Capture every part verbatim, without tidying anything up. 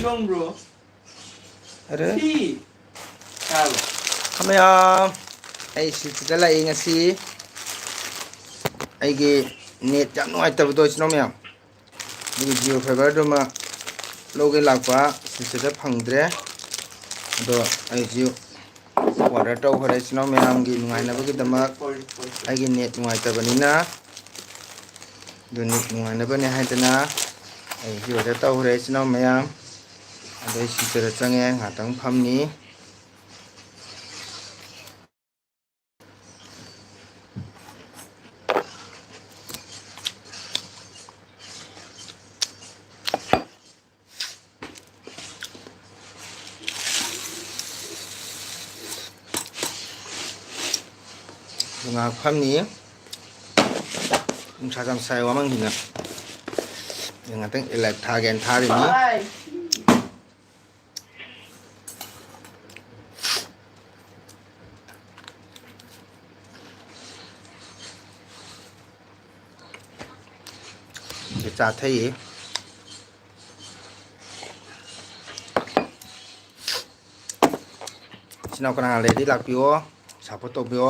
ꯆꯣꯡꯕ꯭ꯔꯣ? ꯑꯔꯦ꯫ ꯁꯤ꯫ ꯇꯥꯕ꯭ꯔꯣ? ꯃꯌꯥꯝ, ꯑꯩ ꯁꯤꯗ ꯂꯥꯛꯏ ꯉꯁꯤ꯫ ꯑꯩꯒꯤ net ꯌꯥꯝ ꯅꯨꯡꯉꯥꯏꯇꯕꯗꯣ, ꯏꯆꯤꯟ ꯏꯅꯥꯎ ꯃꯌꯥꯝ꯫ ꯑꯗꯨꯒꯤ Jio fiberꯗꯨꯃ ꯂꯧꯒꯦ ꯂꯥꯛꯄ, ꯁꯤꯗ ꯐꯪꯗ꯭ꯔꯦ꯫ ꯑꯗꯣ ꯑꯩꯁꯨ order ꯇꯧꯈ꯭ꯔꯦ, ꯏꯆꯤꯟ ꯏꯅꯥꯎ ꯃꯌꯥꯝꯒꯤ ꯅꯨꯡꯉꯥꯏꯅꯕꯒꯤꯗꯃꯛ꯫ ꯑꯩꯒꯤ net ꯅꯨꯡꯉꯥꯏꯇꯕꯅꯤꯅ, ꯑꯗꯨ net ꯅꯨꯡꯉꯥꯏꯅꯕꯅꯦ ꯍꯥꯏꯗꯅ ꯑꯩ ꯁꯤ order ꯇꯧꯈ꯭ꯔꯦ, ꯏꯆꯤꯟ ꯏꯅꯥꯎ ꯃꯌꯥꯝ꯫ ꯑꯗꯣ ꯑꯩ ꯁꯤꯗ ꯆꯪꯉꯦ, ꯉꯥꯛꯇꯪ ꯐꯝꯅꯤ꯫ ꯉꯥꯏꯍꯥꯛ ꯐꯝꯅꯤ꯫ ꯅꯨꯡꯁꯥ ꯌꯥꯝ ꯁꯥꯏ, ꯋꯥꯃꯪꯁꯤꯅ꯫ ꯉꯥꯛꯇꯪ live ꯊꯥꯒꯦꯅ ꯊꯥꯔꯤꯅꯤ꯫ ꯆꯥ ꯊꯛꯏ꯫ ꯏꯆꯤꯟ ꯏꯅꯥꯎ ꯀꯅꯥ ꯂꯩꯔꯗꯤ ꯂꯥꯛꯄꯤꯌꯣ, support ꯇꯧꯕꯤꯌꯣ꯫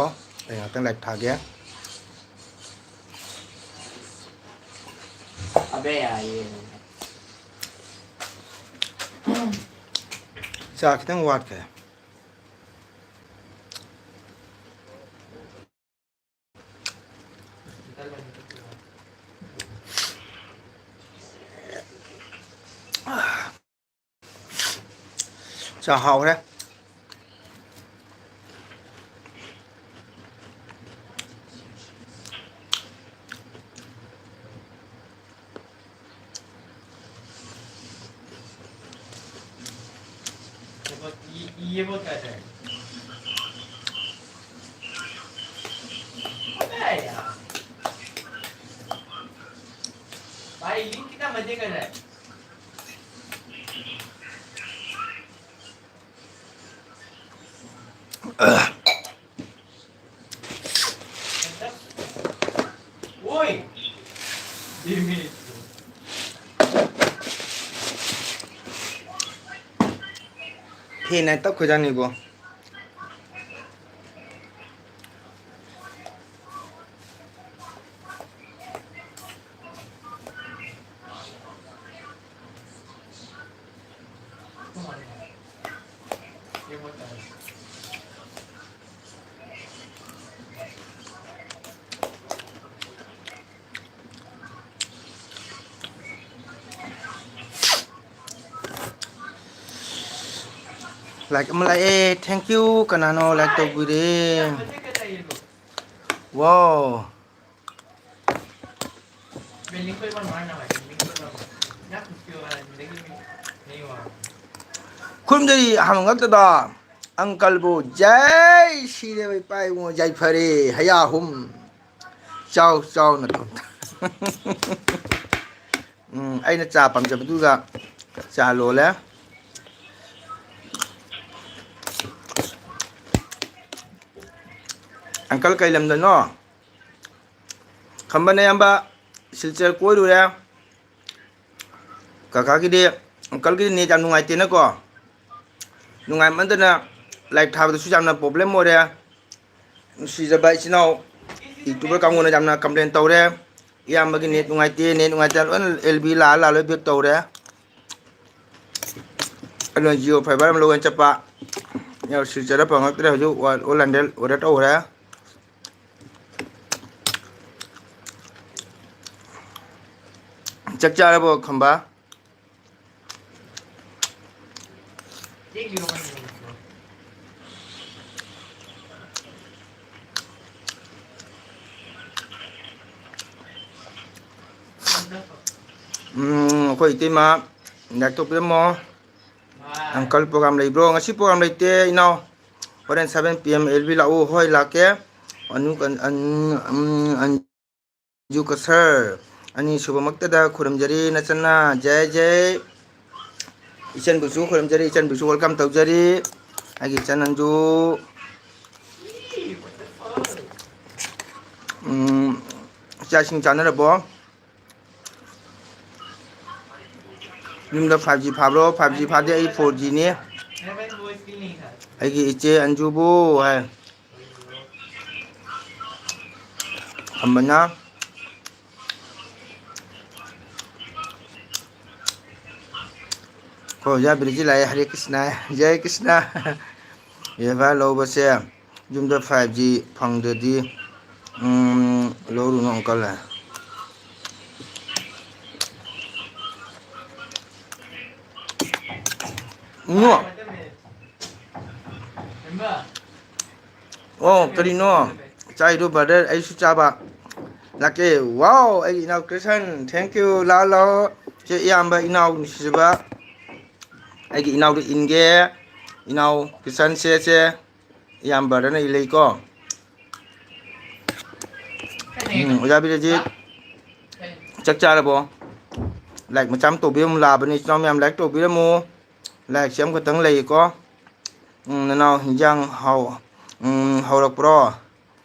ꯑꯩ ꯉꯥꯛꯇꯪ live ꯊꯥꯒꯦ꯫ ꯑꯕꯦ ꯌꯥꯏꯌꯦ꯫ ꯆꯥ ꯈꯤꯇꯪ ꯋꯥꯠꯈ꯭ꯔꯦ꯫ ꯆꯥ ꯍꯥꯎꯔꯦ꯫ ये, ये वो क्या है? अबे यार। भाई, ये कितना मजे कर रहा है। ओए। ये मेरे। ꯍꯦꯟꯅ ꯇꯞꯈ꯭ꯔꯖꯥꯠꯅꯤꯕꯣ꯫ Like ꯑꯃ ꯂꯥꯛꯑꯦ, thank you꯫ ꯀꯅꯥꯅꯣ like ꯇꯧꯕꯤꯔꯦ? Wow꯫ ꯈꯨꯔꯨꯝꯖꯔꯤ ꯑꯍꯥꯟꯕ ꯉꯛꯇꯗ ꯑꯪꯀꯜꯕꯨ ꯖꯩ ꯁꯤꯗꯦꯕ ꯏꯄꯥ ꯏꯕꯨꯡꯉꯣ, ꯌꯥꯏꯐꯔꯦ ꯍꯌꯥ ꯑꯍꯨꯝ꯫ ꯆꯥꯎ ꯆꯥꯎ ꯅꯇꯣꯝꯇ꯫ ꯎꯝ, ꯑꯩꯅ ꯆꯥ ꯄꯥꯝꯖꯕꯗꯨꯒ ꯆꯥ ꯂꯣꯜꯂꯦ꯫ ꯑꯪꯀꯜ ꯀꯩ ꯂꯝꯗꯅꯣ? ꯈꯝꯕ ꯅꯌꯥꯝꯕ ꯁꯤꯜꯆꯔ ꯀꯣꯏꯔꯨꯔꯦ꯫ ꯀꯀꯥꯒꯤꯗꯤ, ꯑꯪꯀꯜꯒꯤꯗꯤ ꯅꯦꯠ ꯌꯥꯝ ꯅꯨꯡꯉꯥꯏꯇꯦꯅꯀꯣ꯫ ꯅꯨꯡꯉꯥꯏꯃꯟꯗꯅ ꯂꯥꯏꯔꯤꯛ ꯊꯥꯕꯗꯁꯨ ꯌꯥꯝꯅ problem ꯑꯣꯏꯔꯦ꯫ ꯅꯨꯡꯁꯤꯖꯕ ꯏꯆꯤꯟ ꯏꯅꯥꯎ YouTuber ꯀꯥꯡꯕꯨꯅ ꯌꯥꯝꯅ complain ꯇꯧꯔꯦ꯫ ꯏꯌꯥꯝꯕꯒꯤ ꯅꯦꯠ ꯅꯨꯡꯉꯥꯏꯇꯦ, ꯅꯦꯠ ꯅꯨꯡꯉꯥꯏꯇꯦ, ꯂꯣꯏꯅ ꯑꯦꯜ ꯕꯤ ꯂꯥꯛꯑ ꯂꯥꯛꯑ ꯂꯣꯏ back ꯇꯧꯔꯦ꯫ ꯑꯗꯨꯅ Jio fiber ꯑꯃ ꯂꯧꯒꯦꯅ ꯆꯠꯄ, ꯌꯥꯝ ꯁꯤꯜꯆꯔꯗ ꯐꯪꯉꯛꯇ꯭ꯔꯦ, ꯍꯧꯖꯤꯛ online order ꯇꯧꯈ꯭ꯔꯦ꯫ ꯆꯥꯛ ꯆꯥꯔꯕꯣ, ꯈꯝꯕ? ꯎꯝ, ꯑꯩꯈꯣꯏ ꯏꯇꯩꯃ ꯂꯥꯏꯔꯤꯛ ꯇꯧꯕꯤꯔꯝꯃꯣ꯫ ꯑꯪꯀꯜ, program ꯂꯩꯕ꯭ꯔꯣ? ꯉꯁꯤ program ꯂꯩꯇꯦ, ꯏꯅꯥꯎ꯫ ꯍꯣꯔꯦꯟ seven P M L B ꯂꯥꯛꯎ꯫ ꯍꯣꯏ, ꯂꯥꯛꯀꯦ꯫ ꯑꯅꯨ-, ꯑꯟ-, ꯑꯟ-, ꯑꯟ-, ꯑꯟꯖꯨ ꯀꯁꯔ꯫ ꯑꯅꯤꯁꯨꯕꯃꯛꯇꯗ ꯈꯨꯔꯨꯝꯖꯔꯤ ꯅꯆꯟꯅ꯫ ꯖꯩ ꯖꯩ꯫ ꯏꯆꯟꯕꯨꯁꯨ ꯈꯨꯔꯨꯝꯖꯔꯤ, ꯏꯆꯟꯕꯨꯁꯨ welcome ꯇꯧꯖꯔꯤ꯫ ꯑꯩꯒꯤ ꯏꯆꯟ ꯑꯟꯖꯨ꯫ ꯎꯝ, ꯆꯥꯛ ꯏꯁꯤꯡ ꯆꯥꯅꯔꯕꯣ? ꯌꯨꯝꯗ five G ꯐꯥꯕ꯭ꯔꯣ? Five G ꯐꯥꯗꯦ, ꯑꯩ four G ꯅꯤ꯫ ꯑꯩꯒꯤ ꯏꯆꯦ ꯑꯟꯖꯨꯕꯨ ꯍꯥꯏ꯫ ꯑꯃꯅ ꯑꯩꯈꯣꯏ ꯑꯣꯖꯥ ꯕꯤꯔꯖꯤꯠ ꯂꯥꯛꯑꯦ꯫ ꯍꯔꯦ ꯀ꯭ꯔꯤꯁꯅ, ꯖꯌ ꯀ꯭ꯔꯤꯁꯅ꯫ ꯔꯤꯚꯥꯏꯚ ꯂꯧꯕꯁꯦ ꯌꯨꯝꯗ ꯐꯥꯏꯚ ꯖꯤ ꯐꯪꯗ꯭ꯔꯗꯤ, ꯎꯝ, ꯂꯧꯔꯨꯅꯨ ꯑꯪꯀꯜ ꯍꯥꯏ꯫ ꯏꯕꯨꯡꯉꯣ꯫ ꯑꯣ, ꯀꯔꯤꯅꯣ ꯆꯥꯏꯗꯣ, ꯕ꯭ꯔꯗꯔ? ꯑꯩꯁꯨ ꯆꯥꯕ ꯂꯥꯛꯀꯦ꯫ ꯋꯥꯎ, ꯑꯩꯒꯤ ꯏꯅꯥꯎ ꯀ꯭ꯔꯤꯁꯟ, thank you꯫ ꯂꯥꯛꯑꯣ, ꯂꯥꯛꯑꯣ꯫ ꯁꯦ, ꯏꯌꯥꯝꯕ, ꯏꯅꯥꯎ ꯅꯨꯡꯁꯤꯖꯕ, ꯑꯩꯒꯤ ꯏꯅꯥꯎꯗ ꯏꯟꯒꯦ꯫ ꯏꯅꯥꯎ ꯀ꯭ꯔꯤꯁꯟꯁꯦ, ꯁꯦ, ꯏꯌꯥꯝꯕ ꯕ꯭ꯔꯗꯔꯅ ꯏꯜꯂꯛꯏꯀꯣ꯫ ꯎꯝ, ꯑꯣꯖꯥ ꯕꯤꯔꯖꯤꯠ, ꯆꯥꯛ ꯆꯥꯔꯕꯣ? ꯂꯥꯏꯛ ꯃꯆꯥ ꯑꯃ ꯇꯧꯕꯤꯔꯝꯃꯨ, ꯂꯥꯛꯑꯕꯅꯤ꯫ ꯏꯆꯤꯟ ꯏꯅꯥꯎ ꯃꯌꯥꯝ ꯂꯥꯏꯛ ꯇꯧꯕꯤꯔꯝꯃꯨ꯫ ꯂꯥꯏꯛꯁꯦ ꯑꯃꯈꯛꯇꯪ ꯂꯩꯌꯦꯀꯣ꯫ ꯎꯝ, ꯅꯅꯥꯎ ꯍꯤꯟꯖꯥꯡ ꯍꯥꯎ-, ꯎꯝ, ꯍꯧꯔꯛꯄ꯭ꯔꯣ?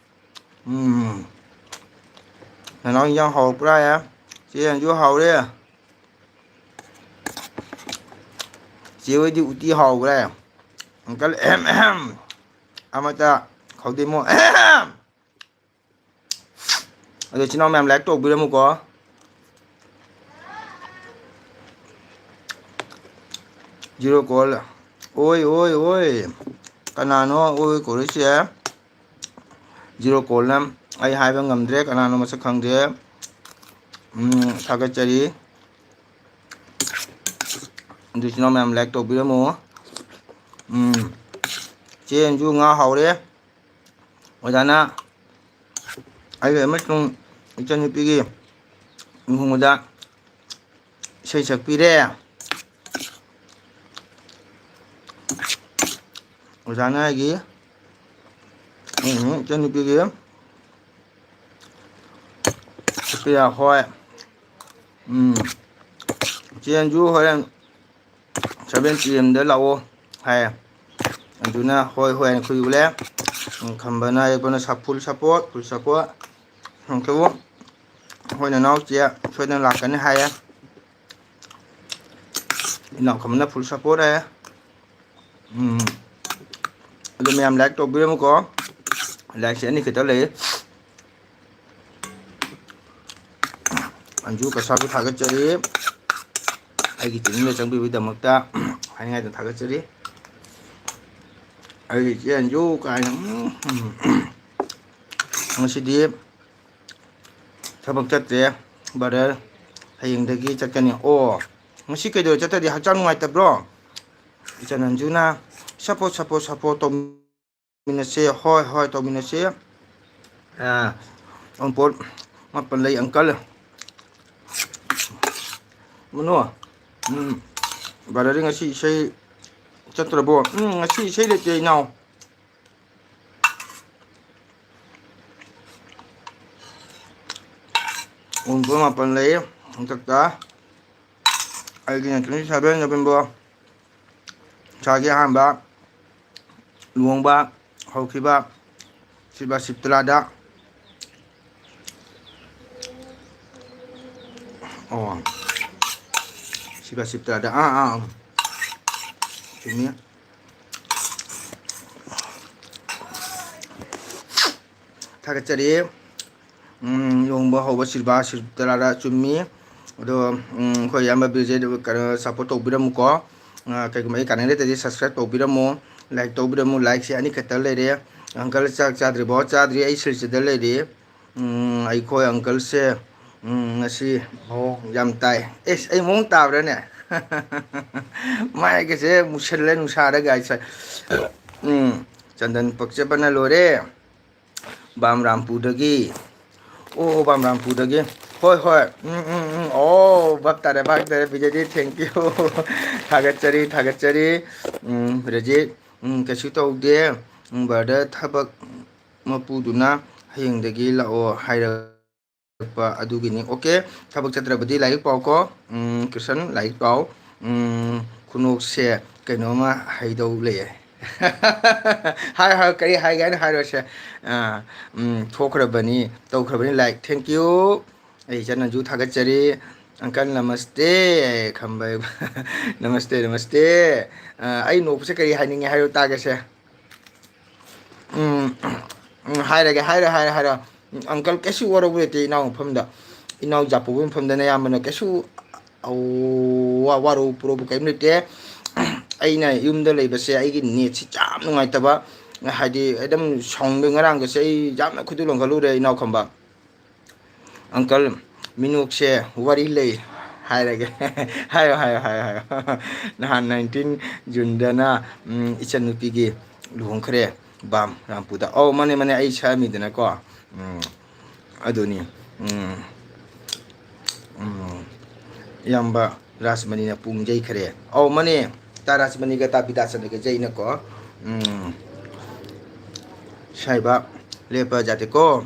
ꯎꯝ꯫ ꯅꯅꯥꯎ ꯍꯤꯟꯖꯥꯡ ꯍꯥꯎꯔꯛꯄ꯭ꯔꯥ ꯍꯥꯏꯌꯦ? ꯆꯦ ꯑꯟꯖꯨ, ꯍꯥꯎꯔꯦ꯫ ꯆꯦ ꯍꯣꯏꯗꯤ ꯎꯇꯤ ꯍꯥꯎꯈ꯭ꯔꯦ꯫ ꯑꯪꯀꯜ, ꯑꯍꯦꯝ, ꯑꯍꯦꯝ꯫ ꯑꯃꯇ ꯈꯧꯗꯦꯃꯣ, ꯑꯍꯦꯝ꯫ ꯑꯗꯣ ꯏꯆꯤꯟ ꯏꯅꯥꯎ ꯃꯌꯥꯝ ꯂꯥꯏꯛ ꯇꯧꯕꯤꯔꯝꯃꯨꯀꯣ꯫ Zero call. ꯑꯣꯏ, ꯑꯣꯏ, ꯑꯣꯏ꯫ ꯀꯅꯥꯅꯣ ꯑꯣꯏ ꯀꯧꯔꯛꯏꯁꯦ? ꯖꯤꯔꯣ ꯀꯣꯜꯅ ꯑꯩ ꯍꯥꯏꯕ ꯉꯝꯗ꯭ꯔꯦ, ꯀꯅꯥꯅꯣ ꯃꯁꯛ ꯈꯪꯗꯦ꯫ ꯎꯝ, ꯊꯥꯒꯠꯆꯔꯤ꯫ ꯑꯗꯨ ꯏꯆꯤꯟ ꯏꯅꯥꯎ ꯃꯌꯥꯝ ꯂꯥꯏꯛ ꯇꯧꯕꯤꯔꯝꯃꯣ꯫ ꯎꯝ꯫ ꯆꯦ ꯑꯟꯖꯨ, ꯉꯥ ꯍꯥꯎꯔꯦ꯫ ꯑꯣꯖꯥꯅ ꯑꯩꯒꯤ ꯑꯃꯁꯨꯡ ꯏꯆꯟꯅꯨꯄꯤꯒꯤ ꯂꯨꯍꯣꯡꯕꯗ ꯏꯁꯩ ꯁꯛꯄꯤꯔꯦ꯫ ꯑꯣꯖꯥꯅ ꯑꯩꯒꯤ, ꯎꯝ, ꯏꯆꯟꯅꯨꯄꯤꯒꯤ ꯁꯛꯄꯤꯔꯦ, ꯍꯣꯏ꯫ ꯎꯝ꯫ ꯆꯦ ꯑꯟꯖꯨ ꯍꯣꯔꯦꯟ seven P M ꯗ ꯂꯥꯛꯑꯣ ꯍꯥꯏ꯫ ꯑꯗꯨꯅ ꯍꯣꯏ, ꯍꯣꯏ ꯍꯥꯏꯅ ꯈꯨꯏ ꯎꯠꯂꯦ꯫ ꯎꯝ, ꯈꯝꯕꯅ ꯌꯦꯛꯄꯅ ꯁꯞ-, full support, full support꯫ ꯍꯪꯀꯕꯨ ꯑꯩꯈꯣꯏ ꯅꯅꯥꯎ ꯆꯦ ꯁꯣꯏꯗꯅ ꯂꯥꯛꯀꯅꯤ ꯍꯥꯏꯌꯦ꯫ ꯏꯅꯥꯎ ꯈꯝꯕꯅ full support ꯍꯥꯏꯌꯦ꯫ ꯎꯝ, ꯑꯗꯨ ꯃꯌꯥꯝ like ꯇꯧꯕꯤꯔꯝꯃꯨꯀꯣ꯫ Likeꯁꯦ ꯑꯅꯤ ꯈꯛꯇ ꯂꯩ꯫ ꯑꯟꯖꯨ ꯀꯁꯥꯕꯨ ꯊꯥꯒꯠꯆꯔꯤ꯫ ꯑꯩꯒꯤ channelꯗ ꯆꯪꯕꯤꯕꯒꯤꯗꯃꯛꯇ ꯍꯥꯏꯅꯤꯡꯉꯥꯏꯗ ꯊꯥꯒꯠꯆꯔꯤ꯫ ꯑꯩꯒꯤ ꯏꯆꯦ ꯑꯟꯖꯨ ꯀꯥꯏꯅ, ꯎꯝ, ꯎꯝ꯫ ꯉꯁꯤꯗꯤ ꯊꯕꯛ ꯆꯠꯇ꯭ꯔꯦ, brother꯫ ꯍꯌꯦꯡꯗꯒꯤ ꯆꯠꯀꯅꯤ꯫ ꯑꯣ, ꯉꯁꯤ ꯀꯩꯗꯧꯔꯦ ꯆꯠꯇ꯭ꯔꯗꯤ? ꯍꯛꯆꯥꯡ ꯅꯨꯡꯉꯥꯏꯇꯕ꯭ꯔꯣ? ꯏꯆꯟ ꯑꯟꯖꯨꯅ support, support, support ꯇꯧꯃꯤꯟꯅꯁꯦ꯫ ꯍꯣꯏ, ꯍꯣꯏ, ꯇꯧꯃꯤꯟꯅꯁꯦ꯫ ꯑꯥ, ꯑꯎꯟꯄꯣꯠ ꯃꯥꯄꯟ ꯂꯩ, uncle꯫ ꯃꯅꯣ, ꯎꯝ, brotherꯗꯤ ꯉꯁꯤ ꯏꯁꯩ ꯆꯠꯇ꯭ꯔꯕꯣ? ꯎꯝ, ꯉꯁꯤ ꯏꯁꯩ ꯂꯩꯇꯦ, ꯏꯅꯥꯎ꯫ ꯑꯎꯟꯄꯣꯠ ꯃꯥꯄꯟ ꯂꯩ, ꯍꯟꯗꯛꯇ꯫ ꯑꯩꯒꯤꯅ twenty seven November꯫ ꯏꯁꯥꯒꯤ ꯑꯍꯥꯟꯕ ꯂꯨꯍꯣꯡꯕ ꯍꯧꯈꯤꯕ ꯁꯤꯕ ꯁꯤꯕ ꯇꯔꯥꯗ꯫ ꯑꯣ, ꯁꯤꯕ ꯁꯤꯕ ꯇꯔꯥꯗ꯫ ꯑꯥ, ꯑꯥ, ꯑꯥ꯫ ꯆꯨꯝꯃꯤ꯫ ꯊꯥꯒꯠꯆꯔꯤ꯫ ꯎꯝ, ꯂꯨꯍꯣꯡꯕ ꯍꯧꯕ ꯁꯤꯜꯚꯥ ꯁꯤꯜꯇꯔꯥꯗ ꯆꯨꯝꯃꯤ꯫ ꯑꯗꯣ, ꯎꯝ, ꯑꯩꯈꯣꯏ ꯏꯌꯥꯝꯕ ꯕꯤꯔꯖꯤꯠ ꯀꯩꯅꯣ support ꯇꯧꯕꯤꯔꯝꯃꯨꯀꯣ꯫ ꯑ, ꯀꯩꯒꯨꯝꯕ ꯑꯩ ꯀꯥꯟꯅꯔ ꯂꯩꯇ꯭ꯔꯗꯤ subscribe ꯇꯧꯕꯤꯔꯝꯃꯣ, like ꯇꯧꯕꯤꯔꯝꯃꯣ꯫ Likeꯁꯦ ꯑꯅꯤꯈꯛꯇ ꯂꯩꯔꯦ꯫ Uncle ꯆꯥꯛ ꯆꯥꯗ꯭ꯔꯤꯕꯣ? ꯆꯥꯗ꯭ꯔꯤ, ꯑꯩ ꯁꯤꯜꯆꯔꯗ ꯂꯩꯔꯤ꯫ ꯎꯝ, ꯑꯩꯈꯣꯏ uncleꯁꯦ, ꯎꯝ, ꯉꯁꯤ, ꯑꯣ, ꯌꯥꯝ ꯇꯥꯏ꯫ ꯑꯦꯁ, ꯑꯩ ꯃꯑꯣꯡ ꯇꯥꯕ꯭ꯔꯥꯅꯦ? ꯃꯥꯏꯒꯁꯦ ꯃꯨꯁꯜꯂꯦ ꯅꯨꯡꯁꯥꯗ guys꯫ ꯎꯝ, ꯆꯟꯗꯟ ꯄꯛꯆꯕꯅ ꯂꯣꯏꯔꯦ꯫ ꯕꯥꯝꯔꯥꯝꯄꯨꯔꯗꯒꯤ꯫ ꯑꯣ, ꯕꯥꯝꯔꯥꯝꯄꯨꯔꯗꯒꯤ꯫ ꯍꯣꯏ, ꯍꯣꯏ꯫ ꯎꯝ, ꯎꯝ, ꯎꯝ꯫ ꯑꯣ, ꯚꯥꯞ ꯇꯥꯔꯦ, ꯚꯥꯞ ꯇꯥꯔꯦ꯫ ꯕꯤꯖꯦꯗꯤ, thank you꯫ ꯊꯥꯒꯠꯆꯔꯤ, ꯊꯥꯒꯠꯆꯔꯤ꯫ ꯎꯝ, ꯕꯤꯖꯦ, ꯎꯝ, ꯀꯩꯁꯨ ꯇꯧꯗꯦ꯫ ꯎꯝ, brother, ꯊꯕꯛ ꯃꯄꯨꯗꯨꯅ ꯍꯌꯦꯡꯗꯒꯤ ꯂꯥꯛꯑꯣ ꯍꯥꯏꯔꯛꯄ ꯑꯗꯨꯒꯤꯅꯤ꯫ Okay, ꯊꯕꯛ ꯆꯠꯇ꯭ꯔꯕꯗꯤ ꯂꯥꯏꯔꯤꯛ ꯄꯥꯎꯀꯣ꯫ ꯎꯝ, ꯀ꯭ꯔꯤꯁꯟ, ꯂꯥꯏꯔꯤꯛ ꯄꯥꯎ꯫ ꯎꯝ, ꯈꯨꯅꯣꯛꯁꯦ ꯀꯩꯅꯣꯝꯃ ꯍꯥꯏꯗꯧ ꯂꯩꯌꯦ꯫ ꯍꯥꯏ, ꯍꯥꯏ, ꯀꯔꯤ ꯍꯥꯏꯒꯦ ꯍꯥꯏꯅꯣ ꯍꯥꯏꯔꯣꯁꯦ꯫ ꯑꯥ, ꯎꯝ, ꯊꯣꯛꯈ꯭ꯔꯕꯅꯤ, ꯇꯧꯈ꯭ꯔꯕꯅꯤ, like, thank you꯫ ꯑꯩ ꯏꯆꯟ ꯑꯟꯖꯨ ꯊꯥꯒꯠꯆꯔꯤ꯫ ꯑꯪꯀꯜ ꯅꯃꯁꯇꯦ꯫ ꯈꯝꯕ꯫ ꯅꯃꯁꯇꯦ, ꯅꯃꯁꯇꯦ꯫ ꯑ, ꯑꯩ ꯅꯣꯛꯄꯁꯦ ꯀꯔꯤ ꯍꯥꯏꯅꯤꯡꯉꯦ ꯍꯥꯏꯌꯨ ꯇꯥꯒꯦꯁꯦ꯫ ꯎꯝ, ꯎꯝ, ꯍꯥꯏꯔꯒꯦ, ꯍꯥꯏꯔꯦ, ꯍꯥꯏꯔꯦ, ꯍꯥꯏꯔꯦ꯫ ꯎꯝ, ꯑꯪꯀꯜ, ꯀꯩꯁꯨ ꯋꯥꯔꯧꯕ ꯂꯩꯇꯦ ꯏꯅꯥꯎ ꯃꯐꯝꯗ, ꯏꯅꯥꯎ ꯖꯥꯄꯨꯕ ꯃꯐꯝꯗ ꯅꯌꯥꯝꯕꯅ ꯀꯩꯁꯨ, ꯑꯧ, ꯋꯥ-, ꯋꯥꯔꯧ ꯄꯨꯔꯧꯕ ꯀꯔꯤꯝ ꯂꯩꯇꯦ꯫ ꯑꯩꯅ ꯌꯨꯝꯗ ꯂꯩꯕꯁꯦ ꯑꯩꯒꯤ ꯅꯦꯠꯁꯤ ꯌꯥꯝ ꯅꯨꯡꯉꯥꯏꯇꯕ, ꯍꯥꯏꯗꯤ ꯑꯗꯨꯝ ꯁꯥꯎꯅꯤꯡꯕ, ꯉꯔꯥꯡꯒꯁꯦ ꯑꯩ ꯌꯥꯝꯅ ꯈꯣꯏꯗꯧ ꯂꯪꯈꯠꯂꯨꯔꯦ ꯏꯅꯥꯎ ꯈꯝꯕ꯫ ꯑꯪꯀꯜ, ꯃꯤꯅꯣꯛꯁꯦ ꯋꯥꯔꯤ ꯂꯩ ꯍꯥꯏꯔꯒꯦ꯫ ꯍꯥꯏꯌꯣ, ꯍꯥꯏꯌꯣ, ꯍꯥꯏꯌꯣ, ꯍꯥꯏꯌꯣ꯫ ꯅꯍꯥꯟ nineteen Juneꯗꯅ, ꯎꯝ, ꯏꯆꯟꯅꯨꯄꯤꯒꯤ ꯂꯨꯍꯣꯡꯈ꯭ꯔꯦ, ꯕꯥꯝ ꯔꯥꯝꯄꯨꯗ꯫ ꯑꯧ, ꯃꯥꯅꯦ, ꯃꯥꯅꯦ, ꯑꯩ ꯁꯛꯑꯝꯃꯤꯗꯅꯀꯣ꯫ ꯎꯝ, ꯑꯗꯨꯅꯤ꯫ ꯎꯝ, ꯎꯝ, ꯏꯌꯥꯝꯕ ꯔꯥꯖꯃꯅꯤꯅ ꯄꯨꯡ ꯌꯩꯈꯔꯦ꯫ ꯑꯧ, ꯃꯥꯅꯦ, ꯇꯥ ꯔꯥꯖꯃꯅꯤꯒ ꯇꯥ ꯕꯤꯗ꯭ꯌꯥꯆꯟꯗ꯭ꯔꯒ ꯌꯩꯅꯀꯣ꯫ ꯎꯝ, ꯁꯥꯏꯕ ꯂꯦꯞꯄ ꯌꯥꯗꯦꯀꯣ꯫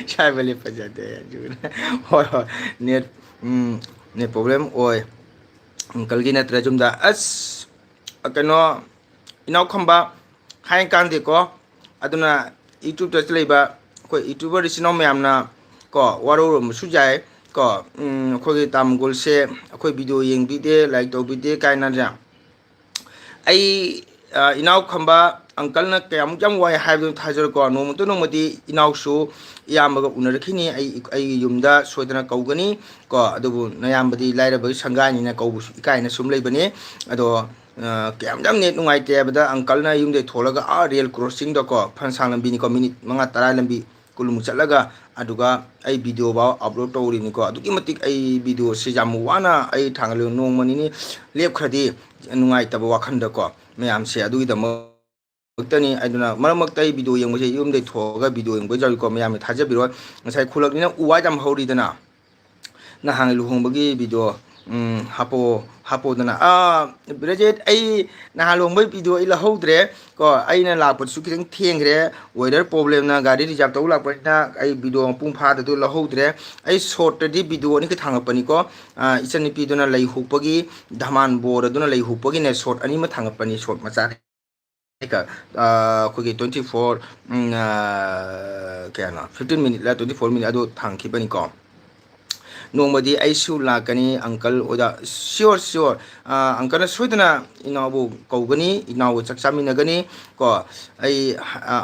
ꯁꯥꯏꯕ ꯂꯦꯞꯄ ꯌꯥꯗꯦ꯫ ꯍꯣꯏ, ꯍꯣꯏ꯫ ꯅꯦꯠ, ꯎꯝ, ꯅꯦꯠ problem ꯑꯣꯏ꯫ ꯑꯪꯀꯜꯒꯤ ꯅꯠꯇ꯭ꯔ ꯌꯨꯝꯗ꯫ ꯑꯁ, ꯀꯩꯅꯣ, ꯏꯅꯥꯎ ꯈꯝꯕ ꯍꯥꯏ ꯀꯥꯟꯗꯦꯀꯣ꯫ ꯑꯗꯨꯅ YouTubeꯇ ꯂꯩꯕ ꯑꯩꯈꯣꯏ YouTuber ꯏꯆꯤꯟ ꯏꯅꯥꯎ ꯃꯌꯥꯝꯅ ꯀꯣ, ꯋꯥꯔꯧꯔꯝꯕꯁꯨ ꯌꯥꯏ ꯀꯣ꯫ ꯎꯝ, ꯑꯩꯈꯣꯏꯒꯤ ꯇꯥꯃꯒꯨꯜꯁꯦ ꯑꯩꯈꯣꯏ video ꯌꯦꯡꯕꯤꯗꯦ, like ꯇꯧꯕꯤꯗꯦ ꯀꯥꯏꯅ ꯅꯠꯇ꯭ꯔꯥ? ꯑꯩ, ꯑ, ꯏꯅꯥꯎ ꯈꯝꯕ ꯑꯪꯀꯜꯅ ꯀꯌꯥꯃꯨꯛ ꯌꯥꯝ ꯋꯥꯏ ꯍꯥꯏꯕꯗꯨ ꯊꯥꯖꯔꯣꯀꯣ꯫ ꯅꯣꯡꯃꯇ ꯅꯣꯡꯃꯗꯤ ꯏꯅꯥꯎꯁꯨ ꯏꯌꯥꯝꯕꯒ ꯎꯅꯔꯛꯈꯤꯅꯤ꯫ ꯑꯩ, ꯑꯩꯒꯤ ꯌꯨꯝꯗ ꯁꯣꯏꯗꯅ ꯀꯧꯒꯅꯤ ꯀꯣ꯫ ꯑꯗꯨꯕꯨ ꯅꯌꯥꯝꯕꯗꯤ ꯂꯥꯏꯔꯕꯒꯤ ꯁꯪꯒꯥꯏꯅꯤꯅ ꯀꯧꯕꯁꯨ ꯏꯀꯥꯏꯅ ꯁꯨꯝ ꯂꯩꯕꯅꯤ꯫ ꯑꯗꯣ, ꯑ, ꯀꯌꯥꯝ ꯌꯥꯝ ꯅꯦꯠ ꯅꯨꯡꯉꯥꯏꯇꯦ ꯍꯥꯏꯕꯗ ꯑꯪꯀꯜꯅ ꯌꯨꯝꯗꯩ ꯊꯣꯛꯂꯒ ꯑꯥ rail crossingꯗꯀꯣ, ꯐꯟꯁꯥꯡ ꯂꯝꯕꯤꯅꯤꯀꯣ, minute ꯃꯉꯥ ꯇꯔꯥ ꯂꯝꯕꯤ ꯀꯨꯜꯃꯨꯛ ꯆꯠꯂꯒ, ꯑꯗꯨꯒ ꯑꯩ video ꯐꯥꯎ upload ꯇꯧꯔꯤꯕꯅꯤꯀꯣ꯫ ꯑꯗꯨꯛꯀꯤ ꯃꯇꯤꯛ ꯑꯩ videoꯁꯤ ꯌꯥꯝ ꯋꯥꯅ ꯑꯩ ꯊꯥꯡꯒꯠꯂꯤ꯫ ꯅꯣꯡꯃ ꯅꯤꯅꯤ ꯂꯦꯞꯈ꯭ꯔꯗꯤ ꯅꯨꯡꯉꯥꯏꯇꯕ ꯋꯥꯈꯟꯗꯀꯣ ꯃꯌꯥꯝꯁꯦ꯫ ꯑꯗꯨꯒꯤꯗꯃꯛꯇꯅꯤ꯫ ꯑꯗꯨꯅ ꯃꯔꯛ ꯃꯔꯛꯇ ꯑꯩ video ꯌꯦꯡꯕꯁꯦ ꯌꯨꯝꯗꯩ ꯊꯣꯛꯑꯒ video ꯌꯦꯡꯕ ꯌꯥꯎꯏꯀꯣ꯫ ꯃꯌꯥꯝꯅ ꯊꯥꯖꯕꯤꯔꯣꯏ꯫ ꯉꯁꯥꯏ ꯈꯨꯜꯂꯛꯅꯤꯅ ꯎ ꯋꯥ ꯌꯥꯝ ꯍꯧꯔꯤꯗꯅ꯫ ꯅꯍꯥꯟ ꯂꯨꯍꯣꯡꯕꯒꯤ video, ꯎꯝ, ꯍꯥꯞꯄꯣ, ꯍꯥꯞꯄꯣꯗꯅ꯫ ꯑꯥ, ꯕ꯭ꯔꯖꯦꯠ, ꯑꯩ ꯅꯍꯥꯟ ꯂꯨꯍꯣꯡꯕꯒꯤ video ꯑꯩ ꯂꯧꯍꯧꯗ꯭ꯔꯦ꯫ ꯀꯣ, ꯑꯩꯅ ꯂꯥꯛꯄꯗꯨꯁꯨ ꯈꯤꯇꯪ ꯊꯦꯡꯈ꯭ꯔꯦ꯫ Weather problemꯅ ꯒꯥꯔꯤ reserve ꯇꯧ ꯂꯥꯛꯄꯅꯤꯅ ꯑꯩ video ꯃꯄꯨꯡ ꯐꯥꯗꯗꯨ ꯂꯧꯍꯧꯗ꯭ꯔꯦ꯫ ꯑꯩ shortꯇꯗꯤ video ꯑꯅꯤꯈꯛ ꯊꯥꯡꯒꯠꯄꯅꯤꯀꯣ꯫ ꯑ, ꯏꯆꯟꯅꯨꯄꯤꯗꯨꯅ ꯂꯩ ꯍꯨꯛꯄꯒꯤ, ꯙꯃꯥꯟ ꯕꯣꯔ ꯑꯗꯨꯅ ꯂꯩ ꯍꯨꯛꯄꯒꯤꯅꯦ, short ꯑꯅꯤꯃ ꯊꯥꯡꯒꯠꯄꯅꯤ, short ꯃꯆꯥ꯫ ꯑ, ꯑꯩꯈꯣꯏꯒꯤ twenty four, ꯎꯝ, ꯑ, ꯀꯌꯥꯅꯣ? Fifteen minuteꯂ twenty four minute ꯑꯗꯨ ꯊꯥꯡꯈꯤꯕꯅꯤꯀꯣ꯫ ꯅꯣꯡꯃꯗꯤ ꯑꯩꯁꯨ ꯂꯥꯛꯀꯅꯤ ꯑꯪꯀꯜ ꯍꯣꯏꯗ꯫ Sure, sure. ꯑꯪꯀꯜꯅ ꯁꯣꯏꯗꯅ ꯏꯅꯥꯎꯕꯨ ꯀꯧꯒꯅꯤ, ꯏꯅꯥꯎꯒ ꯆꯥꯛ ꯆꯥꯃꯤꯟꯅꯒꯅꯤ꯫ ꯀꯣ, ꯑꯩ,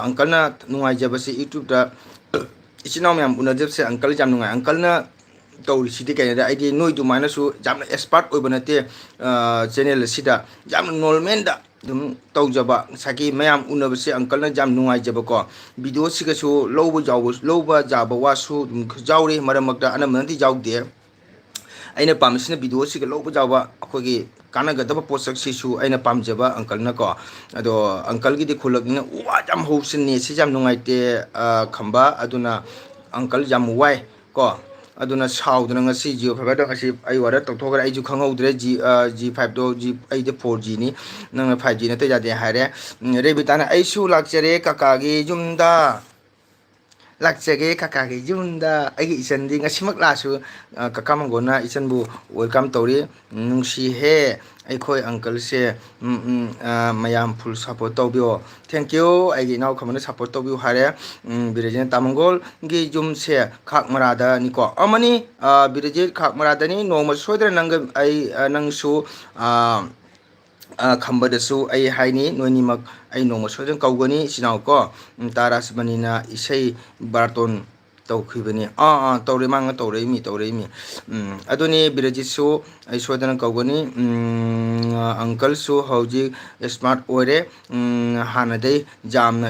ꯑꯪꯀꯜꯅ ꯅꯨꯡꯉꯥꯏꯖꯕꯁꯦ YouTubeꯇ ꯏꯆꯤꯟ ꯏꯅꯥꯎ ꯃꯌꯥꯝ ꯎꯅꯖꯕꯁꯦ ꯑꯪꯀꯜ ꯌꯥꯝ ꯅꯨꯡꯉꯥꯏ꯫ ꯑꯪꯀꯜꯅ ꯇꯧꯔꯤꯁꯤꯗꯤ ꯀꯩꯅꯣꯗ, ꯑꯩꯗꯤ ꯅꯣꯏ ꯑꯗꯨꯃꯥꯏꯅꯁꯨ ꯌꯥꯝꯅ expert ꯑꯣꯏꯕ ꯅꯠꯇꯦ꯫ Channel ꯑꯁꯤꯗ ꯌꯥꯝꯅ normalꯗ ꯑꯗꯨꯝ ꯇꯧꯖꯕ, ꯉꯁꯥꯏꯒꯤ ꯃꯌꯥꯝ ꯎꯅꯕꯁꯦ ꯑꯪꯀꯜꯅ ꯌꯥꯝ ꯅꯨꯡꯉꯥꯏꯖꯕꯀꯣ꯫ Videoꯁꯤꯒꯁꯨ ꯂꯧꯕ ꯌꯥꯎꯕ, ꯂꯧꯕ ꯌꯥꯕ ꯋꯥꯁꯨ ꯑꯗꯨꯝ ꯌꯥꯎꯔꯤ, ꯃꯔꯛ ꯃꯔꯛꯇ, ꯑꯅꯝꯕꯅꯗꯤ ꯌꯥꯎꯗꯦ꯫ ꯑꯩꯅ ꯄꯥꯝꯃꯤꯁꯤꯅ videoꯁꯤꯒ ꯂꯧꯕ ꯌꯥꯎꯕ ꯑꯩꯈꯣꯏꯒꯤ ꯀꯥꯟꯅꯒꯗꯕ ꯄꯣꯠꯁꯛꯁꯤꯁꯨ ꯑꯩꯅ ꯄꯥꯝꯖꯕ ꯑꯪꯀꯜꯅꯀꯣ꯫ ꯑꯗꯣ ꯑꯪꯀꯜꯒꯤꯗꯤ ꯈꯨꯜꯂꯛꯅꯤꯅ ꯎ ꯋꯥ ꯌꯥꯝ ꯍꯧꯕꯁꯤꯅꯦ, ꯁꯤ ꯌꯥꯝ ꯅꯨꯡꯉꯥꯏꯇꯦ, ꯈꯝꯕ꯫ ꯑꯗꯨꯅ ꯑꯪꯀꯜ ꯌꯥꯝ ꯋꯥꯏ ꯀꯣ꯫ ꯑꯗꯨꯅ ꯁꯥꯎꯗꯅ ꯉꯁꯤ Jio Fiberꯗꯣ ꯉꯁꯤ ꯑꯩ order ꯇꯧꯊꯣꯛꯈ꯭ꯔꯦ꯫ ꯑꯩꯁꯨ ꯈꯪꯍꯧꯗ꯭ꯔꯦ꯫ G, G fiveꯗꯣ, G, ꯑꯩꯗꯤ four Gꯅꯤ, ꯅꯪꯅ five G ꯅꯠꯇ ꯌꯥꯗꯦ ꯍꯥꯏꯔꯦ꯫ ꯔꯦꯕꯤꯇꯥꯅ "ꯑꯩꯁꯨ ꯂꯥꯛꯆꯔꯦ ꯀꯀꯥꯒꯤ ꯌꯨꯝꯗ, ꯂꯥꯛꯆꯒꯦ ꯀꯀꯥꯒꯤ ꯌꯨꯝꯗ, ꯑꯩꯒꯤ ꯏꯆꯟꯗꯤ ꯉꯁꯤꯃꯛ ꯂꯥꯛꯑꯁꯨ, ꯀꯀꯥ ꯃꯪꯒꯣꯟꯅ ꯏꯆꯟꯕꯨ welcome ꯇꯧꯔꯤ꯫ ꯅꯨꯡꯁꯤꯍꯦ ꯑꯩꯈꯣꯏ ꯑꯪꯀꯜꯁꯦ꯫ ꯃꯌꯥꯝ full support ꯇꯧꯕꯤꯌꯣ꯫ Thank you꯫ ꯑꯩꯒꯤ ꯏꯅꯥꯎ ꯈꯝꯕꯅ support ꯇꯧꯕꯤꯌꯨ ꯍꯥꯏꯔꯦ꯫ ꯕꯤꯔꯦꯖꯤꯅ "ꯇꯥꯃꯪꯒꯣꯜꯒꯤ ꯌꯨꯝꯁꯦ ꯈꯥꯛ ꯃꯔꯥꯗꯅꯤꯀꯣ?" ꯑꯃꯅꯤ, ꯕꯤꯔꯦꯖꯤꯠ, ꯈꯥꯛ ꯃꯔꯥꯗꯅꯤ꯫ ꯅꯣꯡꯃ ꯁꯣꯏꯗꯅ ꯅꯪꯒ ꯑꯩ, ꯅꯪꯁꯨ ꯈꯝꯕꯗꯁꯨ ꯑꯩ ꯍꯥꯏꯅꯤ, ꯅꯣꯏꯅꯤꯃꯛ ꯑꯩ ꯅꯣꯡꯃ ꯁꯣꯏꯗꯅ ꯀꯧꯒꯅꯤ꯫ ꯏꯆꯤꯟ ꯏꯅꯥꯎ ꯀꯣ, ꯇꯥ ꯔꯥꯁꯃꯅꯤꯅ ꯏꯁꯩ ꯕꯥꯔꯇꯣꯟ ꯇꯧꯈꯤꯕꯅꯤ꯫ ꯑꯥ, ꯑꯥ, ꯇꯧꯔꯦ, ꯃꯥꯅ ꯇꯧꯔꯛꯏꯃꯤ, ꯇꯧꯔꯛꯏꯃꯤ꯫ ꯑꯗꯨꯅꯤ, ꯕꯤꯔꯖꯤꯠꯁꯨ ꯑꯩ ꯁꯣꯏꯗꯅ ꯀꯧꯒꯅꯤ꯫ ꯑꯪꯀꯜꯁꯨ ꯍꯧꯖꯤꯛ smart ꯑꯣꯏꯔꯦ꯫ ꯍꯥꯟꯅꯗꯩ ꯌꯥꯝꯅ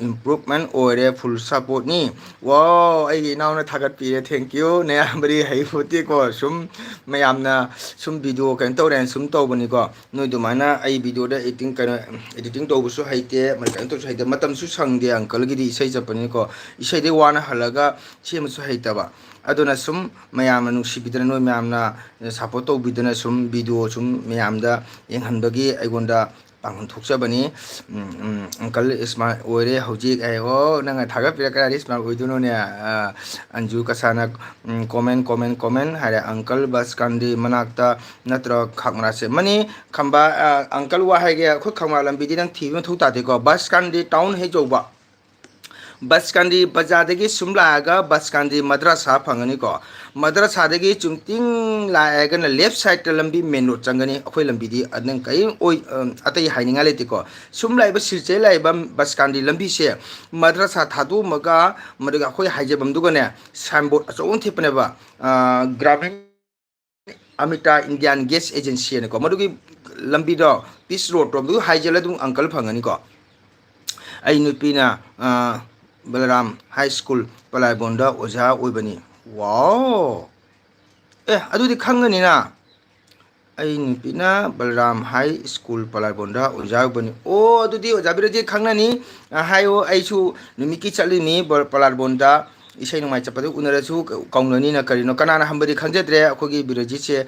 improvement ꯑꯣꯏꯔꯦ꯫ Full supportꯅꯤ꯫ Wow, ꯑꯩꯒꯤ ꯏꯅꯥꯎꯅ ꯊꯥꯒꯠꯄꯤꯔꯦ꯫ Thank you꯫ ꯅꯌꯥꯝꯕꯗꯤ ꯍꯩ ꯄꯣꯠꯇꯦꯀꯣ꯫ ꯁꯨꯝ ꯃꯌꯥꯝꯅ ꯁꯨꯝ video ꯀꯩꯅꯣ ꯇꯧꯔꯦꯅ ꯁꯨꯝ ꯇꯧꯕꯅꯤꯀꯣ꯫ ꯅꯣꯏ ꯑꯗꯨꯃꯥꯏꯅ ꯑꯩ videoꯗ editing, ꯀꯩꯅꯣ, editing ꯇꯧꯕꯁꯨ ꯍꯩꯇꯦ, ꯀꯩꯅꯣ ꯇꯧꯕꯁꯨ ꯍꯩꯇꯦ, ꯃꯇꯝꯁꯨ ꯁꯪꯗꯦ꯫ ꯑꯪꯀꯜꯒꯤꯗꯤ ꯏꯁꯩ ꯆꯠꯄꯅꯤꯀꯣ, ꯏꯁꯩꯗꯩ ꯋꯥꯅ ꯍꯜꯂꯒ ꯁꯦꯝꯕꯁꯨ ꯍꯩꯇꯕ꯫ ꯑꯗꯨꯅ ꯁꯨꯝ ꯃꯌꯥꯝꯅ ꯅꯨꯡꯁꯤꯕꯤꯗꯅ, ꯅꯣꯏ ꯃꯌꯥꯝꯅ support ꯇꯧꯕꯤꯗꯅ ꯁꯨꯝ video ꯁꯨꯝ ꯃꯌꯥꯝꯗ ꯌꯦꯡꯍꯟꯕꯒꯤ ꯑꯩꯉꯣꯟꯗ ꯄꯥꯡꯒꯜ ꯊꯣꯛꯆꯕꯅꯤ꯫ ꯎꯝ, ꯎꯝ, ꯑꯪꯀꯜ smart ꯑꯣꯏꯔꯦ ꯍꯧꯖꯤꯛ ꯍꯥꯏ꯫ ꯑꯣ, ꯅꯪꯅ ꯊꯥꯒꯠꯄꯤꯔ ꯀꯗꯥꯏꯗ smart ꯑꯣꯏꯗꯣꯏꯅꯣꯅꯦ? ꯑ, ꯑꯟꯖꯨ ꯀꯁꯥꯅ, ꯎꯝ, comment, comment, comment ꯍꯥꯏꯔꯦ꯫ ꯑꯪꯀꯜ ꯕꯁ ꯀꯥꯟꯗꯤ ꯃꯅꯥꯛꯇ ꯅꯠꯇ꯭ꯔꯣ ꯈꯥꯛꯃꯔꯥꯁꯦ? ꯃꯅꯤ ꯈꯝꯕ, ꯑ, ꯑꯪꯀꯜ ꯋꯥ ꯍꯥꯏꯒꯦ, ꯑꯩꯈꯣꯏ ꯈꯥꯛꯃꯔꯥ ꯂꯝꯕꯤꯗꯤ ꯅꯪ ꯊꯤꯕ ꯃꯊꯧ ꯇꯥꯗꯦꯀꯣ꯫ ꯕꯁ ꯀꯥꯟꯗꯤ town ꯍꯦꯛ ꯌꯧꯕ꯫ ꯕꯁꯀꯥꯟꯗꯤ ꯕꯖꯥꯔꯗꯒꯤ ꯁꯨꯝ ꯂꯥꯛꯑꯒ ꯕꯁꯀꯥꯟꯗꯤ ꯃꯗ꯭ꯔꯁꯥ ꯐꯪꯒꯅꯤꯀꯣ꯫ ꯃꯗ꯭ꯔꯁꯥꯗꯒꯤ ꯆꯨꯝꯇꯤꯡ ꯂꯥꯛꯑꯒꯅ ꯂꯦꯐ ꯁꯥꯏꯗꯇ ꯂꯝꯕꯤ ꯃꯦꯟ ꯔꯣꯗ ꯆꯪꯒꯅꯤ꯫ ꯑꯩꯈꯣꯏ ꯂꯝꯕꯤꯗꯤ ꯑꯗꯨꯝ ꯀꯔꯤꯝ ꯑꯣꯏ, ꯑꯇꯩ ꯍꯥꯏꯅꯤꯡꯉꯥꯏ ꯂꯩꯇꯦꯀꯣ꯫ ꯁꯨꯝ ꯂꯥꯛꯏꯕ ꯁꯤꯜꯆꯔ ꯂꯥꯛꯏꯕ ꯕꯁꯀꯥꯟꯗꯤ ꯂꯝꯕꯤꯁꯦ ꯃꯗ꯭ꯔꯁꯥ ꯊꯥꯗꯣꯛꯑꯝꯃꯒ ꯃꯗꯨꯒ ꯑꯩꯈꯣꯏ ꯍꯥꯏꯖꯕꯝꯗꯨꯒꯅꯦ ꯁꯥꯏꯟꯕꯣꯔꯗ ꯑꯆꯧꯕ ꯑꯃ ꯊꯦꯠꯄꯅꯦꯕ, ꯒ꯭ꯔꯥꯃꯤꯟ ꯑꯃꯤꯇꯥ ꯏꯟꯗꯤꯌꯥꯟ ꯒꯦꯁ ꯑꯦꯖꯦꯟꯁꯤ ꯍꯥꯏꯅꯀꯣ꯫ ꯃꯗꯨꯒꯤ ꯂꯝꯕꯤꯗꯣ ꯄꯤꯁ ꯔꯣꯗ ꯔꯣꯝꯗꯨ ꯍꯥꯏꯖꯜꯂ ꯑꯗꯨꯝ ꯑꯪꯀꯜ ꯐꯪꯒꯅꯤꯀꯣ꯫ ꯑꯩ ꯅꯨꯄꯤꯅ ꯕꯂꯔꯥꯝ ꯍꯥꯏ ꯁ꯭ꯀꯨꯜ ꯄꯂꯥꯏꯕꯣꯟꯗ ꯑꯣꯖꯥ ꯑꯣꯏꯕꯅꯤ꯫ ꯋꯥꯎ! ꯑꯦ, ꯑꯗꯨꯗꯤ ꯈꯪꯒꯅꯤꯅ꯫ ꯑꯩ ꯅꯨꯄꯤꯅ ꯕꯂꯔꯥꯝ ꯍꯥꯏ ꯁ꯭ꯀꯨꯜ ꯄꯂꯥꯏꯕꯣꯟꯗ ꯑꯣꯖꯥ ꯑꯣꯏꯕꯅꯤ꯫ ꯑꯣ, ꯑꯗꯨꯗꯤ ꯑꯣꯖꯥ ꯕꯤꯔꯖꯤꯠ ꯈꯪꯅꯅꯤ꯫ ꯍꯥꯏꯌꯣ, ꯑꯩꯁꯨ ꯅꯨꯃꯤꯠꯀꯤ ꯆꯠꯂꯤꯅꯤ ꯄꯂꯥꯏꯕꯣꯟꯗ꯫ ꯏꯁꯩ ꯅꯨꯡꯉꯥꯏ ꯆꯠꯄꯗ ꯎꯅꯔꯁꯨ ꯀꯧꯅꯅꯤꯅ꯫ ꯀꯔꯤꯅꯣ, ꯀꯅꯥꯅ ꯍꯟꯕꯗꯤ ꯈꯪꯖꯗ꯭ꯔꯦ꯫ ꯑꯩꯈꯣꯏꯒꯤ ꯕꯤꯔꯖꯤꯠꯁꯦ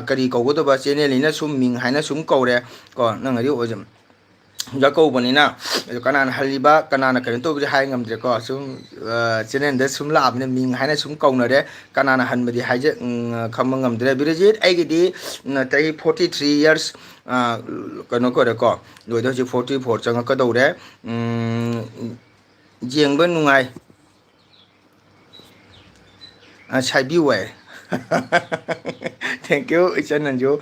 ꯀꯔꯤ ꯀꯧꯒꯗꯕ, ꯆꯦꯅꯦꯜꯅꯤꯅ ꯁꯨꯝ ꯃꯤꯡ ꯍꯥꯏꯅ ꯁꯨꯝ ꯀꯧꯔꯦ ꯀꯣ꯫ ꯅꯪ ꯑꯗꯤ ꯑꯣꯖꯥ ꯀꯧꯕꯅꯤꯅ꯫ ꯑꯗꯣ ꯀꯅꯥꯅ ꯍꯜꯂꯤꯕ, ꯀꯅꯥꯅ ꯀꯩꯅꯣ ꯇꯧꯕꯗꯤ ꯍꯥꯏ ꯉꯝꯗ꯭ꯔꯦꯀꯣ꯫ ꯁꯨꯝ ꯆꯦꯅꯦꯜꯗ ꯁꯨꯝ ꯂꯥꯛꯑꯕꯅꯤꯅ ꯃꯤꯡ ꯍꯥꯏꯅ ꯁꯨꯝ ꯀꯧꯅꯔꯦ꯫ ꯀꯅꯥꯅ ꯍꯟꯕꯗꯤ ꯍꯥꯏꯖ ꯈꯪꯕ ꯉꯝꯗ꯭ꯔꯦ꯫ ꯕꯤꯔꯖꯤꯠ, ꯑꯩꯒꯤꯗꯤ ꯆꯍꯤ ꯐꯣꯔꯇꯤ ꯊ꯭ꯔꯤ ꯌꯔꯁ ꯀꯩꯅꯣ ꯀꯣꯏꯔꯦꯀꯣ꯫ ꯂꯣꯏꯗ ꯍꯧꯖꯤꯛ ꯐꯣꯔꯇꯤ ꯐꯣꯔ ꯆꯪꯉꯛꯀꯗꯧꯔꯦ꯫ ꯌꯦꯡꯕ ꯅꯨꯡꯉꯥꯏ꯫ ꯁꯥꯏꯕꯤꯌꯨ ꯍꯥꯏ꯫ Thank you, ꯏꯆꯟ ꯅꯟꯖꯨ꯫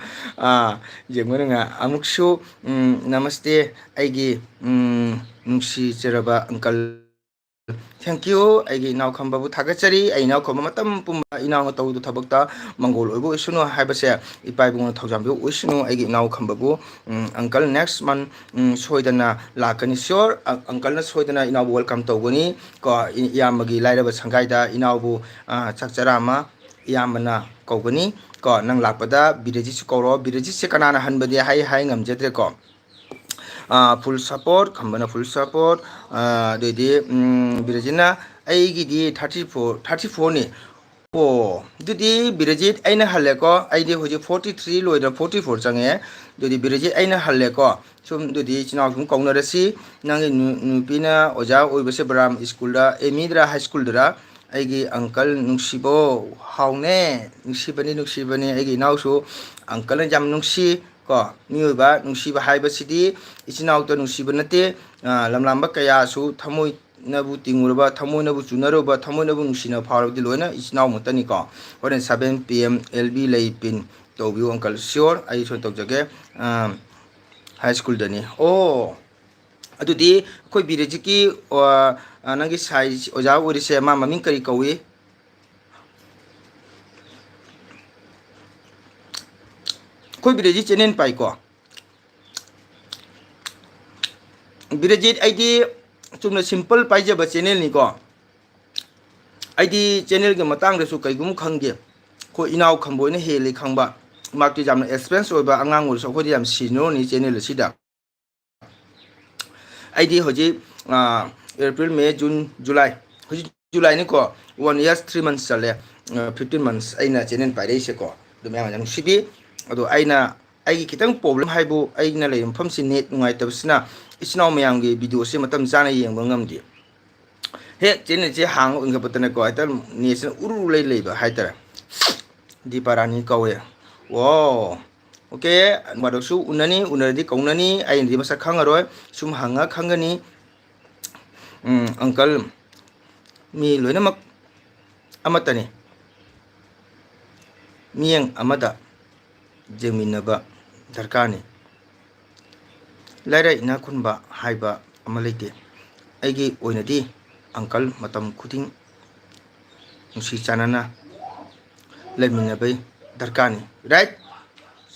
ꯌꯦꯡꯕ ꯅꯨꯡꯉꯥꯏ꯫ ꯑꯃꯨꯛꯁꯨ ꯅꯃꯁꯇꯦ, ꯑꯩꯒꯤ ꯅꯨꯡꯁꯤꯖꯔꯕ ꯑꯪꯀꯜ꯫ Thank you, ꯑꯩꯒꯤ ꯏꯅꯥꯎ ꯈꯝꯕꯕꯨ ꯊꯥꯒꯠꯆꯔꯤ꯫ ꯑꯩ ꯏꯅꯥꯎ ꯈꯝꯕ ꯃꯇꯝ ꯄꯨꯝꯕ ꯏꯅꯥꯎꯅ ꯇꯧꯔꯤꯕ ꯊꯕꯛꯇ ꯃꯪꯒꯣꯜ ꯑꯣꯏꯕ ꯑꯣꯏꯁꯅꯨ ꯍꯥꯏꯕꯁꯦ ꯏꯄꯥ ꯏꯕꯨꯡꯅ ꯊꯧꯖꯥꯟꯕꯤꯕ ꯑꯣꯏꯁꯅꯨ꯫ ꯑꯩꯒꯤ ꯏꯅꯥꯎ ꯈꯝꯕꯕꯨ ꯑꯪꯀꯜ next month ꯁꯣꯏꯗꯅ ꯂꯥꯛꯀꯅꯤ꯫ Sure, ꯑꯪꯀꯜꯅ ꯁꯣꯏꯗꯅ ꯏꯅꯥꯎꯕꯨ welcome ꯇꯧꯒꯅꯤ ꯀꯣ꯫ ꯏꯌꯥꯝꯕꯒꯤ ꯂꯥꯏꯔꯕ ꯁꯪꯒꯥꯏꯗ ꯏꯅꯥꯎꯕꯨ ꯆꯥꯛ ꯆꯔꯥ ꯑꯃ ꯏꯌꯥꯝꯕꯅ ꯀꯧꯒꯅꯤ ꯀꯣ꯫ ꯅꯪ ꯂꯥꯛꯄꯗ ꯕꯤꯔꯖꯤꯠꯁꯨ ꯀꯧꯔꯣ꯫ ꯕꯤꯔꯖꯤꯠꯁꯦ ꯀꯅꯥꯅ ꯍꯟꯕꯗꯤ ꯍꯥꯏ ꯍꯥꯏ ꯉꯝꯖꯗ꯭ꯔꯦꯀꯣ꯫ Full support, ꯈꯝꯕꯅ full support꯫ ꯑꯗꯩꯗꯤ ꯕꯤꯔꯖꯤꯠꯅ ꯑꯩꯒꯤꯗꯤ ꯊꯥꯔꯇꯤ ꯐꯣꯔ, ꯊꯥꯔꯇꯤ ꯐꯣꯔꯅꯤ꯫ ꯑꯣ, ꯑꯗꯨꯗꯤ ꯕꯤꯔꯖꯤꯠ ꯑꯩꯅ ꯍꯜꯂꯦꯀꯣ꯫ ꯑꯩꯗꯤ ꯍꯧꯖꯤꯛ ꯐꯣꯔꯇꯤ ꯊ꯭ꯔꯤ ꯂꯣꯏꯗꯅ ꯐꯣꯔꯇꯤ ꯐꯣꯔ ꯆꯪꯉꯛꯑꯦ꯫ ꯑꯗꯨꯗꯤ ꯕꯤꯔꯖꯤꯠ ꯑꯩꯅ ꯍꯜꯂꯦꯀꯣ꯫ ꯁꯨꯝ ꯑꯗꯨꯗꯤ ꯏꯆꯤꯟ ꯏꯅꯥꯎ ꯁꯨꯝ ꯀꯧꯅꯔꯁꯤ꯫ ꯅꯪꯒꯤ ꯅꯨꯄꯤꯅ ꯑꯣꯖꯥ ꯑꯣꯏꯕꯁꯦ ꯕꯔꯥꯝ ꯁ꯭ꯀꯨꯜꯗ, ꯑꯦꯝ ꯏꯗꯔꯥ ꯍꯥꯏ ꯁ꯭ꯀꯨꯜꯗꯔ? ꯑꯩꯒꯤ ꯑꯪꯀꯜ ꯅꯨꯡꯁꯤꯕꯣ, ꯍꯥꯎꯅꯦ꯫ ꯅꯨꯡꯁꯤꯕꯅꯤ, ꯅꯨꯡꯁꯤꯕꯅꯤ꯫ ꯑꯩꯒꯤ ꯏꯅꯥꯎꯁꯨ ꯑꯪꯀꯜꯅ ꯌꯥꯝ ꯅꯨꯡꯁꯤ ꯀꯣ꯫ ꯃꯤꯑꯣꯏꯕ ꯅꯨꯡꯁꯤꯕ ꯍꯥꯏꯕꯁꯤꯗꯤ ꯏꯆꯤꯟ ꯏꯅꯥꯎꯇ ꯅꯨꯡꯁꯤꯕ ꯅꯠꯇꯦ꯫ ꯂꯝꯂꯥꯟꯕ ꯀꯌꯥꯁꯨ ꯊꯃꯣꯏ ꯅꯕꯨ ꯇꯤꯡꯉꯨꯔꯕ, ꯊꯃꯣꯏꯅꯕꯨ ꯆꯨꯅꯔꯨꯕ, ꯊꯃꯣꯏꯅꯕꯨ ꯅꯨꯡꯁꯤꯅꯕ ꯐꯥꯎꯔꯕꯗꯤ ꯂꯣꯏꯅ ꯏꯆꯤꯟ ꯏꯅꯥꯎ ꯉꯥꯛꯇꯅꯤꯀꯣ꯫ ꯍꯣꯔꯦꯟ seven P M L B ꯂꯩ ꯄꯤꯟ ꯇꯧꯕꯤꯌꯨ uncle꯫ Sure, ꯑꯩ ꯁꯣꯏ ꯇꯧꯖꯒꯦ꯫ ꯑꯥ, high schoolꯗꯅꯤ꯫ ꯑꯣ, ꯑꯗꯨꯗꯤ ꯑꯩꯈꯣꯏ ꯕꯤꯔꯦꯖꯤꯠꯀꯤ, ꯑꯥ, ꯅꯪꯒꯤ ꯁꯥꯏ ꯑꯣꯖꯥ ꯑꯣꯏꯔꯤꯁꯦ, ꯃꯥ ꯃꯃꯤꯡ ꯀꯔꯤ ꯀꯧꯏ? ꯑꯩꯈꯣꯏ ꯕꯤꯔꯦꯖꯤꯠ channel ꯄꯥꯏꯀꯣ꯫ ꯕꯤꯔꯦꯖꯤꯠ, ꯑꯩꯗꯤ ꯆꯨꯝꯅ simple ꯄꯥꯏꯖꯕ channelꯅꯤꯀꯣ꯫ ꯑꯩꯗꯤ channelꯒꯤ ꯃꯇꯥꯡꯗꯁꯨ ꯀꯩꯒꯨꯝꯕ ꯈꯪꯗꯦ꯫ ꯑꯩꯈꯣꯏ ꯏꯅꯥꯎ ꯈꯝꯕꯣꯏꯅ ꯍꯦꯜꯂꯤ ꯈꯪꯕ꯫ ꯃꯍꯥꯛꯇꯤ ꯌꯥꯝꯅ experience ꯑꯣꯏꯕ ꯑꯉꯥꯡ ꯑꯣꯏꯔꯁꯨ ꯑꯩꯈꯣꯏꯗꯤ ꯌꯥꯝ seniorꯅꯤ channel ꯑꯁꯤꯗ꯫ ꯑꯩꯗꯤ ꯍꯧꯖꯤꯛ, ꯑꯥ, April, May, June, July, ꯍꯧꯖꯤꯛ Julyꯅꯤꯀꯣ, one year three months ꯆꯠꯂꯦ, ꯑꯥ, fifteen months ꯑꯩꯅ channel ꯄꯥꯏꯔꯛꯏꯁꯦꯀꯣ꯫ ꯑꯗꯨ ꯃꯌꯥꯝ ꯌꯥꯝ ꯅꯨꯡꯁꯤꯕꯤ꯫ ꯑꯗꯣ ꯑꯩꯅ, ꯑꯩꯒꯤ ꯈꯤꯇꯪ problem ꯍꯥꯏꯕꯨ ꯑꯩꯅ ꯂꯩꯔꯤꯕ ꯃꯐꯝꯁꯤ net ꯅꯨꯡꯉꯥꯏꯇꯕꯁꯤꯅ ꯏꯆꯤꯟ ꯏꯅꯥꯎ ꯃꯌꯥꯝꯒꯤ videoꯁꯦ ꯃꯇꯝ ꯆꯥꯅ ꯌꯦꯡꯕ ꯉꯝꯗꯦ꯫ ꯍꯦꯛ channelꯁꯦ ꯍꯥꯡꯉ ꯎꯪꯈꯠꯄꯗꯅꯦꯀꯣ, ꯍꯦꯛꯇ netꯁꯤꯅ ꯎꯔꯨ ꯂꯩ ꯂꯩꯕ ꯍꯥꯏꯇꯥꯔꯦ꯫ ꯗꯤꯄꯥ ꯔꯥꯅꯤ ꯀꯧꯋꯦ꯫ ꯋꯥꯎ꯫ Okay, ꯃꯔꯛꯁꯨ ꯎꯅꯅꯤ, ꯎꯅꯔꯗꯤ ꯀꯧꯅꯅꯤ, ꯑꯩꯅꯗꯤ ꯃꯁꯛ ꯈꯪꯉꯔꯣꯏ, ꯁꯨꯝ ꯍꯪꯉ ꯈꯪꯒꯅꯤ꯫ ꯎꯝ, uncle, ꯃꯤ ꯂꯣꯏꯅꯃꯛ ꯑꯃꯠꯇꯅꯤ꯫ ꯃꯤꯠꯌꯦꯡ ꯑꯃꯗ ꯌꯦꯡꯃꯤꯟꯅꯕ ꯗꯔꯀꯥꯔꯅꯤ꯫ ꯂꯥꯏꯔ ꯏꯅꯥꯛ ꯈꯨꯟꯕ ꯍꯥꯏꯕ ꯑꯃ ꯂꯩꯇꯦ꯫ ꯑꯩꯒꯤ ꯑꯣꯏꯅꯗꯤ uncle ꯃꯇꯝ ꯈꯨꯗꯤꯡ ꯅꯨꯡꯁꯤ ꯆꯥꯟꯅꯅ ꯂꯩꯃꯤꯟꯅꯕꯩ ꯗꯔꯀꯥꯔꯅꯤ꯫ Right?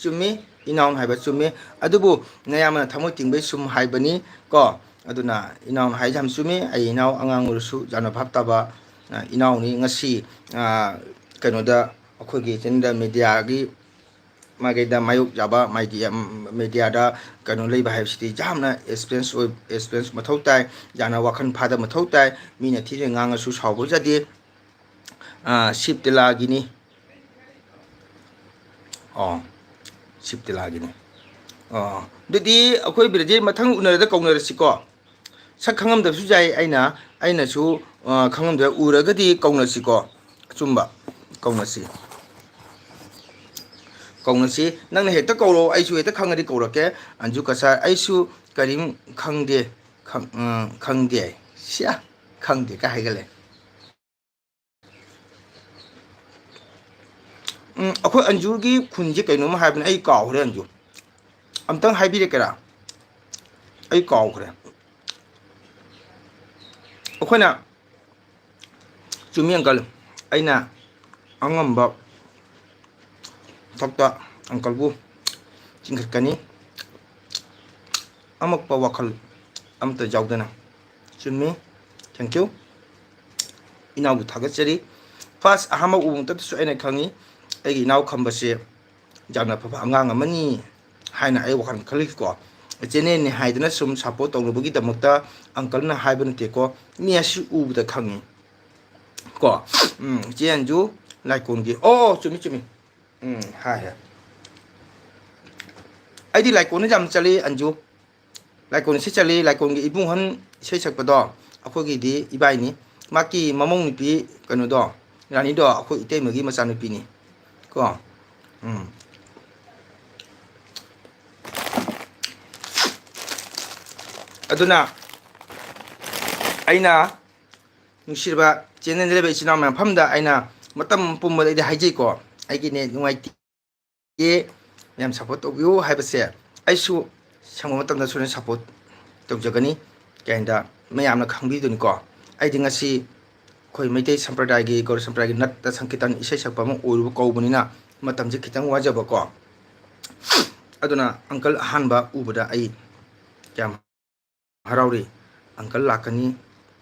ꯆꯨꯝꯃꯤ, ꯏꯅꯥꯎꯅ ꯍꯥꯏꯕ ꯆꯨꯝꯃꯤ꯫ ꯑꯗꯨꯕꯨ ꯅꯌꯥꯝꯕꯅ ꯊꯃꯣꯏ ꯇꯤꯡꯕꯩ ꯁꯨꯝ ꯍꯥꯏꯕꯅꯤ ꯀꯣ꯫ ꯑꯗꯨꯅ ꯏꯅꯥꯎꯅ ꯍꯥꯏꯁꯦ ꯌꯥꯝ ꯆꯨꯝꯃꯤ꯫ ꯑꯩ ꯏꯅꯥꯎ ꯑꯉꯥꯡ ꯑꯣꯏꯔꯁꯨ ꯌꯥꯝꯅ ꯚꯥꯞ ꯇꯥꯕ, ꯑ, ꯏꯅꯥꯎꯅꯤ꯫ ꯉꯁꯤ, ꯑ, ꯀꯩꯅꯣꯗ ꯑꯩꯈꯣꯏꯒꯤ channelꯗ mediaꯒꯤ ꯃꯥꯏꯀꯩꯗ ꯃꯥꯌꯣꯛ ꯆꯥꯕ media, mediaꯗ ꯀꯩꯅꯣ ꯂꯩꯕ ꯍꯥꯏꯕꯁꯤꯗꯤ ꯌꯥꯝꯅ experience ꯑꯣꯏ, experience ꯃꯊꯧ ꯇꯥꯏ, ꯌꯥꯝꯅ ꯋꯥꯈꯜ ꯐꯥꯗꯕ ꯃꯊꯧ ꯇꯥꯏ꯫ ꯃꯤꯅ ꯊꯤꯅ ꯉꯥꯡꯉꯁꯨ ꯁꯥꯎꯕ ꯌꯥꯗꯦ꯫ ꯑꯥ, ꯁꯤꯞ ꯇꯤꯂꯥꯒꯤꯅꯤ꯫ ꯑꯣ, ꯁꯤꯞ ꯇꯤꯂꯥꯒꯤꯅꯤ꯫ ꯑꯣ, ꯑꯗꯨꯗꯤ ꯑꯩꯈꯣꯏ ꯕ꯭ꯔꯗꯔ ꯃꯊꯪ ꯎꯅꯔꯗ ꯀꯧꯅꯔꯁꯤꯀꯣ꯫ ꯁꯛ ꯈꯪꯉꯝꯗꯕꯁꯨ ꯌꯥꯏ, ꯑꯩꯅ, ꯑꯩꯅꯁꯨ, ꯑ, ꯈꯪꯉꯝꯗꯕ ꯎꯔꯒꯗꯤ ꯀꯧꯅꯁꯤꯀꯣ꯫ ꯑꯆꯨꯝꯕ ꯀꯧꯅꯁꯤ꯫ ꯀꯧꯅꯁꯤ꯫ ꯅꯪꯅ ꯍꯦꯛꯇ ꯀꯧꯔꯣ, ꯑꯩꯁꯨ ꯍꯦꯛꯇ ꯈꯪꯉꯗꯤ ꯀꯧꯔꯛꯀꯦ꯫ ꯑꯟꯖꯨ ꯀꯁꯥꯔ, ꯑꯩꯁꯨ ꯀꯔꯤꯝ ꯈꯪꯗꯦ, ꯈꯪ-, ꯑ, ꯈꯪꯗꯦ꯫ ꯁꯤꯌꯥ, ꯈꯪꯗꯦ ꯀꯥꯏ ꯍꯥꯏꯒꯠꯂꯦ꯫ ꯎꯝ, ꯑꯩꯈꯣꯏ ꯑꯟꯖꯨꯒꯤ ꯈꯨꯟꯁꯦ ꯀꯩꯅꯣꯝ ꯍꯥꯏꯕꯅꯦ, ꯑꯩ ꯀꯥꯎꯈ꯭ꯔꯦ ꯑꯟꯖꯨ꯫ ꯑꯝꯇꯪ ꯍꯥꯏꯕꯤꯔꯛꯀꯦꯔꯥ? ꯑꯩ ꯀꯥꯎꯈ꯭ꯔꯦ꯫ ꯑꯩꯈꯣꯏꯅ, ꯆꯨꯝꯃꯤ uncle, ꯑꯩꯅ ꯑꯉꯝꯕ ꯊꯥꯛꯇ uncleꯕꯨ ꯆꯤꯡꯈꯠꯀꯅꯤ, ꯑꯃꯛꯄ ꯋꯥꯈꯜ ꯑꯃꯠꯇ ꯌꯥꯎꯗꯅ꯫ ꯆꯨꯝꯃꯤ꯫ Thank you꯫ ꯏꯅꯥꯎꯕꯨ ꯊꯥꯒꯠꯆꯔꯤ꯫ First ꯑꯍꯥꯟꯕ ꯎꯕ ꯃꯇꯝꯗꯁꯨ ꯑꯩꯅ ꯈꯪꯉꯤ, ꯑꯩꯒꯤ ꯏꯅꯥꯎ ꯈꯝꯕꯁꯦ ꯌꯥꯝꯅ ꯐꯕ ꯑꯉꯥꯡ ꯑꯃꯅꯤ ꯍꯥꯏꯅ ꯑꯩ ꯋꯥꯈꯜ ꯈꯜꯂꯤꯀꯣ꯫ Channelꯅꯤ ꯍꯥꯏꯗꯅ ꯁꯨꯝ support ꯇꯧꯅꯕꯒꯤꯗꯃꯛꯇ uncleꯅ ꯍꯥꯏꯕ ꯅꯠꯇꯦꯀꯣ, ꯃꯤ ꯑꯁꯤ ꯎꯕꯗ ꯈꯪꯉꯤ ꯀꯣ꯫ ꯎꯝ, ꯏꯆꯦ ꯑꯟꯖꯨ ꯂꯥꯏꯀꯣꯟꯒꯤ, ꯑꯣ, ꯆꯨꯝꯃꯤ, ꯆꯨꯝꯃꯤ꯫ ꯎꯝ, ꯍꯥꯏ, ꯍꯥꯏ꯫ ꯑꯩꯗꯤ ꯂꯥꯏꯀꯣꯟꯗ ꯌꯥꯝ ꯆꯠꯂꯤ, ꯑꯟꯖꯨ꯫ ꯂꯥꯏꯀꯣꯟ ꯏꯁꯩ ꯆꯠꯂꯤ, ꯂꯥꯏꯀꯣꯟꯒꯤ ꯏꯕꯨꯡꯍꯟ ꯏꯁꯩ ꯁꯛꯄꯗꯣ ꯑꯩꯈꯣꯏꯒꯤꯗꯤ ꯏꯕꯥꯏꯅꯤ꯫ ꯃꯥꯒꯤ ꯃꯃꯧ ꯅꯨꯄꯤ ꯀꯩꯅꯣꯗꯣ, ꯔꯥꯅꯤꯗꯣ ꯑꯩꯈꯣꯏ ꯏꯇꯩꯃꯒꯤ ꯃꯆꯥꯅꯨꯄꯤꯅꯤ ꯀꯣ꯫ ꯎꯝ꯫ ꯑꯗꯨꯅ ꯑꯩꯅ ꯅꯨꯡꯁꯤꯔꯕ channelꯗ ꯂꯩꯕ ꯏꯆꯤꯟ ꯏꯅꯥꯎ ꯃꯌꯥꯝ, ꯃꯐꯝꯗ ꯑꯩꯅ ꯃꯇꯝ ꯄꯨꯝꯕꯗ ꯑꯩꯗꯤ ꯍꯥꯏꯖꯩꯀꯣ, ꯑꯩꯒꯤ net ꯅꯨꯡꯉꯥꯏꯇꯦ, ꯃꯌꯥꯝ support ꯇꯧꯕꯤꯌꯨ ꯍꯥꯏꯕꯁꯦ ꯑꯩꯁꯨ ꯁꯪꯕ ꯃꯇꯝꯗ ꯁꯣꯏꯗꯅ support ꯇꯧꯖꯒꯅꯤ꯫ ꯀꯩ ꯍꯥꯏꯗ ꯃꯌꯥꯝꯅ ꯈꯪꯕꯤꯗꯨꯅꯤꯀꯣ꯫ ꯑꯩꯗꯤ ꯉꯁꯤ ꯑꯩꯈꯣꯏ ꯃꯩꯇꯩ ꯁꯝꯄ꯭ꯔꯗꯥꯌꯒꯤ, ꯒꯧꯔ ꯁꯝꯄ꯭ꯔꯗꯥꯌꯒꯤ ꯅꯠꯇ ꯁꯪꯀꯤꯔꯇꯟ ꯏꯁꯩ ꯁꯛꯄ ꯑꯃ ꯑꯣꯏꯔꯨꯕ ꯀꯧꯕꯅꯤꯅ ꯃꯇꯝꯁꯦ ꯈꯤꯇꯪ ꯋꯥꯖꯕꯀꯣ꯫ ꯑꯗꯨꯅ uncle ꯑꯍꯥꯟꯕ ꯎꯕꯗ ꯑꯩ ꯌꯥꯝ ꯍꯔꯥꯎꯔꯤ꯫ Uncle ꯂꯥꯛꯀꯅꯤ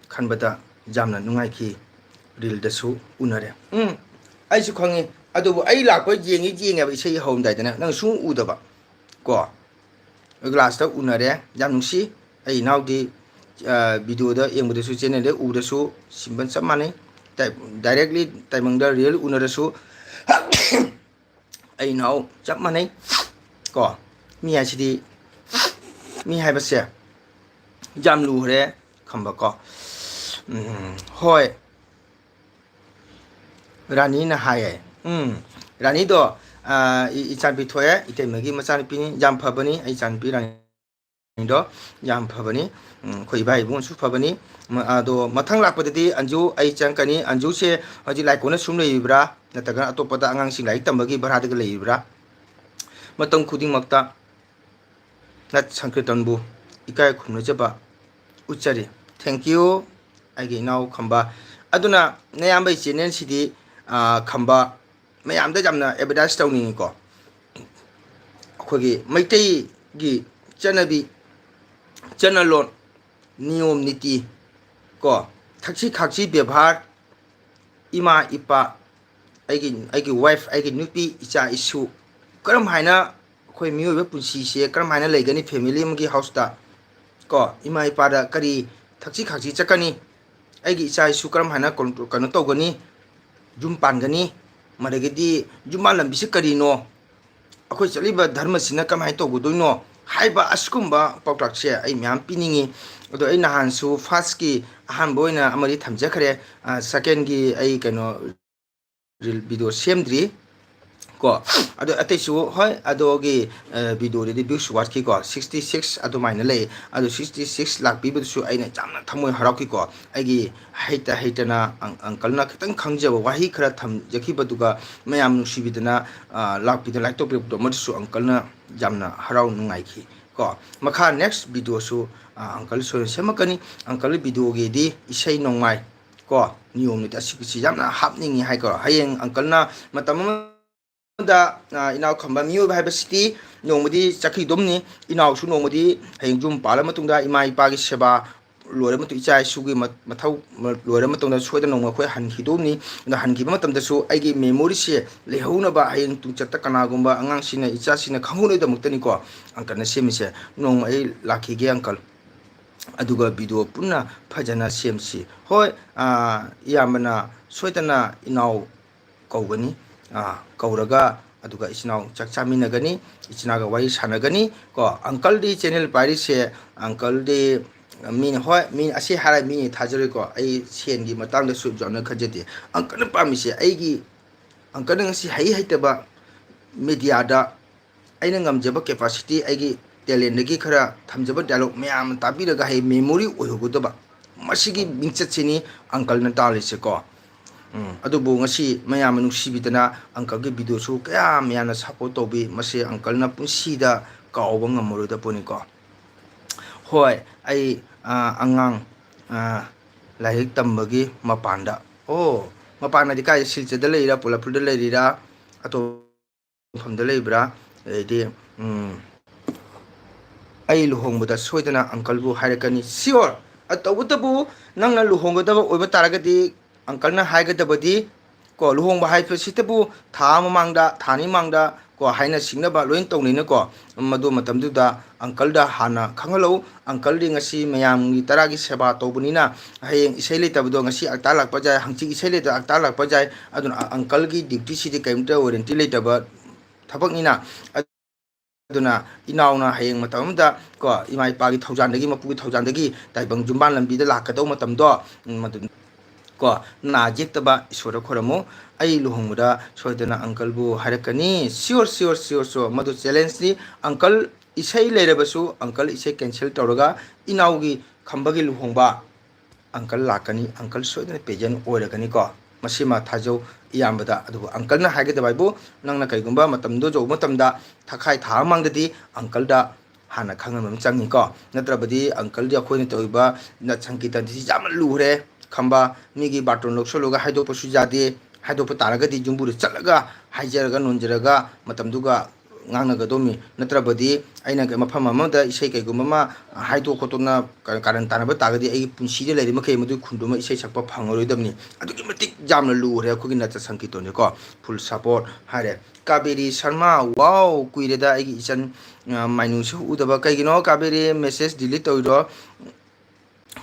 ꯈꯟꯕꯗ ꯌꯥꯝꯅ ꯅꯨꯡꯉꯥꯏꯈꯤ꯫ Reelꯗꯁꯨ ꯎꯅꯔꯦ꯫ ꯎꯝ, ꯑꯩꯁꯨ ꯈꯪꯉꯤ꯫ ꯑꯗꯨꯕꯨ ꯑꯩ ꯂꯥꯛꯄ ꯌꯦꯡꯉꯤ, ꯌꯦꯡꯉꯦꯕ ꯏꯁꯩ ꯍꯧꯔꯝꯗꯥꯏꯗꯅ꯫ ꯅꯪ ꯁꯨꯡꯎ ꯎꯗꯕ ꯀꯣ꯫ Lastꯇ ꯎꯅꯔꯦ꯫ ꯌꯥꯝ ꯅꯨꯡꯁꯤ꯫ ꯑꯩ ꯏꯅꯥꯎꯗꯤ, ꯑ, videoꯗ ꯌꯦꯡꯕꯗꯁꯨ, channelꯗ ꯎꯔꯁꯨ, simple ꯆꯞ ꯃꯥꯟꯅꯩ꯫ ꯇꯥꯏ-, directly ꯇꯥꯏꯕꯪꯗ real ꯎꯅꯔꯁꯨ, ꯑꯩ ꯏꯅꯥꯎ ꯆꯞ ꯃꯥꯟꯅꯩ ꯀꯣ꯫ ꯃꯤ ꯍꯥꯏꯁꯤꯗꯤ, ꯃꯤ ꯍꯥꯏꯕꯁꯦ ꯌꯥꯝ ꯂꯨꯈ꯭ꯔꯦ ꯈꯝꯕ ꯀꯣ꯫ ꯎꯝ, ꯍꯣꯏ꯫ ꯔꯥꯅꯤꯅ ꯍꯥꯏꯌꯦ꯫ ꯎꯝ, ꯔꯥꯅꯤꯗꯣ, ꯑ, ꯏ-, ꯏꯆꯥꯅꯨꯄꯤ ꯊꯣꯛꯑꯦ, ꯏꯇꯩꯃꯒꯤ ꯃꯆꯥꯅꯨꯄꯤꯅꯤ, ꯌꯥꯝ ꯐꯕꯅꯤ ꯑꯩ ꯏꯆꯥꯅꯨꯄꯤ ꯔꯥꯅꯤ꯫ ꯗꯣ ꯌꯥꯝ ꯐꯕꯅꯤ꯫ ꯎꯝ, ꯑꯩꯈꯣꯏ ꯏꯕꯥ ꯏꯕꯨꯡꯁꯨ ꯐꯕꯅꯤ꯫ ꯃ-, ꯑꯗꯣ ꯃꯊꯪ ꯂꯥꯛꯄꯗꯗꯤ ꯑꯟꯖꯨ ꯑꯩ ꯆꯪꯉꯛꯀꯅꯤ꯫ ꯑꯟꯖꯨꯁꯦ ꯍꯧꯖꯤꯛ ꯂꯥꯏꯀꯣꯟꯅ ꯁꯨꯝ ꯂꯩꯔꯤꯕ꯭ꯔꯥ, ꯅꯠꯇ꯭ꯔꯒꯅ ꯑꯇꯣꯞꯄꯗ ꯑꯉꯥꯡꯁꯤꯡ ꯂꯥꯏꯔꯤꯛ ꯇꯝꯕꯒꯤ ꯚꯔꯥꯗꯒ ꯂꯩꯔꯤꯕ꯭ꯔꯥ? ꯃꯇꯝ ꯈꯨꯗꯤꯡꯃꯛꯇ ꯅꯠ ꯁꯪꯀ꯭ꯔꯤꯇꯟꯕꯨ ꯏꯀꯥꯏ ꯈꯨꯝꯅꯖꯕ ꯎꯠꯆꯔꯤ꯫ Thank you, ꯑꯩꯒꯤ ꯏꯅꯥꯎ ꯈꯝꯕ꯫ ꯑꯗꯨꯅ ꯅꯌꯥꯝꯕꯩ ꯆꯦꯅꯦꯜꯁꯤꯗꯤ, ꯑꯥ, ꯈꯝꯕ, ꯃꯌꯥꯝꯗ ꯌꯥꯝꯅ ꯑꯦꯗꯚꯔꯇꯥꯏꯁ ꯇꯧꯅꯤꯡꯉꯤꯀꯣ꯫ ꯑꯩꯈꯣꯏꯒꯤ ꯃꯩꯇꯩꯒꯤ ꯆꯠꯅꯕꯤ, ꯆꯠꯅꯂꯣꯟ, ꯅꯤꯌꯣꯝ ꯅꯤꯇꯤ ꯀꯣ, ꯊꯛꯁꯤ ꯈꯥꯛꯁꯤ ꯕꯦꯕꯥꯔ, ꯏꯃꯥ ꯏꯄꯥ, ꯑꯩꯒꯤ, ꯑꯩꯒꯤ ꯋꯥꯏꯐ, ꯑꯩꯒꯤ ꯅꯨꯄꯤ, ꯏꯆꯥ ꯏꯁꯨ, ꯀꯔꯝ ꯍꯥꯏꯅ ꯑꯩꯈꯣꯏ ꯃꯤꯑꯣꯏꯕ ꯄꯨꯟꯁꯤꯁꯦ ꯀꯔꯝ ꯍꯥꯏꯅ ꯂꯩꯒꯅꯤ, ꯐꯦꯃꯤꯂꯤ ꯑꯃꯒꯤ ꯍꯥꯎꯁꯇ ꯀꯣ, ꯏꯃꯥ ꯏꯄꯥꯗ ꯀꯔꯤ ꯊꯛꯁꯤ ꯈꯥꯛꯁꯤ ꯆꯠꯀꯅꯤ, ꯑꯩꯒꯤ ꯏꯆꯥ ꯏꯁꯨ ꯀꯔꯝ ꯍꯥꯏꯅ ꯀꯣꯟ-, ꯀꯩꯅꯣ ꯇꯧꯒꯅꯤ, ꯌꯨꯝ ꯄꯥꯟꯒꯅꯤ, ꯃꯗꯒꯤꯗꯤ ꯌꯨꯝꯕꯥꯟ ꯂꯝꯕꯤꯁꯤ ꯀꯔꯤꯅꯣ, ꯑꯩꯈꯣꯏ ꯆꯠꯂꯤꯕ ꯙꯔꯃꯁꯤꯅ ꯀꯃꯥꯏꯅ ꯇꯧꯒꯗꯣꯏꯅꯣ ꯍꯥꯏꯕ ꯑꯁꯤꯒꯨꯝꯕ ꯄꯥꯎꯇꯥꯛꯁꯦ ꯑꯩ ꯃꯌꯥꯝ ꯄꯤꯅꯤꯡꯉꯤ꯫ ꯑꯗꯣ ꯑꯩ ꯅꯍꯥꯟꯁꯨ ꯐꯥꯔꯁꯀꯤ ꯑꯍꯥꯟꯕ ꯑꯣꯏꯅ ꯑꯃꯗꯤ ꯊꯝꯖꯈ꯭ꯔꯦ, ꯑ, ꯁꯦꯀꯦꯟꯒꯤ ꯑꯩ ꯀꯩꯅꯣ ꯔꯤꯜ ꯚꯤꯗꯤꯑꯣ ꯁꯦꯝꯗ꯭ꯔꯤ ꯀꯣ꯫ ꯑꯗꯣ ꯑꯇꯩꯁꯨ ꯍꯣꯏ, ꯑꯗꯣꯒꯤ, ꯑ, ꯚꯤꯗꯤꯑꯣꯗꯗꯤ ꯚ꯭ꯌꯨꯁ ꯋꯥꯠꯈꯤꯀꯣ, ꯁꯤꯛꯁꯇꯤ ꯁꯤꯛꯁ ꯑꯗꯨꯃꯥꯏꯅ ꯂꯩ꯫ ꯑꯗꯣ ꯁꯤꯛꯁꯇꯤ ꯁꯤꯛꯁ ꯂꯥꯛꯄꯤꯕꯗꯨꯁꯨ ꯑꯩꯅ ꯌꯥꯝꯅ ꯊꯃꯣꯏ ꯍꯔꯥꯎꯈꯤꯀꯣ꯫ ꯑꯩꯒꯤ ꯍꯩꯇ ꯍꯩꯇꯅ ꯑꯪ-, ꯑꯪꯀꯜꯅ ꯈꯤꯇꯪ ꯈꯪꯖꯕ ꯋꯥꯍꯩ ꯈꯔ ꯊꯝꯖꯈꯤꯕꯗꯨꯒ ꯃꯌꯥꯝ ꯅꯨꯡꯁꯤꯕꯤꯗꯅ, ꯑ, ꯂꯥꯛꯄꯤꯗꯅ ꯂꯥꯏꯛ ꯇꯧꯕꯤꯔꯛꯄꯗꯣ, ꯃꯗꯨꯁꯨ ꯑꯪꯀꯜꯅ ꯌꯥꯝꯅ ꯍꯔꯥꯎ ꯅꯨꯡꯉꯥꯏꯈꯤ ꯀꯣ꯫ ꯃꯈꯥ ꯅꯦꯛꯁ ꯚꯤꯗꯤꯑꯣꯁꯨ, ꯑ, ꯑꯪꯀꯜ ꯁꯣꯏꯗꯅ ꯁꯦꯝꯃꯛꯀꯅꯤ꯫ ꯑꯪꯀꯜ ꯚꯤꯗꯤꯑꯣꯒꯤꯗꯤ ꯏꯁꯩ ꯅꯣꯡꯃꯥꯏ ꯀꯣ, ꯅꯤꯌꯣꯝ ꯅꯤꯇꯤ ꯑꯁꯤꯒꯤꯁꯤ ꯌꯥꯝꯅ ꯍꯥꯞꯅꯤꯡꯉꯤ ꯍꯥꯏꯀꯣ꯫ ꯍꯌꯦꯡ ꯑꯪꯀꯜꯅ ꯃꯇꯝ ꯑꯃꯗ, ꯑ, ꯏꯅꯥꯎ ꯈꯝꯕ ꯃꯤꯑꯣꯏꯕ ꯍꯥꯏꯕꯁꯤꯗꯤ ꯅꯣꯡꯃꯗꯤ ꯆꯠꯈꯤꯗꯧꯅꯤ꯫ ꯏꯅꯥꯎꯁꯨ ꯅꯣꯡꯃꯗꯤ ꯍꯌꯦꯡ ꯌꯨꯝ ꯄꯥꯜꯂ ꯃꯇꯨꯡꯗ ꯏꯃꯥ ꯏꯄꯥꯒꯤ ꯁꯦꯕꯥ ꯂꯣꯏꯔ ꯃꯇꯨꯡ, ꯏꯆꯥ ꯏꯁꯨꯒꯤ ꯃ-, ꯃꯊꯧ ꯃ-, ꯂꯣꯏꯔ ꯃꯇꯨꯡꯗ ꯁꯣꯏꯗꯅ ꯅꯣꯡꯃ ꯑꯩꯈꯣꯏ ꯍꯟꯈꯤꯗꯧꯅꯤ꯫ ꯑꯗꯣ ꯍꯟꯈꯤꯕ ꯃꯇꯝꯗꯁꯨ ꯑꯩꯒꯤ ꯃꯦꯃꯣꯔꯤꯁꯦ ꯂꯩꯍꯧꯅꯕ, ꯍꯌꯦꯡ ꯇꯨꯡꯆꯠꯇ ꯀꯅꯥꯒꯨꯝꯕ ꯑꯉꯥꯡꯁꯤꯡꯅ, ꯏꯆꯥꯁꯤꯡꯅ ꯈꯪꯍꯧꯅꯕꯒꯤꯗꯃꯛꯇꯅꯤꯀꯣ ꯑꯪꯀꯜꯅ ꯁꯦꯝꯃꯤꯁꯦ꯫ ꯅꯣꯡꯃ ꯑꯩ ꯂꯥꯛꯈꯤꯒꯦ ꯑꯪꯀꯜ, ꯑꯗꯨꯒ ꯚꯤꯗꯤꯑꯣ ꯄꯨꯟꯅ ꯐꯖꯅ ꯁꯦꯝꯁꯤ꯫ ꯍꯣꯏ, ꯑꯥ, ꯏꯌꯥꯝꯕꯅ ꯁꯣꯏꯗꯅ ꯏꯅꯥꯎ ꯀꯧꯒꯅꯤ, ꯑꯥ, ꯀꯧꯔꯒ ꯑꯗꯨꯒ ꯏꯆꯤꯟ ꯏꯅꯥꯎ ꯆꯥꯛ ꯆꯥꯃꯤꯟꯅꯒꯅꯤ, ꯏꯆꯤꯟ ꯏꯅꯥꯎꯒ ꯋꯥꯔꯤ ꯁꯥꯟꯅꯒꯅꯤ ꯀꯣ꯫ ꯑꯪꯀꯜꯗꯤ ꯆꯦꯅꯦꯜ ꯄꯥꯏꯔꯤꯁꯦ, ꯑꯪꯀꯜꯗꯤ ꯃꯤꯅ, ꯍꯣꯏ, ꯃꯤ ꯑꯁꯤ ꯍꯥꯏꯔ ꯃꯤ ꯊꯥꯖꯔꯣꯏꯀꯣ꯫ ꯑꯩ ꯁꯦꯟꯒꯤ ꯃꯇꯥꯡꯗꯁꯨ ꯌꯥꯝꯅ ꯈꯟꯖꯗꯦ꯫ ꯑꯪꯀꯜꯅ ꯄꯥꯝꯃꯤꯁꯦ, ꯑꯩꯒꯤ, ꯑꯪꯀꯜꯅ ꯉꯁꯤ ꯍꯩ ꯍꯩꯇꯕ ꯃꯦꯗꯤꯌꯥꯗ ꯑꯩꯅ ꯉꯝꯖꯕ ꯀꯦꯄꯥꯁꯤꯇꯤ, ꯑꯩꯒꯤ ꯇꯦꯂꯦꯟꯗꯒꯤ ꯈꯔ ꯊꯝꯖꯕ ꯗꯥꯏꯂꯣꯛ ꯃꯌꯥꯝ ꯇꯥꯕꯤꯔꯒ ꯍꯌꯦꯡ ꯃꯦꯃꯣꯔꯤ ꯑꯣꯏꯍꯧꯒꯗꯕ, ꯃꯁꯤꯒꯤ ꯃꯤꯡꯆꯠꯁꯤꯅꯤ ꯑꯪꯀꯜꯅ ꯇꯥꯜꯂꯤꯁꯦꯀꯣ꯫ ꯎꯝ, ꯑꯗꯨꯕꯨ ꯉꯁꯤ ꯃꯌꯥꯝꯅ ꯅꯨꯡꯁꯤꯕꯤꯗꯅ ꯑꯪꯀꯜꯒꯤ ꯚꯤꯗꯤꯑꯣꯁꯨ ꯀꯌꯥ ꯃꯌꯥꯝꯅ ꯁꯞꯄꯣꯔꯠ ꯇꯧꯕꯤ, ꯃꯁꯤ ꯑꯪꯀꯜꯅ ꯄꯨꯟꯁꯤꯗ ꯀꯥꯎꯕ ꯉꯝꯃꯔꯣꯏꯗ ꯄꯣꯠꯅꯤꯀꯣ꯫ ꯍꯣꯏ, ꯑꯩ, ꯑ, ꯑꯉꯥꯡ, ꯑ, ꯂꯥꯏꯔꯤꯛ ꯇꯝꯕꯒꯤ ꯃꯄꯥꯟꯗ, ꯑꯣ, ꯃꯄꯥꯟ ꯍꯥꯏꯗꯤ ꯀꯥꯏꯗ, ꯁꯤꯜꯆꯔꯗ ꯂꯩꯔꯤꯔꯥ, ꯄꯣꯂꯥꯐꯨꯜꯗ ꯂꯩꯔꯤꯔꯥ, ꯑꯇꯣꯞꯄ ꯃꯐꯝꯗ ꯂꯩꯕ꯭ꯔꯥ? ꯑꯗꯩꯗꯤ, ꯎꯝ, "ꯑꯩ ꯂꯨꯍꯣꯡꯕꯗ ꯁꯣꯏꯗꯅ ꯑꯪꯀꯜꯕꯨ ꯍꯥꯏꯔꯛꯀꯅꯤ, sure꯫ ꯑ, ꯇꯧꯕꯇꯕꯨ ꯅꯪꯅ ꯂꯨꯍꯣꯡꯒꯗꯕ ꯑꯣꯏꯕ ꯇꯥꯔꯒꯗꯤ ꯑꯪꯀꯜꯅ ꯍꯥꯏꯒꯗꯕꯗꯤ, ꯀꯣ, ꯂꯨꯍꯣꯡꯕ ꯍꯥꯏꯕꯁꯤꯇꯕꯨ ꯊꯥ ꯑꯃ ꯃꯃꯥꯡꯗ, ꯊꯥ ꯑꯅꯤ ꯃꯃꯥꯡꯗ, ꯀꯣ, ꯍꯥꯏꯅ ꯁꯤꯡꯅꯕ ꯂꯣꯏꯅ ꯇꯧꯅꯩꯅꯀꯣ꯫ ꯃꯗꯨ ꯃꯇꯝꯗꯨꯗ ꯑꯪꯀꯜꯗ ꯍꯥꯟꯅ ꯈꯪꯍꯜꯂꯧ꯫ ꯑꯪꯀꯜꯗꯤ ꯉꯁꯤ ꯃꯌꯥꯝꯒꯤ ꯇꯔꯥꯒꯤ ꯁꯦꯕꯥ ꯇꯧꯕꯅꯤꯅ ꯍꯌꯦꯡ ꯏꯁꯩ ꯂꯩꯇꯕꯗꯣ ꯉꯁꯤ ꯑꯛꯇꯥ ꯂꯥꯛꯄ ꯌꯥꯏ, ꯍꯪꯆꯤꯠ ꯏꯁꯩ ꯂꯩꯇꯕ ꯑꯛꯇꯥ ꯂꯥꯛꯄ ꯌꯥꯏ꯫ ꯑꯗꯨꯅ ꯑ-, ꯑꯪꯀꯜꯒꯤ ꯗ꯭ꯌꯨꯇꯤꯁꯤꯗꯤ ꯀꯔꯤꯝꯇ ꯋꯥꯔꯦꯟꯇꯤ ꯂꯩꯇꯕ ꯊꯕꯛꯅꯤꯅ꯫ ꯑꯗꯨꯅ ꯏꯅꯥꯎꯅ ꯍꯌꯦꯡ ꯃꯇꯝ ꯑꯃꯗ, ꯀꯣ, ꯏꯃꯥ ꯏꯄꯥꯒꯤ ꯊꯧꯖꯥꯟꯗꯒꯤ, ꯃꯄꯨꯒꯤ ꯊꯧꯖꯥꯟꯗꯒꯤ ꯇꯥꯏꯕꯪ ꯌꯨꯝꯕꯥꯟ ꯂꯝꯕꯤꯗ ꯂꯥꯛꯀꯗꯧꯕ ꯃꯇꯝꯗꯣ, ꯎꯝ, ꯃꯗꯨ, ꯀꯣ, ꯅꯥ ꯌꯦꯛꯇꯕ ꯏꯁꯣꯔꯗ ꯈꯣꯏꯔꯝꯃꯨ꯫ "ꯑꯩ ꯂꯨꯍꯣꯡꯕꯗ ꯁꯣꯏꯗꯅ ꯑꯪꯀꯜꯕꯨ ꯍꯥꯏꯔꯛꯀꯅꯤ, sure, sure, sure, sure꯫" ꯃꯗꯨ ꯆꯦꯂꯦꯟꯖꯅꯤ꯫ ꯑꯪꯀꯜ ꯏꯁꯩ ꯂꯩꯔꯕꯁꯨ ꯑꯪꯀꯜ ꯏꯁꯩ ꯀꯦꯟꯁꯦꯜ ꯇꯧꯔꯒ ꯏꯅꯥꯎꯒꯤ ꯈꯝꯕꯒꯤ ꯂꯨꯍꯣꯡꯕ ꯑꯪꯀꯜ ꯂꯥꯛꯀꯅꯤ, ꯑꯪꯀꯜ ꯁꯣꯏꯗꯅ ꯄ꯭ꯔꯦꯖꯦꯟ ꯑꯣꯏꯔꯒꯅꯤꯀꯣ꯫ ꯃꯁꯤꯃ ꯊꯥꯖꯧ ꯏꯌꯥꯝꯕꯗ꯫ ꯑꯗꯨꯕꯨ ꯑꯪꯀꯜꯅ ꯍꯥꯏꯒꯗꯕ ꯍꯥꯏꯕꯨ, ꯅꯪꯅ ꯀꯔꯤꯒꯨꯝꯕ ꯃꯇꯝꯗꯣ ꯌꯧꯕ ꯃꯇꯝꯗ, ꯊꯥꯈꯥꯏ ꯊꯥ ꯑꯃ ꯃꯥꯡꯗꯗꯤ ꯑꯪꯀꯜꯗ ꯍꯥꯟꯅ ꯈꯪꯍꯟꯕ ꯑꯃ ꯆꯪꯉꯤꯀꯣ꯫ ꯅꯠꯇ꯭ꯔꯕꯗꯤ ꯑꯪꯀꯜꯗꯤ ꯑꯩꯈꯣꯏꯅ ꯇꯧꯔꯤꯕ ꯅꯠ ꯁꯪꯀꯤꯔꯇꯟꯁꯤ ꯌꯥꯝꯅ ꯂꯨꯈ꯭ꯔꯦ꯫ ꯈꯝꯕ, ꯃꯤꯒꯤ ꯕꯥꯔꯇꯣꯟ ꯂꯧꯁꯜꯂꯨꯔꯒ ꯍꯥꯏꯗꯣꯛꯄꯁꯨ ꯌꯥꯗꯦ꯫ ꯍꯥꯏꯗꯣꯛꯄ ꯇꯥꯔꯒꯗꯤ ꯌꯨꯝꯕꯨꯗ ꯆꯠꯂꯒ ꯍꯥꯏꯖꯔꯒ ꯅꯣꯟꯖꯔꯒ ꯃꯇꯝꯗꯨꯒ ꯉꯥꯡꯅꯒꯗꯧꯅꯤ꯫ ꯅꯠꯇ꯭ꯔꯕꯗꯤ ꯑꯩꯅ ꯀ-, ꯃꯐꯝ ꯑꯃꯗ ꯏꯁꯩ ꯀꯩꯒꯨꯝꯕ ꯑꯃ ꯍꯥꯏꯗꯣꯛ ꯈꯣꯠꯇꯣꯛꯅ ꯀ-, ꯀꯥꯔꯟ ꯇꯥꯟꯅꯕ ꯇꯥꯔꯒꯗꯤ ꯑꯩꯒꯤ ꯄꯨꯟꯁꯤꯗ ꯂꯩꯔꯤ ꯃꯈꯩ ꯃꯗꯨꯒꯤ ꯈꯨꯟꯗꯨꯃ ꯏꯁꯩ ꯁꯛꯄ ꯐꯪꯉꯔꯣꯏꯗꯕꯅꯤ꯫ ꯑꯗꯨꯛꯀꯤ ꯃꯇꯤꯛ ꯌꯥꯝꯅ ꯂꯨꯈ꯭ꯔꯦ ꯑꯩꯈꯣꯏꯒꯤ ꯅꯠꯇ ꯁꯪꯀꯤꯔꯇꯟꯁꯦꯀꯣ꯫ Full support ꯍꯥꯏꯔꯦ꯫ ꯀꯥꯕꯦꯔꯤ ꯁꯔꯃ, wow, ꯀꯨꯏꯔꯦꯗ ꯑꯩꯒꯤ ꯏꯆꯟ, ꯑ, ꯃꯥꯏꯅꯨꯁꯨ ꯎꯗꯕ꯫ ꯀꯩꯒꯤꯅꯣ ꯀꯥꯕꯦꯔꯤ, message delete ꯇꯧꯔꯤꯔꯣ?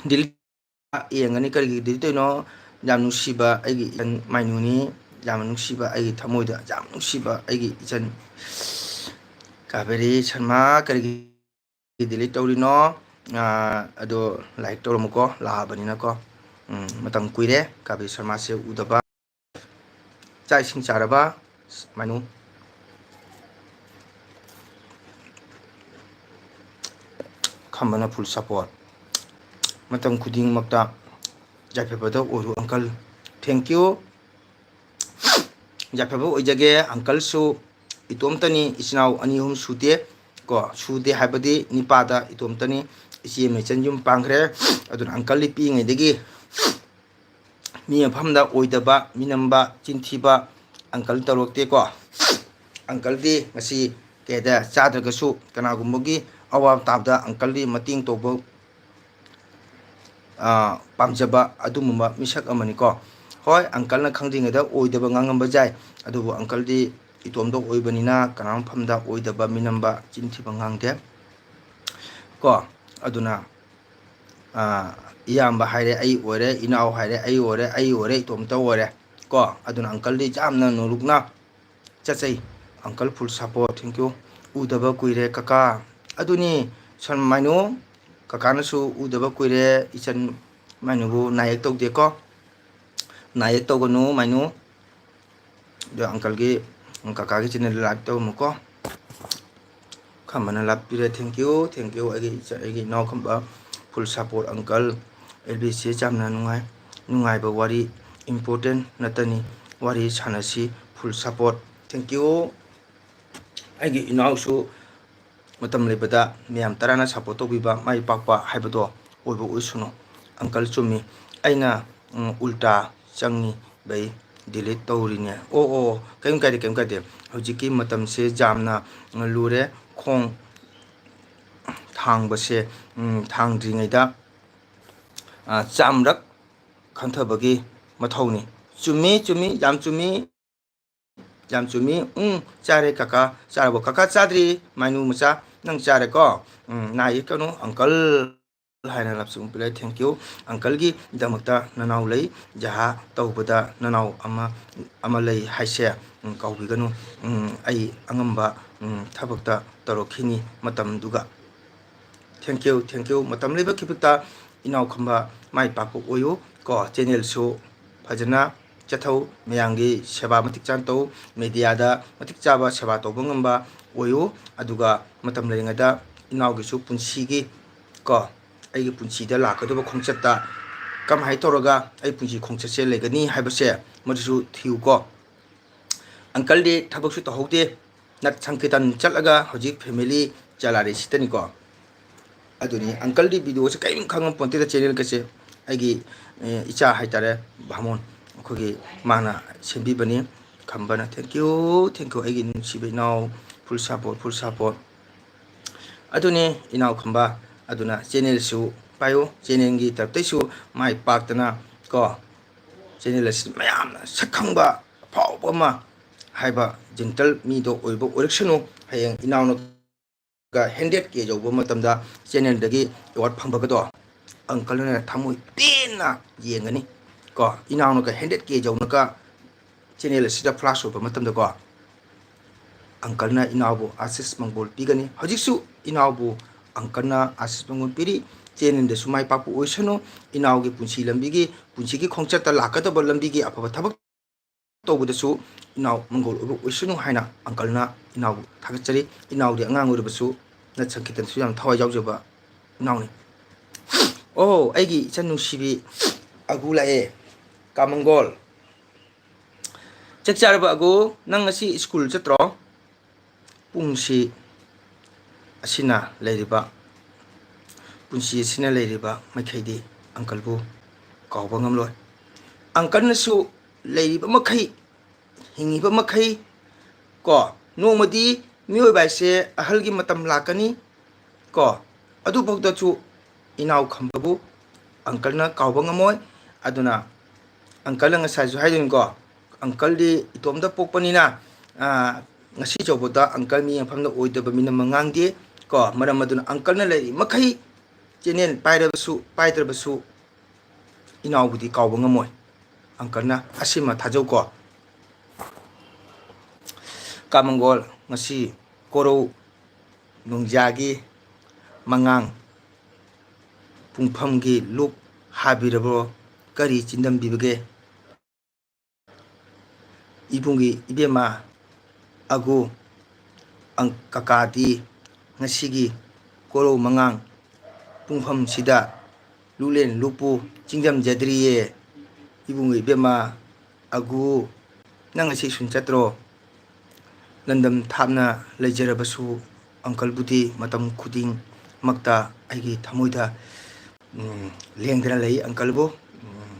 Delete ꯌꯦꯡꯒꯅꯤ, ꯀꯔꯤꯒꯤ delete ꯇꯧꯔꯤꯅꯣ? ꯌꯥꯝ ꯅꯨꯡꯁꯤꯕ ꯑꯩꯒꯤ ꯏꯆꯟ ꯃꯥꯏꯅꯨꯅꯤ, ꯌꯥꯝꯅ ꯅꯨꯡꯁꯤꯕ ꯑꯩꯒꯤ ꯊꯃꯣꯏꯗ ꯌꯥꯝ ꯅꯨꯡꯁꯤꯕ ꯑꯩꯒꯤ ꯏꯆꯟ ꯀꯥꯕꯦꯔꯤ ꯁꯔꯃ, ꯀꯔꯤꯒꯤ delete ꯇꯧꯔꯤꯅꯣ? ꯑꯥ, ꯑꯗꯣ like ꯇꯧꯔꯝꯃꯨꯀꯣ, ꯂꯥꯛꯑꯕꯅꯤꯅꯀꯣ꯫ ꯎꯝ, ꯃꯇꯝ ꯀꯨꯏꯔꯦ ꯀꯥꯕꯦꯔꯤ ꯁꯔꯃꯁꯦ ꯎꯗꯕ꯫ ꯆꯥꯛ ꯏꯁꯤꯡ ꯆꯥꯔꯕ, ꯃꯥꯏꯅꯨ? ꯈꯝꯕꯅ full support꯫ ꯃꯇꯝ ꯈꯨꯗꯤꯡꯃꯛꯇ ꯌꯥꯏꯐꯕꯗ ꯑꯣꯏꯔꯨ uncle꯫ Thank you꯫ ꯌꯥꯏꯐꯕ ꯑꯣꯏꯖꯒꯦ꯫ Uncleꯁꯨ ꯏꯇꯣꯝꯇꯅꯤ, ꯏꯆꯤꯟ ꯏꯅꯥꯎ ꯑꯅꯤ ꯑꯍꯨꯝ ꯁꯨꯗꯦ ꯀꯣ꯫ ꯁꯨꯗꯦ ꯍꯥꯏꯕꯗꯤ ꯅꯤꯄꯥꯗ ꯏꯇꯣꯝꯇꯅꯤ꯫ ꯏꯆꯦ ꯑꯃ ꯏꯆꯟ ꯌꯨꯝ ꯄꯥꯟꯈ꯭ꯔꯦ꯫ ꯑꯗꯨꯅ uncleꯗꯤ ꯄꯤꯛꯏꯉꯩꯗꯒꯤ ꯃꯤ ꯃꯐꯝꯗ ꯑꯣꯏꯗꯕ, ꯃꯤꯅꯝꯕ, ꯆꯤꯟꯊꯤꯕ uncle ꯇꯧꯔꯛꯇꯦꯀꯣ꯫ Uncleꯗꯤ ꯉꯁꯤ ꯀꯩꯗ ꯆꯥꯗ꯭ꯔꯒꯁꯨ ꯀꯅꯥꯒꯨꯝꯕꯒꯤ ꯑꯋꯥꯕ ꯇꯥꯕꯗ uncleꯗꯤ ꯃꯇꯦꯡ ꯇꯧꯕ, ꯑ, ꯄꯥꯝꯖꯕ ꯑꯗꯨꯒꯨꯝꯕ ꯃꯤꯁꯛ ꯑꯃꯅꯤꯀꯣ꯫ ꯍꯣꯏ, uncleꯅ ꯈꯪꯗ꯭ꯔꯤꯉꯩꯗ ꯑꯣꯏꯗꯕ ꯉꯥꯡꯉꯝꯕ ꯌꯥꯏ, ꯑꯗꯨꯕꯨ uncleꯗꯤ ꯏꯇꯣꯝꯇ ꯑꯣꯏꯕꯅꯤꯅ ꯀꯅꯥ ꯃꯐꯝꯗ ꯑꯣꯏꯗꯕ, ꯃꯤꯅꯝꯕ, ꯆꯤꯟꯊꯤꯕ ꯉꯥꯡꯗꯦ ꯀꯣ꯫ ꯑꯗꯨꯅ, ꯑ, ꯏꯌꯥꯝꯕ ꯍꯥꯏꯔꯦ ꯑꯩ ꯑꯣꯏꯔꯦ, ꯏꯅꯥꯎ ꯍꯥꯏꯔꯦ ꯑꯩ ꯑꯣꯏꯔꯦ, ꯑꯩ ꯑꯣꯏꯔꯦ, ꯏꯇꯣꯝꯇ ꯑꯣꯏꯔꯦ ꯀꯣ꯫ ꯑꯗꯨꯅ uncleꯗꯤ ꯌꯥꯝꯅ ꯅꯣꯂꯨꯛꯅ ꯆꯠꯆꯩ꯫ Uncle full support, thank you꯫ ꯎꯗꯕ ꯀꯨꯏꯔꯦ ꯀꯀꯥ꯫ ꯑꯗꯨꯅꯤ, ꯁꯟ ꯃꯥꯏꯅꯨ, ꯀꯀꯥꯅꯁꯨ ꯎꯗꯕ ꯀꯨꯏꯔꯦ꯫ ꯏꯆꯟ ꯃꯥꯏꯅꯨꯕꯨ ꯅꯥꯌꯦꯛ ꯇꯧꯗꯦꯀꯣ꯫ ꯅꯥꯌꯦꯛ ꯇꯧꯒꯅꯨ ꯃꯥꯏꯅꯨ꯫ ꯑꯗꯣ uncleꯒꯤ, ꯀꯀꯥꯒꯤ channel like ꯇꯧꯔꯝꯃꯨꯀꯣ꯫ ꯈꯝꯕꯅ ꯂꯥꯛꯄꯤꯔꯦ꯫ Thank you, thank you꯫ ꯑꯩꯒꯤ ꯏꯆꯥ, ꯑꯩꯒꯤ ꯏꯅꯥꯎ ꯈꯝꯕ full support uncle꯫ L B C ꯌꯥꯝꯅ ꯅꯨꯡꯉꯥꯏ, ꯅꯨꯡꯉꯥꯏꯕ ꯋꯥꯔꯤ, important ꯅꯠꯇꯅꯤ, ꯋꯥꯔꯤ ꯁꯥꯟꯅꯁꯤ, full support꯫ Thank you꯫ ꯑꯩꯒꯤ ꯏꯅꯥꯎꯁꯨ ꯃꯇꯝ ꯂꯩꯕꯗ ꯃꯌꯥꯝ ꯇꯔꯥꯅ support ꯇꯧꯕꯤꯕ, ꯃꯥꯏ ꯄꯥꯛꯄ ꯍꯥꯏꯕꯗꯣ ꯑꯣꯏꯕ ꯑꯣꯏꯁꯅꯨ꯫ Uncle ꯆꯨꯝꯃꯤ, ꯑꯩꯅ, ꯎꯝ, ꯎꯜꯇꯥ ꯆꯪꯉꯤꯕꯩ delete ꯇꯧꯔꯤꯅꯦ꯫ ꯑꯣ, ꯑꯣ, ꯑꯣ, ꯀꯩꯝ ꯀꯥꯏꯗꯦ, ꯀꯩꯝ ꯀꯥꯏꯗꯦ꯫ ꯍꯧꯖꯤꯛꯀꯤ ꯃꯇꯝꯁꯦ ꯌꯥꯝꯅ ꯂꯨꯔꯦ꯫ ꯈꯣꯡ ꯊꯥꯡꯕꯁꯦ, ꯎꯝ, ꯊꯥꯡꯗ꯭ꯔꯤꯉꯩꯗ, ꯑ, ꯆꯥꯝꯔꯛ ꯈꯟꯊꯕꯒꯤ ꯃꯊꯧꯅꯤ꯫ ꯆꯨꯝꯃꯤ, ꯆꯨꯝꯃꯤ, ꯌꯥꯝ ꯆꯨꯝꯃꯤ, ꯌꯥꯝ ꯆꯨꯝꯃꯤ꯫ ꯎꯝ, ꯆꯥꯔꯦ ꯀꯀꯥ꯫ ꯆꯥꯔꯕꯣ? ꯀꯀꯥ ꯆꯥꯗ꯭ꯔꯤ, ꯃꯥꯏꯅꯨ ꯃꯆꯥ꯫ ꯅꯪ ꯆꯥꯔꯦꯀꯣ? ꯎꯝ, ꯅꯥ ꯌꯦꯛꯀꯅꯨ, uncle ꯍꯥꯏꯅ ꯂꯞꯁꯨꯡ ꯄꯤꯔꯛꯑꯦ꯫ Thank you꯫ Uncleꯒꯤꯗꯃꯛꯇ ꯅꯅꯥꯎ ꯂꯩ, ꯖꯍꯥ ꯇꯧꯕꯗ ꯅꯅꯥꯎ ꯑꯃ, ꯑꯃ ꯂꯩ ꯍꯥꯏꯁꯦ, ꯎꯝ, ꯀꯥꯎꯕꯤꯒꯅꯨ꯫ ꯎꯝ, ꯑꯩ ꯑꯉꯝꯕ, ꯎꯝ, ꯊꯕꯛꯇ ꯇꯧꯔꯛꯈꯤꯅꯤ ꯃꯇꯝꯗꯨꯒ꯫ Thank you, thank you꯫ ꯃꯇꯝ ꯂꯩꯕ ꯈꯤꯕꯤꯛꯇ ꯏꯅꯥꯎ ꯈꯝꯕ ꯃꯥꯏ ꯄꯥꯛꯄ ꯑꯣꯏꯌꯨ ꯀꯣ꯫ Channelꯁꯨ ꯐꯖꯅ ꯆꯠꯊꯧ, ꯃꯌꯥꯝꯒꯤ ꯁꯦꯕꯥ ꯃꯇꯤꯛ ꯆꯥꯅ ꯇꯧ, mediaꯗ ꯃꯇꯤꯛ ꯆꯥꯕ ꯁꯦꯕꯥ ꯇꯧꯕ ꯉꯝꯕ ꯑꯣꯏꯌꯨ꯫ ꯑꯗꯨꯒ ꯃꯇꯝ ꯂꯩꯔꯤꯉꯩꯗ ꯏꯅꯥꯎꯒꯤꯁꯨ ꯄꯨꯟꯁꯤꯒꯤ ꯀꯣ, ꯑꯩꯒꯤ ꯄꯨꯟꯁꯤꯗ ꯂꯥꯛꯀꯗꯕ ꯈꯣꯡꯆꯠꯇ ꯀꯃꯥꯏꯅ ꯇꯧꯔꯒ ꯑꯩ ꯄꯨꯟꯁꯤ ꯈꯣꯡꯆꯠꯁꯦ ꯂꯩꯒꯅꯤ ꯍꯥꯏꯕꯁꯦ ꯃꯗꯨꯁꯨ ꯊꯤꯌꯨꯀꯣ꯫ ꯑꯪꯀꯜꯗꯤ ꯊꯕꯛꯁꯨ ꯇꯧꯍꯧꯗꯦ, ꯅꯠ ꯁꯪꯀꯤꯔꯇꯟ ꯆꯠꯂꯒ ꯍꯧꯖꯤꯛ ꯐꯦꯃꯤꯂꯤ ꯆꯂꯥꯔꯤꯁꯤꯇꯅꯤꯀꯣ꯫ ꯑꯗꯨꯅꯤ, ꯑꯪꯀꯜꯗꯤ ꯚꯤꯗꯤꯑꯣꯁꯦ ꯀꯔꯤꯝ ꯈꯪꯉꯝꯄꯣꯟꯇꯦꯗ, ꯆꯦꯅꯦꯜꯒꯁꯦ꯫ ꯑꯩꯒꯤ, ꯑꯦ, ꯏꯆꯥ ꯍꯥꯏꯇꯥꯔꯦ, ꯚꯥꯃꯣꯟ, ꯑꯩꯈꯣꯏꯒꯤ ꯃꯥꯅ ꯁꯦꯝꯕꯤꯕꯅꯤ꯫ ꯈꯝꯕꯅ, "Thank you, thank you, ꯑꯩꯒꯤ ꯅꯨꯡꯁꯤꯕ ꯏꯅꯥꯎ, full support, full support"꯫ ꯑꯗꯨꯅꯤ, ꯏꯅꯥꯎ ꯈꯝꯕ, ꯑꯗꯨꯅ ꯆꯦꯅꯦꯜꯁꯨ ꯄꯥꯏꯌꯨ, ꯆꯦꯅꯦꯜꯒꯤ ꯇꯔꯞꯇꯩꯁꯨ ꯃꯥꯏ ꯄꯥꯛꯇꯅ ꯀꯣ, ꯆꯦꯅꯦꯜ ꯑꯁꯤ ꯃꯌꯥꯝꯅ ꯁꯛ ꯈꯪꯕ ꯑꯐꯥꯎꯕ ꯑꯃ ꯍꯥꯏꯕ ꯖꯦꯟꯇꯜ ꯃꯤꯗꯣ ꯑꯣꯏꯕ ꯑꯣꯏꯔꯛꯁꯅꯨ꯫ ꯍꯌꯦꯡ ꯏꯅꯥꯎꯅꯒ ꯍꯟꯗ꯭ꯔꯦꯠ ꯀꯦ ꯌꯧꯕ ꯃꯇꯝꯗ ꯆꯦꯅꯦꯜꯗꯒꯤ ꯑꯦꯋꯥꯔꯗ ꯐꯪꯕꯒꯗꯣ ꯑꯪꯀꯜꯅ ꯊꯃꯣꯏ ꯄꯦꯟꯅ ꯌꯦꯡꯒꯅꯤ ꯀꯣ꯫ ꯏꯅꯥꯎꯅꯒ ꯍꯟꯗ꯭ꯔꯦꯠ ꯀꯦ ꯌꯧꯅꯒ ꯆꯦꯅꯦꯜ ꯑꯁꯤꯗ ꯐ꯭ꯂꯥꯁ ꯑꯣꯏꯕ ꯃꯇꯝꯗꯀꯣ, ꯑꯪꯀꯜꯅ ꯏꯅꯥꯎꯕꯨ ꯑꯥꯁꯤꯁ ꯃꯪꯒꯣꯜ ꯄꯤꯒꯅꯤ꯫ ꯍꯧꯖꯤꯛꯁꯨ ꯏꯅꯥꯎꯕꯨ ꯑꯪꯀꯜꯅ ꯑꯥꯁꯤꯁ ꯃꯪꯒꯣꯜ ꯄꯤꯔꯤ꯫ ꯆꯦꯅꯦꯜꯗꯁꯨ ꯃꯥꯏ ꯄꯥꯛꯄ ꯑꯣꯏꯁꯅꯨ, ꯏꯅꯥꯎꯒꯤ ꯄꯨꯟꯁꯤ ꯂꯝꯕꯤꯒꯤ, ꯄꯨꯟꯁꯤꯒꯤ ꯈꯣꯡꯆꯠꯇ ꯂꯥꯛꯀꯗꯕ ꯂꯝꯕꯤꯒꯤ ꯑꯐꯕ ꯊꯕꯛ ꯇꯧꯕꯗꯁꯨ ꯏꯅꯥꯎ ꯃꯪꯒꯣꯜ ꯑꯣꯏꯕ ꯑꯣꯏꯁꯅꯨ ꯍꯥꯏꯅ ꯑꯪꯀꯜꯅ ꯏꯅꯥꯎꯕꯨ ꯊꯥꯒꯠꯆꯔꯤ꯫ ꯏꯅꯥꯎꯗꯤ ꯑꯉꯥꯡ ꯑꯣꯏꯔꯕꯁꯨ ꯅꯠ ꯁꯪꯀꯤꯔꯇꯟꯁꯨ ꯌꯥꯝ ꯊꯋꯥꯏ ꯌꯥꯎꯖꯕ ꯏꯅꯥꯎꯅꯤ꯫ ꯑꯣ, ꯑꯩꯒꯤ ꯏꯆꯟ ꯅꯨꯡꯁꯤꯕꯤ ꯑꯒꯨ ꯂꯥꯛꯑꯦ, ꯀꯥ ꯃꯪꯒꯣꯜ꯫ ꯆꯥꯛ ꯆꯥꯔꯕ ꯑꯒꯨ? ꯅꯪ ꯉꯁꯤ ꯁ꯭ꯀꯨꯜ ꯆꯠꯇ꯭ꯔꯣ? ꯄꯨꯡꯁꯤ ꯑꯁꯤꯅ ꯂꯩꯔꯤꯕ, ꯄꯨꯟꯁꯤ ꯑꯁꯤꯅ ꯂꯩꯔꯤꯕ ꯃꯈꯩꯗꯤ ꯑꯪꯀꯜꯕꯨ ꯀꯥꯎꯕ ꯉꯝꯂꯣꯏ꯫ ꯑꯪꯀꯜꯅꯁꯨ ꯂꯩꯔꯤꯕ ꯃꯈꯩ, ꯍꯤꯡꯉꯤꯕ ꯃꯈꯩ ꯀꯣ, ꯅꯣꯡꯃꯗꯤ ꯃꯤꯑꯣꯏꯕ ꯍꯥꯏꯁꯦ ꯑꯍꯜꯒꯤ ꯃꯇꯝ ꯂꯥꯛꯀꯅꯤ ꯀꯣ, ꯑꯗꯨꯐꯥꯎꯗꯁꯨ ꯏꯅꯥꯎ ꯈꯝꯕꯕꯨ ꯑꯪꯀꯜꯅ ꯀꯥꯎꯕ ꯉꯝꯃꯣꯏ꯫ ꯑꯗꯨꯅ ꯑꯪꯀꯜꯅ ꯉꯁꯥꯏꯁꯨ ꯍꯥꯏꯗꯣꯏꯅꯤꯀꯣ, ꯑꯪꯀꯜꯗꯤ ꯏꯇꯣꯝꯇ ꯄꯣꯛꯄꯅꯤꯅ, ꯑꯥ, ꯉꯁꯤ ꯐꯥꯎꯕꯗ ꯑꯪꯀꯜ ꯃꯤ ꯃꯐꯝꯗ ꯑꯣꯏꯗꯕ ꯃꯤꯅ ꯃꯉꯥꯡꯗꯦ ꯀꯣ꯫ ꯃꯔꯝ ꯑꯗꯨꯅ ꯑꯪꯀꯜꯅ ꯂꯩꯔꯤ ꯃꯈꯩ ꯆꯦꯅꯦꯜ ꯄꯥꯏꯔꯕꯁꯨ ꯄꯥꯏꯗ꯭ꯔꯕꯁꯨ ꯏꯅꯥꯎꯕꯨꯗꯤ ꯀꯥꯎꯕ ꯉꯝꯃꯣꯏ꯫ ꯑꯪꯀꯜꯅ ꯑꯁꯤꯃ ꯊꯥꯖꯧꯀꯣ꯫ ꯀꯥ ꯃꯪꯒꯣꯜ, ꯉꯁꯤ ꯀꯣꯔꯧ ꯅꯣꯡꯖꯥꯒꯤ ꯃꯉꯥꯡ ꯄꯨꯡꯐꯝꯒꯤ ꯂꯨꯞ ꯍꯥꯕꯤꯔꯕ꯭ꯔꯣ? ꯀꯔꯤ ꯆꯤꯟꯗꯝꯕꯤꯕꯒꯦ? ꯏꯕꯨꯡꯒꯤ ꯏꯕꯦꯝꯃ ꯑꯒꯨ, ꯑꯪ-, ꯀꯀꯥꯗꯤ ꯉꯁꯤꯒꯤ ꯀꯣꯔꯧ ꯃꯉꯥꯡ ꯄꯨꯡꯐꯝꯁꯤꯗ ꯂꯨꯛꯂꯦꯟ ꯂꯨꯛꯄꯨ ꯆꯤꯡꯖꯝꯖꯗ꯭ꯔꯤꯌꯦ꯫ ꯏꯕꯨꯡ ꯏꯕꯦꯝꯃ ꯑꯒꯨ, ꯅꯪ ꯉꯁꯤ ꯁ꯭ꯀꯨꯜ ꯆꯠꯇ꯭ꯔꯣ? ꯂꯝꯗꯝ ꯊꯥꯞꯅ ꯂꯩꯖꯔꯕꯁꯨ ꯑꯪꯀꯜꯕꯨꯗꯤ ꯃꯇꯝ ꯈꯨꯗꯤꯡꯃꯛꯇ ꯑꯩꯒꯤ ꯊꯃꯣꯏꯗ, ꯎꯝ, ꯂꯦꯡꯗꯅ ꯂꯩ ꯑꯪꯀꯜꯕꯨ꯫ ꯎꯝ,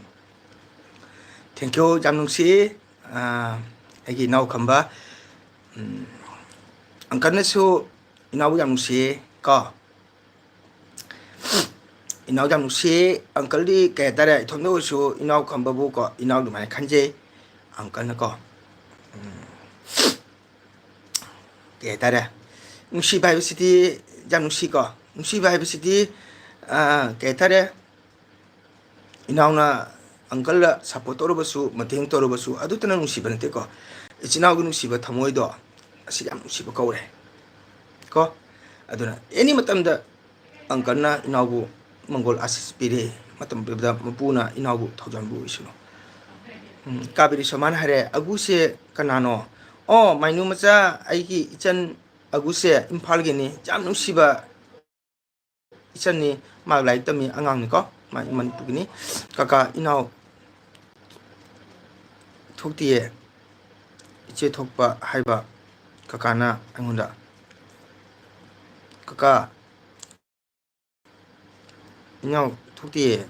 thank you, ꯌꯥꯝ ꯅꯨꯡꯁꯤ, ꯑꯥ, ꯑꯩꯒꯤ ꯏꯅꯥꯎ ꯈꯝꯕ꯫ ꯎꯝ, ꯑꯪꯀꯜꯅꯁꯨ ꯏꯅꯥꯎꯕꯨ ꯌꯥꯝ ꯅꯨꯡꯁꯤꯌꯦ ꯀꯣ꯫ ꯏꯅꯥꯎ ꯌꯥꯝ ꯅꯨꯡꯁꯤꯌꯦ꯫ ꯑꯪꯀꯜꯗꯤ ꯀꯩ ꯍꯥꯏꯇꯥꯔꯦ, ꯏꯊꯣꯝꯗ ꯑꯣꯏꯔꯁꯨ ꯏꯅꯥꯎ ꯈꯝꯕꯕꯨ ꯀꯣ, ꯏꯅꯥꯎ ꯑꯗꯨꯃꯥꯏꯅ ꯈꯟꯖꯩ ꯑꯪꯀꯜꯅ ꯀꯣ꯫ ꯎꯝ, ꯀꯩ ꯍꯥꯏꯇꯥꯔꯦ, ꯅꯨꯡꯁꯤꯕ ꯍꯥꯏꯕꯁꯤꯗꯤ ꯌꯥꯝ ꯅꯨꯡꯁꯤꯀꯣ꯫ ꯅꯨꯡꯁꯤꯕ ꯍꯥꯏꯕꯁꯤꯗꯤ, ꯑꯥ, ꯀꯩ ꯍꯥꯏꯇꯥꯔꯦ, ꯏꯅꯥꯎꯅ ꯑꯪꯀꯜꯗ support ꯇꯧꯔꯕꯁꯨ, ꯃꯇꯦꯡ ꯇꯧꯔꯕꯁꯨ, ꯑꯗꯨꯇꯅ ꯅꯨꯡꯁꯤꯕ ꯅꯠꯇꯦꯀꯣ꯫ ꯏꯆꯤꯟ ꯏꯅꯥꯎꯒꯤ ꯅꯨꯡꯁꯤꯕ ꯊꯃꯣꯏꯗꯣ, ꯑꯁꯤ ꯌꯥꯝ ꯅꯨꯡꯁꯤꯕ ꯀꯧꯔꯦ ꯀꯣ꯫ ꯑꯗꯨꯅ any ꯃꯇꯝꯗ ꯑꯪꯀꯜꯅ ꯏꯅꯥꯎꯕꯨ ꯃꯪꯒꯣꯜ ꯑꯥꯁꯤꯁ ꯄꯤꯔꯦ꯫ ꯃꯇꯝ ꯄꯤꯕꯗ ꯃꯄꯨꯅ ꯏꯅꯥꯎꯕꯨ ꯊꯧꯖꯥꯟꯕꯨ ꯑꯣꯏꯁꯅꯨ꯫ ꯎꯝ, ꯀꯥꯕꯦꯔꯤ ꯁꯣꯃꯥꯅ ꯍꯥꯏꯔꯦ, "ꯑꯒꯨꯁꯦ ꯀꯅꯥꯅꯣ?" "ꯑꯣ, ꯃꯥꯏꯅꯨ ꯃꯆꯥ, ꯑꯩꯒꯤ ꯏꯆꯟ ꯑꯒꯨꯁꯦ ꯏꯝꯐꯥꯜꯒꯤꯅꯤ, ꯌꯥꯝ ꯅꯨꯡꯁꯤꯕ ꯏꯆꯟꯅꯤ, ꯃꯥ ꯂꯥꯏꯔꯤꯛ ꯇꯝꯃꯤ ꯑꯉꯥꯡꯅꯤꯀꯣ, ꯃꯥ ꯃꯅꯤꯄꯨꯔꯒꯤꯅꯤ꯫ ꯀꯀꯥ ꯏꯅꯥꯎ ꯊꯣꯛꯇꯤꯌꯦ, ꯏꯆꯦ ꯊꯣꯛꯄ ꯍꯥꯏꯕ ꯀꯀꯥꯅ ꯑꯩꯉꯣꯟꯗ, ꯀꯀꯥ ꯏꯅꯥꯎ ꯊꯣꯛꯇꯤꯌꯦ,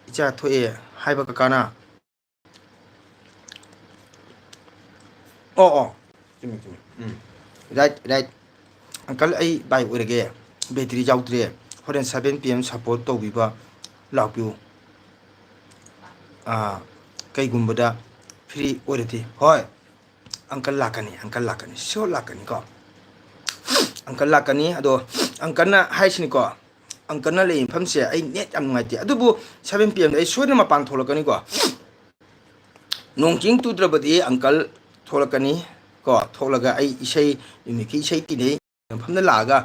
ꯏꯆꯥ ꯊꯣꯛꯑꯦ ꯍꯥꯏꯕ ꯀꯀꯥꯅ꯫ ꯑꯣ, ꯑꯣ, ꯆꯨꯝꯃꯤ, ꯆꯨꯝꯃꯤ꯫ ꯎꯝ꯫ Right, right꯫ ꯑꯪꯀꯜ, ꯑꯩ ꯕꯥꯏ ꯑꯣꯏꯔꯒꯦ꯫ ꯕꯦꯇ꯭ꯔꯤ ꯌꯥꯎꯗ꯭ꯔꯦ꯫ ꯍꯣꯔꯦꯟ seven P M support ꯇꯧꯕꯤꯕ ꯂꯥꯛꯄꯤꯌꯨ꯫ ꯑꯥ, ꯀꯩꯒꯨꯝꯕꯗ free ꯑꯣꯏꯔꯗꯤ꯫ ꯍꯣꯏ꯫ ꯑꯪꯀꯜ ꯂꯥꯛꯀꯅꯤ, ꯑꯪꯀꯜ ꯂꯥꯛꯀꯅꯤ꯫ Sure ꯂꯥꯛꯀꯅꯤꯀꯣ꯫ ꯑꯪꯀꯜ ꯂꯥꯛꯀꯅꯤ꯫ ꯑꯗꯣ ꯑꯪꯀꯜꯅ ꯍꯥꯏꯁꯤꯅꯤꯀꯣ꯫ ꯑꯪꯀꯜꯅ ꯂꯩ ꯃꯐꯝꯁꯦ ꯑꯩ net ꯌꯥꯝ ꯅꯨꯡꯉꯥꯏꯇꯦ꯫ ꯑꯗꯨꯕꯨ seven P M ꯗ ꯑꯩ ꯁꯣꯏꯗꯅ ꯃꯄꯥꯟ ꯊꯣꯛꯂꯛꯀꯅꯤꯀꯣ꯫ ꯅꯣꯡ ꯆꯤꯡ ꯇꯨꯗ꯭ꯔꯕꯗꯤ ꯑꯪꯀꯜ ꯊꯣꯛꯂꯛꯀꯅꯤ ꯀꯣ꯫ ꯊꯣꯛꯂꯒ ꯑꯩ ꯏꯁꯩ, ꯅꯨꯃꯤꯠꯀꯤ ꯏꯁꯩ ꯇꯤꯟꯅꯩ ꯃꯐꯝꯗ ꯂꯥꯛꯑꯒ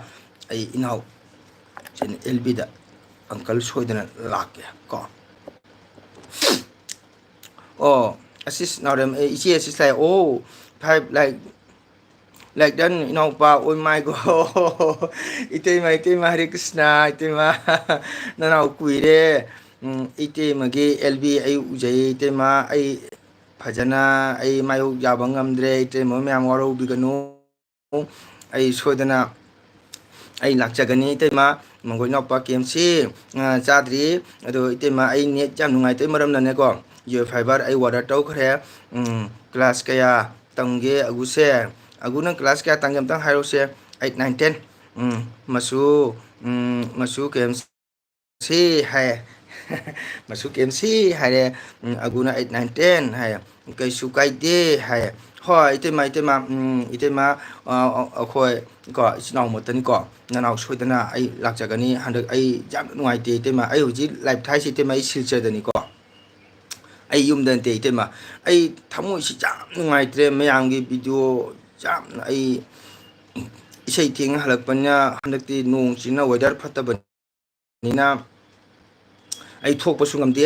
ꯑꯩ ꯏꯅꯥꯎ L B ꯗ ꯑꯪꯀꯜ ꯁꯣꯏꯗꯅ ꯂꯥꯛꯀꯦ ꯀꯣ꯫ ꯑꯣ, ꯑꯁꯤꯁ ꯅꯥꯎꯔꯦꯝ, ꯑꯦ, ꯏꯆꯦ ꯑꯁꯤꯁ ꯂꯥꯛꯑꯦ꯫ ꯑꯣ, five like꯫ ꯂꯥꯏꯛꯗꯟ ꯏꯅꯥꯎꯄꯥ ꯑꯣꯏ ꯃꯥꯏꯒꯣ꯫ ꯏꯇꯩꯃ, ꯏꯇꯩꯃ, ꯍꯔꯦ ꯀ꯭ꯔꯤꯁꯅ, ꯏꯇꯩꯃ꯫ ꯅꯅꯥꯎ ꯀꯨꯏꯔꯦ꯫ ꯎꯝ, ꯏꯇꯩꯃꯒꯤ ꯑꯦꯜ ꯕꯤ ꯑꯩ ꯎꯖꯩ, ꯏꯇꯩꯃ꯫ ꯑꯩ ꯐꯖꯅ, ꯑꯩ ꯃꯥꯌꯣꯛ ꯌꯥꯕ ꯉꯝꯗ꯭ꯔꯦ, ꯏꯇꯩꯃ ꯃꯌꯥꯝ ꯋꯥꯔꯧꯕꯤꯒꯅꯨ꯫ ꯑꯩ ꯁꯣꯏꯗꯅ ꯑꯩ ꯂꯥꯛꯆꯒꯅꯤ, ꯏꯇꯩꯃ꯫ ꯃꯪꯒꯣꯏ ꯏꯅꯥꯎꯄꯥ ꯀꯦ ꯑꯦꯝ ꯁꯤ, ꯑ, ꯆꯥꯗ꯭ꯔꯤ꯫ ꯑꯗꯣ ꯏꯇꯩꯃ, ꯑꯩ ꯅꯦꯠ ꯌꯥꯝ ꯅꯨꯡꯉꯥꯏꯇꯕꯩ ꯃꯔꯝꯅꯅꯦꯀꯣ, ꯖꯤꯑꯣ ꯐꯥꯏꯕꯔ ꯑꯩ ꯑꯣꯔꯗꯔ ꯇꯧꯈ꯭ꯔꯦ꯫ ꯎꯝ, ꯀ꯭ꯂꯥꯁ ꯀꯌꯥ ꯇꯝꯒꯦ ꯑꯒꯨꯁꯦ? ꯑꯒꯨ, ꯅꯪ ꯀ꯭ꯂꯥꯁ ꯀꯌꯥ ꯇꯝꯒꯦ ꯑꯝꯇꯪ ꯍꯥꯏꯔꯛꯎꯁꯦ꯫ Eight, nine, ten. ꯎꯝ, ꯃꯆꯨ, ꯎꯝ, ꯃꯆꯨ ꯀꯦ ꯑꯦꯝ ꯁꯤ ꯍꯥꯏ꯫ ꯃꯆꯨ ꯀꯦ ꯑꯦꯝ ꯁꯤ ꯍꯥꯏꯔꯦ꯫ ꯎꯝ, ꯑꯒꯨꯅ ꯑꯩꯠ, ꯅꯥꯏꯟ, ꯇꯦꯟ ꯍꯥꯏ꯫ ꯀꯩꯁꯨ ꯀꯥꯏꯗꯦ ꯍꯥꯏ꯫ ꯍꯣꯏ, ꯏꯇꯩꯃ, ꯏꯇꯩꯃ, ꯎꯝ, ꯏꯇꯩꯃ, ꯑ, ꯑ, ꯑꯩꯈꯣꯏ ꯀꯣ, ꯏꯆꯤꯟ ꯏꯅꯥꯎ ꯃꯠꯇꯅꯤꯀꯣ꯫ ꯅꯅꯥꯎ ꯁꯣꯏꯗꯅ ꯑꯩ ꯂꯥꯛꯆꯒꯅꯤ꯫ ꯍꯟꯗꯛ ꯑꯩ ꯌꯥꯝ ꯅꯨꯡꯉꯥꯏꯇꯦ, ꯏꯇꯩꯃ꯫ ꯑꯩ ꯍꯧꯖꯤꯛ ꯂꯥꯏꯞ ꯊꯥꯏꯁꯤ, ꯏꯇꯩꯃ, ꯑꯩ ꯁꯤꯜꯆꯔꯗꯅꯤꯀꯣ꯫ ꯑꯩ ꯌꯨꯝꯗ ꯅꯠꯇꯦ, ꯏꯇꯩꯃ꯫ ꯑꯩ ꯊꯃꯣꯏꯁꯤ ꯌꯥꯝ ꯅꯨꯡꯉꯥꯏꯇ꯭ꯔꯦ꯫ ꯃꯌꯥꯝꯒꯤ ꯚꯤꯗꯤꯑꯣ ꯌꯥꯝ, ꯑꯩ ꯏꯁꯩ ꯊꯦꯡꯅ ꯍꯜꯂꯛꯄꯅꯤꯅ, ꯍꯟꯗꯛꯇꯤ ꯅꯣꯡ ꯆꯤꯡꯅ ꯋꯦꯗꯔ ꯐꯠꯇꯕꯅꯤꯅ ꯑꯩ ꯊꯣꯛꯄꯁꯨ ꯉꯝꯗꯦ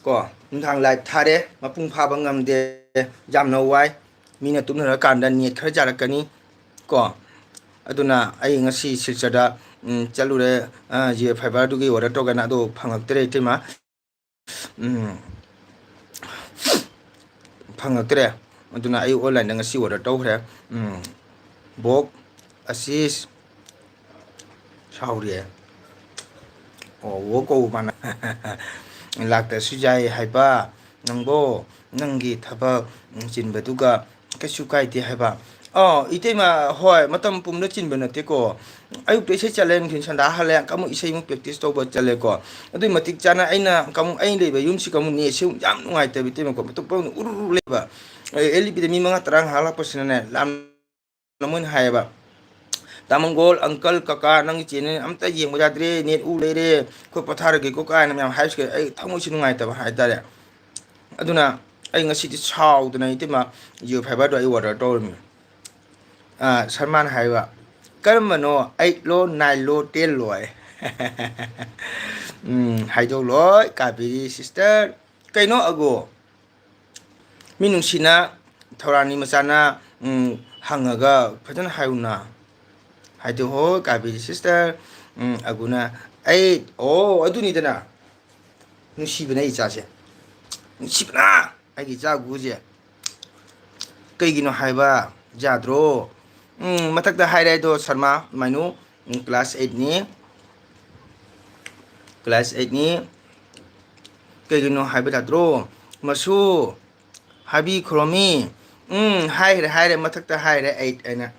ꯀꯣ꯫ ꯅꯨꯡꯗꯥꯡ ꯂꯥꯏꯞ ꯊꯥꯔꯦ, ꯃꯄꯨꯡ ꯐꯥꯕ ꯉꯝꯗꯦ, ꯌꯥꯝꯅ ꯋꯥꯏ꯫ ꯃꯤꯅ ꯇꯨꯝꯅꯔꯀꯥꯟꯗ ꯅꯦꯠ ꯈꯔ ꯌꯥꯔꯛꯀꯅꯤ ꯀꯣ꯫ ꯑꯗꯨꯅ ꯑꯩ ꯉꯁꯤ ꯁꯤꯜꯆꯔꯗ, ꯎꯝ, ꯆꯠꯂꯨꯔꯦ, ꯑ, ꯖꯤꯑꯣ ꯐꯥꯏꯕꯔꯗꯨꯒꯤ ꯑꯣꯔꯗꯔ ꯇꯧꯒꯦꯅ, ꯑꯗꯣ ꯐꯪꯉꯛꯇ꯭ꯔꯦ, ꯏꯇꯩꯃ꯫ ꯎꯝ, ꯐꯪꯉꯛꯇ꯭ꯔꯦ꯫ ꯑꯗꯨꯅ ꯑꯩ ꯑꯣꯟꯂꯥꯏꯟꯗ ꯉꯁꯤ ꯑꯣꯔꯗꯔ ꯇꯧꯈ꯭ꯔꯦ꯫ ꯎꯝ, ꯕꯣꯛ ꯑꯁꯤꯁ ꯁꯥꯎꯔꯤꯌꯦ꯫ ꯑꯣ, ꯋꯣ ꯀꯧꯕ ꯃꯥꯅ꯫ ꯂꯥꯛꯇ꯭ꯔꯁꯨ ꯌꯥꯏ ꯍꯥꯏꯕ ꯅꯪꯕꯣ, ꯅꯪꯒꯤ ꯊꯕꯛ ꯆꯤꯟꯕꯗꯨꯒ ꯀꯩꯁꯨ ꯀꯥꯏꯗꯦ ꯍꯥꯏꯕ꯫ ꯑꯣ, ꯏꯇꯩꯃ, ꯍꯣꯏ, ꯃꯇꯝ ꯄꯨꯝꯗ ꯆꯤꯟꯕ ꯅꯠꯇꯦꯀꯣ꯫ ꯑꯌꯨꯛꯇ ꯏꯁꯩ ꯆꯠꯂꯦ, ꯅꯨꯡꯊꯤꯜ ꯁꯟꯗꯥ ꯍꯜꯂꯦ, ꯑꯃꯨꯛ ꯏꯁꯩ ꯑꯃꯨꯛ ꯄ꯭ꯔꯦꯛꯇꯤꯁ ꯇꯧꯕ ꯆꯠꯂꯦꯀꯣ꯫ ꯑꯗꯨꯏ ꯃꯇꯤꯛ ꯆꯥꯅ ꯑꯩꯅ ꯑꯃꯨꯛ, ꯑꯩꯅ ꯂꯩꯕ ꯌꯨꯝꯁꯤꯒ ꯑꯃꯨꯛ ꯅꯦꯠꯁꯦ ꯑꯃꯨꯛ ꯌꯥꯝ ꯅꯨꯡꯉꯥꯏꯇꯕ, ꯏꯇꯩꯃꯀꯣ꯫ ꯑꯇꯣꯞꯄ ꯑꯃꯨꯛ ꯎꯔꯨ ꯎꯔꯨ ꯂꯩꯕ꯫ ꯑꯦ, ꯑꯦꯜ ꯏ ꯕꯤꯗ ꯃꯤ ꯃꯉꯥ ꯇꯔꯥ ꯉꯥꯏꯍꯥꯛ ꯂꯥꯛꯄꯁꯤꯅꯅꯦ, ꯂꯥꯝ ꯃꯣꯏꯅ ꯍꯥꯏꯌꯦꯕ, "ꯇꯥ ꯃꯪꯒꯣꯜ, ꯑꯪꯀꯜ, ꯀꯀꯥ, ꯅꯪꯒꯤ ꯆꯦꯅꯦꯜ ꯑꯝꯇ ꯌꯦꯡꯕ ꯌꯥꯗ꯭ꯔꯦ, ꯅꯦꯠ ꯎ ꯂꯩꯔꯦ, ꯑꯩꯈꯣꯏ ꯄꯣꯊꯥꯔꯒꯦꯀꯣ" ꯀꯥꯏꯅ ꯃꯌꯥꯝ ꯍꯥꯏꯕꯁꯤꯗ ꯑꯩ ꯊꯃꯣꯏꯁꯤ ꯅꯨꯡꯉꯥꯏꯇꯕ ꯍꯥꯏꯇꯥꯔꯦ꯫ ꯑꯗꯨꯅ ꯑꯩ ꯉꯁꯤꯗꯤ ꯁꯥꯎꯗꯅ ꯏꯇꯩꯃ ꯖꯤꯑꯣ ꯐꯥꯏꯕꯔꯗꯣ ꯑꯩ ꯑꯣꯔꯗꯔ ꯇꯧꯔꯝꯃꯤ꯫ ꯑꯥ, ꯁꯜꯃꯥꯟ ꯍꯥꯏꯕ, "ꯀꯔꯝꯕꯅꯣ, ꯑꯩꯠꯂꯣ, ꯅꯥꯏꯟꯂꯣ, ꯇꯦꯟꯂꯣ?" ꯍꯥꯏ꯫ ꯎꯝ, ꯍꯥꯏꯗꯣꯛꯂꯣꯏ, ꯀꯥꯕꯦꯔꯤ ꯁꯤꯁꯇꯔ꯫ ꯀꯩꯅꯣ ꯑꯒꯣ? ꯃꯤ ꯅꯨꯡꯁꯤꯅ ꯊꯧꯔꯥꯅꯤ ꯃꯆꯥꯅ, ꯎꯝ, ꯍꯪꯉꯒ ꯐꯖꯅ ꯍꯥꯏꯌꯨꯅ꯫ ꯍꯥꯏꯗꯤ, "ꯍꯣ, ꯀꯥꯕꯤꯔꯤ sister, ꯎꯝ, ꯑꯒꯨꯅ ꯑꯩ, ꯑꯣ, ꯑꯗꯨꯅꯤꯗꯅ, ꯅꯨꯡꯁꯤꯕꯅ ꯑꯩ ꯏꯆꯥꯁꯦ, ꯅꯨꯡꯁꯤꯕꯅ ꯑꯩꯒꯤ ꯏꯆꯥ ꯑꯒꯨꯁꯦ ꯀꯩꯒꯤꯅꯣ ꯍꯥꯏꯕ ꯌꯥꯗ꯭ꯔꯣ?" ꯎꯝ, ꯃꯊꯛꯇ ꯍꯥꯏꯔꯦ ꯑꯗꯣ, ꯁꯔꯃ ꯃꯥꯏꯅꯨ, ꯎꯝ, class eightꯅꯤ, class eightꯅꯤ, ꯀꯩꯒꯤꯅꯣ ꯍꯥꯏꯕ ꯌꯥꯗ꯭ꯔꯣ? ꯃꯁꯨ, ꯍꯥꯏꯕꯤ ꯈꯨꯔꯨꯝꯃꯤ꯫ ꯎꯝ, ꯍꯥꯏꯈ꯭ꯔꯦ, ꯍꯥꯏꯔꯦ, ꯃꯊꯛꯇ ꯍꯥꯏꯔꯦ, eight ꯍꯥꯏꯅ꯫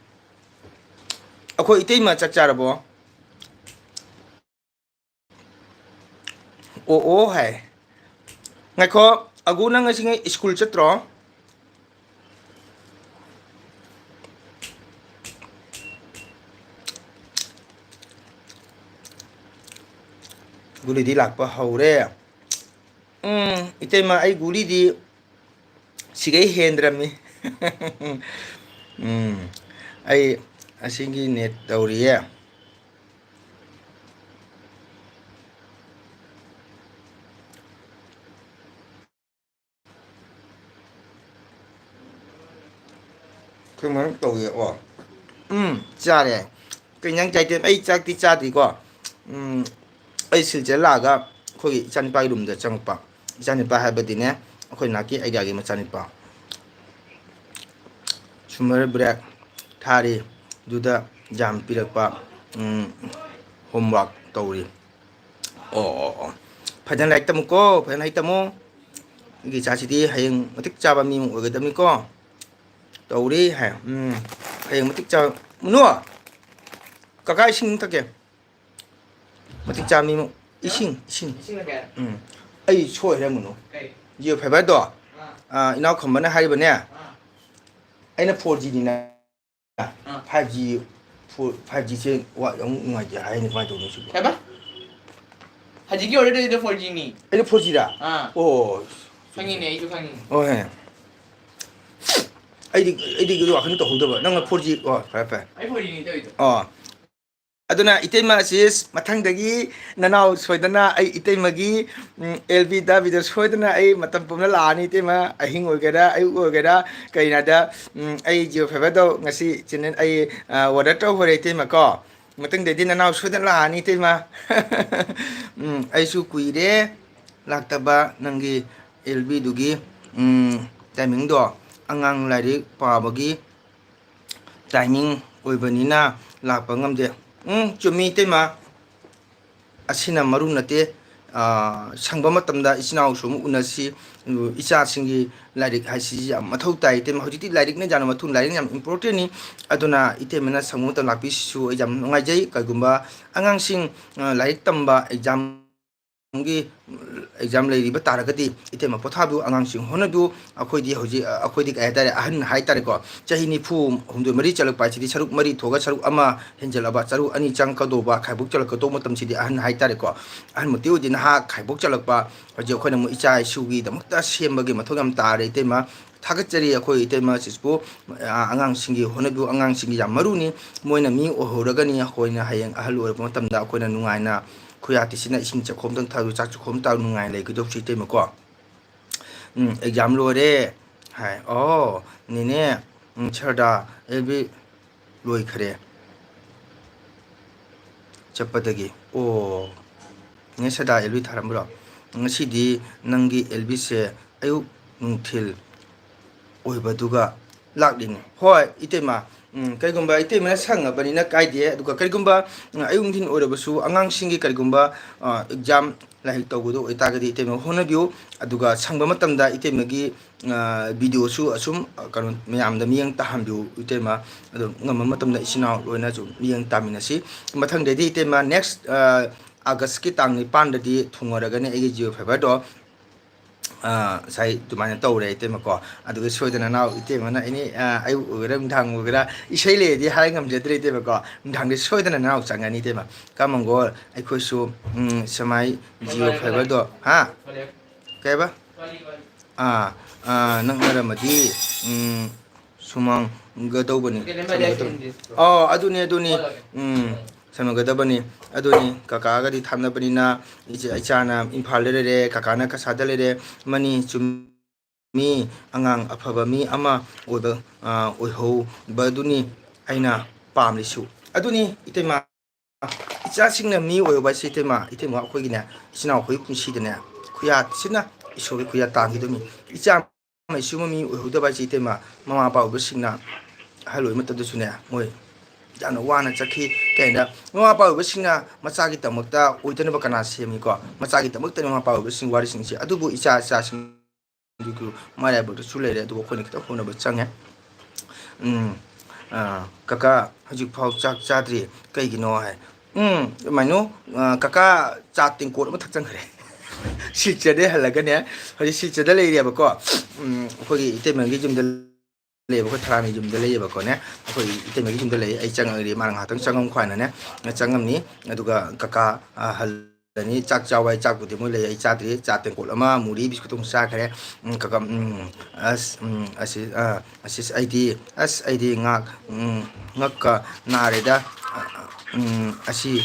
ꯑꯩꯈꯣꯏ ꯏꯇꯩꯃ ꯆꯥꯛ ꯆꯥꯔꯕꯣ? ꯑꯣ, ꯑꯣ ꯍꯥꯏ꯫ ꯉꯥꯏꯈꯣ, ꯑꯒꯨ, ꯅꯪ ꯉꯁꯤ ꯁ꯭ꯀꯨꯜ ꯆꯠꯇ꯭ꯔꯣ? ꯒꯨꯂꯤꯗꯤ ꯂꯥꯛꯄ ꯍꯧꯔꯦ꯫ ꯎꯝ, ꯏꯇꯩꯃ, ꯑꯩ ꯒꯨꯂꯤꯗꯤ ꯁꯤꯒꯩ ꯍꯦꯟꯗ꯭ꯔꯕꯅꯤ꯫ ꯎꯝ, ꯑꯩ ꯑꯁꯤꯒꯤ ꯅꯦꯠ ꯇꯧꯔꯤꯌꯦ꯫ ꯑꯩꯈꯣꯏ ꯃꯔꯝ ꯇꯧꯏ꯫ ꯑꯣ, ꯎꯝ, ꯆꯥꯔꯦ꯫ ꯀꯩ ꯏꯟꯖꯥꯡ ꯆꯥꯏ? ꯑꯩ ꯆꯥꯛꯇꯤ ꯆꯥꯗ꯭ꯔꯤꯀꯣ꯫ ꯎꯝ, ꯑꯩ ꯁꯤꯜꯆꯔ ꯂꯥꯛꯑꯒ ꯑꯩꯈꯣꯏꯒꯤ ꯏꯆꯥꯅꯤꯄꯥꯒꯤ ꯔꯨꯝꯗ ꯆꯪꯉꯛꯄ꯫ ꯏꯆꯥꯅꯤꯄꯥ ꯍꯥꯏꯕꯗꯤꯅꯦ, ꯑꯩꯈꯣꯏ ꯅꯥꯛꯀꯤ ꯑꯩꯒꯤ ꯃꯆꯥꯅꯤꯄꯥ꯫ Summer break ꯊꯥꯔꯤ꯫ ꯑꯗꯨꯗ ꯌꯥꯝ ꯄꯤꯔꯛꯄ, ꯎꯝ, homework ꯇꯧꯔꯤ꯫ ꯑꯣ, ꯑꯣ, ꯑꯣ꯫ ꯐꯖꯅ ꯂꯥꯏꯔꯤꯛ ꯇꯝꯃꯨꯀꯣ, ꯐꯖꯅ ꯂꯥꯏꯔꯤꯛ ꯇꯝꯃꯨ꯫ ꯑꯩꯒꯤ ꯏꯆꯥꯁꯤꯗꯤ ꯍꯌꯦꯡ ꯃꯇꯤꯛ ꯆꯥꯕ ꯃꯤ ꯑꯃ ꯑꯣꯏꯒꯗꯕꯅꯤꯀꯣ꯫ ꯇꯧꯔꯤ ꯍꯥꯏ꯫ ꯎꯝ, ꯍꯌꯦꯡ ꯃꯇꯤꯛ ꯆꯥꯕ꯫ ꯃꯨꯅꯨ, ꯀꯀꯥ ꯏꯁꯤꯡ ꯊꯛꯀꯦ꯫ ꯃꯇꯤꯛ ꯆꯥꯕ ꯃꯤ ꯑꯃ꯫ ꯏꯁꯤꯡ, ꯏꯁꯤꯡ꯫ ꯏꯁꯤꯡ ꯊꯛꯀꯦ? ꯎꯝ꯫ ꯑꯩ ꯁꯣꯏꯈ꯭ꯔꯦ, ꯃꯨꯅꯨ꯫ ꯀꯩ? Jio fiber ꯗꯣ, ꯑꯥ꯫ ꯑꯥ, ꯏꯅꯥꯎ ꯈꯝꯕꯅ ꯍꯥꯏꯔꯤꯕꯅꯦ꯫ ꯑꯥ꯫ ꯑꯩꯅ four G ꯅꯤꯅ꯫ ꯑꯥ꯫ Five G, four, five G ꯁꯦ ꯋꯥ-, ꯑꯃꯨꯛ ꯅꯨꯡꯉꯥꯏꯇꯦ ꯍꯥꯏꯅꯦ, ꯀꯃꯥꯏꯅ ꯇꯧꯗꯣꯏꯅꯣ ꯁꯤꯕꯣ? ꯀꯩꯕ? ꯍꯧꯖꯤꯛꯀꯤ already four G ꯅꯤ꯫ ꯑꯩꯅ four G ꯔꯥ? ꯑꯥ꯫ ꯑꯣ꯫ ꯈꯪꯉꯤꯅꯦ, ꯑꯩꯁꯨ ꯈꯪꯉꯤꯅꯦ꯫ ꯍꯣꯏ꯫ ꯑꯩꯗꯤ, ꯑꯩꯗꯤ ꯑꯗꯨ ꯋꯥꯈꯜ ꯇꯧꯍꯧꯗꯕ꯫ ꯅꯪꯅ four G, ꯑꯣ, ꯐꯔꯦ, ꯐꯔꯦ꯫ ꯑꯩ four G ꯅꯤ ꯇꯧꯔꯤꯗꯣ꯫ ꯑꯣ꯫ ꯑꯗꯨꯅ ꯏꯇꯩꯃ ꯑꯁꯤꯁ, ꯃꯊꯪꯗꯒꯤ ꯅꯅꯥꯎ ꯁꯣꯏꯗꯅ ꯑꯩ ꯏꯇꯩꯃꯒꯤ, ꯎꯝ, ꯑꯦꯜ ꯕꯤ ꯗꯥ ꯕꯤꯗ ꯁꯣꯏꯗꯅ ꯑꯩ ꯃꯇꯝ ꯄꯨꯝꯅ ꯂꯥꯛꯑꯅꯤ ꯏꯇꯩꯃ꯫ ꯑꯍꯤꯡ ꯑꯣꯏꯒꯦꯔꯥ, ꯑꯌꯨꯛ ꯑꯣꯏꯒꯦꯔꯥ, ꯀꯩꯅꯣꯗ, ꯎꯝ, ꯑꯩ ꯖꯤꯑꯣ ꯐꯥꯏꯕꯔꯗꯣ ꯉꯁꯤ ꯆꯦꯅꯦꯜ ꯑꯩ, ꯑ, ꯑꯣꯔꯗꯔ ꯇꯧꯈ꯭ꯔꯦ ꯏꯇꯩꯃ ꯀꯣ꯫ ꯃꯊꯪꯗꯩꯗꯤ ꯅꯅꯥꯎ ꯁꯣꯏꯗꯅ ꯂꯥꯛꯑꯅꯤ ꯏꯇꯩꯃ꯫ ꯎꯝ, ꯑꯩꯁꯨ ꯀꯨꯏꯔꯦ ꯂꯥꯛꯇꯕ ꯅꯪꯒꯤ ꯑꯦꯜ ꯕꯤꯗꯨꯒꯤ, ꯎꯝ, ꯇꯥꯏꯃꯤꯡꯗꯣ ꯑꯉꯥꯡ ꯂꯥꯏꯔꯤꯛ ꯄꯥꯕꯒꯤ ꯇꯥꯏꯃꯤꯡ ꯑꯣꯏꯕꯅꯤꯅ ꯂꯥꯛꯄ ꯉꯝꯗꯦ꯫ ꯎꯝ, ꯆꯨꯝꯃꯤ ꯏꯇꯩꯃ, ꯑꯁꯤꯅ ꯃꯔꯨ ꯅꯠꯇꯦ꯫ ꯑ, ꯁꯪꯕ ꯃꯇꯝꯗ ꯏꯆꯤꯟ ꯏꯅꯥꯎꯁꯨ ꯑꯃꯨꯛ ꯎꯅꯁꯤ꯫ ꯎ, ꯏꯆꯥꯁꯤꯡꯒꯤ ꯂꯥꯏꯔꯤꯛ ꯍꯥꯏꯁꯤ ꯌꯥꯝ ꯃꯊꯧ ꯇꯥꯏ ꯏꯇꯩꯃ꯫ ꯍꯧꯖꯤꯛꯇꯤ ꯂꯥꯏꯔꯤꯛꯅ ꯌꯥꯝꯅ ꯃꯊꯧ, ꯂꯥꯏꯔꯤꯛꯅ ꯌꯥꯝ ꯏꯝꯄꯣꯔꯇꯦꯟꯅꯤ꯫ ꯑꯗꯨꯅ ꯏꯇꯩꯃꯅ ꯁꯪꯕ ꯃꯇꯝ ꯂꯥꯛꯄꯤꯁꯤꯁꯨ ꯑꯩ ꯌꯥꯝ ꯅꯨꯡꯉꯥꯏꯖꯩ꯫ ꯀꯩꯒꯨꯝꯕ ꯑꯉꯥꯡꯁꯤꯡ, ꯑ, ꯂꯥꯏꯔꯤꯛ ꯇꯝꯕ ꯑꯦꯛꯖꯥꯝꯒꯤ, ꯑꯦꯛꯖꯥꯝ ꯂꯩꯔꯤꯕ ꯇꯥꯔꯒꯗꯤ ꯏꯇꯩꯃ ꯄꯣꯊꯥꯕꯤꯌꯨ, ꯑꯉꯥꯡꯁꯤꯡ ꯍꯣꯠꯅꯕꯤꯌꯨ꯫ ꯑꯩꯈꯣꯏꯗꯤ ꯍꯧꯖꯤꯛ, ꯑ, ꯑꯩꯈꯣꯏꯗꯤ ꯀꯩ ꯍꯥꯏꯇꯥꯔꯦ, ꯑꯍꯟ ꯍꯥꯏꯇꯥꯔꯦꯀꯣ, ꯆꯍꯤ ꯅꯤꯐꯨ ꯍꯨꯝꯗꯣꯏ ꯃꯔꯤ ꯆꯠꯂꯛꯄ ꯍꯥꯏꯁꯤꯗꯤ ꯁꯔꯨꯛ ꯃꯔꯤ ꯊꯣꯛꯑꯒ ꯁꯔꯨꯛ ꯑꯃ ꯍꯦꯟꯖꯜꯂꯕ, ꯁꯔꯨꯛ ꯑꯅꯤ ꯆꯪꯉꯛꯀꯗꯧꯕ, ꯈꯥꯏꯕꯣꯛ ꯆꯜꯂꯛꯀꯗꯧꯕ ꯃꯇꯝꯁꯤꯗꯤ ꯑꯍꯟ ꯍꯥꯏꯇꯥꯔꯦꯀꯣ꯫ ꯑꯍꯟꯃꯛꯇꯤ ꯑꯣꯏꯗꯦ, ꯅꯍꯥ ꯈꯥꯏꯕꯣꯛ ꯆꯜꯂꯛꯄ꯫ ꯍꯧꯖꯤꯛ ꯑꯩꯈꯣꯏꯅ ꯑꯃꯨꯛ ꯏꯆꯥ ꯏꯁꯨꯒꯤꯗꯃꯛꯇ ꯁꯦꯝꯕꯒꯤ ꯃꯊꯧ ꯌꯥꯝ ꯇꯥꯔꯦ ꯏꯇꯩꯃ꯫ ꯊꯥꯒꯠꯆꯔꯤ ꯑꯩꯈꯣꯏ ꯏꯇꯩꯃ ꯑꯁꯤꯁꯨ, ꯑ, ꯑꯉꯥꯡꯁꯤꯡꯒꯤ ꯍꯣꯠꯅꯕꯤꯌꯨ, ꯑꯉꯥꯡꯁꯤꯡꯒꯤ ꯌꯥꯝ ꯃꯔꯨꯅꯤ꯫ ꯃꯣꯏꯅ ꯃꯤ ꯑꯣꯏꯍꯧꯔꯒꯅꯤ ꯑꯩꯈꯣꯏꯅ ꯍꯌꯦꯡ ꯑꯍꯜ ꯑꯣꯏꯔꯛꯄ ꯃꯇꯝꯗ ꯑꯩꯈꯣꯏꯅ ꯅꯨꯡꯉꯥꯏꯅ ꯈꯨꯌꯥ ꯇꯤꯁꯤꯟꯅ ꯏꯁꯤꯡ ꯆꯥꯛꯈꯣꯝꯗꯪ ꯊꯛꯑꯁꯨ ꯆꯥꯛ ꯆꯥꯛꯈꯣꯝ ꯇꯥꯔ ꯅꯨꯡꯉꯥꯏꯅ ꯂꯩꯒꯗꯧꯕꯁꯨ ꯏꯇꯩꯃꯀꯣ꯫ ꯎꯝ, ꯑꯦꯛꯖꯥꯝ ꯂꯣꯏꯔꯦ ꯍꯥꯏ꯫ ꯑꯣ, ꯅꯦꯅꯦ, ꯎꯝ, ꯁꯔꯗꯥ ꯑꯦꯜ ꯕꯤ ꯂꯣꯏꯈꯔꯦ ꯆꯠꯄꯗꯒꯤ꯫ ꯑꯣ, ꯅꯦ ꯁꯔꯗꯥ ꯑꯦꯜ ꯕꯤ ꯊꯥꯔꯝꯕ꯭ꯔꯣ? ꯉꯁꯤꯗꯤ ꯅꯪꯒꯤ ꯑꯦꯜ ꯕꯤꯁꯦ ꯑꯌꯨꯛ ꯅꯨꯡꯊꯤꯜ ꯑꯣꯏꯕꯗꯨꯒ ꯂꯥꯛꯂꯤꯅꯤ꯫ ꯍꯣꯏ, ꯏꯇꯩꯃ, ꯎꯝ, ꯀꯩꯒꯨꯝꯕ ꯏꯇꯩꯃꯅ ꯁꯪꯉꯕꯅꯤꯅ ꯀꯥꯏꯗꯦ꯫ ꯑꯗꯨꯒ ꯀꯔꯤꯒꯨꯝꯕ, ꯎꯝ, ꯑꯌꯨꯛ ꯅꯨꯡꯊꯤꯜ ꯑꯣꯏꯔꯕꯁꯨ ꯑꯉꯥꯡꯁꯤꯡꯒꯤ ꯀꯔꯤꯒꯨꯝꯕ, ꯑ, ꯑꯦꯛꯖꯥꯝ ꯂꯥꯏꯔꯤꯛ ꯇꯧꯕꯗꯣ ꯑꯣꯏꯇꯥꯔꯒꯗꯤ ꯏꯇꯩꯃ ꯍꯣꯠꯅꯕꯤꯌꯨ꯫ ꯑꯗꯨꯒ ꯁꯪꯕ ꯃꯇꯝꯗ ꯏꯇꯩꯃꯒꯤ, ꯑ, ꯚꯤꯗꯤꯑꯣꯁꯨ ꯑꯁꯨꯝ, ꯑ, ꯀꯩꯅꯣ ꯃꯌꯥꯝꯗ ꯃꯤꯠꯌꯦꯡ ꯇꯥꯍꯟꯕꯤꯌꯨ ꯏꯇꯩꯃ꯫ ꯑꯗꯣ ꯉꯝꯕ ꯃꯇꯝꯗ ꯏꯆꯤꯟ ꯏꯅꯥꯎ ꯂꯣꯏꯅ ꯁꯨꯝ ꯃꯤꯠꯌꯦꯡ ꯇꯥꯃꯤꯟꯅꯁꯤ꯫ ꯃꯊꯪꯗꯩꯗꯤ ꯏꯇꯩꯃ next, ꯑ, ꯑꯥꯒꯁꯀꯤ ꯇꯥꯡ ꯅꯤꯄꯥꯟꯗꯗꯤ ꯊꯨꯡꯉꯔꯒꯅꯤ ꯑꯩꯒꯤ ꯖꯤꯑꯣ ꯐꯥꯏꯕꯔꯗꯣ꯫ ꯑ, ꯉꯁꯥꯏ ꯑꯗꯨꯃꯥꯏꯅ ꯇꯧꯔꯦ ꯏꯇꯩꯃꯀꯣ꯫ ꯑꯗꯨꯒ ꯁꯣꯏꯗꯅ ꯅꯅꯥꯎ ꯏꯇꯩꯃꯅ ꯑꯦꯅꯤ, ꯑ, ꯑꯌꯨꯛ ꯑꯣꯏꯒꯦꯔꯥ ꯅꯨꯡꯗꯥꯡ ꯑꯣꯏꯒꯦꯔꯥ ꯏꯁꯩ ꯂꯩꯔꯗꯤ ꯍꯥꯏ ꯉꯝꯖꯗ꯭ꯔꯦ ꯏꯇꯩꯃꯀꯣ꯫ ꯅꯨꯡꯗꯥꯡꯗꯤ ꯁꯣꯏꯗꯅ ꯅꯅꯥꯎ ꯆꯪꯉꯅꯤ ꯏꯇꯩꯃ꯫ ꯀꯃꯟꯒꯣꯜ ꯑꯩꯈꯣꯏꯁꯨ, ꯎꯝ, ꯁꯃꯥꯏ ꯖꯤꯑꯣ ꯐꯥꯏꯕꯔꯗꯣ, ꯍꯥ? ꯀꯩꯕ? ꯑꯥ, ꯑꯥ, ꯅꯛꯅꯔꯝꯃꯗꯤ, ꯎꯝ, ꯁꯨꯃꯥꯡꯒꯗꯧꯕꯅꯤ꯫ ꯑꯣ, ꯑꯗꯨꯅꯤ, ꯑꯗꯨꯅꯤ꯫ ꯎꯝ, ꯁꯥꯟꯅꯒꯗꯕꯅꯤ꯫ ꯑꯗꯨꯅꯤ, ꯀꯀꯥꯒꯗꯤ ꯊꯥꯞꯅꯕꯅꯤꯅ ꯏꯆꯦ, ꯏꯆꯥꯅ ꯏꯝꯐꯥꯜꯗ ꯂꯩꯔꯦ, ꯀꯀꯥꯅ ꯀꯁꯥꯗ ꯂꯩꯔꯦ꯫ ꯃꯅꯤ ꯆꯨꯝꯃꯤ, ꯑꯉꯥꯡ ꯑꯐꯕ ꯃꯤ ꯑꯃ ꯑꯣꯏꯕ, ꯑ, ꯑꯣꯏꯍꯧꯕꯗꯨꯅꯤ ꯑꯩꯅ ꯄꯥꯝꯂꯤꯁꯨ꯫ ꯑꯗꯨꯅꯤ ꯏꯇꯩꯃ, ꯏꯆꯥꯁꯤꯡꯅ ꯃꯤ ꯑꯣꯏꯍꯧꯕ ꯍꯥꯏꯁꯤ ꯏꯇꯩꯃ, ꯏꯇꯩꯃ ꯑꯩꯈꯣꯏꯒꯤꯅꯦ, ꯏꯆꯤꯟ ꯏꯅꯥꯎ ꯑꯩꯈꯣꯏꯒꯤ ꯄꯨꯟꯁꯤꯗꯅꯦ, ꯈꯨꯌꯥ ꯊꯤꯅ ꯏꯁꯣꯔꯒꯤ ꯈꯨꯌꯥ ꯇꯥꯡꯈꯤꯗꯣꯏꯅꯤ꯫ ꯏꯆꯥ ꯑꯃ ꯏꯁꯨ ꯑꯃ ꯃꯤ ꯑꯣꯏꯍꯧꯗꯕ ꯍꯥꯏꯁꯤ ꯏꯇꯩꯃ, ꯃꯃꯥ ꯃꯄꯥ ꯑꯣꯏꯕꯁꯤꯡꯅ ꯑꯍꯜ ꯑꯣꯏꯕ ꯃꯇꯝꯗꯁꯨꯅꯦ, ꯃꯣꯏ ꯌꯥꯝꯅ ꯋꯥꯅ ꯆꯠꯈꯤ꯫ ꯀꯩ ꯍꯥꯏꯅ ꯃꯃꯥ ꯃꯄꯥ ꯑꯣꯏꯕꯁꯤꯡꯅ ꯃꯆꯥꯒꯤꯗꯃꯛꯇ ꯑꯣꯏꯗꯅꯕ ꯀꯅꯥ ꯁꯦꯝꯃꯤꯀꯣ? ꯃꯆꯥꯒꯤꯗꯃꯛꯇꯅꯤ ꯃꯃꯥ ꯃꯄꯥ ꯑꯣꯏꯕꯁꯤꯡ ꯋꯥꯔꯤꯁꯤꯡꯁꯦ꯫ ꯑꯗꯨꯕꯨ ꯏꯆꯥ ꯏꯆꯥꯁꯤꯡꯗꯨꯒꯤ ꯃꯔꯥꯏꯕꯛꯇꯁꯨ ꯂꯩꯔꯦ, ꯑꯗꯨꯕꯨ ꯑꯩꯈꯣꯏꯅ ꯈꯤꯇꯪ ꯍꯣꯠꯅꯕ ꯆꯪꯉꯦ꯫ ꯎꯝ, ꯑ, "ꯀꯀꯥ ꯍꯧꯖꯤꯛꯐꯥꯎ ꯆꯥꯛ ꯆꯥꯗ꯭ꯔꯤ, ꯀꯩꯒꯤꯅꯣ?" ꯍꯥꯏ꯫ "ꯎꯝ, ꯃꯥꯏꯅꯨ, ꯑ, ꯀꯀꯥ ꯆꯥ ꯇꯦꯡꯀꯣꯠ ꯑꯃ ꯊꯛꯆꯟꯈ꯭ꯔꯦ꯫ ꯁꯤꯜꯆꯔꯗꯩ ꯍꯜꯂꯒꯅꯦ, ꯍꯧꯖꯤꯛ ꯁꯤꯜꯆꯔꯗ ꯂꯩꯔꯦꯕꯀꯣ꯫ ꯎꯝ, ꯑꯩꯈꯣꯏꯒꯤ ꯏꯇꯩꯃꯒꯤ ꯌꯨꯝꯗ ꯂꯩꯌꯦꯕ, ꯑꯩꯈꯣꯏ ꯊꯔꯥꯅꯤ ꯌꯨꯝꯗ ꯂꯩꯌꯦꯕꯀꯣꯅꯦ꯫ ꯑꯩꯈꯣꯏ ꯏꯇꯩꯃꯒꯤ ꯌꯨꯝꯗ ꯂꯩ, ꯑꯩ ꯆꯪꯉꯛꯑꯗꯤ ꯃꯥꯅ ꯉꯥꯏꯍꯥꯛꯇꯪ ꯆꯪꯉꯝꯈꯣ ꯍꯥꯏꯅꯅꯦ, ꯆꯪꯉꯝꯅꯤ꯫ ꯑꯗꯨꯒ ꯀꯀꯥ, ꯑ, ꯍꯜꯂꯅꯤ꯫ ꯆꯥꯛ ꯆꯥꯎ ꯍꯥꯏ, ꯆꯥꯛꯄꯨꯗꯤ ꯃꯣꯏ ꯂꯩ, ꯑꯩ ꯆꯥꯗ꯭ꯔꯤ꯫ ꯆꯥ ꯇꯦꯡꯀꯣꯠ ꯑꯃ, ꯃꯨꯔꯤ ꯕꯤꯁꯀꯨꯠ ꯑꯃ ꯆꯥꯈ꯭ꯔꯦ꯫ ꯎꯝ, ꯀꯀꯥ, ꯎꯝ, ꯑꯁ, ꯎꯝ, ꯑꯁꯤ, ꯑ, ꯑꯁꯤꯁ, ꯑꯩꯗꯤ, ꯑꯁ, ꯑꯩꯗꯤ ꯉꯥꯛ-, ꯎꯝ, ꯉꯛꯀ ꯅꯥꯔꯦꯗ꯫ ꯎꯝ, ꯑꯁꯤ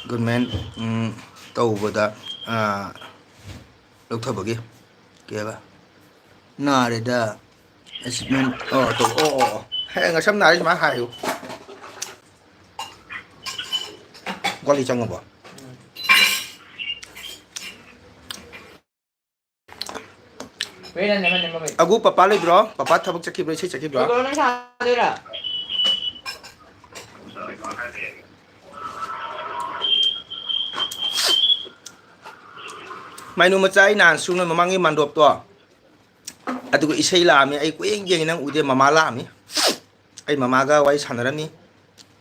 ꯒꯣꯔꯃꯦꯟ, ꯎꯝ, ꯇꯧꯕꯗ, ꯑ, ꯂꯧꯊꯕꯒꯤ꯫ ꯀꯩ ꯍꯥꯏꯕ? ꯅꯥꯔꯦꯗ꯫ ꯑꯦꯁꯤꯠꯃꯦꯟ, ꯑꯣ, ꯇꯧ-, ꯑꯣ, ꯑꯣ, ꯑꯣ꯫ ꯍꯦ, ꯉꯛꯁꯝ ꯅꯥꯔꯦ ꯁꯨꯃꯥꯏꯅ ꯍꯥꯏꯌꯨ꯫ ꯒꯣꯂꯤ ꯆꯪꯉꯕꯣ? ꯍꯣꯔꯦꯟ ꯅꯪ ꯅꯦꯝꯃ ꯅꯦꯝꯃ ꯂꯩ꯫ ꯑꯒꯨ, ꯄꯄꯥ ꯂꯩꯕ꯭ꯔꯣ? ꯄꯄꯥ ꯊꯕꯛ ꯆꯠꯈꯤꯕ꯭ꯔꯣ? ꯏꯁꯩ ꯆꯠꯈꯤꯕ꯭ꯔꯣ? ꯀꯩꯗꯧꯔ ꯅꯪ ꯁꯥꯗꯣꯏꯔꯥ? ꯃꯥꯏꯅꯨ ꯃꯆꯥ, ꯑꯩ ꯅꯍꯥꯟ ꯁꯨ ꯅꯣꯏ ꯃꯃꯥꯡꯒꯤ ꯃꯥꯟꯗꯣꯞꯇꯣ, ꯑꯗꯨꯒ ꯏꯁꯩ ꯂꯥꯛꯑꯝꯃꯤ꯫ ꯑꯩ ꯀꯨꯏꯌꯦꯡ ꯌꯦꯡꯉꯤ, ꯅꯪ ꯎꯗꯦ꯫ ꯃꯃꯥ ꯂꯥꯛꯑꯝꯃꯤ꯫ ꯑꯩ ꯃꯃꯥꯒ ꯋꯥꯔꯤ ꯁꯥꯟꯅꯔꯝꯃꯤ,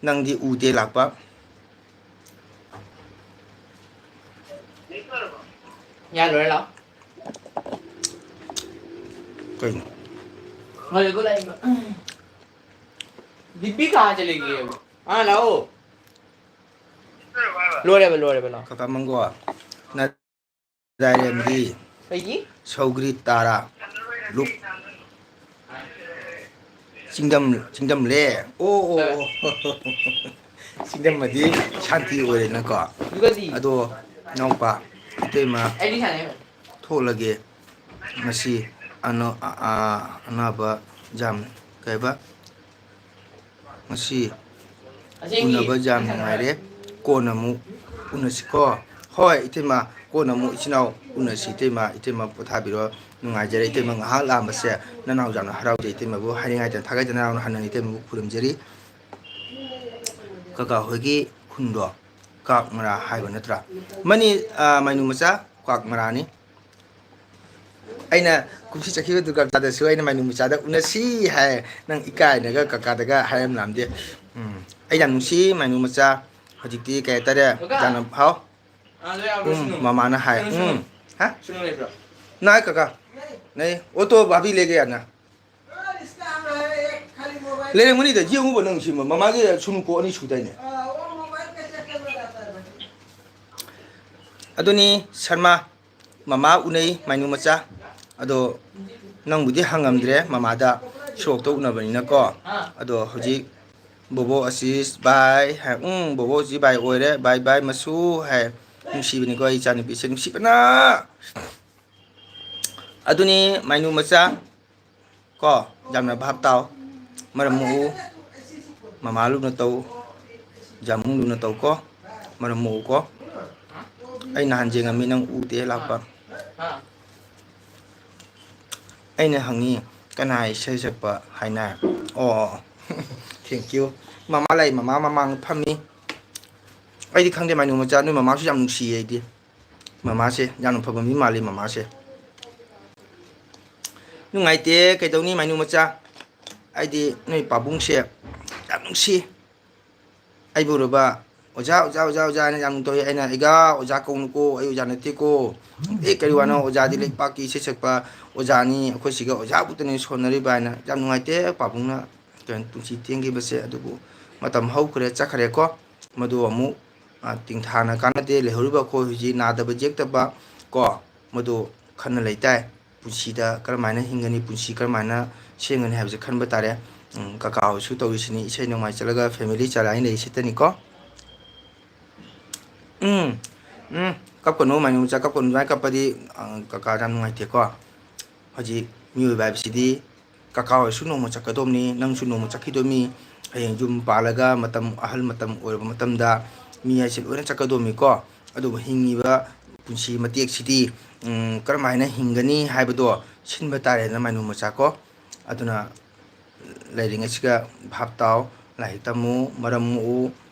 ꯅꯪꯗꯤ ꯎꯗꯦ ꯂꯥꯛꯄ꯫ ꯌꯥ, ꯂꯣꯏꯔꯦ, ꯂꯥꯛꯑꯣ꯫ ꯀꯩꯅꯣ? ꯍꯧꯖꯤꯛ ꯂꯥꯛꯏꯕ꯫ ꯗꯤꯄꯤ ꯀꯥ ꯆꯠꯂꯤꯒꯦ? ꯑꯥ, ꯂꯥꯛꯑꯣ꯫ ꯂꯣꯏꯔꯦꯕ, ꯂꯣꯏꯔꯦꯕ, ꯂꯥꯛꯑꯣ꯫ ꯀꯀꯥ ꯃꯪꯒꯣ, ꯅ-, ꯗꯥꯏꯔꯦꯝꯕꯤ, ꯀꯩꯒꯤ? ꯁꯧꯒ꯭ꯔꯤ ꯇꯥꯔꯥ, ꯂꯨꯞ-, ꯆꯤꯡꯗꯝ, ꯆꯤꯡꯗꯝꯂꯦ꯫ ꯑꯣ, ꯑꯣ, ꯑꯣ꯫ ꯁꯤꯡꯗꯝꯃꯗꯤ ꯁꯥꯟꯇꯤ ꯑꯣꯏꯔꯦꯅꯀꯣ꯫ ꯑꯗꯨꯒꯗꯤ ꯑꯗꯣ ꯏꯅꯥꯎꯄꯥ, ꯏꯇꯩꯃ ꯑꯩꯗꯤ ꯁꯥꯟꯅꯩ꯫ ꯊꯣꯛꯂꯒꯦ꯫ ꯉꯁꯤ ꯑꯅ-, ꯑ-, ꯑ-, ꯑꯅꯥꯕ ꯖꯥꯝ ꯀꯩꯕ? ꯉꯁꯤ ꯑꯁꯦꯡꯒꯤ ꯎꯅꯕ ꯌꯥꯝ ꯅꯨꯡꯉꯥꯏꯔꯦ꯫ ꯀꯣꯟꯅ ꯑꯃꯨꯛ ꯎꯅꯁꯤꯀꯣ꯫ ꯍꯣꯏ, ꯏꯇꯩꯃ, ꯀꯣꯟꯅ ꯑꯃꯨꯛ ꯏꯆꯤꯟ ꯏꯅꯥꯎ ꯎꯅꯁꯤ, ꯏꯇꯩꯃ꯫ ꯏꯇꯩꯃ ꯄꯣꯊꯥꯕꯤꯔꯣ꯫ ꯅꯨꯡꯉꯥꯏꯖꯔꯦ, ꯏꯇꯩꯃ꯫ ꯉꯥꯏꯍꯥꯛ ꯂꯥꯛꯑꯝꯕꯁꯦ ꯅꯅꯥꯎ ꯌꯥꯝꯅ ꯍꯔꯥꯎꯖꯩ, ꯏꯇꯩꯃꯕꯨ ꯍꯥꯏꯅꯤꯡꯉꯥꯏꯇꯅ ꯊꯥꯒꯠꯇꯅ ꯌꯥꯝꯅ ꯍꯟꯅ ꯏꯇꯩꯃꯕꯨ ꯈꯨꯔꯨꯝꯖꯔꯤ꯫ ꯀꯀꯥ ꯍꯣꯏꯒꯤ ꯈꯨꯟꯗꯣ ꯀꯥꯛ ꯃꯔꯥ ꯍꯥꯏꯕ ꯅꯠꯇ꯭ꯔꯥ? ꯃꯅꯤ, ꯑ, ꯃꯥꯏꯅꯨ ꯃꯆꯥ, ꯀꯥꯛ ꯃꯔꯥꯅꯤ꯫ ꯑꯩꯅ ꯀꯨꯝꯁꯤ ꯆꯠꯈꯤꯕ ꯗꯨꯔꯒꯥ ꯄꯨꯖꯥꯗꯁꯨ ꯑꯩꯅ ꯃꯥꯏꯅꯨ ꯃꯆꯥꯗ ꯎꯅꯁꯤ ꯍꯥꯏ, ꯅꯪ ꯏꯀꯥꯏꯅꯒ ꯀꯀꯥꯗꯒ ꯍꯥꯏꯔꯝꯂꯝꯗꯦ꯫ ꯎꯝ, ꯑꯩ ꯌꯥꯝ ꯅꯨꯡꯁꯤ ꯃꯥꯏꯅꯨ ꯃꯆꯥ꯫ ꯍꯧꯖꯤꯛꯇꯤ ꯀꯩ ꯍꯥꯏꯇꯥꯔꯦ? ꯀꯀꯥ! ꯌꯥꯝꯅ ꯍꯥꯎ꯫ ꯑꯥ, ꯂꯣꯏ ꯌꯥꯎꯔꯕ? ꯎꯝ, ꯁꯨꯅꯨ꯫ ꯃꯃꯥꯅ ꯍꯥꯏ꯫ ꯀꯩꯅꯣ, ꯁꯨꯅꯨ꯫ ꯎꯝ꯫ ꯍꯥ? ꯁꯨꯅꯨ ꯂꯩꯕ꯭ꯔꯣ? ꯅꯥꯏ ꯀꯀꯥ꯫ ꯅꯩ꯫ ꯑꯣꯇꯣ ꯚꯥꯕꯤ ꯂꯩꯒꯦ ꯌꯥꯅ꯫ ꯂꯩꯔꯝꯒꯅꯤꯗ, ꯌꯦꯡꯉꯨꯕ ꯅꯪ ꯁꯤ ꯃꯃꯥꯒꯤ ꯁꯨꯅꯨꯀꯣ ꯑꯅꯤ ꯁꯨꯗꯥꯏꯅꯦ? ꯑꯗꯨꯅꯤ ꯁꯔꯃ, ꯃꯃꯥ ꯎꯅꯩ ꯃꯥꯏꯅꯨ ꯃꯆꯥ꯫ ꯑꯗꯣ ꯅꯪꯕꯨꯗꯤ ꯍꯪꯉꯝꯗ꯭ꯔꯦ ꯃꯃꯥꯗ, ꯁꯣꯔꯣꯛꯇ ꯎꯅꯕꯅꯤꯅꯀꯣ꯫ ꯑꯗꯣ ꯍꯧꯖꯤꯛ ꯕꯣꯕꯣ ꯑꯁꯤꯁ ꯕꯥꯏ ꯍꯥꯏ꯫ ꯎꯝ, ꯕꯣꯕꯣ ꯍꯧꯖꯤꯛ ꯕꯥꯏ ꯑꯣꯏꯔꯦ꯫ ꯕꯥꯏ ꯕꯥꯏ ꯃꯁꯨ ꯍꯥꯏ꯫ ꯅꯨꯡꯁꯤꯕꯅꯤꯀꯣ ꯑꯩ ꯏꯆꯥꯅꯨꯄꯤꯁꯦ, ꯅꯨꯡꯁꯤꯕꯅ꯫ ꯑꯗꯨꯅꯤ ꯃꯥꯏꯅꯨ ꯃꯆꯥ꯫ ꯀꯣ, ꯌꯥꯝꯅ ꯚꯥꯞ ꯇꯥꯎ꯫ ꯃꯔꯝ ꯃꯣꯛꯎ꯫ ꯃꯃꯥ ꯂꯨꯅ ꯇꯧ꯫ ꯖꯥꯃꯨꯡ ꯂꯨꯅ ꯇꯧ ꯀꯣ꯫ ꯃꯔꯝ ꯃꯣꯛꯎ ꯀꯣ꯫ ꯑꯩ ꯅꯍꯥꯟ ꯌꯦꯡꯉꯝꯃꯤ ꯅꯪ ꯎꯗꯦ ꯂꯥꯛꯄ꯫ ꯑꯩꯅ ꯍꯪꯉꯤ, "ꯀꯅꯥ ꯏꯁꯩ ꯁꯛꯄ ꯍꯥꯏꯅ?" ꯑꯣ, thank you꯫ ꯃꯃꯥ ꯂꯩ, ꯃꯃꯥ ꯃꯃꯥꯡ ꯐꯝꯃꯤ꯫ ꯑꯩꯗꯤ ꯈꯪꯗꯦ, ꯃꯥꯏꯅꯨ ꯃꯆꯥ, ꯅꯣꯏ ꯃꯃꯥꯁꯨ ꯌꯥꯝ ꯅꯨꯡꯁꯤꯌꯦ ꯑꯩꯗꯤ꯫ ꯃꯃꯥꯁꯦ ꯌꯥꯝꯅ ꯐꯕ ꯃꯤ ꯃꯥꯜꯂꯤ, ꯃꯃꯥꯁꯦ꯫ ꯅꯨꯡꯉꯥꯏꯇꯦ, ꯀꯩꯗꯧꯅꯤ, ꯃꯥꯏꯅꯨ ꯃꯆꯥ? ꯑꯩꯗꯤ ꯅꯣꯏ ꯄꯥꯕꯨꯡꯁꯦ ꯌꯥꯝ ꯅꯨꯡꯁꯤ꯫ ꯑꯩꯕꯨ ꯎꯔꯕ, "ꯑꯣꯖꯥ, ꯑꯣꯖꯥ, ꯑꯣꯖꯥ, ꯑꯣꯖꯥ" ꯍꯥꯏꯅ ꯌꯥꯝ ꯇꯧꯏ꯫ ꯑꯩꯅ, "ꯏꯒꯥ, ꯑꯣꯖꯥ ꯀꯧꯅꯨꯀꯣ, ꯑꯩ ꯑꯣꯖꯥ ꯅꯠꯇꯦꯀꯣ꯫ ꯑꯦ, ꯀꯔꯤ ꯋꯥꯅꯣ? ꯑꯣꯖꯥꯗꯤ ꯂꯩꯄꯥꯛꯀꯤ ꯏꯁꯩ ꯁꯛꯄ ꯑꯣꯖꯥꯅꯤ, ꯑꯩꯈꯣꯏ ꯁꯤꯒ ꯑꯣꯖꯥ ꯈꯛꯇꯅꯤ ꯁꯣꯟꯅꯔꯤꯕ" ꯍꯥꯏꯅ꯫ ꯌꯥꯝ ꯅꯨꯡꯉꯥꯏꯇꯦ ꯄꯥꯕꯨꯡꯅ ꯀꯩꯅꯣ ꯄꯨꯟꯁꯤ ꯇꯦꯟꯈꯤꯕꯁꯦ꯫ ꯑꯗꯨꯕꯨ ꯃꯇꯝ ꯍꯧꯈ꯭ꯔꯦ, ꯆꯠꯈ꯭ꯔꯦꯀꯣ꯫ ꯃꯗꯨ ꯑꯃꯨꯛ, ꯑ, ꯇꯤꯡꯊꯥꯅ ꯀꯥꯟꯅꯗꯦ꯫ ꯂꯩꯍꯧꯔꯤꯕ ꯑꯩꯈꯣꯏ ꯍꯧꯖꯤꯛ ꯅꯥꯗꯕ ꯌꯦꯛꯇꯕ ꯀꯣ, ꯃꯗꯨ ꯈꯟꯅ ꯂꯩꯇꯥꯏ꯫ ꯄꯨꯟꯁꯤꯗ ꯀꯔꯝꯍꯥꯏꯅ ꯍꯤꯡꯒꯅꯤ, ꯄꯨꯟꯁꯤ ꯀꯔꯝꯍꯥꯏꯅ ꯁꯦꯝꯒꯅꯤ ꯍꯥꯏꯕꯁꯦ ꯈꯟꯕ ꯇꯥꯔꯦ꯫ ꯎꯝ, ꯀꯀꯥ ꯍꯣꯏꯁꯨ ꯇꯧꯔꯤꯁꯤꯅꯤ, ꯏꯁꯩ ꯅꯣꯡꯃꯥꯏ ꯆꯠꯂꯒ family ꯆꯂꯥꯏꯅ ꯂꯩꯔꯤꯁꯤꯇꯅꯤꯀꯣ꯫ ꯎꯝ, ꯎꯝ, ꯀꯞꯀꯅꯨ ꯃꯥꯏꯅꯨ ꯃꯆꯥ, ꯀꯞꯀꯅꯨ꯫ ꯑꯗꯨꯃꯥꯏꯅ ꯀꯞꯄꯗꯤ, ꯑ, ꯀꯀꯥꯗ ꯌꯥꯝ ꯅꯨꯡꯉꯥꯏꯇꯦꯀꯣ꯫ ꯍꯧꯖꯤꯛ ꯃꯤꯑꯣꯏꯕ ꯍꯥꯏꯕꯁꯤꯗꯤ ꯀꯀꯥ ꯍꯣꯏꯁꯨ ꯅꯣꯡꯃ ꯆꯠꯀꯗꯧꯕꯅꯤ, ꯅꯪꯁꯨ ꯅꯣꯡꯃ ꯆꯠꯈꯤꯗꯣꯏꯅꯤ꯫ ꯍꯌꯦꯡ ꯌꯨꯝ ꯄꯥꯜꯂꯒ ꯃꯇꯝ, ꯑꯍꯜ ꯃꯇꯝ ꯑꯣꯏꯔꯕ ꯃꯇꯝꯗ ꯃꯤ ꯍꯥꯏꯁꯦ ꯂꯣꯏꯅ ꯆꯠꯀꯗꯧꯅꯤꯀꯣ꯫ ꯑꯗꯨꯕꯨ ꯍꯤꯡꯉꯤꯕ ꯄꯨꯟꯁꯤ ꯃꯇꯦꯛꯁꯤꯗꯤ, ꯎꯝ, ꯀꯔꯝꯍꯥꯏꯅ ꯍꯤꯡꯒꯅꯤ ꯍꯥꯏꯕꯗꯣ ꯁꯤꯟꯕ ꯇꯥꯔꯦꯗꯅ ꯃꯥꯏꯅꯨ ꯃꯆꯥ ꯀꯣ꯫ ꯑꯗꯨꯅ ꯂꯩꯔꯤꯉꯩꯁꯤꯒ ꯚꯥꯞ ꯇꯥꯎ, ꯂꯥꯏꯔꯤꯛ ꯇꯝꯃꯨ, ꯃꯔꯝ ꯃꯣꯛꯎ,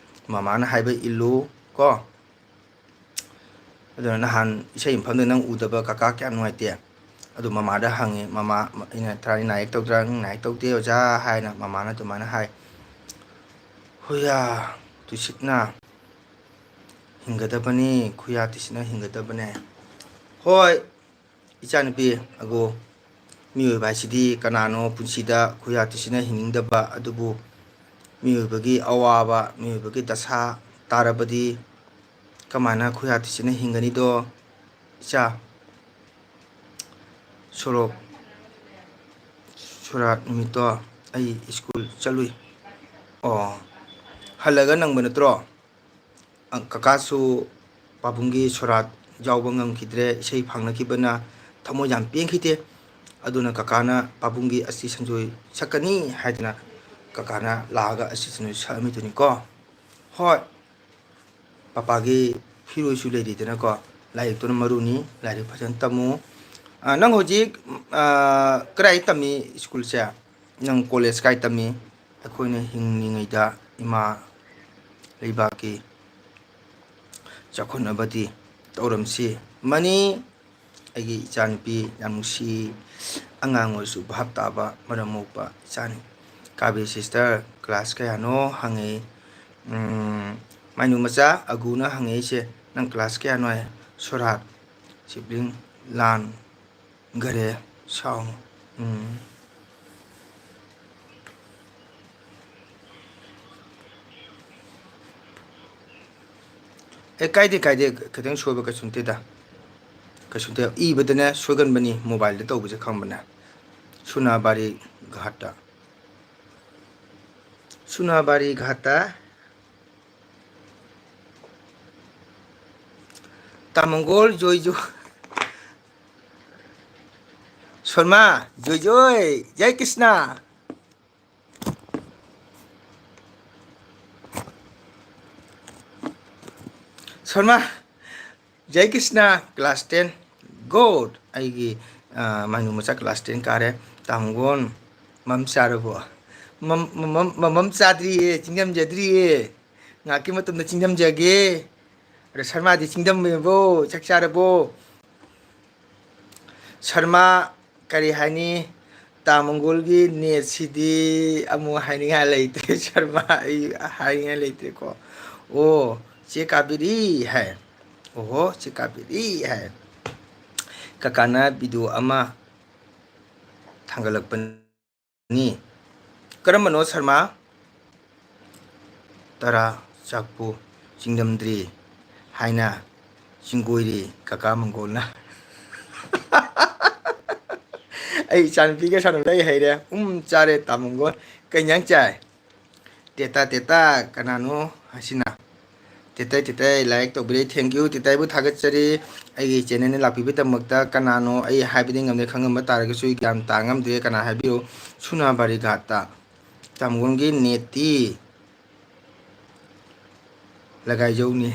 ꯃꯃꯥꯅ ꯍꯥꯏꯕ ꯏꯜꯂꯨ ꯀꯣ꯫ ꯑꯗꯨꯅ ꯅꯍꯥꯟ ꯏꯁꯩ ꯃꯐꯝꯗ ꯅꯪ ꯎꯗꯕ ꯀꯀꯥ ꯀꯌꯥ ꯅꯨꯡꯉꯥꯏꯇꯦ꯫ ꯑꯗꯨ ꯃꯃꯥꯗ ꯍꯪꯉꯦ, ꯃꯃꯥ, ꯑꯩꯅ "ꯊꯔꯥꯅꯤ ꯅꯥꯏꯌꯦꯛ ꯇꯧꯗ꯭ꯔꯥ?" "ꯅꯥꯏꯌꯦꯛ ꯇꯧꯗꯦ ꯑꯣꯖꯥ" ꯍꯥꯏꯅ ꯃꯃꯥꯅ ꯑꯗꯨꯃꯥꯏꯅ ꯍꯥꯏ꯫ ꯍꯨꯌꯥ, ꯇꯨꯁꯤꯠꯅ ꯍꯤꯡꯒꯗꯕꯅꯤ, ꯈꯨꯌꯥ ꯇꯨꯁꯤꯠꯅ ꯍꯤꯡꯒꯗꯕꯅꯦ꯫ ꯍꯣꯏ, ꯏꯆꯥꯅꯨꯄꯤ, ꯑꯒꯣ, ꯃꯤꯑꯣꯏꯕ ꯍꯥꯏꯁꯤꯗꯤ ꯀꯅꯥꯅꯣ ꯄꯨꯟꯁꯤꯗ ꯈꯨꯌꯥ ꯇꯨꯁꯤꯠꯅ ꯍꯤꯡꯅꯤꯡꯗꯕ? ꯑꯗꯨꯕꯨ ꯃꯤꯑꯣꯏꯕꯒꯤ ꯑꯋꯥꯕ, ꯃꯤꯑꯣꯏꯕꯒꯤ ꯗꯁꯥ ꯇꯥꯔꯕꯗꯤ ꯀꯃꯥꯏꯅ ꯈꯨꯌꯥ ꯇꯨꯁꯤꯠꯅ ꯍꯤꯡꯒꯅꯤꯗꯣ? ꯏꯆꯥ, ꯁꯣꯔꯣꯛ ꯁꯣꯔꯥꯠ ꯅꯨꯃꯤꯠꯇꯣ ꯑꯩ ꯁ꯭ꯀꯨꯜ ꯆꯠꯂꯨꯏ꯫ ꯑꯣ, ꯍꯜꯂꯒ ꯅꯪꯕ ꯅꯠꯇ꯭ꯔꯣ? ꯑ, ꯀꯀꯥꯁꯨ ꯄꯥꯕꯨꯡꯒꯤ ꯁꯣꯔꯥꯠ ꯌꯥꯎꯕ ꯉꯝꯈꯤꯗ꯭ꯔꯦ, ꯏꯁꯩ ꯐꯥꯡꯅꯈꯤꯕꯅ ꯊꯃꯣꯏ ꯌꯥꯝ ꯄꯦꯟꯈꯤꯗꯦ꯫ ꯑꯗꯨꯅ ꯀꯀꯥꯅ ꯄꯥꯕꯨꯡꯒꯤ ꯑꯁꯇꯤ ꯁꯟꯖꯣꯏ ꯁꯛꯀꯅꯤ ꯍꯥꯏꯗꯅ ꯀꯀꯥꯅ ꯂꯥꯛꯑꯒ ꯑꯁꯇꯤ ꯁꯟꯖꯣꯏ ꯁꯛꯑꯝꯃꯤꯗꯨꯅꯤꯀꯣ꯫ ꯍꯣꯏ, ꯄꯄꯥꯒꯤ ꯐꯤꯔꯣꯏꯁꯨ ꯂꯩꯔꯤꯗꯅꯀꯣ, ꯂꯥꯏꯔꯤꯛꯇꯨꯅ ꯃꯔꯨꯅꯤ, ꯂꯥꯏꯔꯤꯛ ꯐꯖꯅ ꯇꯝꯃꯨ꯫ ꯑ, ꯅꯪ ꯍꯧꯖꯤꯛ, ꯑ, ꯀꯗꯥꯏ ꯇꯝꯃꯤ ꯁ꯭ꯀꯨꯜꯁꯦ? ꯅꯪ ꯀꯣꯂꯦꯖ ꯀꯥꯏ ꯇꯝꯃꯤ? ꯑꯩꯈꯣꯏꯅ ꯍꯤꯡꯂꯤꯉꯩꯗ ꯏꯃꯥ ꯂꯩꯕꯥꯛꯀꯤ ꯆꯥꯎꯈꯠꯅꯕꯗꯤ ꯇꯧꯔꯝꯁꯤ꯫ ꯃꯅꯤ, ꯑꯩꯒꯤ ꯏꯆꯥꯅꯨꯄꯤ ꯌꯥꯝ ꯅꯨꯡꯁꯤ, ꯑꯉꯥꯡ ꯑꯣꯏꯔꯁꯨ ꯚꯥꯞ ꯇꯥꯕ, ꯃꯔꯝ ꯃꯣꯛꯄ ꯏꯆꯥꯅꯤ꯫ ꯀꯥꯕꯤ sister, class ꯀꯌꯥꯅꯣ ꯍꯪꯉꯛꯏ꯫ ꯎꯝ, ꯃꯥꯏꯅꯨ ꯃꯆꯥ ꯑꯒꯨꯅ ꯍꯪꯉꯛꯏꯁꯦ, "ꯅꯪ class ꯀꯌꯥꯅꯣ?" ꯍꯥꯏ꯫ "ꯁꯣꯔꯥꯠ, ꯁꯤꯕ꯭ꯂꯤꯡ ꯂꯥꯟ ꯒꯔꯦ ꯁꯥꯎꯅꯨ꯫ ꯎꯝ꯫ ꯑꯦ, ꯀꯥꯏꯗꯦ, ꯀꯥꯏꯗꯦ, ꯈꯤꯇꯪ ꯁꯣꯏꯕ ꯀꯩꯁꯨ ꯅꯠꯇꯦꯗ꯫ ꯀꯩꯁꯨ ꯅꯠꯇꯦ꯫ ꯏꯕꯗꯅꯦ ꯁꯣꯏꯒꯟꯕꯅꯤ, mobile ꯗ ꯇꯧꯕꯁꯦ ꯈꯪꯕꯅꯦ꯫ ꯁꯨꯅꯥꯕꯥꯔꯤ ꯘꯥꯠꯇ꯫ ꯁꯨꯅꯥꯕꯥꯔꯤ ꯘꯥꯠꯇ꯫ ꯇꯥꯃꯣꯒꯣꯜ ꯖꯣꯏ ꯖꯣꯏ꯫ ꯁꯣꯔꯃꯥ ꯖꯣꯏ ꯖꯣꯏ꯫ ꯖꯥꯏ ꯀ꯭ꯔꯤꯁꯅ꯫ ꯁꯣꯔꯃꯥ꯫ ꯖꯥꯏ ꯀ꯭ꯔꯤꯁꯅ꯫ Class ten꯫ Good꯫ ꯑꯩꯒꯤ, ꯑ, ꯃꯥꯏꯅꯨ ꯃꯆꯥ class ten ꯀꯥꯔꯦ꯫ ꯇꯥꯃꯣꯒꯣꯟ꯫ ꯃꯝ ꯆꯥꯔꯕꯣ? ꯃꯝ, ꯃꯃꯝ, ꯃꯃꯝ ꯆꯥꯗ꯭ꯔꯤꯌꯦ, ꯆꯤꯡꯖꯝꯖꯗ꯭ꯔꯤꯌꯦ꯫ ꯉꯥꯏꯍꯥꯛꯀꯤ ꯃꯇꯝꯗ ꯆꯤꯡꯖꯝꯖꯒꯦ꯫ ꯑꯗꯣ ꯁꯔꯃꯥꯗꯤ ꯆꯤꯡꯖꯝꯃꯦꯕꯣ, ꯆꯥꯛ ꯆꯥꯔꯕꯣ? ꯁꯔꯃꯥ, ꯀꯔꯤ ꯍꯥꯏꯅꯤ? ꯇꯥ ꯃꯪꯒꯣꯜꯒꯤ ꯅꯦꯠꯁꯤꯗꯤ ꯑꯃꯨꯛ ꯍꯥꯏꯅꯤꯡꯉꯥꯏ ꯂꯩꯇ꯭ꯔꯦ꯫ ꯁꯔꯃꯥ, ꯑꯩ ꯍꯥꯏꯅꯤꯡꯉꯥꯏ ꯂꯩꯇ꯭ꯔꯦꯀꯣ꯫ ꯑꯣ, ꯆꯦ ꯀꯥꯕꯦꯔꯤ ꯍꯥꯏ꯫ ꯑꯣꯍꯣ, ꯆꯦ ꯀꯥꯕꯦꯔꯤ ꯍꯥꯏ꯫ ꯀꯀꯥꯅ ꯚꯤꯗꯤꯑꯣ ꯑꯃ ꯊꯥꯡꯒꯠꯂꯛꯄꯅꯤ꯫ ꯀꯔꯝꯕꯅꯣ, ꯁꯔꯃꯥ? ꯇꯔꯥ ꯆꯥꯛꯄꯨ ꯆꯤꯡꯗꯝꯗ꯭ꯔꯤ ꯍꯥꯏꯅ ꯆꯤꯡꯒꯣꯏꯔꯤ ꯀꯀꯥ ꯃꯪꯒꯣꯜꯅ꯫ ꯑꯩ ꯏꯆꯥꯅꯨꯄꯤꯒ ꯁꯥꯟꯅꯕꯗ ꯑꯩ ꯍꯩꯔꯦ꯫ ꯎꯝ, ꯆꯥꯔꯦ ꯇꯥ ꯃꯪꯒꯣꯜ꯫ ꯀꯩ ꯏꯟꯖꯥꯡ ꯆꯥꯏ? ꯇꯦꯇꯥ, ꯇꯦꯇꯥ, ꯀꯅꯥꯅꯣ ꯍꯥꯏꯁꯤꯅ? ꯇꯦꯇꯩ, ꯇꯦꯇꯩ, like ꯇꯧꯕꯤꯔꯦ, thank you꯫ ꯇꯦꯇꯩꯕꯨ ꯊꯥꯒꯠꯆꯔꯤ꯫ ꯑꯩꯒꯤ channelꯗ ꯂꯥꯛꯄꯤꯕꯒꯤꯗꯃꯛꯇ꯫ ꯀꯅꯥꯅꯣ ꯑꯩ ꯍꯥꯏꯕꯗꯤ ꯉꯝꯗꯦ, ꯈꯪꯉꯝꯕ ꯇꯥꯔꯒꯁꯨ ꯑꯩ ꯒ꯭ꯌꯥꯟ ꯇꯥ ꯉꯝꯗ꯭ꯔꯦ꯫ ꯀꯅꯥ ꯍꯥꯏꯕꯤꯌꯨ? ꯁꯨꯅꯥꯕꯥꯔꯤ ꯘꯥꯠꯇ꯫ ꯇꯥꯃꯣꯒꯣꯟꯒꯤ ꯅꯦꯠꯇꯤ ꯂꯒꯥꯏꯖꯧꯅꯤ꯫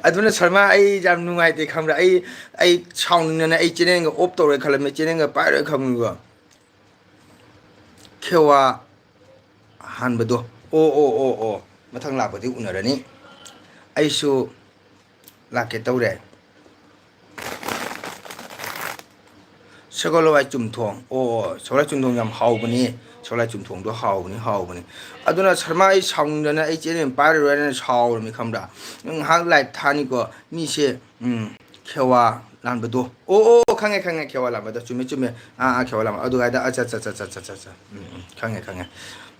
ꯑꯗꯨꯅ ꯁꯔꯃꯥ, ꯑꯩ ꯌꯥꯝ ꯅꯨꯡꯉꯥꯏꯇꯦ, ꯈꯪꯕ꯭ꯔꯥ? ꯑꯩ, ꯑꯩ ꯁꯥꯎꯅꯤꯡꯗꯅ ꯑꯩ channelꯒ off ꯇꯧꯔꯦ ꯈꯜꯂꯝꯃꯦ, channelꯒ ꯄꯥꯏꯔꯣꯏ ꯈꯪꯕ꯭ꯔꯥ? ꯈꯦꯋꯥ ꯍꯥꯟꯕꯗꯣ꯫ ꯑꯣ, ꯑꯣ, ꯑꯣ, ꯑꯣ꯫ ꯃꯊꯪ ꯂꯥꯛꯄꯗꯤ ꯎꯅꯔꯅꯤ꯫ ꯑꯩꯁꯨ ꯂꯥꯛꯀꯦ ꯇꯧꯔꯦ꯫ ꯁꯒꯣꯜ ꯍꯋꯥꯏ ꯆꯨꯝꯊꯣꯡ꯫ ꯑꯣ, ꯑꯣ, ꯁꯒꯣꯜ ꯍꯋꯥꯏ ꯆꯨꯝꯊꯣꯡ ꯌꯥꯝ ꯍꯥꯎꯕꯅꯤ꯫ ꯁꯒꯣꯜ ꯍꯋꯥꯏ ꯆꯨꯝꯊꯣꯡꯗꯣ ꯍꯥꯎꯕꯅꯤ, ꯍꯥꯎꯕꯅꯤ꯫ ꯑꯗꯨꯅ ꯁꯔꯃꯥ, ꯑꯩ ꯁꯥꯎꯅꯤꯡꯗꯅ ꯑꯩ channel ꯄꯥꯏꯔꯔꯣꯏꯅ ꯁꯥꯎꯔꯕꯅꯤ, ꯈꯪꯕ꯭ꯔꯥ? ꯉꯥꯏꯍꯥꯛ live ꯊꯥꯅꯤꯀꯣ꯫ ꯃꯤꯁꯦ, ꯎꯝ, ꯈꯦꯋꯥ ꯂꯥꯟꯕꯗꯣ꯫ ꯑꯣ, ꯑꯣ, ꯈꯪꯉꯦ, ꯈꯪꯉꯦ, ꯈꯦꯋꯥ ꯂꯥꯟꯕꯗꯣ꯫ ꯆꯨꯝꯃꯦ, ꯆꯨꯝꯃꯦ꯫ ꯑꯥ, ꯑꯥ, ꯈꯦꯋꯥ ꯂꯥꯟꯕ꯫ ꯑꯗꯨꯒ ꯍꯥꯏꯗ, ꯑꯠꯆꯥ, ꯑꯠꯆꯥ꯫ ꯎꯝ, ꯎꯝ, ꯈꯪꯉꯦ, ꯈꯪꯉꯦ꯫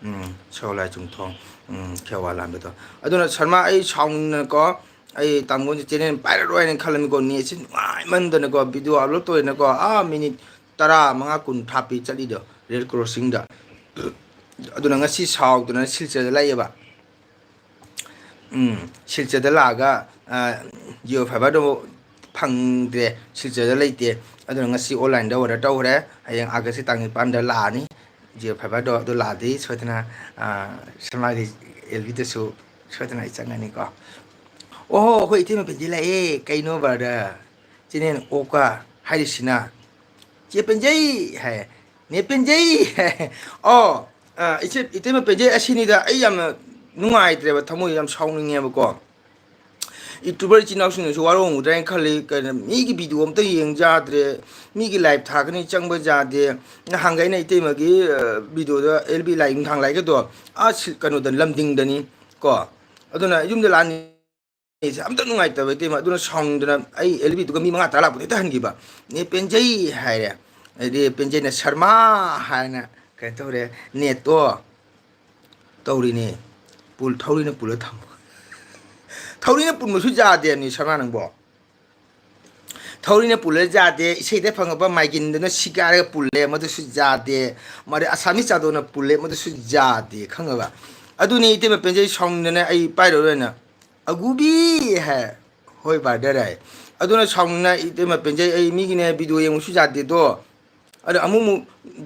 ꯎꯝ, ꯁꯒꯣꯜ ꯍꯋꯥꯏ ꯆꯨꯝꯊꯣꯡ꯫ ꯎꯝ, ꯈꯦꯋꯥ ꯂꯥꯟꯕꯗꯣ꯫ ꯑꯗꯨꯅ ꯁꯔꯃꯥ, ꯑꯩ ꯁꯥꯎꯅꯤꯡꯗꯅꯀꯣ, ꯑꯩ ꯇꯥꯃꯣꯒꯤ channel ꯄꯥꯏꯔꯔꯣꯏ ꯍꯥꯏꯅ ꯈꯜꯂꯝꯃꯤꯀꯣ, netꯁꯦ ꯅꯨꯡꯉꯥꯏꯃꯟꯗꯅꯀꯣ, video upload ꯇꯧꯔꯦꯅꯀꯣ, ꯑꯥ, minute ꯇꯔꯥ ꯃꯉꯥ, ꯀꯨꯟ ꯊꯥꯞꯄꯤ ꯆꯠꯂꯤꯗꯣ, red crossingꯗ꯫ ꯑꯗꯨꯅ ꯉꯁꯤ ꯁꯥꯎꯗꯅ ꯁꯤꯜꯆꯔꯗ ꯂꯩꯌꯦꯕ꯫ ꯎꯝ, ꯁꯤꯜꯆꯔꯗ ꯂꯥꯛꯑꯒ, ꯑ, Jio Fiberꯗꯣ ꯐꯪꯗ꯭ꯔꯦ, ꯁꯤꯜꯆꯔꯗ ꯂꯩꯇꯦ꯫ ꯑꯗꯨꯅ ꯉꯁꯤ onlineꯗ order ꯇꯧꯈ꯭ꯔꯦ꯫ ꯍꯌꯦꯡ Augustꯀꯤ ꯇꯥꯡ ꯅꯤꯄꯥꯟꯗ ꯂꯥꯛꯑꯅꯤ Jio Fiberꯗꯣ꯫ ꯑꯗꯨ ꯂꯥꯛꯑꯗꯤ ꯁꯣꯏꯗꯅ, ꯑ, ꯁꯃꯥꯒꯤ ꯑꯦꯜꯕꯤꯗꯁꯨ ꯁꯣꯏꯗꯅ ꯑꯩ ꯆꯪꯉꯅꯤꯀꯣ꯫ "ꯑꯣꯍꯣ, ꯑꯩꯈꯣꯏ ꯏꯇꯩꯃ ꯄꯦꯟꯖꯤꯜꯂꯛꯑꯦ꯫ ꯀꯩꯅꯣ brother? ꯆꯦꯅꯦꯜ off ꯀ ꯍꯥꯏꯔꯤꯁꯤꯅ?" "ꯆꯦ ꯄꯦꯟꯖꯩ" ꯍꯥꯏ꯫ "ꯅꯦ ꯄꯦꯟꯖꯩ" ꯍꯥꯏ꯫ ꯑꯣ, ꯑ, ꯏꯆꯦ, ꯏꯇꯩꯃ ꯄꯦꯟꯖꯩ ꯑꯁꯤꯅꯤꯗ꯫ ꯑꯩ ꯌꯥꯝꯅ ꯅꯨꯡꯉꯥꯏꯇ꯭ꯔꯦꯕ, ꯊꯃꯣꯏ ꯌꯥꯝ ꯁꯥꯎꯅꯤꯡꯉꯦꯕꯀꯣ꯫ YouTuber ꯏꯆꯤꯟ ꯏꯅꯥꯎꯁꯤꯡꯅꯁꯨ ꯋꯥꯔꯧꯔꯝꯒꯗ꯭ꯔꯥ ꯍꯥꯏꯅ ꯈꯜꯂꯤ꯫ ꯀꯩꯅꯣ, ꯃꯤꯒꯤ video ꯑꯝꯇ ꯌꯦꯡ ꯌꯥꯗ꯭ꯔꯦ, ꯃꯤꯒꯤ live ꯊꯥꯒꯅꯤ ꯆꯪꯕ ꯌꯥꯗꯦ꯫ ꯅꯍꯥꯟꯒꯩ ꯑꯩꯅ ꯏꯇꯩꯃꯒꯤ, ꯑ, videoꯗ ꯑꯦꯜꯕꯤ ꯂꯥꯏ, ꯅꯨꯡꯗꯥꯡ ꯂꯥꯏꯒꯗꯣ, ꯑꯥ, ꯁꯤ-, ꯀꯩꯅꯣꯗ, ꯂꯝꯗꯤꯡꯗꯅꯤ ꯀꯣ꯫ ꯑꯗꯨꯅ ꯌꯨꯝꯗ ꯂꯥꯛꯑꯅꯤ꯫ ꯑꯩꯁꯦ ꯑꯝꯇ ꯅꯨꯡꯉꯥꯏꯇꯕ ꯏꯇꯩꯃ, ꯑꯗꯨꯅ ꯁꯥꯎꯅꯤꯡꯗꯅ ꯑꯩ ꯑꯦꯜꯕꯤꯗꯨꯒ ꯃꯤ ꯃꯉꯥ ꯇꯔꯥ ꯂꯥꯛꯄꯗ ꯍꯦꯛꯇ ꯍꯟꯈꯤꯕ꯫ "ꯅꯦ ꯄꯦꯟꯖꯩ" ꯍꯥꯏꯔꯦ, ꯑꯗꯩꯗꯤ ꯄꯦꯟꯖꯩꯅ "ꯁꯔꯃꯥ" ꯍꯥꯏꯅ ꯀꯩꯅꯣ ꯇꯧꯔꯦ, ꯅꯦꯠꯇꯣ ꯇꯧꯔꯤꯅꯦ, ꯄꯨꯜ-, ꯊꯧꯔꯤꯅ ꯄꯨꯜꯂ ꯊꯝꯕ꯫ ꯊꯧꯔꯤꯅ ꯄꯨꯟꯕꯁꯨ ꯌꯥꯗꯦ ꯍꯥꯏꯕꯅꯤ ꯁꯔꯃꯥ ꯅꯪꯕꯣ꯫ ꯊꯧꯔꯤꯅ ꯄꯨꯜꯂ ꯌꯥꯗꯦ, ꯏꯁꯩꯗ ꯐꯪꯉꯛꯄ ꯃꯥꯏꯒꯤꯟꯗꯨꯅ ꯁꯤꯒꯥꯏꯔꯒ ꯄꯨꯜꯂꯦ, ꯃꯗꯨꯁꯨ ꯌꯥꯗꯦ, ꯃꯗꯩ ꯑꯁꯥꯃꯤ ꯆꯥꯗꯣꯅ ꯄꯨꯜꯂꯦ, ꯃꯗꯨꯁꯨ ꯌꯥꯗꯦ, ꯈꯪꯉꯕ? ꯑꯗꯨꯅꯤ ꯏꯇꯩꯃ ꯄꯦꯟꯖꯩ ꯁꯥꯎꯅꯤꯡꯗꯅ ꯑꯩ ꯄꯥꯏꯔꯔꯣꯏꯅ꯫ "ꯑꯒꯨꯕꯤ" ꯍꯥꯏ꯫ "ꯍꯣꯏ brother" ꯍꯥꯏ꯫ ꯑꯗꯨꯅ ꯁꯥꯎꯅꯤꯡꯅ ꯏꯇꯩꯃ ꯄꯦꯟꯖꯩ, ꯑꯩ ꯃꯤꯒꯤꯅꯦ video ꯌꯦꯡꯕꯁꯨ ꯌꯥꯗꯦꯗꯣ꯫ ꯑꯗꯣ ꯑꯃꯨꯛ ꯑꯃꯨꯛ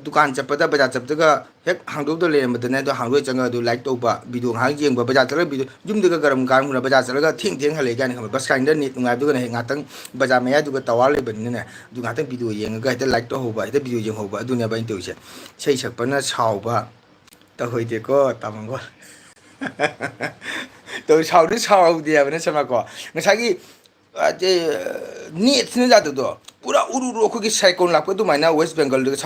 ꯗꯨꯀꯥꯟ ꯆꯠꯄꯗ, ꯕꯖꯥꯔ ꯆꯠꯄꯗꯒ ꯍꯦꯛ ꯍꯥꯡꯗꯣꯛꯇ ꯂꯩꯔꯝꯕꯗꯅꯦ, ꯑꯗꯣ ꯍꯥꯡꯗꯣꯛꯑ ꯆꯪꯉꯒ ꯑꯗꯨ like ꯇꯧꯕ, video ꯉꯥꯏꯍꯥꯛ ꯌꯦꯡꯕ, ꯕꯖꯥꯔ ꯆꯠꯂꯒ video, ꯌꯨꯝꯗꯒ ꯒꯔꯝ ꯒꯥꯔꯝ ꯍꯨꯔ ꯕꯖꯥꯔ ꯆꯠꯂꯒ ꯊꯦꯡ ꯊꯦꯡ ꯍꯜꯂꯛꯏ ꯀꯥꯏꯅ ꯈꯪꯕ, bus ꯀꯥꯏꯅꯗ net ꯅꯨꯡꯉꯥꯏꯕꯗꯨꯒꯅ ꯍꯦꯛ ꯉꯥꯛꯇꯪ ꯕꯖꯥꯔ ꯃꯌꯥꯏꯗꯨꯒ tower ꯂꯩꯕꯅꯤꯅꯅꯦ, ꯑꯗꯨ ꯉꯥꯛꯇꯪ video ꯌꯦꯡꯉꯒ ꯍꯦꯛꯇ like ꯇꯧꯍꯧꯕ, ꯍꯦꯛꯇ video ꯌꯦꯡꯍꯧꯕ, ꯑꯗꯨꯅꯦꯕ ꯑꯩꯅ ꯇꯧꯔꯤꯁꯦ꯫ ꯏꯁꯩ ꯁꯛꯄꯅ ꯁꯥꯎꯕ, ꯇꯧꯍꯣꯏꯗꯦꯀꯣ, ꯇꯥꯃꯣꯒꯣ꯫ ꯇꯧ, ꯁꯥꯎꯗꯤ ꯁꯥꯎꯗꯦ ꯍꯥꯏꯕꯅ ꯁꯃꯥꯀꯣ꯫ ꯉꯁꯥꯏꯒꯤ, ꯑ, ꯇꯦ, netꯁꯤꯅ ꯌꯥꯗꯕꯗꯣ꯫ ꯄꯨꯔꯥ ꯎꯔꯨ ꯎꯔꯨ ꯑꯩꯈꯣꯏꯒꯤ cyclone ꯂꯥꯛꯄ ꯑꯗꯨꯃꯥꯏꯅ West Bengalꯗꯨꯒ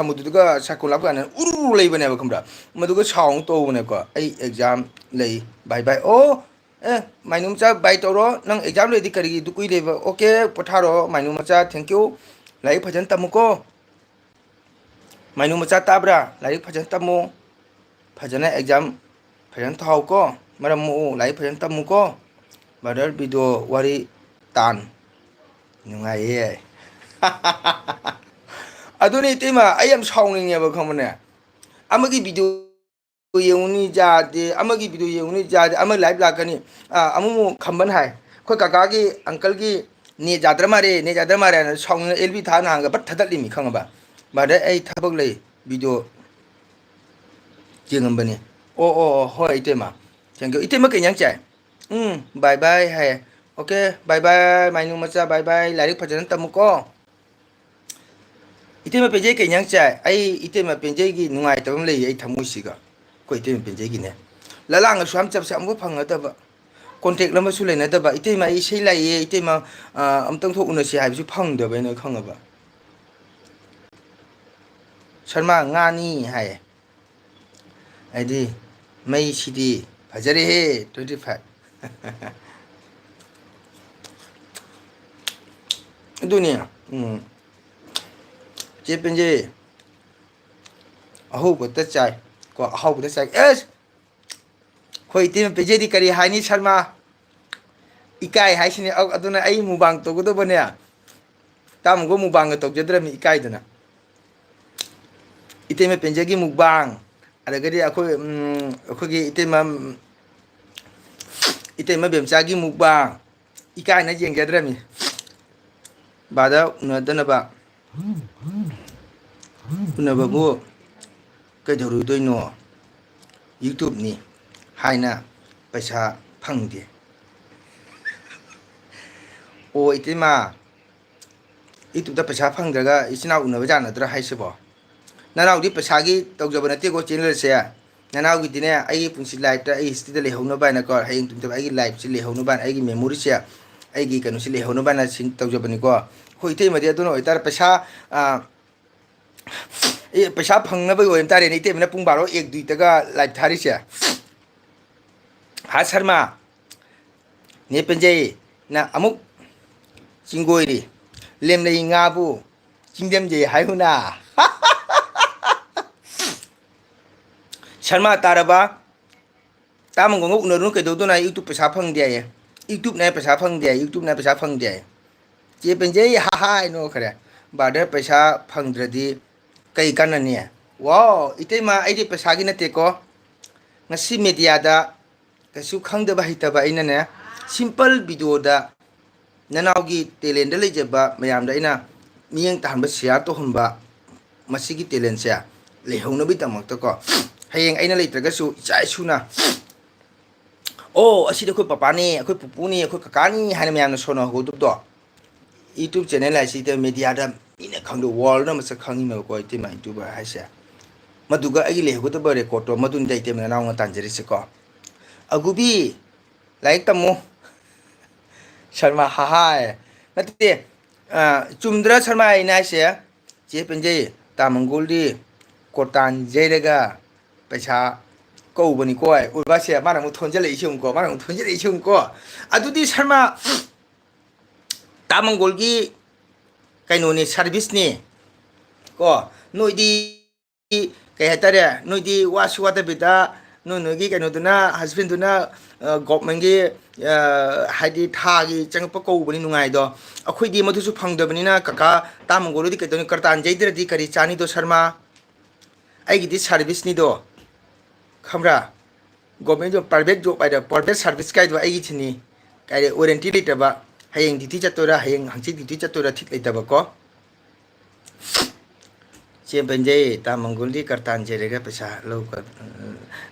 cyclone ꯂꯥꯛꯄ ꯀꯥꯟꯗ ꯎꯔꯨ ꯎꯔꯨ ꯂꯩꯕꯅꯦꯕ, ꯈꯪꯕ꯭ꯔꯥ? ꯃꯗꯨꯒ ꯁꯥꯎ ꯑꯃꯨꯛ ꯇꯧꯕꯅꯦꯀꯣ꯫ "ꯑꯩ exam ꯂꯩ, bye bye"꯫ ꯑꯣ, ꯑꯦ, ꯃꯥꯏꯅꯨ ꯃꯆꯥ, bye ꯇꯧꯔꯣ꯫ ꯅꯪ exam ꯂꯩꯗꯤ ꯀꯔꯤꯒꯤ ꯑꯗꯨ ꯀꯨꯏ ꯂꯩꯕ? Okay, ꯄꯣꯊꯥꯔꯣ, ꯃꯥꯏꯅꯨ ꯃꯆꯥ, thank you꯫ ꯂꯥꯏꯔꯤꯛ ꯐꯖꯅ ꯇꯝꯃꯨꯀꯣ꯫ ꯃꯥꯏꯅꯨ ꯃꯆꯥ ꯇꯥꯕ꯭ꯔꯥ? ꯂꯥꯏꯔꯤꯛ ꯐꯖꯅ ꯇꯝꯃꯨ꯫ ꯐꯖꯅ exam ꯐꯖꯅ ꯊꯥꯎꯀꯣ꯫ ꯃꯔꯝ ꯃꯣꯛꯎ꯫ ꯂꯥꯏꯔꯤꯛ ꯐꯖꯅ ꯇꯝꯃꯨꯀꯣ꯫ Brother video ꯋꯥꯔꯤ ꯇꯥꯟ꯫ ꯅꯨꯡꯉꯥꯏꯌꯦ꯫ ꯑꯗꯨꯅꯤ ꯏꯇꯩꯃ, ꯑꯩ ꯌꯥꯝ ꯁꯥꯎꯅꯤꯡꯉꯦꯕ, ꯈꯪꯕꯅꯦ? ꯑꯃꯒꯤ video ꯌꯦꯡꯉꯨꯅꯤ ꯌꯥꯗꯦ, ꯑꯃꯒꯤ ꯚꯤꯗꯤꯑꯣ ꯌꯦꯡꯉꯨꯅꯤ ꯌꯥꯗꯦ, ꯑꯃ ꯂꯥꯏꯚ ꯂꯥꯛꯀꯅꯤ꯫ ꯑꯥ, ꯑꯃꯨꯛ ꯑꯃꯨꯛ ꯈꯝꯕꯟ ꯍꯥꯏ, "ꯑꯩꯈꯣꯏ ꯀꯀꯥꯒꯤ, ꯑꯪꯀꯜꯒꯤ ꯅꯦꯠ ꯌꯥꯗ꯭ꯔ ꯃꯥꯜꯂꯦ, ꯅꯦꯠ ꯌꯥꯗ꯭ꯔ ꯃꯥꯜꯂꯦ" ꯍꯥꯏꯅ ꯁꯥꯎꯅꯤꯡꯅ ꯑꯦꯜ ꯕꯤ ꯊꯥ ꯅꯍꯥꯟꯒ ꯕꯠ ꯊꯥꯗꯠꯂꯤꯃꯤ, ꯈꯪꯉꯕ? ꯕ꯭ꯔꯗꯔ, ꯑꯩ ꯊꯕꯛ ꯂꯩ, ꯚꯤꯗꯤꯑꯣ ꯌꯦꯡꯉꯝꯕꯅꯤ꯫ "ꯑꯣ, ꯑꯣ, ꯑꯣ, ꯍꯣꯏ, ꯏꯇꯩꯃ꯫ ꯊꯦꯡꯀ꯭ꯌꯨ꯫ ꯏꯇꯩꯃ, ꯀꯩ ꯏꯟꯖꯥꯡ ꯆꯥꯏ?" "ꯎꯝ, ꯕꯥꯏ ꯕꯥꯏ" ꯍꯥꯏꯌꯦ꯫ "ꯑꯣꯀꯦ, ꯕꯥꯏ ꯕꯥꯏ, ꯃꯥꯏꯅꯨ ꯃꯆꯥ, ꯕꯥꯏ ꯕꯥꯏ, ꯂꯥꯏꯔꯤꯛ ꯐꯖꯅ ꯇꯝꯃꯨꯀꯣ"꯫ ꯏꯇꯩꯃ ꯄꯦꯟꯖꯩ ꯀꯩ ꯏꯟꯖꯥꯡ ꯆꯥꯏ? ꯑꯩ ꯏꯇꯩꯃ ꯄꯦꯟꯖꯩꯒꯤ ꯅꯨꯡꯉꯥꯏꯇꯕ ꯑꯃ ꯂꯩꯌꯦ ꯑꯩ ꯊꯃꯣꯏꯁꯤꯒ꯫ ꯑꯩꯈꯣꯏ ꯏꯇꯩꯃ ꯄꯦꯟꯖꯩꯒꯤꯅꯦ꯫ ꯂꯂꯥꯡꯒꯁꯨ ꯌꯥꯝ ꯆꯠꯄꯁꯦ ꯑꯃꯨꯛ ꯐꯪꯅꯗꯕ꯫ ꯀꯣꯟꯇꯦꯛ ꯑꯃꯁꯨ ꯂꯩꯅꯗꯕ꯫ "ꯏꯇꯩꯃ, ꯑꯩ ꯏꯁꯩ ꯂꯥꯛꯏꯌꯦ, ꯏꯇꯩꯃ, ꯑ, ꯑꯝꯇꯪ ꯊꯣꯛ ꯎꯅꯁꯤ" ꯍꯥꯏꯕꯁꯨ ꯐꯪꯗꯕ ꯑꯩꯅ ꯈꯪꯉꯕ꯫ "ꯁꯔꯃ, ꯉꯥꯅꯤ" ꯍꯥꯏꯌꯦ꯫ ꯍꯥꯏꯗꯤ, ꯃꯩꯁꯤꯗꯤ ꯐꯖꯔꯦꯍꯦ, twenty five꯫ ꯑꯗꯨꯅꯤ, ꯎꯝ, ꯆꯦ ꯄꯦꯟꯖꯩ, ꯑꯍꯧꯕꯇ ꯆꯥꯏ, ꯀꯣ, ꯑꯍꯧꯕꯇ ꯆꯥꯏ꯫ ꯑꯦꯁ! ꯑꯩꯈꯣꯏ ꯏꯇꯩꯃ ꯄꯦꯟꯖꯩꯗꯤ ꯀꯔꯤ ꯍꯥꯏꯅꯤ, ꯁꯔꯃ? ꯏꯀꯥꯏ ꯍꯥꯏꯁꯤꯅꯤ꯫ ꯑ-, ꯑꯗꯨꯅ ꯑꯩ ꯃꯨꯛꯕꯥꯡ ꯇꯧꯒꯗꯧꯕꯅꯦ꯫ ꯇꯥꯃꯣꯒ ꯃꯨꯛꯕꯥꯡꯒ ꯇꯧꯖꯗ꯭ꯔꯕꯅꯤ ꯏꯀꯥꯏꯗꯅ꯫ ꯏꯇꯩꯃ ꯄꯦꯟꯖꯒꯤ ꯃꯨꯛꯕꯥꯡ, ꯑꯗꯒꯤꯗꯤ ꯑꯩꯈꯣꯏ, ꯎꯝ, ꯑꯩꯈꯣꯏꯒꯤ ꯏꯇꯩꯃ, ꯏꯇꯩꯃ ꯕꯦꯝꯆꯥꯒꯤ ꯃꯨꯛꯕꯥꯡ, ꯏꯀꯥꯏꯅ ꯌꯦꯡꯖꯗ꯭ꯔꯕꯅꯤ꯫ ꯕꯥꯗ ꯎꯅꯗꯅꯕ꯫ ꯎꯅꯕꯕꯨ ꯀꯩꯗꯧꯔꯨꯗꯣꯏꯅꯣ? YouTubeꯅꯤ ꯍꯥꯏꯅ ꯄꯩꯁꯥ ꯐꯪꯗꯦ꯫ ꯑꯣ, ꯏꯇꯩꯃ, YouTubeꯇ ꯄꯩꯁꯥ ꯐꯪꯗ꯭ꯔꯒ ꯏꯆꯤꯟ ꯏꯅꯥꯎ ꯎꯅꯕ ꯌꯥꯅꯗ꯭ꯔꯥ ꯍꯥꯏꯁꯤꯕꯣ? ꯅꯅꯥꯎꯗꯤ ꯄꯩꯁꯥꯒꯤ ꯇꯧꯖꯕ ꯅꯠꯇꯦꯀꯣ channelꯁꯦ꯫ ꯅꯅꯥꯎꯒꯤꯗꯤꯅꯦ, ꯑꯩꯒꯤ ꯄꯨꯟꯁꯤ lifeꯇ ꯑꯩ historyꯗ ꯂꯩꯍꯧꯅꯕ ꯍꯥꯏꯅꯀꯣ, ꯍꯌꯦꯡ ꯇꯨꯡꯗ ꯑꯩꯒꯤ lifeꯁꯤ ꯂꯩꯍꯧꯅꯕ ꯍꯥꯏꯅ, ꯑꯩꯒꯤ memoryꯁꯦ, ꯑꯩꯒꯤ ꯀꯩꯅꯣꯁꯤ ꯂꯩꯍꯧꯅꯕ ꯍꯥꯏꯅ ꯁꯤ ꯇꯧꯖꯕꯅꯤꯀꯣ꯫ ꯑꯩꯈꯣꯏ ꯏꯇꯩꯃꯗꯤ ꯑꯗꯨꯅ ꯑꯣꯏꯇꯥꯔꯦ, ꯄꯩꯁꯥ, ꯑ, ꯑꯦ, ꯄꯩꯁꯥ ꯐꯪꯅꯕꯒꯤ ꯑꯣꯏꯕ ꯇꯥꯔꯦꯅꯦ, ꯏꯇꯩꯃꯅ ꯄꯨꯡ ꯕꯥꯔꯣ ꯑꯦꯛ ꯗꯨꯏꯇꯒ live ꯊꯥꯔꯤꯁꯦ꯫ ꯍꯥ ꯁꯔꯃ, ꯅꯦ ꯄꯦꯟꯖꯩꯅ ꯑꯃꯨꯛ ꯆꯤꯡꯒꯣꯏꯔꯤ, ꯂꯦꯝꯂꯩ ꯉꯥꯕꯨ ꯆꯤꯡꯗꯝꯖꯩ ꯍꯥꯏꯍꯨꯅ꯫ ꯁꯔꯃ ꯇꯥꯔꯕ? ꯇꯥꯃꯣꯒ ꯎꯅꯔꯨꯅꯨ ꯀꯩꯗꯧꯗꯣꯏꯅꯣ? YouTube ꯄꯩꯁꯥ ꯐꯪꯗꯦ ꯍꯥꯏꯌꯦ꯫ YouTubeꯅ ꯄꯩꯁꯥ ꯐꯪꯗꯦ ꯍꯥꯏꯌꯦ, YouTubeꯅ ꯄꯩꯁꯥ ꯐꯪꯗꯦ ꯍꯥꯏꯌꯦ꯫ ꯆꯦ ꯄꯦꯟꯖꯩ ꯍꯥ ꯍꯥ ꯍꯥꯏ ꯅꯣꯛꯈ꯭ꯔꯦ꯫ ꯕ꯭ꯔꯗꯔ, ꯄꯩꯁꯥ ꯐꯪꯗ꯭ꯔꯗꯤ ꯀꯩ ꯀꯥꯟꯅꯅꯤ? ꯋꯥꯎ, ꯏꯇꯩꯃ, ꯑꯩꯗꯤ ꯄꯩꯁꯥꯒꯤ ꯅꯠꯇꯦꯀꯣ꯫ ꯉꯁꯤ ꯃꯦꯗꯤꯌꯥꯗ ꯀꯩꯁꯨ ꯈꯪꯗꯕ ꯍꯩꯇꯕ ꯑꯩꯅꯅꯦ, ꯁꯤꯝꯄꯜ ꯚꯤꯗꯤꯑꯣꯗ ꯅꯅꯥꯎꯒꯤ ꯇꯦꯂꯦꯟꯗ ꯂꯩꯖꯕ ꯃꯌꯥꯝꯗ ꯑꯩꯅ ꯃꯤꯠꯌꯦꯡ ꯇꯥꯍꯟꯕ, ꯁꯤꯌꯥꯔ ꯇꯧꯍꯟꯕ, ꯃꯁꯤꯒꯤ ꯇꯦꯂꯦꯟꯁꯦ ꯂꯩꯍꯧꯅꯕꯒꯤꯗꯃꯛꯇꯀꯣ, ꯍꯌꯦꯡ ꯑꯩꯅ ꯂꯩꯇ꯭ꯔꯒꯁꯨ ꯏꯆꯥ ꯏꯁꯨꯅ, "ꯑꯣ, ꯑꯁꯤꯗꯤ ꯑꯩꯈꯣꯏ ꯄꯄꯥꯅꯤ, ꯑꯩꯈꯣꯏ ꯄꯨꯄꯨꯅꯤ, ꯑꯩꯈꯣꯏ ꯀꯀꯥꯅꯤ" ꯍꯥꯏꯅ ꯃꯌꯥꯝꯅ ꯁꯣꯟꯅꯍꯧꯒꯗꯕꯗꯣ, YouTube ꯆꯦꯅꯦꯜ ꯍꯥꯏꯁꯤ ꯏꯇꯩꯃ ꯃꯦꯗꯤꯌꯥꯗ ꯃꯤꯅ ꯈꯪꯗꯣꯏ, ꯋꯥꯔꯜꯗꯅ ꯃꯁꯛ ꯈꯪꯉꯤꯅꯦꯕꯀꯣ, ꯏꯇꯩꯃ YouTuber ꯍꯥꯏꯁꯦ꯫ ꯃꯗꯨꯒ ꯑꯩꯒꯤ ꯂꯩꯍꯧꯒꯗꯕ ꯔꯦꯀꯣꯔꯠꯇꯣ ꯃꯗꯨꯅꯤꯗ ꯏꯇꯩꯃ ꯅꯅꯥꯎꯅ ꯇꯥꯟꯖꯔꯤꯁꯦꯀꯣ꯫ "ꯑꯒꯨꯕꯤ, ꯂꯥꯏꯔꯤꯛ ꯇꯝꯃꯨ"꯫ ꯁꯔꯃ, "ꯍꯥꯍꯥꯏ"꯫ ꯅꯠꯇꯦ, ꯑ, ꯆꯨꯝꯗ꯭ꯔꯥ ꯁꯔꯃ ꯑꯩꯅ ꯍꯥꯏꯁꯦ? ꯆꯦ ꯄꯦꯟꯖꯩ, ꯇꯥ ꯃꯪꯒꯣꯜꯗꯤ ꯀꯣꯔꯇꯥꯟ ꯌꯩꯔꯒ ꯄꯩꯁꯥ ꯀꯧꯕꯅꯤꯀꯣ꯫ ꯎꯔꯕꯁꯦ, ꯃꯥꯅ ꯑꯃꯨꯛ ꯊꯣꯟꯖꯜꯂꯛꯏꯁꯤ ꯑꯃꯨꯛꯀꯣ, ꯃꯥꯅ ꯑꯃꯨꯛ ꯊꯣꯟꯖꯜꯂꯛꯏꯁꯤ ꯑꯃꯨꯛꯀꯣ꯫ ꯑꯗꯨꯗꯤ ꯁꯔꯃ, ꯇꯥ ꯃꯪꯒꯣꯜꯒꯤ ꯀꯩꯅꯣꯅꯤ, ꯁꯥꯔꯚꯤꯁꯅꯤ ꯀꯣ꯫ ꯅꯣꯏꯗꯤ ꯀꯩ ꯍꯥꯏꯇꯥꯔꯦ, ꯅꯣꯏꯗꯤ ꯋꯥꯁꯨ ꯋꯥꯗꯕꯤꯗ ꯅꯣꯏ ꯅꯣꯏꯒꯤ ꯀꯩꯅꯣꯗꯨꯅ, ꯍꯁꯕꯦꯟꯗꯨꯅ, ꯑ, ꯒꯣꯚꯔꯟꯃꯦꯟꯒꯤ, ꯑ, ꯍꯥꯏꯗꯤ ꯊꯥꯒꯤ ꯆꯪꯉꯛꯄ ꯀꯧꯕꯅꯤ ꯅꯨꯡꯉꯥꯏꯗꯣ꯫ ꯑꯩꯈꯣꯏꯗꯤ ꯃꯗꯨꯁꯨ ꯐꯪꯗꯕꯅꯤꯅ ꯀꯀꯥ ꯇꯥ ꯃꯪꯒꯣꯜꯗꯤ ꯀꯩꯗꯧꯅꯤ, ꯀꯔꯇꯥꯟ ꯌꯩꯗ꯭ꯔꯗꯤ ꯀꯔꯤ ꯆꯥꯅꯤꯗꯣ ꯁꯔꯃ? ꯑꯩꯒꯤꯗꯤ ꯁꯥꯔꯚꯤꯁꯅꯤꯗꯣ, ꯈꯪꯕ꯭ꯔꯥ? ꯒꯣꯚꯔꯟꯃꯦꯟ ꯖꯣꯕ, ꯄ꯭ꯔꯥꯏꯚꯦꯠ ꯖꯣꯕ ꯍꯥꯏꯗ, ꯄ꯭ꯔꯥꯏꯚꯦꯠ ꯁꯥꯔꯚꯤꯁ ꯀꯥꯏꯗꯣ ꯑꯩꯒꯤ ꯊꯤꯅꯤ꯫ ꯀꯥꯏꯗ ꯋꯥꯔꯦꯟꯇꯤ ꯂꯩꯇꯕ, ꯍꯌꯦꯡ ꯗ꯭ꯌꯨꯇꯤ ꯆꯠꯇꯣꯏꯔꯥ, ꯍꯌꯦꯡ ꯍꯪꯆꯤꯠ ꯗ꯭ꯌꯨꯇꯤ ꯆꯠꯇꯣꯏꯔꯥ ꯊꯤꯛ ꯂꯩꯇꯕꯀꯣ꯫ ꯆꯦ ꯄꯦꯟꯖꯩ, ꯇꯥ ꯃꯪꯒꯣꯜꯗꯤ ꯀꯔꯇꯥꯟ ꯆꯩꯔꯒ ꯄꯩꯁꯥ ꯂꯧꯕ-,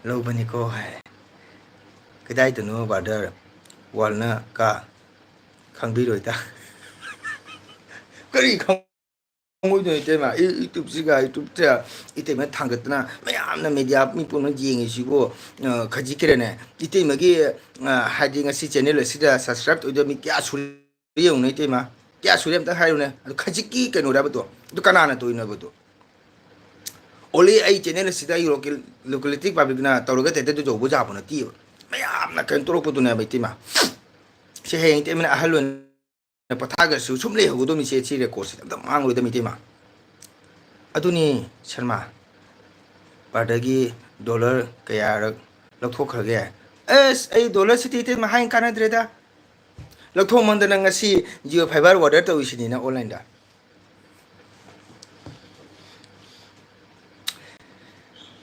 ꯂꯧꯕꯅꯤꯀꯣ ꯍꯥꯏ꯫ ꯀꯗꯥꯏꯗꯅꯣ ꯕ꯭ꯔꯗꯔ? ꯋꯥꯔꯜꯅ ꯀꯥ ꯈꯪꯕꯤꯔꯣꯏꯗ꯫ ꯀꯔꯤ ꯈꯪ-, ꯈꯪꯉꯣꯏꯗꯣꯏꯅꯣ ꯏꯇꯩꯃ? ꯌꯨ-, YouTubeꯁꯤꯒ, YouTubeꯇ ꯏꯇꯩꯃ ꯊꯥꯡꯒꯠꯇꯅ ꯃꯌꯥꯝꯅ ꯃꯦꯗꯤꯌꯥ ꯃꯤ ꯄꯨꯝꯅꯃꯛ ꯌꯦꯡꯉꯤꯁꯤꯕꯨ, ꯑ, ꯈꯖꯤꯛ ꯈꯔꯅꯦ꯫ ꯏꯇꯩꯃꯒꯤ, ꯑ, ꯍꯥꯏꯗꯤ ꯉꯁꯤ ꯆꯦꯅꯦꯜ ꯑꯁꯤꯗ ꯁꯕꯁꯀ꯭ꯔꯥꯏꯕ ꯇꯧꯗꯕ ꯃꯤ ꯀꯌꯥ ꯁꯨꯔꯦ ꯌꯦꯡꯉꯨꯅꯦ ꯏꯇꯩꯃ? ꯀꯌꯥ ꯁꯨꯔꯦ ꯑꯝꯇ ꯍꯥꯏꯔꯨꯅꯦ꯫ ꯑꯗꯨ ꯈꯖꯤꯛꯀꯤ ꯀꯩꯅꯣꯔꯕꯗꯣ? ꯑꯗꯨ ꯀꯅꯥꯅ ꯇꯧꯔꯤꯅꯣꯕꯗꯣ? Only ꯑꯩ ꯆꯦꯅꯦꯜ ꯑꯁꯤꯗ ꯑꯩ local, localistic publicꯅ ꯇꯧꯔꯒ ꯇꯦꯇꯦ ꯇꯧꯖꯧꯕ ꯌꯥꯕ ꯅꯠꯇꯦꯕ꯫ ꯃꯌꯥꯝꯅ ꯀꯩꯅꯣ ꯇꯧꯔꯛꯄꯗꯨꯅꯦꯕ ꯏꯇꯩꯃ꯫ ꯁꯤ ꯍꯌꯦꯡ ꯏꯇꯩꯃꯅ ꯑꯍꯜ ꯑꯣꯏꯅ ꯄꯣꯊꯥꯒ꯭ꯔꯁꯨ ꯁꯨꯝ ꯂꯩꯍꯧꯒꯗꯧꯅꯤ ꯁꯦ, ꯁꯤ ꯔꯦꯀꯣꯔꯠꯁꯤꯗ ꯑꯝꯇ ꯃꯥꯡꯂꯣꯏꯗꯕꯅꯤ ꯏꯇꯩꯃ꯫ ꯑꯗꯨꯅꯤ ꯁꯔꯃ, ꯕ꯭ꯔꯗꯔꯒꯤ ꯗꯣꯂꯔ ꯀꯌꯥꯔꯛ ꯂꯧꯊꯣꯛꯈ꯭ꯔꯒꯦ? ꯑꯁ, ꯑꯩ ꯗꯣꯂꯔꯁꯤꯗꯤ ꯏꯇꯩꯃ ꯍꯥꯏ ꯀꯥꯟꯅꯗ꯭ꯔꯦꯗ꯫ ꯂꯧꯊꯣꯛꯃꯟꯗꯅ ꯉꯁꯤ Jio Fiber order ꯇꯧꯔꯤꯁꯤꯅꯤꯅ online꯫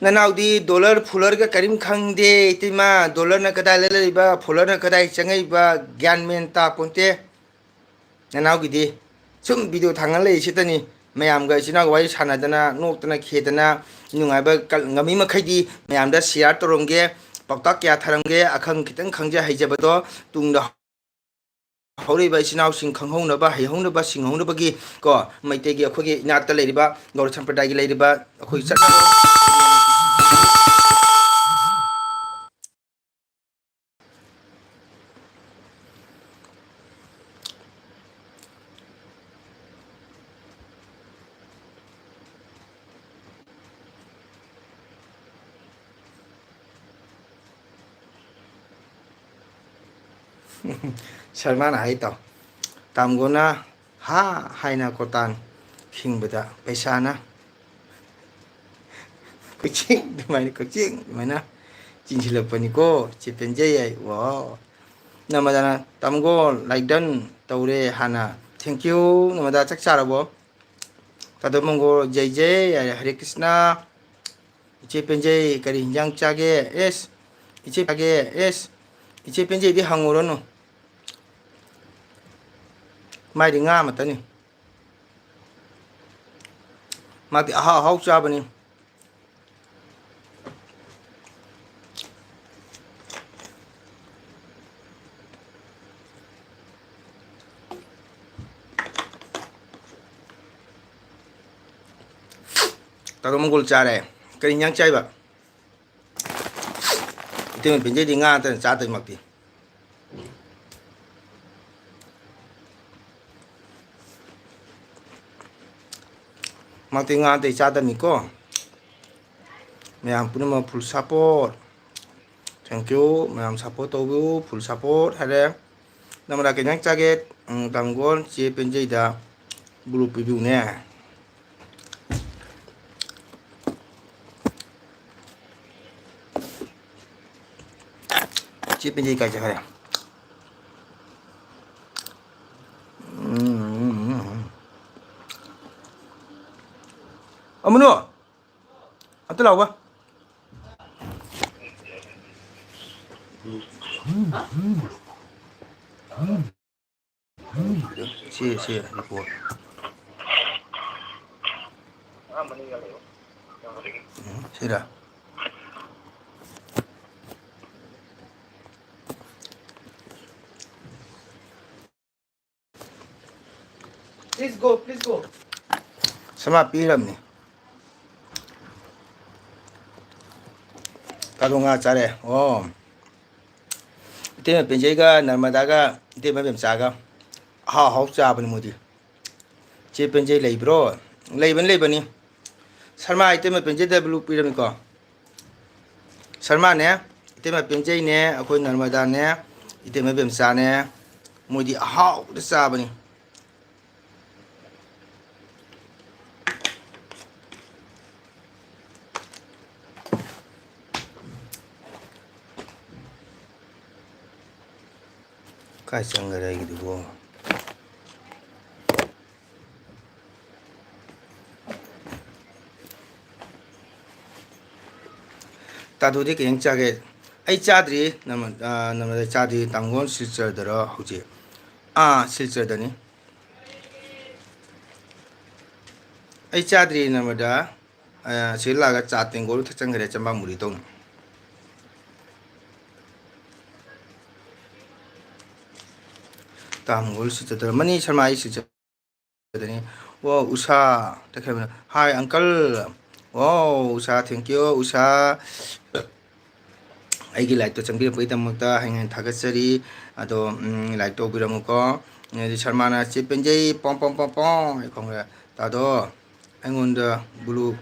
ꯅꯅꯥꯎꯗꯤ ꯗꯣꯂꯔ ꯐꯨꯂꯔꯒ ꯀꯔꯤꯝ ꯈꯪꯗꯦ, ꯏꯇꯩꯃ꯫ ꯗꯣꯂꯔꯅ ꯀꯗꯥꯏ ꯂꯩꯔꯛꯏꯕ, ꯐꯨꯂꯔꯅ ꯀꯗꯥꯏ ꯆꯪꯉꯛꯏꯕ, ꯒ꯭ꯌꯥꯟ ꯃꯦꯟ ꯇꯥꯄꯣꯟꯇꯦ꯫ ꯅꯅꯥꯎꯒꯤꯗꯤ ꯁꯨꯝ ꯚꯤꯗꯤꯑꯣ ꯊꯥꯡꯒꯠꯂꯛꯏꯁꯤꯇꯅꯤ꯫ ꯃꯌꯥꯝꯒ ꯏꯆꯤꯟ ꯏꯅꯥꯎ ꯋꯥꯔꯤ ꯁꯥꯟꯅꯗꯅ, ꯅꯣꯛꯇꯅ ꯈꯦꯗꯅ, ꯅꯨꯡꯉꯥꯏꯕ ꯀꯜ-, ꯉꯝꯃꯤ ꯃꯈꯩꯗꯤ ꯃꯌꯥꯝꯗ ꯁꯤꯌꯥꯔ ꯇꯧꯔꯝꯒꯦ, ꯄꯥꯎꯇꯥꯛ ꯀꯌꯥ ꯊꯥꯔꯝꯒꯦ, ꯑꯈꯪ ꯈꯤꯇꯪ ꯈꯪꯖ ꯍꯩꯖꯕꯗꯣ ꯇꯨꯡꯗ ꯍꯧꯔꯛꯏꯕ ꯏꯆꯤꯟ ꯏꯅꯥꯎꯁꯤꯡ ꯈꯪꯍꯧꯅꯕ, ꯍꯩꯍꯧꯅꯕ, ꯁꯤꯡꯍꯧꯅꯕꯒꯤ ꯀꯣ, ꯃꯩꯇꯩꯒꯤ ꯑꯩꯈꯣꯏꯒꯤ ꯏꯅꯥꯠꯇ ꯂꯩꯔꯤꯕ, ꯒꯧꯔ ꯁꯝꯄ꯭ꯔꯗꯥꯏꯒꯤ ꯂꯩꯔꯤꯕ ꯑꯩꯈꯣꯏ ꯆꯠꯅꯕ ꯁꯔꯃꯥꯅ ꯍꯥꯏ ꯇꯥꯎ, ꯇꯥꯝꯒꯣꯅ ꯍꯥ ꯍꯥꯏꯅ ꯀꯣꯇꯥꯟ ꯈꯤꯡꯕꯗ ꯄꯩꯁꯥꯅ ꯀꯛꯆꯤꯡ ꯑꯗꯨꯃꯥꯏꯅ, ꯀꯛꯆꯤꯡ ꯑꯗꯨꯃꯥꯏꯅ ꯆꯤꯟꯁꯤꯜꯂꯛꯄꯅꯤꯀꯣ꯫ ꯆꯦ ꯄꯦꯟꯖꯩ ꯍꯥꯏ꯫ ꯋꯥ, ꯅꯃꯗꯥꯅ ꯇꯥꯃꯣꯒꯣ, ꯂꯥꯏꯛ ꯗꯟ ꯇꯧꯔꯦ ꯍꯥꯟꯅ꯫ ꯊꯦꯡꯀ꯭ꯌꯨ꯫ ꯅꯃꯗꯥ ꯆꯥꯛ ꯆꯥꯔꯕꯣ? ꯇꯥꯗ ꯃꯪꯒꯣꯜ ꯖꯩ ꯖꯩ ꯍꯥꯏꯔꯦ꯫ ꯍꯔꯦ ꯀ꯭ꯔꯤꯁꯅ꯫ ꯏꯆꯦ ꯄꯦꯟꯖꯩ ꯀꯔꯤ ꯍꯤꯟꯖꯥꯡ ꯆꯥꯒꯦ? ꯑꯦꯁ, ꯏꯆꯦ ꯆꯥꯒꯦ꯫ ꯑꯦꯁ, ꯏꯆꯦ ꯄꯦꯟꯖꯩꯗꯤ ꯍꯪꯉꯨꯔꯅꯨ, ꯃꯥꯏꯗꯤ ꯉꯥ ꯑꯃꯇꯅꯤ꯫ ꯃꯥꯗꯤ ꯑꯍꯥꯎ ꯑꯍꯥꯎ ꯆꯥꯕꯅꯤ꯫ ꯇꯥꯗꯣ ꯃꯪꯒꯣꯜ ꯆꯥꯔꯦ꯫ ꯀꯔꯤ ꯏꯟꯖꯥꯡ ꯆꯥꯏꯕ? ꯏꯇꯩꯃ ꯄꯦꯟꯖꯩꯗꯤ ꯉꯥ ꯅꯠꯇꯅ ꯆꯥꯗꯣꯏꯃꯛꯇꯤ꯫ ꯃꯥꯗꯤ ꯉꯥ ꯑꯇꯩ ꯆꯥꯗꯕꯅꯤꯀꯣ꯫ ꯃꯌꯥꯝ ꯄꯨꯝꯅꯃꯛ ꯐꯨꯜ ꯁꯄꯣꯔꯠ꯫ ꯊꯦꯡꯀ꯭ꯌꯨ꯫ ꯃꯌꯥꯝ ꯁꯄꯣꯔꯠ ꯇꯧꯕꯤꯌꯨ꯫ ꯐꯨꯜ ꯁꯄꯣꯔꯠ ꯍꯥꯏꯔꯦ꯫ ꯅꯃꯗꯥ ꯀꯩ ꯏꯟꯖꯥꯡ ꯆꯥꯒꯦ? ꯎꯝ, ꯇꯥꯃꯣꯒꯣꯟ ꯆꯦ ꯄꯦꯟꯖꯩꯗ ꯕ꯭ꯂꯨ ꯄꯤꯕꯤꯌꯨꯅꯦ꯫ ꯆꯦ ꯄꯦꯟꯖꯩ ꯀꯥꯏ ꯆꯠꯈ꯭ꯔꯦ? ꯎꯝ, ꯎꯝ, ꯎꯝ, ꯎꯝ꯫ ꯑꯃꯨꯅꯨ! ꯑꯝꯇ ꯂꯥꯎꯕ꯫ ꯁꯤ, ꯁꯤ report꯫ Um, sir? Please go, please go. ꯁꯃꯥ ꯄꯤꯔꯝꯅꯤ꯫ ꯀꯥꯗꯣ ꯉꯥ ꯆꯥꯔꯦ꯫ ꯑꯣ꯫ ꯏꯇꯩꯃ ꯄꯦꯟꯖꯩꯒ ꯅꯔꯃꯗꯥꯒ ꯏꯇꯩꯃ ꯕꯦꯝꯆꯥꯒ ꯑꯍꯥꯎ ꯑꯍꯥꯎ ꯆꯥꯕꯅꯤ ꯃꯣꯏꯗꯤ꯫ ꯆꯦ ꯄꯦꯟꯖꯩ ꯂꯩꯕ꯭ꯔꯣ? ꯂꯩꯕꯅꯤ, ꯂꯩꯕꯅꯤ꯫ ꯁꯔꯃꯥ ꯏꯇꯩꯃ ꯄꯦꯟꯖꯩꯗ blue ꯄꯤꯔꯝꯃꯤꯀꯣ꯫ ꯁꯔꯃꯥꯅꯦ, ꯏꯇꯩꯃ ꯄꯦꯟꯖꯩꯅꯦ, ꯑꯩꯈꯣꯏ ꯅꯔꯃꯗꯥꯅꯦ, ꯏꯇꯩꯃ ꯕꯦꯝꯆꯥꯅꯦ, ꯃꯣꯏꯗꯤ ꯑꯍꯥꯎꯕꯗ ꯆꯥꯕꯅꯤ꯫ ꯀꯥꯏ ꯆꯪꯈ꯭ꯔꯦ ꯑꯩꯒꯤꯗꯨꯕꯨ? ꯇꯥꯗꯨꯗꯤ ꯀꯩ ꯏꯟꯖꯥꯡ ꯆꯥꯒꯦ? ꯑꯩ ꯆꯥꯗ꯭ꯔꯤ, ꯅꯃ-, ꯑ, ꯅꯃꯗ ꯆꯥꯗ꯭ꯔꯤ꯫ ꯇꯥꯡꯒꯣꯜ ꯁꯤꯜꯆꯔꯗꯔꯣ ꯍꯧꯖꯤꯛ? ꯑꯥ, ꯁꯤꯜꯆꯔꯗꯅꯤ꯫ ꯑꯩ ꯆꯥꯗ꯭ꯔꯤ, ꯅꯃꯗ꯫ ꯑ, ꯁꯤ ꯂꯥꯛꯑꯒ ꯆꯥ ꯇꯦꯡꯀꯣꯠ ꯊꯛꯆꯟꯈ꯭ꯔꯦ, ꯆꯝꯕꯥ ꯃꯨꯔꯤ ꯇꯧꯅ꯫ ꯇꯥꯡꯒꯣꯜ ꯁꯤꯜꯆꯔꯗꯔꯣ? ꯃꯅꯤ ꯁꯔꯃꯥ, ꯑꯩ ꯁꯤꯜꯆꯔ꯫ ꯑꯗꯨꯅꯤ꯫ ꯋꯥꯎ, ꯎꯁꯥ ꯇꯈꯦꯜ꯫ Hi uncle꯫ Wow, Usha, thank you, ꯎꯁꯥ꯫ ꯑꯩꯒꯤ live ꯇꯣ ꯆꯪꯕꯤꯔꯛꯄꯒꯤꯗꯃꯛꯇ ꯍꯌꯦꯡ ꯊꯥꯒꯠꯆꯔꯤ꯫ ꯑꯗꯣ, ꯎꯝ, like ꯇꯧꯕꯤꯔꯝꯃꯨꯀꯣ꯫ ꯑꯗꯩ ꯁꯔꯃꯥꯅ "ꯆꯦ ꯄꯦꯟꯖꯩ, ꯄꯣꯡ, ꯄꯣꯡ, ꯄꯣꯡ, ꯄꯣꯡ" ꯍꯥꯏ ꯈꯣꯡꯉꯦ꯫ ꯇꯥꯗꯣ, ꯑꯩꯉꯣꯟꯗ blue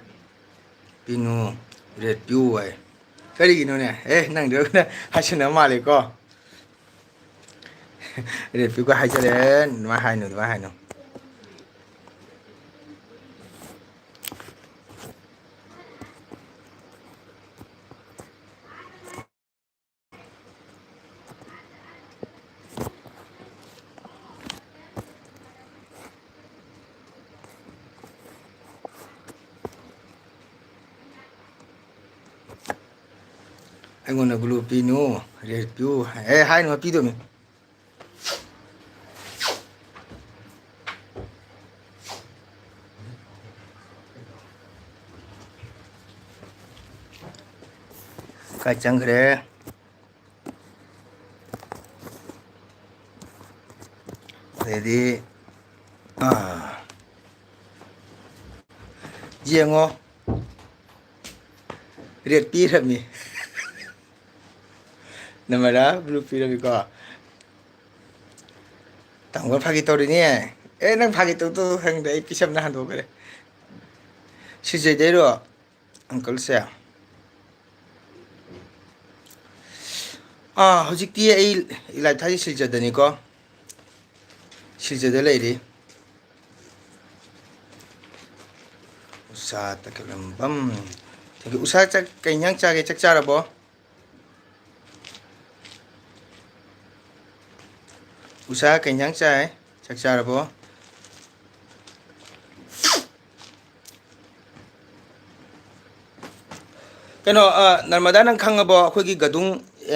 ꯄꯤꯅꯨ, red ꯄꯤꯌꯨ ꯍꯥꯏ꯫ ꯀꯔꯤꯒꯤꯅꯣꯅꯦ? ꯑꯦ, ꯅꯪꯗꯣ ꯍꯥꯏꯁꯤꯟꯅꯕ ꯃꯥꯜꯂꯦꯀꯣ꯫ ꯔꯦꯐ꯭ꯔꯤꯒ ꯍꯥꯏꯖꯜꯂꯦ, ꯑꯗꯨꯃꯥꯏꯅ ꯍꯥꯏꯅꯨ, ꯑꯗꯨꯃꯥꯏꯅ ꯍꯥꯏꯅꯨ꯫ ꯑꯩꯉꯣꯟꯗ blue ꯄꯤꯅꯨ꯫ ꯔꯦꯠ ꯄꯤꯌꯨ꯫ ꯑꯦ, ꯍꯥꯏꯅꯨ, ꯄꯤꯗꯣꯏꯅꯤ꯫ ꯀꯥꯏ ꯆꯪꯈ꯭ꯔꯦ? ꯑꯗꯩꯗꯤ, ꯑꯥ, ꯌꯦꯡꯉꯣ, ꯔꯦꯠ ꯄꯤꯔꯝꯃꯤ꯫ ꯅꯝꯕꯔꯗ ꯕ꯭ꯂꯨ ꯄꯤꯔꯝꯃꯤꯀꯣ꯫ ꯇꯥꯃꯣ ꯐꯥꯒꯤ ꯇꯧꯔꯤꯅꯦ꯫ ꯑꯦ, ꯅꯪ ꯐꯥꯒꯤ ꯇꯧꯗꯧ ꯈꯪꯗꯦ, ꯑꯩ ꯄꯤꯁꯝꯅ ꯍꯟꯗꯣꯛꯈ꯭ꯔꯦ꯫ ꯁꯤꯖꯩꯗꯩꯔꯣ? ꯑꯪꯀꯜꯁꯦ꯫ ꯑꯥ, ꯍꯧꯖꯤꯛꯇꯤ ꯑꯩ ꯂꯥꯏꯞ ꯊꯥꯁꯤ ꯁꯤꯜꯆꯔꯗꯅꯤꯀꯣ꯫ ꯁꯤꯜꯆꯔꯗ ꯂꯩꯔꯤ꯫ ꯎꯁꯥ ꯇꯈꯦꯂꯝꯕꯝ꯫ ꯊꯦꯡꯀ꯭ꯌꯨ꯫ ꯎꯁꯥ, ꯆꯥꯛ, ꯀꯩ ꯏꯟꯖꯥꯡ ꯆꯥꯒꯦ? ꯆꯥꯛ ꯆꯥꯔꯕꯣ? ꯎꯁꯥ, ꯀꯩ ꯏꯟꯖꯥꯡ ꯆꯥꯏ? ꯆꯥꯛ ꯆꯥꯔꯕꯣ? ꯀꯩꯅꯣ, ꯑ, ꯅꯔꯃꯗꯥ, ꯅꯪ ꯈꯪꯉꯕꯣ? ꯑꯩꯈꯣꯏꯒꯤ ꯒꯗꯨꯡ,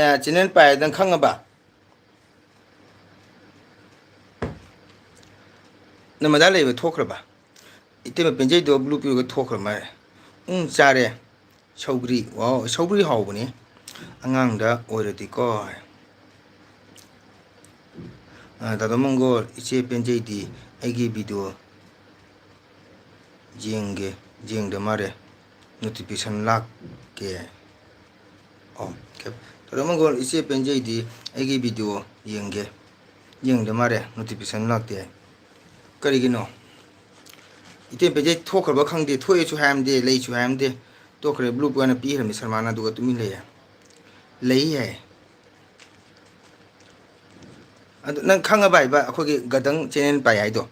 ꯑ, ꯆꯦꯅꯦꯜ ꯄꯥꯏ, ꯅꯪ ꯈꯪꯉꯕ? ꯅꯔꯃꯗꯥ ꯂꯩꯕ ꯊꯣꯛꯈ꯭ꯔꯕ? ꯏꯇꯩꯃ ꯄꯦꯟꯖꯩꯗꯣ ꯕ꯭ꯂꯨ ꯄꯤꯔꯒ ꯊꯣꯛꯈ꯭ꯔ ꯃꯥꯜꯂꯦ꯫ ꯎꯝ, ꯆꯥꯔꯦ꯫ ꯁꯧꯒ꯭ꯔꯤ꯫ ꯋꯥꯎ, ꯁꯧꯒ꯭ꯔꯤ ꯍꯥꯎꯕꯅꯦ꯫ ꯑꯉꯥꯡꯗ ꯑꯣꯏꯔꯗꯤꯀꯣ꯫ ꯑ, ꯗꯥꯗꯥ ꯃꯪꯒꯣꯜ, ꯏꯆꯦ ꯄꯦꯟꯖꯩꯗꯤ ꯑꯩꯒꯤ ꯚꯤꯗꯤꯑꯣ ꯌꯦꯡꯒꯦ, ꯌꯦꯡꯗ ꯃꯥꯜꯂꯦ꯫ ꯅꯣꯇꯤꯐꯤꯀꯦꯁꯟ ꯂꯥꯛꯀꯦ꯫ ꯑꯣ, ꯀꯦ-, ꯗꯥꯗꯥ ꯃꯪꯒꯣꯜ, ꯏꯆꯦ ꯄꯦꯟꯖꯩꯗꯤ ꯑꯩꯒꯤ ꯚꯤꯗꯤꯑꯣ ꯌꯦꯡꯒꯦ, ꯌꯦꯡꯗ ꯃꯥꯜꯂꯦ꯫ ꯅꯣꯇꯤꯐꯤꯀꯦꯁꯟ ꯂꯥꯛꯇꯦ꯫ ꯀꯔꯤꯒꯤꯅꯣ? ꯏꯇꯩ ꯄꯦꯟꯖꯩ ꯊꯣꯛꯈ꯭ꯔꯕ ꯈꯪꯗꯦ, ꯊꯣꯛꯑꯦꯁꯨ ꯍꯥꯏꯔꯝꯗꯦ, ꯂꯩꯁꯨ ꯍꯥꯏꯔꯝꯗꯦ꯫ ꯇꯣꯛꯈ꯭ꯔꯦ, ꯕ꯭ꯂꯨ ꯄꯣꯏꯟꯅ ꯄꯤꯈ꯭ꯔꯕꯅꯤ ꯁꯔꯃꯥꯅ, ꯑꯗꯨꯒ ꯇꯨꯃꯤꯟ ꯂꯩꯌꯦ꯫ ꯂꯩ ꯍꯥꯏ꯫ ꯑꯗꯨ ꯅꯪ ꯈꯪꯉꯕ ꯍꯥꯏꯕ ꯑꯩꯈꯣꯏꯒꯤ ꯒꯗꯪ ꯆꯦꯅꯦꯜ ꯄꯥꯏ ꯍꯥꯏꯗꯣ?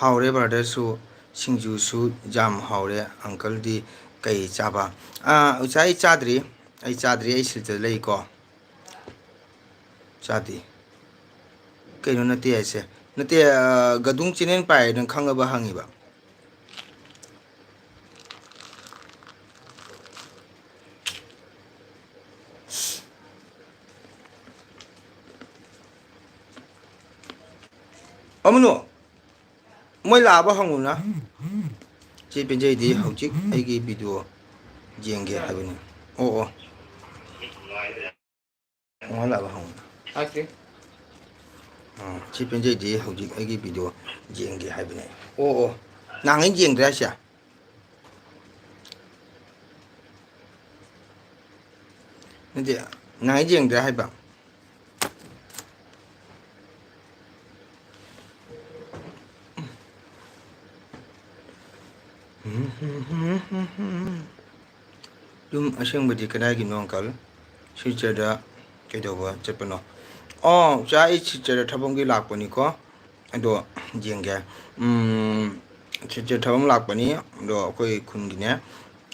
ꯍꯥꯎꯔꯦ ꯕ꯭ꯔꯗꯔꯁꯨ, ꯁꯤꯡꯖꯨꯁꯨ ꯌꯥꯝ ꯍꯥꯎꯔꯦ꯫ ꯑꯪꯀꯜꯗꯤ ꯀꯩ ꯆꯥꯕ? ꯑꯥ, ꯑꯣꯖꯥ, ꯑꯩ ꯆꯥꯗ꯭ꯔꯤ, ꯑꯩ ꯆꯥꯗ꯭ꯔꯤ, ꯑꯩ ꯁꯤꯜꯆꯔꯗ ꯂꯩꯀꯣ꯫ ꯆꯥꯗꯦ꯫ ꯀꯩꯅꯣ ꯅꯠꯇꯦ ꯍꯥꯏꯁꯦ? ꯅꯠꯇꯦ, ꯑ, ꯒꯗꯨꯡ ꯆꯦꯅꯦꯜ ꯄꯥꯏ ꯅꯪ ꯈꯪꯉꯕ ꯍꯪꯉꯤꯕ꯫ ꯑꯃꯅꯣ, ꯃꯣꯏ ꯂꯥꯛꯑꯕ ꯍꯪꯉꯨꯅ꯫ ꯆꯦ ꯄꯦꯟꯖꯩꯗꯤ ꯍꯧꯖꯤꯛ ꯑꯩꯒꯤ ꯚꯤꯗꯤꯑꯣ ꯌꯦꯡꯒꯦ ꯍꯥꯏꯕꯅꯤ꯫ ꯑꯣ, ꯑꯣ꯫ ꯃꯣꯏ ꯂꯥꯛꯑꯕ ꯍꯪꯉꯨꯅ꯫ ꯂꯥꯛꯇꯦ꯫ ꯑꯥ, ꯆꯦ ꯄꯦꯟꯖꯩꯗꯤ ꯍꯧꯖꯤꯛ ꯑꯩꯒꯤ ꯚꯤꯗꯤꯑꯣ ꯌꯦꯡꯒꯦ ꯍꯥꯏꯕꯅꯦ꯫ ꯑꯣ, ꯑꯣ꯫ ꯅꯍꯥꯟꯉꯩ ꯌꯦꯡꯗ꯭ꯔꯦ ꯍꯥꯏꯁꯦ? ꯅꯠꯇꯦ, ꯅꯍꯥꯟꯉꯩ ꯌꯦꯡꯗ꯭ꯔꯦ ꯍꯥꯏꯕ꯫ ꯌꯨꯝ ꯑꯁꯦꯡꯕꯗꯤ ꯀꯗꯥꯏꯒꯤꯅꯣ, uncle? ꯁꯤꯜꯆꯔꯗ ꯀꯩꯗꯧꯕ ꯆꯠꯄꯅꯣ? ꯑꯣ, ꯏꯆꯥ, ꯑꯩ ꯁꯤꯜꯆꯔꯗ ꯊꯕꯛ ꯑꯃꯒꯤ ꯂꯥꯛꯄꯅꯤꯀꯣ꯫ ꯑꯗꯣ ꯌꯦꯡꯒꯦ꯫ ꯎꯝ, ꯁꯤꯜꯆꯔ ꯊꯕꯛ ꯑꯃ ꯂꯥꯛꯄꯅꯤ꯫ ꯑꯗꯣ ꯑꯩꯈꯣꯏ ꯈꯨꯟꯒꯤꯅꯦ꯫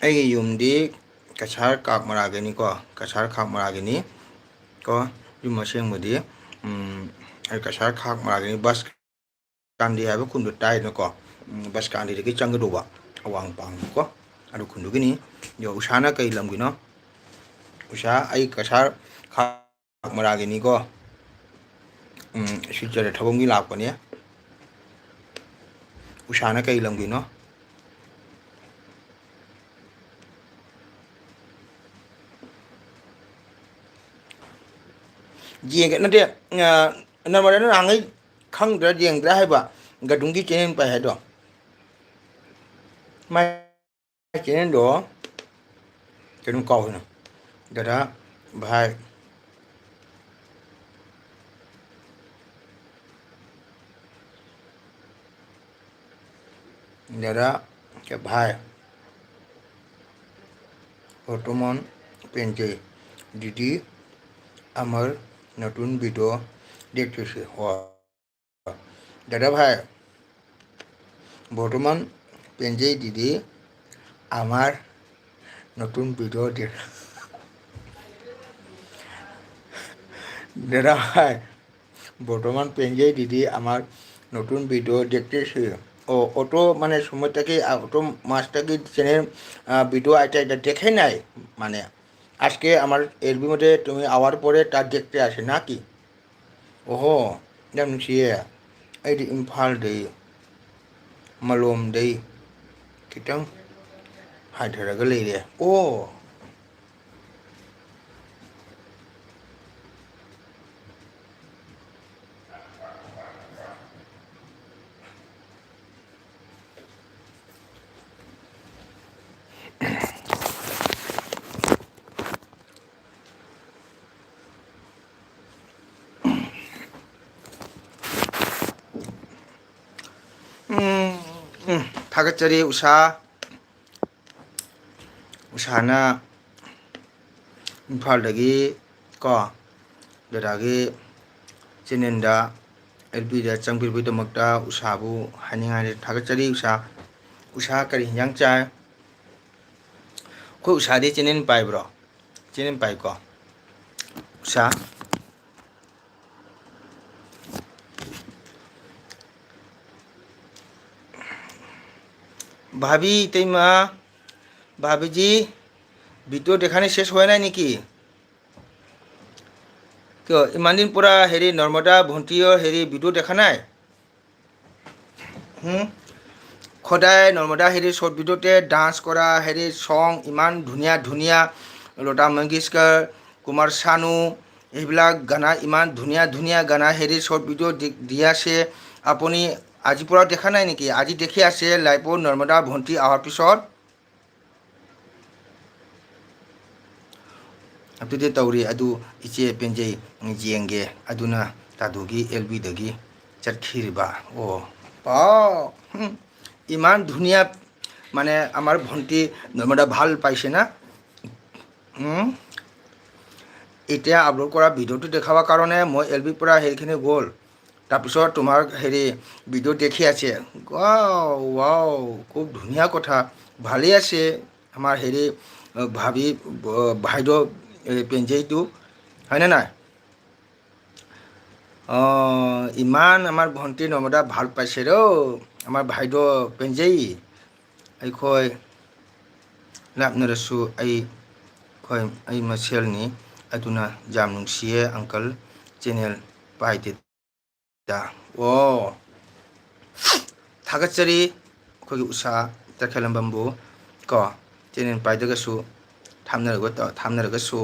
ꯑꯩꯒꯤ ꯌꯨꯝꯗꯤ ꯀꯁꯥꯔ ꯀꯥꯛ ꯃꯔꯥꯒꯤꯅꯤꯀꯣ꯫ ꯀꯁꯥꯔ ꯀꯥꯛ ꯃꯔꯥꯒꯤꯅꯤ ꯀꯣ꯫ ꯌꯨꯝ ꯑꯁꯦꯡꯕꯗꯤ, ꯎꯝ, ꯑꯩ ꯀꯁꯥꯔ ꯀꯥꯛ ꯃꯔꯥꯒꯤꯅꯤ꯫ ꯕꯁ ꯀꯥꯟꯗꯤ ꯍꯥꯏꯕ ꯈꯨꯟꯗꯣ ꯇꯥꯏꯗꯅꯀꯣ꯫ ꯎꯝ, ꯕꯁ ꯀꯥꯟꯗꯤꯗꯒꯤ ꯆꯪꯒꯗꯧꯕ ꯑꯋꯥꯡ ꯄꯥꯡꯀꯣ꯫ ꯑꯗꯨ ꯈꯨꯟꯗꯨꯒꯤꯅꯤ꯫ ꯑꯗꯣ ꯎꯁꯥꯅ ꯀꯩ ꯂꯝꯒꯤꯅꯣ? ꯎꯁꯥ, ꯑꯩ ꯀꯁꯥꯔ ꯈꯥꯛ ꯃꯔꯥꯒꯤꯅꯤꯀꯣ꯫ ꯎꯝ, ꯁꯤꯜꯆꯔꯗ ꯊꯕꯛ ꯑꯃꯒꯤ ꯂꯥꯛꯄꯅꯦ꯫ ꯎꯁꯥꯅ ꯀꯩ ꯂꯝꯒꯤꯅꯣ? ꯌꯦꯡꯒꯦ, ꯅꯠꯇꯦ, ꯑ, ꯅꯝꯕꯔꯗꯣ ꯅꯍꯥꯟꯉꯩ ꯈꯪꯗ꯭ꯔꯥ, ꯌꯦꯡꯗ꯭ꯔꯥ ꯍꯥꯏꯕ, ꯒꯗꯨꯝꯒꯤ ꯆꯦꯅꯦꯜ ꯄꯥꯏ ꯍꯥꯏꯗꯣ꯫ ꯃꯥꯏ ꯆꯦꯅꯦꯜꯗꯣ ꯀꯩꯅꯣ ꯀꯥꯎꯏꯅ꯫ ꯗꯗꯥ ꯚꯥꯏ, ꯗꯗꯥ ꯚꯥꯏ, বর্তমান পেঞ্জে দিদি আমার নতুন ভিডিও দেখতেছি। ও, দাদা ভাই, বর্তমান পেঞ্জে দিদি আমার নতুন ভিডিও দে-, দাদা ভাই, বর্তমান পেঞ্জে দিদি আমার নতুন ভিডিও দেখতেছি। ও, অত মানে সময় থাকি, আ, অত মাস থাকি চ্যানেল, আ, ভিডিও আইতে আইতে দেখে নাই। মানে, আজকে আমার এলবি মধ্যে তুমি আওয়ার পরে তা দেখতে আসে নাকি? ওহো, একদম সিয়ে। ꯑꯩꯗꯤ ꯏꯝꯐꯥꯜꯗꯩ, ꯃꯂꯣꯝꯗꯩ ꯈꯤꯇꯪ ꯍꯥꯏꯊꯔꯒ ꯂꯩꯔꯦ꯫ ꯑꯣ꯫ ꯎꯝ, ꯎꯝ, ꯊꯥꯒꯠꯆꯔꯤ ꯎꯁꯥ꯫ ꯎꯁꯥꯅ ꯏꯝꯐꯥꯜꯗꯒꯤ ꯀꯣ, ꯗꯗꯥꯒꯤ ꯆꯦꯅꯦꯜꯗ, ꯑꯦꯜ ꯄꯤꯗ ꯆꯪꯕꯤꯕꯒꯤꯗꯃꯛꯇ ꯎꯁꯥꯕꯨ ꯍꯥꯏꯅꯤꯡꯉꯥꯏ ꯊꯥꯒꯠꯆꯔꯤ꯫ ꯎꯁꯥ, ꯎꯁꯥ ꯀꯔꯤ ꯍꯤꯟꯖꯥꯡ ꯆꯥꯏ? ꯑꯩꯈꯣꯏ ꯎꯁꯥꯗꯤ ꯆꯦꯅꯦꯜ ꯄꯥꯏꯕ꯭ꯔꯣ? ꯆꯦꯅꯦꯜ ꯄꯥꯏꯀꯣ꯫ ꯎꯁꯥ꯫ ভাবি, ইতেইমা, ভাবিজি, ভিডিঅ' দেখা নাই, শেষ হোৱা নাই নেকি? কিয় ইমান দিন পৰা হেৰি নৰ্মদা ভণ্টিৰ হেৰি ভিডিঅ' দেখা নাই? হুম? সদায় নৰ্মদা হেৰি শ্বৰ্ট ভিডিঅ'তে ডান্স কৰা, হেৰি ছং ইমান ধুনীয়া ধুনীয়া, লতা মংগেশকাৰ, কুমাৰ চানু, এইবিলাক গানা ইমান ধুনীয়া ধুনীয়া গানা হেৰি শ্বৰ্ট ভিডিঅ' দি, দি আছে। আপুনি আজিৰ পৰা দেখা নাই নেকি? আজি দেখি আছে লাইভত নৰ্মদা ভণ্টি অহাৰ পিছত? ꯑꯗꯨꯗꯤ ꯇꯧꯔꯤ, ꯑꯗꯨ ꯏꯆꯦ ꯄꯦꯟꯖꯩ, ꯌꯦꯡꯒꯦ꯫ ꯑꯗꯨꯅ ꯇꯥꯗꯨꯒꯤ ꯑꯦꯜ ꯕꯤꯗꯒꯤ ꯆꯠꯈꯤꯔꯤꯕ꯫ ꯑꯣ, ꯄꯥꯎ, ꯍꯨꯝ, ইমান ধুনীয়া, মানে, আমাৰ ভণ্টি নৰ্মদা ভাল পাইছে না? হুম? এতিয়া আপলোড কৰা ভিডিঅ'টো দেখাবৰ কাৰণে মই এল বিৰ পৰা সেইখিনি গ'ল। তাৰপিছত তোমাৰ হেৰি ভিডিঅ' দেখি আছে। ৱাও, ৱাও, খুব ধুনীয়া কথা। ভালেই আছে আমাৰ হেৰি, ভাবি, বাইদেউ, এই পেঞ্জেইটো, হয়নে নাই? অ, ইমান আমাৰ ভণ্টি নৰ্মদা ভাল পাইছে ৰ, আমাৰ বাইদেউ পেঞ্জেই। ꯑꯩꯈꯣꯏ ꯂꯥꯞꯅꯔꯁꯨ ꯑꯩ, ꯑꯩꯈꯣꯏ, ꯑꯩ ꯃꯁꯦꯜꯅꯤ꯫ ꯑꯗꯨꯅ ꯌꯥꯝ ꯅꯨꯡꯁꯤꯌꯦ ꯑꯪꯀꯜ, ꯆꯦꯅꯦꯜ ꯄꯥꯏꯗꯦ꯫ ꯑꯣ, ꯊꯥꯒꯠꯆꯔꯤ ꯑꯩꯈꯣꯏꯒꯤ ꯎꯁꯥ ꯇꯈꯦꯂꯝꯕꯝꯕꯨ ꯀꯣ, ꯆꯦꯅꯦꯜ ꯄꯥꯏꯗ꯭ꯔꯒꯁꯨ ꯊꯥꯝꯅꯔꯒ ꯊꯥꯝꯅꯔꯒꯁꯨ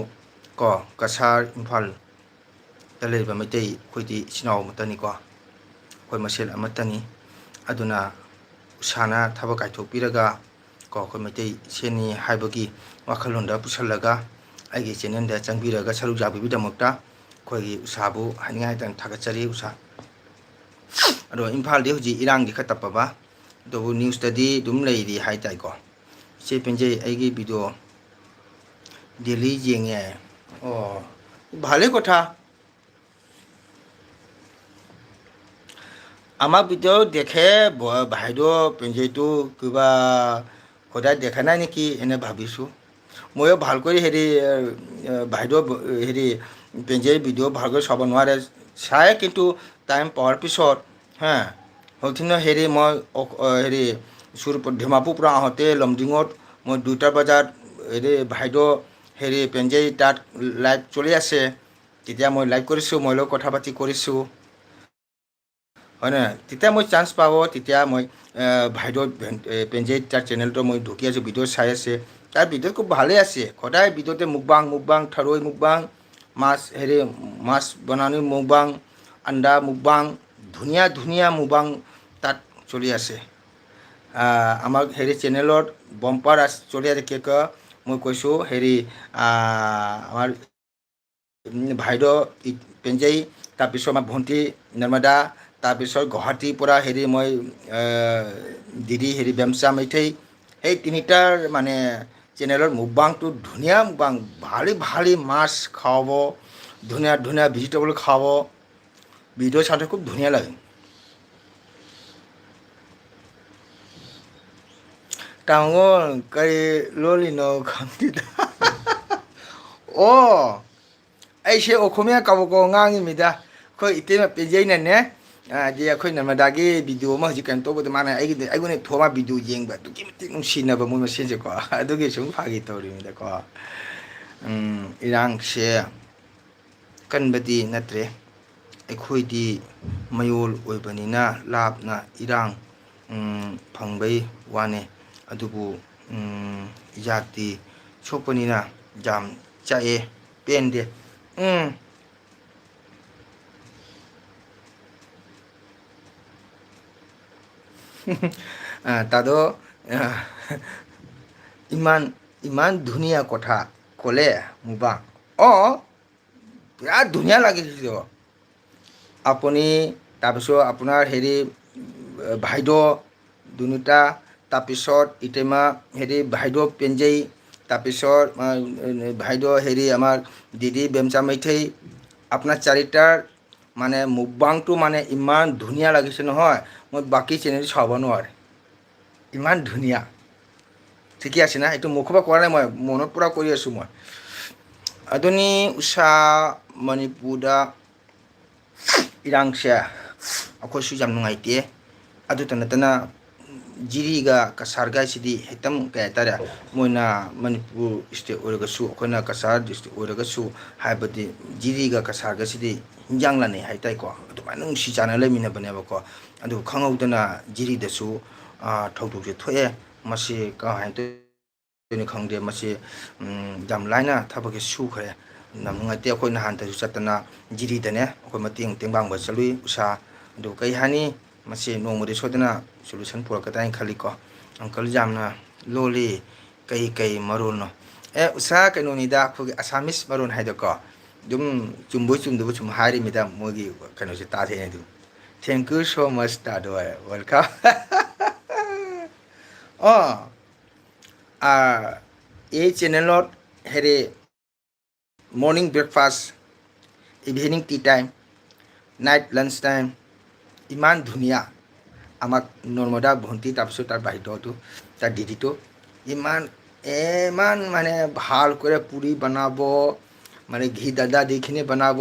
ꯀꯣ, ꯀꯁꯥꯔ ꯏꯝꯐꯥꯜꯗ ꯂꯩꯔꯤꯕ ꯃꯩꯇꯩ ꯑꯩꯈꯣꯏꯗꯤ ꯏꯆꯤꯟ ꯏꯅꯥꯎ ꯑꯃꯠꯇꯅꯤꯀꯣ, ꯑꯩꯈꯣꯏ ꯃꯁꯦꯜ ꯑꯃꯠꯇꯅꯤ꯫ ꯑꯗꯨꯅ ꯎꯁꯥꯅ ꯊꯕꯛ ꯀꯥꯏꯊꯣꯛꯄꯤꯔꯒ ꯀꯣ, ꯑꯩꯈꯣꯏ ꯃꯩꯇꯩ ꯏꯆꯦꯅꯤ ꯍꯥꯏꯕꯒꯤ ꯋꯥꯈꯜꯂꯣꯟꯗ ꯄꯨꯁꯜꯂꯒ ꯑꯩꯒꯤ ꯆꯦꯅꯦꯜꯗ ꯆꯪꯕꯤꯔꯒ ꯁꯔꯨꯛ ꯌꯥꯕꯤꯕꯒꯤꯗꯃꯛꯇ ꯑꯩꯈꯣꯏꯒꯤ ꯎꯁꯥꯕꯨ ꯍꯥꯏꯅꯤꯡꯉꯥꯏ ꯂꯩꯇꯅ ꯊꯥꯒꯠꯆꯔꯤ ꯎꯁꯥ꯫ ꯑꯗꯣ ꯏꯝꯐꯥꯜꯗꯤ ꯍꯧꯖꯤꯛ ꯏꯔꯥꯡꯗꯤ ꯈꯔ ꯇꯞꯄꯕ, ꯑꯗꯨꯕꯨ ꯅ꯭ꯌꯨꯁꯇꯗꯤ ꯑꯗꯨꯝ ꯂꯩꯔꯤ ꯍꯥꯏ ꯇꯥꯏꯀꯣ꯫ ꯏꯆꯦ ꯄꯦꯟꯖꯩ ꯑꯩꯒꯤ ꯚꯤꯗꯤꯑꯣ ꯗꯦꯂꯤ ꯌꯦꯡꯉꯦ꯫ ꯑꯣ, ভালে কথা। আমাক ভিডিঅ' দেখে ব-, বাইদেউ পেঞ্জেইটো কিবা সদায় দেখা নাই নেকি এনে ভাবিছোঁ। ময়ো ভালকৈ হেৰি, এ, এ, বাইদেউ ব-, হেৰি পেঞ্জেই ভিডিঅ' ভালকৈ চাব নোৱাৰে, চায় কিন্তু টাইম পোৱাৰ পিছত, হা, সেইদিনা হেৰি মই অক-, অ, হেৰি চুৰ-, ডিমাপুৰ পৰা আহোঁতে লমডিঙত মই দুটা বজাত হেৰি বাইদেউ হেৰি পেঞ্জেই তাত লাইভ চলি আছে, তেতিয়া মই লাইভ কৰিছোঁ, মই লগত কথা পাতি কৰিছোঁ, হয় নহয়? তেতিয়া মই চান্স পাব, তেতিয়া মই, এ, বাইদেউ ভেন-, এ, পেঞ্জেই তাৰ চেনেলটো মই ঢুকি আছোঁ, ভিডিঅ' চাই আছে। তাৰ ভিডিঅ' খুব ভালেই আছে, সদায় ভিডিঅ'তে মুকবাং, মুকবাং, থাৰৈ মুকবাং, মাছ হেৰি, মাছ বনানি মুকবাং, আন্দা মুকবাং, ধুনীয়া ধুনীয়া মুকবাং তাত চলি আছে। আহ, আমাৰ হেৰি চেনেলত বম্পাৰ আছ-, চলি আছে, কিয় কিয় মই কৈছোঁ হেৰি, আহ, আমাৰ উম, ভাইদেউ ই-, পেঞ্জেই, তাৰপিছত আমাৰ ভণ্টি নৰ্মদা, তাৰপিছত গুৱাহাটীৰ পৰা হেৰি মই, আহ, দিদি হেৰি বেমচা মেইথেই, সেই তিনিটাৰ মানে চেনেলৰ মুকবাংটো ধুনীয়া মুকবাং, ভালে ভালে মাছ খাব, ধুনীয়া ধুনীয়া ভেজিটেবল খাব, ভিডিঅ' চাওঁতে খুব ধুনীয়া লাগে। ꯇꯥꯃꯣ, ꯀꯔꯤ ꯂꯣꯜꯂꯤꯅꯣ ꯈꯪꯗꯦꯗ꯫ ꯑꯣ, ꯑꯩꯁꯦ ꯑꯣꯈꯣꯃꯤꯌꯥ ꯀꯕꯛ ꯀꯕꯛ ꯉꯥꯡꯉꯤꯃꯤꯗ꯫ ꯑꯩꯈꯣꯏ ꯏꯇꯩꯃ ꯄꯦꯟꯖꯩꯅꯅꯦ, ꯍꯥꯏꯗꯤ ꯑꯩꯈꯣꯏ ꯅꯔꯃꯗꯥꯒꯤ ꯚꯤꯗꯤꯑꯣ ꯑꯃ ꯍꯧꯖꯤꯛ ꯀꯩꯅꯣ ꯇꯧꯕꯗ ꯃꯥꯅ ꯑꯩꯒꯤꯗ, ꯑꯩꯉꯣꯟꯗ ꯊꯣꯛꯑ ꯚꯤꯗꯤꯑꯣ ꯌꯦꯡꯕ ꯑꯗꯨꯛꯀꯤ ꯃꯇꯤꯛ ꯅꯨꯡꯁꯤꯅꯕ ꯃꯣꯏ ꯃꯁꯦꯟꯁꯦꯀꯣ꯫ ꯑꯗꯨꯒꯤ ꯁꯨꯝ ꯐꯥꯒꯤ ꯇꯧꯔꯤꯃꯤꯗꯀꯣ꯫ ꯎꯝ, ꯏꯔꯥꯡꯁꯦ ꯀꯟꯕꯗꯤ ꯅꯠꯇ꯭ꯔꯦ꯫ ꯑꯩꯈꯣꯏꯗꯤ ꯃꯌꯣꯜ ꯑꯣꯏꯕꯅꯤꯅ ꯂꯥꯞꯅ ꯏꯔꯥꯡ, ꯎꯝ, ꯐꯪꯕꯩ ꯋꯥꯅꯦ꯫ ꯑꯗꯨꯕꯨ, ꯎꯝ, ꯖꯥꯇꯤ ꯁꯣꯛꯄꯅꯤꯅ ꯌꯥꯝ ꯆꯥꯛꯑꯦ, ꯄꯦꯟꯗꯦ꯫ ꯎꯝ꯫ আহ, তাতো, আহ, ইমান, ইমান ধুনীয়া কথা ক'লে মুবাং। অ, বিৰাট ধুনীয়া লাগিছে। আপুনি, তাৰপিছত আপোনাৰ হেৰি, ভাইদ দুনুটা, তাৰপিছত ইটেমা হেৰি ভাইদ পেঞ্জেই, তাৰপিছত, আহ, ভাইদ হেৰি আমাৰ দিদি বেমচা মেথেই, আপোনাৰ চাৰিটাৰ মানে মুবাংটো মানে ইমান ধুনীয়া লাগিছে নহয়, মই বাকী চেনেল চাব নোৱাৰে। ইমান ধুনীয়া। ঠিকে আছে না? এইটো মুখৰ পৰা কোৱা নাই মই, মনত পৰা কৰি আছোঁ মই। ꯑদুনি উষা মণিপুৰদা ꯏꯔꯥꯡꯁꯦ ꯑꯩꯈꯣꯏꯁꯨ ꯌꯥꯝ ꯅꯨꯡꯉꯥꯏꯇꯦ꯫ ꯑꯗꯨꯇ ꯅꯠꯇꯅ ꯖꯤꯔꯤꯒ ꯀꯁꯥꯔꯒ ꯍꯥꯏꯁꯤꯗꯤ ꯍꯦꯛꯇ ꯀꯩ ꯍꯥꯏꯇꯥꯔꯦ, ꯃꯣꯏꯅ ꯃꯅꯤꯄꯨꯔ ꯏꯁꯇꯦꯠ ꯑꯣꯏꯔꯒꯁꯨ, ꯑꯩꯈꯣꯏꯅ ꯀꯁꯥꯔ ꯗꯤꯁꯇ꯭ꯔꯤꯛ ꯑꯣꯏꯔꯒꯁꯨ, ꯍꯥꯏꯕꯗꯤ ꯖꯤꯔꯤꯒ ꯀꯁꯥꯔꯒꯁꯤꯗꯤ ꯍꯤꯟꯖꯥꯡ ꯂꯥꯟꯅꯩ ꯍꯥꯏꯇꯥꯔꯦꯀꯣ꯫ ꯑꯗꯨꯃꯥꯏꯅ ꯅꯨꯡꯁꯤ ꯆꯥꯟꯅ ꯂꯩꯃꯤꯟꯅꯕꯅꯦꯕꯀꯣ꯫ ꯑꯗꯨ ꯈꯪꯍꯧꯗꯅ ꯖꯤꯔꯤꯗꯁꯨ, ꯑꯥ, ꯊꯧꯗꯣꯛꯁꯦ ꯊꯣꯛꯑꯦ꯫ ꯃꯁꯤ ꯀꯃꯥꯏꯅ ꯇꯧꯔꯤꯅꯣ ꯈꯪꯗꯦ꯫ ꯃꯁꯤ, ꯎꯝ, ꯌꯥꯝ ꯂꯥꯏꯅ ꯊꯕꯛꯁꯦ ꯁꯨꯈ꯭ꯔꯦ꯫ ꯌꯥꯝ ꯅꯨꯡꯉꯥꯏꯇꯦ꯫ ꯑꯩꯈꯣꯏ ꯅꯍꯥꯟꯇꯁꯨ ꯆꯠꯇꯅ ꯖꯤꯔꯤꯗꯅꯦ ꯑꯩꯈꯣꯏ ꯃꯇꯦꯡ ꯇꯦꯡꯕꯥꯡꯕ ꯆꯠꯂꯨꯏ ꯎꯁꯥ꯫ ꯑꯗꯨ ꯀꯩ ꯍꯥꯏꯅꯤ, ꯃꯁꯤ ꯅꯣꯡꯃꯗꯤ ꯁꯣꯏꯗꯅ ꯁꯣꯂꯨꯁꯟ ꯄꯨꯔꯛꯀꯗ꯭ꯔꯥ ꯍꯥꯏꯅ ꯈꯜꯂꯤꯀꯣ꯫ ꯑꯪꯀꯜ ꯌꯥꯝꯅ ꯂꯣꯜꯂꯤ꯫ ꯀꯩ ꯀꯩ ꯃꯔꯣꯜꯅꯣ? ꯑꯦ, ꯎꯁꯥ ꯀꯩꯅꯣꯅꯤꯗ, ꯑꯩꯈꯣꯏꯒꯤ ꯑꯁꯥꯃꯤꯁ ꯃꯔꯣꯟ ꯍꯥꯏꯗꯣꯀꯣ꯫ ꯑꯗꯨꯝ ꯆꯨꯝꯕꯣꯏ ꯆꯨꯝꯗꯕꯣꯏ ꯁꯨꯝ ꯍꯥꯏꯔꯤꯃꯤꯗ, ꯃꯣꯏꯒꯤ ꯀꯩꯅꯣꯁꯦ ꯇꯥꯊꯦ ꯑꯗꯨꯝ꯫ Thank you so much, ꯇꯥꯗꯣꯏ꯫ Welcome꯫ অ, আ, এই চেনেলত হেৰি morning breakfast, evening tea time, night lunch time, ইমান ধুনীয়া। আমাক নৰ্মদা ভণ্টি, তাৰপিছত তাৰ বাইদেউটো, তাৰ দিদিটো ইমান, ইমান মানে ভাল কৰে পুৰি বনাব, মানে ঘি ডালডা দি কিনে বনাব,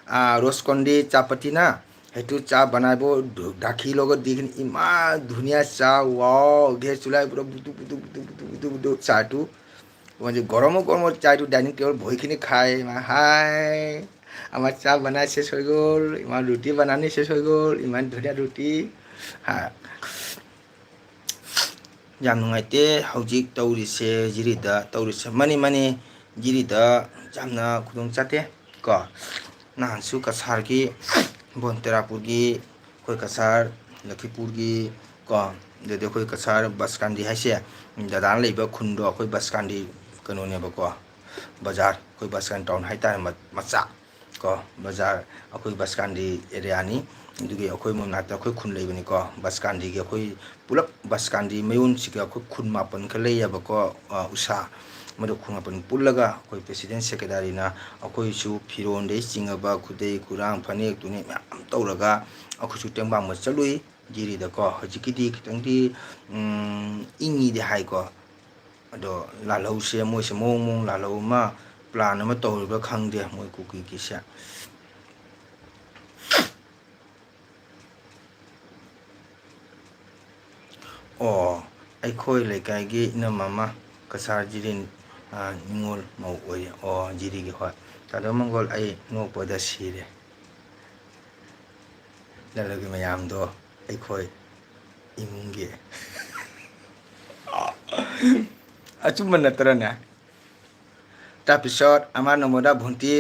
আ, ৰসকণ্ডি চাহপাতি না, সেইটো চাহ বনাব, ধু-, গাখীৰ লগত দি কিনে ইমান ধুনীয়া চাহ, ৱাও, গেছ চুলাই পুৰা বুটু বুটু বুটু বুটু বুটু বুটু চাহটো। মানে গৰমে গৰমে চাহটো ডাইনিং টেবুলত বহি কিনে খায়, মানে, হাই। আমাৰ চাহ বনাই শেষ হৈ গ'ল, ইমান ৰুটি বনানি শেষ হৈ গ'ল, ইমান ধুনীয়া ৰুটি। হা, ꯌꯥꯝ ꯅꯨꯡꯉꯥꯏꯇꯦ ꯍꯧꯖꯤꯛ ꯇꯧꯔꯤꯁꯦ, ꯖꯤꯔꯤꯗ ꯇꯧꯔꯤꯁꯦ꯫ ꯃꯥꯅꯤ, ꯃꯥꯅꯤ, ꯖꯤꯔꯤꯗ ꯌꯥꯝꯅ ꯈꯨꯗꯣꯡ ꯆꯥꯗꯦ ꯀꯣ꯫ ꯅꯍꯥꯟꯁꯨ ꯀꯁꯥꯔꯒꯤ, ꯕꯣꯟꯇꯦꯔꯥꯄꯨꯔꯒꯤ, ꯑꯩꯈꯣꯏ ꯀꯁꯥꯔ, ꯂꯈꯤꯄꯨꯔꯒꯤ ꯀꯣ, ꯑꯗꯨꯗꯤ ꯑꯩꯈꯣꯏ ꯀꯁꯥꯔ ꯕꯁꯀꯥꯟꯗꯤ ꯍꯥꯏꯁꯦ, ꯗꯗꯥꯅ ꯂꯩꯕ ꯈꯨꯟꯗꯣ ꯑꯩꯈꯣꯏ ꯕꯁꯀꯥꯟꯗꯤ ꯀꯩꯅꯣꯅꯦꯕꯀꯣ, ꯕꯖꯥꯔ, ꯑꯩꯈꯣꯏ ꯕꯁꯀꯥꯟ ꯇꯥꯎꯟ ꯍꯥꯏꯇꯥꯔꯦ, ꯃ-, ꯃꯆꯥ ꯀꯣ, ꯕꯖꯥꯔ, ꯑꯩꯈꯣꯏ ꯕꯁꯀꯥꯟꯗꯤ ꯑꯦꯔꯤꯌꯥꯅꯤ꯫ ꯑꯗꯨꯒꯤ ꯑꯩꯈꯣꯏ ꯃꯅꯥꯛꯇ ꯑꯩꯈꯣꯏ ꯈꯨꯟ ꯂꯩꯕꯅꯤꯀꯣ, ꯕꯁꯀꯥꯟꯗꯤꯒꯤ ꯑꯩꯈꯣꯏ ꯄꯨꯂꯞ ꯕꯁꯀꯥꯟꯗꯤ ꯃꯌꯣꯟꯁꯤꯒ ꯑꯩꯈꯣꯏ ꯈꯨꯟ ꯃꯥꯄꯟ ꯈꯔ ꯂꯩꯌꯦꯕꯀꯣ, ꯑ, ꯎꯁꯥ꯫ ꯃꯗꯨ ꯈꯨꯟ ꯃꯥꯄꯟ ꯄꯨꯜꯂꯒ ꯑꯩꯈꯣꯏ ꯄ꯭ꯔꯦꯁꯤꯗꯦꯟ ꯁꯦꯀ꯭ꯔꯦꯇꯥꯔꯤꯅ ꯑꯩꯈꯣꯏꯁꯨ ꯐꯤꯔꯣꯟꯗꯩ ꯆꯤꯡꯉꯕ ꯈꯨꯗꯩ ꯈꯨꯔꯥꯡ ꯐꯅꯦꯛ ꯇꯨꯅꯦꯛ ꯃꯌꯥꯝ ꯇꯧꯔꯒ ꯑꯩꯈꯣꯏꯁꯨ ꯇꯦꯡꯕꯥꯡꯕ ꯆꯠꯂꯨꯏ ꯖꯤꯔꯤꯗꯀꯣ꯫ ꯍꯧꯖꯤꯛꯀꯤꯗꯤ ꯈꯤꯇꯪꯗꯤ, ꯎꯝ, ꯏꯪꯉꯤꯗꯤ ꯍꯥꯏꯀꯣ꯫ ꯑꯗꯣ ꯂꯥꯜꯍꯧꯁꯦ ꯃꯣꯏꯁꯦ ꯃꯑꯣꯡ ꯃꯑꯣꯡ ꯂꯥꯜꯍꯧ ꯑꯃ ꯄ꯭ꯂꯥꯟ ꯑꯃ ꯇꯧꯔꯤꯕ꯭ꯔꯥ ꯈꯪꯗꯦ ꯃꯣꯏ ꯀꯨꯀꯤꯒꯤꯁꯦ꯫ ꯑꯣ, ꯑꯩꯈꯣꯏ ꯂꯩꯀꯥꯏꯒꯤ ꯏꯅꯝꯃ ꯑꯃ ꯀꯁꯥꯔ ꯖꯤꯔꯤ, ꯑ, ꯅꯤꯉꯣꯜ ꯃꯧ ꯑꯣꯏꯌꯦ꯫ ꯑꯣ, ꯖꯤꯔꯤꯒꯤ, ꯍꯣꯏ꯫ ꯇꯥꯗꯣ ꯃꯪꯒꯣꯜ, ꯑꯩ ꯅꯣꯛꯄꯗ ꯁꯤꯔꯦ꯫ ꯂꯥꯜꯍꯧꯒꯤ ꯃꯌꯥꯝꯗꯣ ꯑꯩꯈꯣꯏ ꯏꯃꯨꯡꯒꯤ꯫ ꯑꯆꯨꯝꯕ ꯅꯠꯇ꯭ꯔꯅꯦ? তাৰপিছত আমাৰ নৰ্মদা ভণ্টি,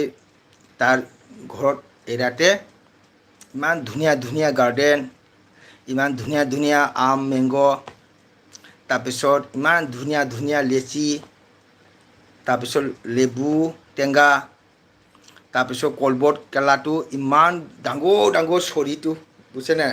তাৰ ঘৰত এৰাতে ইমান ধুনীয়া ধুনীয়া গাৰ্ডেন, ইমান ধুনীয়া ধুনীয়া আম, মেংগ, তাৰপিছত ইমান ধুনীয়া ধুনীয়া লেচি, তাৰপিছত লেবু টেঙা, তাৰপিছত কলবট কেলাটো ইমান ডাঙৰ ডাঙৰ চৰিটো, বুজিছেনে?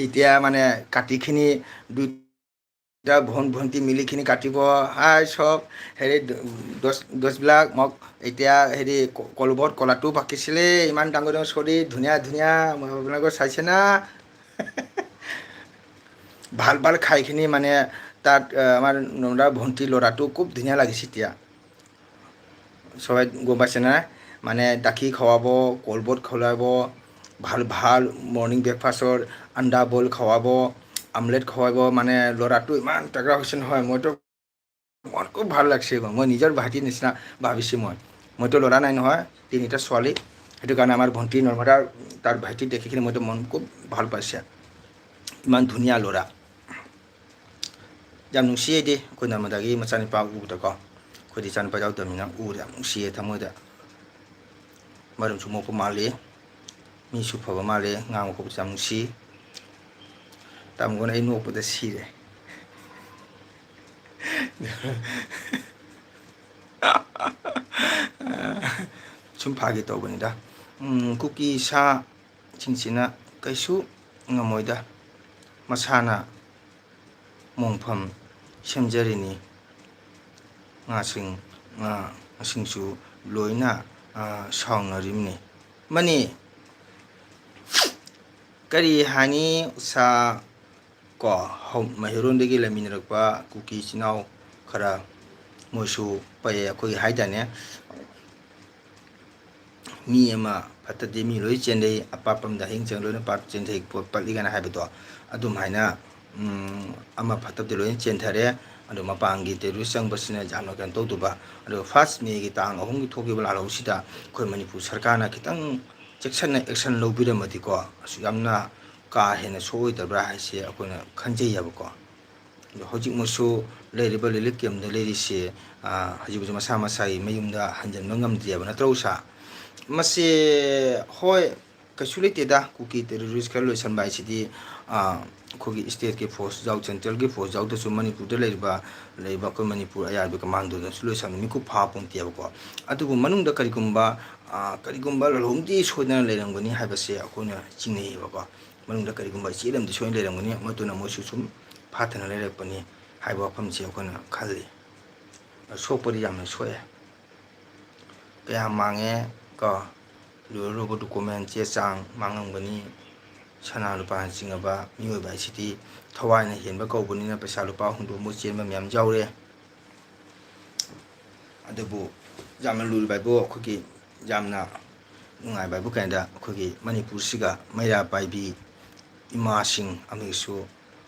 এতিয়া মানে কাটিখিনি দুইটা ভন-, ভণ্টি মিলিখিনি কাটিব। হাই চব হেৰি দ-, গছ, গছবিলাক মোক এতিয়া হেৰি ক-, কলবট কলাটো পাকিছিলে, ইমান ডাঙৰ ডাঙৰ চৰি, ধুনীয়া ধুনীয়া, আপোনালোকে চাইছে না? ভাল ভাল খাইখিনি মানে তাত, আহ, আমাৰ নৰ্মদা ভণ্টি ল'ৰাটো খুব ধুনীয়া লাগিছে এতিয়া। চবে গম পাইছে না? মানে গাখীৰ খোৱাব, কলবট খোৱাব, ভাল ভাল মৰ্ণিং ব্ৰেকফাষ্টৰ আণ্ডা বইল খোৱাব, আমলেট খোৱাব। মানে ল'ৰাটো ইমান তাগৰা হৈছে নহয়, মইতো মন খুব ভাল লাগিছে। মই নিজৰ ভাইটিৰ নিচিনা ভাবিছোঁ মই। মইতো ল'ৰা নাই নহয়, তিনিটা ছোৱালী। সেইটো কাৰণে আমাৰ ভণ্টি নৰ্মদা, তাৰ ভাইটি দেখি কিনে মইতো মন খুব ভাল পাইছে। ইমান ধুনীয়া ল'ৰা। ꯌꯥꯝ ꯅꯨꯡꯁꯤꯌꯦ ꯑꯩꯗꯤ ꯑꯩꯈꯣꯏ ꯅꯔꯃꯗꯥꯒꯤ ꯃꯆꯥꯅꯤꯄꯥ ꯎꯕꯗꯀꯣ꯫ ꯑꯩꯈꯣꯏꯗꯤ ꯏꯆꯥꯅꯤꯄꯥ ꯌꯥꯎꯗꯕꯅꯤꯅ ꯎꯕꯗ ꯌꯥꯝ ꯅꯨꯡꯁꯤꯌꯦ ꯊꯃꯣꯏꯗ꯫ ꯃꯔꯝꯁꯨ ꯃꯣꯛꯄ ꯃꯥꯜꯂꯤ, ꯃꯤꯁꯨ ꯐꯕ ꯃꯥꯜꯂꯤ, ꯉꯥꯡꯕ ꯈꯣꯠꯄꯁꯨ ꯌꯥꯝ ꯅꯨꯡꯁꯤ꯫ ꯇꯥꯃꯣꯅ ꯑꯩ ꯅꯣꯛꯄꯗ ꯁꯤꯔꯦ꯫ ꯁꯨꯝ ꯐꯥꯒꯤ ꯇꯧꯕꯅꯤꯗ꯫ ꯎꯝ, ꯀꯨꯀꯤ ꯁꯥꯁꯤꯡꯁꯤꯅ ꯀꯩꯁꯨ ꯉꯝꯃꯣꯏꯗ, ꯃꯁꯥꯅ ꯃꯣꯡꯐꯝ ꯁꯦꯝꯖꯔꯤꯅꯤ꯫ ꯉꯥꯁꯤꯡ, ꯉꯥꯁꯤꯡꯁꯨ ꯂꯣꯏꯅ, ꯑ, ꯁꯥꯎꯅꯔꯤꯕꯅꯤ꯫ ꯃꯅꯤ, ꯀꯔꯤ ꯍꯥꯏꯅꯤ, ꯎꯁꯥ ꯀꯣ, ꯍꯧ-, ꯃꯩꯍꯧꯔꯣꯟꯗꯒꯤ ꯂꯩꯃꯤꯟꯅꯔꯛꯄ ꯀꯨꯀꯤ ꯏꯆꯤꯟ ꯏꯅꯥꯎ ꯈꯔ, ꯃꯣꯏꯁꯨ ꯄꯛꯑꯦ ꯑꯩꯈꯣꯏꯒꯤ ꯍꯥꯏꯇꯥꯔꯦꯅꯦ꯫ ꯃꯤ ꯑꯃ ꯐꯠꯇꯗꯤ ꯃꯤ ꯂꯣꯏ ꯆꯦꯟꯊꯩ, ꯑꯄꯥꯛꯄ ꯑꯃꯗ ꯍꯌꯦꯡ ꯆꯪ ꯂꯣꯏꯅ ꯄꯥꯛ ꯆꯦꯟꯊꯩ, ꯄꯣꯠ ꯄꯠꯂꯤ ꯀꯥꯏꯅ ꯍꯥꯏꯕꯗꯣ, ꯑꯗꯨꯝ ꯍꯥꯏꯅ, ꯎꯝ, ꯑꯃ ꯐꯠꯇꯕꯗꯤ ꯂꯣꯏꯅ ꯆꯦꯟꯊꯔꯦ꯫ ꯑꯗꯣ ꯃꯄꯥꯟꯒꯤ terrorist ꯆꯪꯕꯁꯤꯅ ꯌꯥꯝꯅ ꯀꯩꯅꯣ ꯇꯧꯗꯕ꯫ ꯑꯗꯣ first Mayꯒꯤ ꯇꯥꯡ ꯑꯍꯨꯝꯒꯤ ꯊꯣꯛꯈꯤꯕ ꯂꯥꯜꯍꯧꯁꯤꯗ ꯑꯩꯈꯣꯏ ꯃꯅꯤꯄꯨꯔ ꯁꯔꯀꯥꯔꯅ ꯈꯤꯇꯪ ꯆꯦꯛꯁꯤꯟꯅ action ꯂꯧꯕꯤꯔꯝꯃꯗꯤꯀꯣ, ꯑꯁꯨꯛ ꯌꯥꯝꯅ ꯀꯥ ꯍꯦꯟꯅ ꯁꯣꯛꯑꯣꯏꯗꯕ꯭ꯔꯥ ꯍꯥꯏꯁꯦ ꯑꯩꯈꯣꯏꯅ ꯈꯟꯖꯩꯌꯦꯕꯀꯣ꯫ ꯑꯗꯣ ꯍꯧꯖꯤꯛꯃꯛꯁꯨ ꯂꯩꯔꯤꯕ relief campꯇ ꯂꯩꯔꯤꯁꯦ, ꯑ, ꯍꯧꯖꯤꯛ ꯍꯧꯖꯤꯛ ꯃꯁꯥ ꯃꯁꯥꯒꯤ ꯃꯌꯨꯝꯗ ꯍꯟꯖꯤꯟꯕ ꯉꯝꯗ꯭ꯔꯤꯑꯕ, ꯅꯠꯇ꯭ꯔꯣ ꯎꯁꯥ? ꯃꯁꯦ, ꯍꯣꯏ, ꯀꯩꯁꯨ ꯂꯩꯇꯦꯗ, ꯀꯨꯀꯤ terrorist ꯈꯔ ꯂꯣꯏꯁꯟꯕ ꯍꯥꯏꯁꯤꯗꯤ, ꯑ, ꯑꯩꯈꯣꯏꯒꯤ stateꯀꯤ force ꯌꯥꯎ, centralꯒꯤ force ꯌꯥꯎꯗ꯭ꯔꯁꯨ ꯃꯅꯤꯄꯨꯔꯗ ꯂꯩꯔꯤꯕ, ꯂꯩꯔꯤꯕ ꯑꯩꯈꯣꯏ ꯃꯅꯤꯄꯨꯔ ꯑꯥꯔ ꯑꯥꯔ ꯕꯤ commandoꯗꯁꯨ ꯂꯣꯏꯁꯟꯕ ꯃꯤꯀꯨꯞ ꯐꯥꯕ ꯄꯣꯟꯇꯦꯕꯀꯣ꯫ ꯑꯗꯨꯕꯨ ꯃꯅꯨꯡꯗ ꯀꯔꯤꯒꯨꯝꯕ, ꯑ, ꯀꯔꯤꯒꯨꯝꯕ ꯂꯥꯜꯍꯧꯗꯤ ꯁꯣꯏꯗꯅ ꯂꯩꯔꯝꯒꯅꯤ ꯍꯥꯏꯕꯁꯦ ꯑꯩꯈꯣꯏꯅ ꯆꯤꯡꯅꯩꯌꯦꯕꯀꯣ꯫ ꯃꯅꯨꯡꯗ ꯀꯔꯤꯒꯨꯝꯕ ꯏꯆꯦꯠ ꯑꯃꯗꯤ ꯁꯣꯏꯅ ꯂꯩꯔꯝꯒꯅꯤ, ꯃꯗꯨꯅ ꯃꯣꯏꯁꯨ ꯁꯨꯝ ꯐꯥꯊꯅ ꯂꯩꯔꯛꯄꯅꯤ ꯍꯥꯏꯕ ꯋꯥꯐꯝꯁꯤ ꯑꯩꯈꯣꯏꯅ ꯈꯜꯂꯤ꯫ ꯁꯣꯛꯄꯗꯤ ꯌꯥꯝꯅ ꯁꯣꯛꯑꯦ꯫ ꯀꯌꯥꯝ ꯃꯥꯡꯉꯦ ꯀꯣ, ꯂꯨꯔ ꯂꯨꯕ document ꯆꯦ ꯆꯥꯡ ꯃꯥꯡꯉꯝꯒꯅꯤ꯫ ꯁꯅꯥ ꯂꯨꯄꯥꯅ ꯆꯤꯡꯉꯕ ꯃꯤꯑꯣꯏꯕ ꯍꯥꯏꯁꯤꯗꯤ ꯊꯋꯥꯏꯅ ꯍꯦꯟꯕ ꯀꯧꯕꯅꯤꯅ ꯄꯩꯁꯥ ꯂꯨꯄꯥ ꯍꯨꯟꯗꯣꯛꯑꯝꯕ ꯆꯦꯟꯕ ꯃꯌꯥꯝ ꯌꯥꯎꯔꯦ꯫ ꯑꯗꯨꯕꯨ ꯌꯥꯝꯅ ꯂꯨꯔꯤꯕ ꯍꯥꯏꯕꯨ ꯑꯩꯈꯣꯏꯒꯤ ꯌꯥꯝꯅ ꯅꯨꯡꯉꯥꯏꯕ ꯍꯥꯏꯕꯨ ꯀꯩꯅꯣꯗ ꯑꯩꯈꯣꯏꯒꯤ ꯃꯅꯤꯄꯨꯔꯁꯤꯒ ꯃꯩꯔꯥ ꯄꯥꯏꯕꯤ ꯏꯃꯥꯁꯤꯡ ꯑꯃꯗꯤꯁꯨ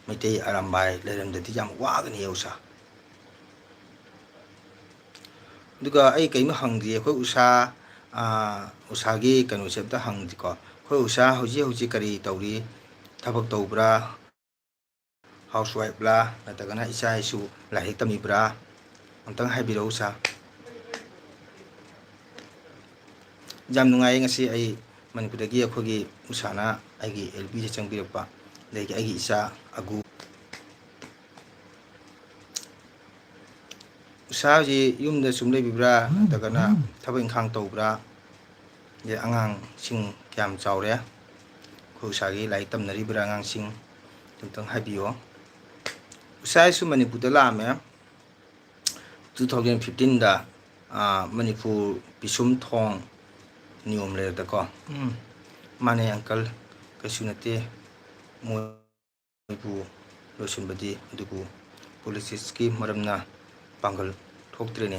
ꯃꯩꯇꯩ ꯑꯔꯥꯝꯕꯥꯏ ꯂꯩꯔꯝꯗꯗꯤ ꯌꯥꯝ ꯋꯥꯒꯅꯤ ꯎꯁꯥ꯫ ꯑꯗꯨꯒ ꯑꯩ ꯀꯩꯅꯣ ꯍꯪꯗ꯭ꯔꯤ, ꯑꯩꯈꯣꯏ ꯎꯁꯥ, ꯑꯥ, ꯎꯁꯥꯒꯤ ꯀꯩꯅꯣꯁꯦ ꯑꯝꯇ ꯍꯪꯗ꯭ꯔꯤꯀꯣ꯫ ꯑꯩꯈꯣꯏ ꯎꯁꯥ ꯍꯧꯖꯤꯛ ꯍꯧꯖꯤꯛ ꯀꯔꯤ ꯇꯧꯔꯤ? ꯊꯕꯛ ꯇꯧꯕ꯭ꯔꯥ? Housewife ꯂꯥ? ꯅꯠꯇ꯭ꯔꯒꯅ ꯏꯆꯥ ꯏꯁꯨ ꯂꯥꯏꯔꯤꯛ ꯇꯝꯃꯤꯕ꯭ꯔꯥ? ꯑꯝꯇꯪ ꯍꯥꯏꯕꯤꯔꯛꯎ ꯎꯁꯥ꯫ ꯌꯥꯝ ꯅꯨꯡꯉꯥꯏꯌꯦ ꯉꯁꯤ ꯑꯩ ꯃꯅꯤꯄꯨꯔꯗꯒꯤ ꯑꯩꯈꯣꯏꯒꯤ ꯎꯁꯥꯅ ꯑꯩꯒꯤ L Pꯁꯦ ꯆꯪꯕꯤꯔꯛꯄ, ꯑꯗꯒꯤ ꯑꯩꯒꯤ ꯏꯆꯥ ꯑꯒꯨ꯫ ꯎꯁꯥ ꯍꯧꯖꯤꯛ ꯌꯨꯝꯗ ꯁꯨꯝ ꯂꯩꯕꯤꯕ꯭ꯔꯥ, ꯅꯠꯇ꯭ꯔꯒꯅ ꯊꯕꯛ ꯏꯪꯈꯥꯡ ꯇꯧꯕ꯭ꯔꯥ? ꯑꯗꯩ ꯑꯉꯥꯡꯁꯤꯡ ꯀꯌꯥꯝ ꯆꯥꯎꯔꯦ? ꯑꯩꯈꯣꯏ ꯎꯁꯥꯒꯤ ꯂꯥꯏꯔꯤꯛ ꯇꯝꯅꯔꯤꯕ꯭ꯔꯥ ꯑꯉꯥꯡꯁꯤꯡ? ꯑꯝꯇꯪ ꯍꯥꯏꯕꯤꯌꯣ꯫ ꯎꯁꯥꯁꯨ ꯃꯅꯤꯄꯨꯔꯗ ꯂꯥꯛꯑꯝꯃꯦ two thousand fifteenꯗ, ꯑꯥ, ꯃꯅꯤꯄꯨꯔ ꯄꯤꯁꯨꯝ ꯊꯣꯡ ꯅꯤꯌꯣꯝ ꯂꯩꯔꯛꯇꯀꯣ꯫ ꯎꯝ, ꯃꯥꯅꯦ uncle, ꯀꯩꯁꯨ ꯅꯠꯇꯦ꯫ ꯃꯣꯏ ꯃꯣꯏꯕꯨ ꯂꯣꯏꯁꯤꯟꯕꯗꯤ, ꯑꯗꯨꯕꯨ politicsꯀꯤ ꯃꯔꯝꯅ ꯄꯥꯡꯒꯜ ꯊꯣꯛꯇ꯭ꯔꯦꯅꯦ꯫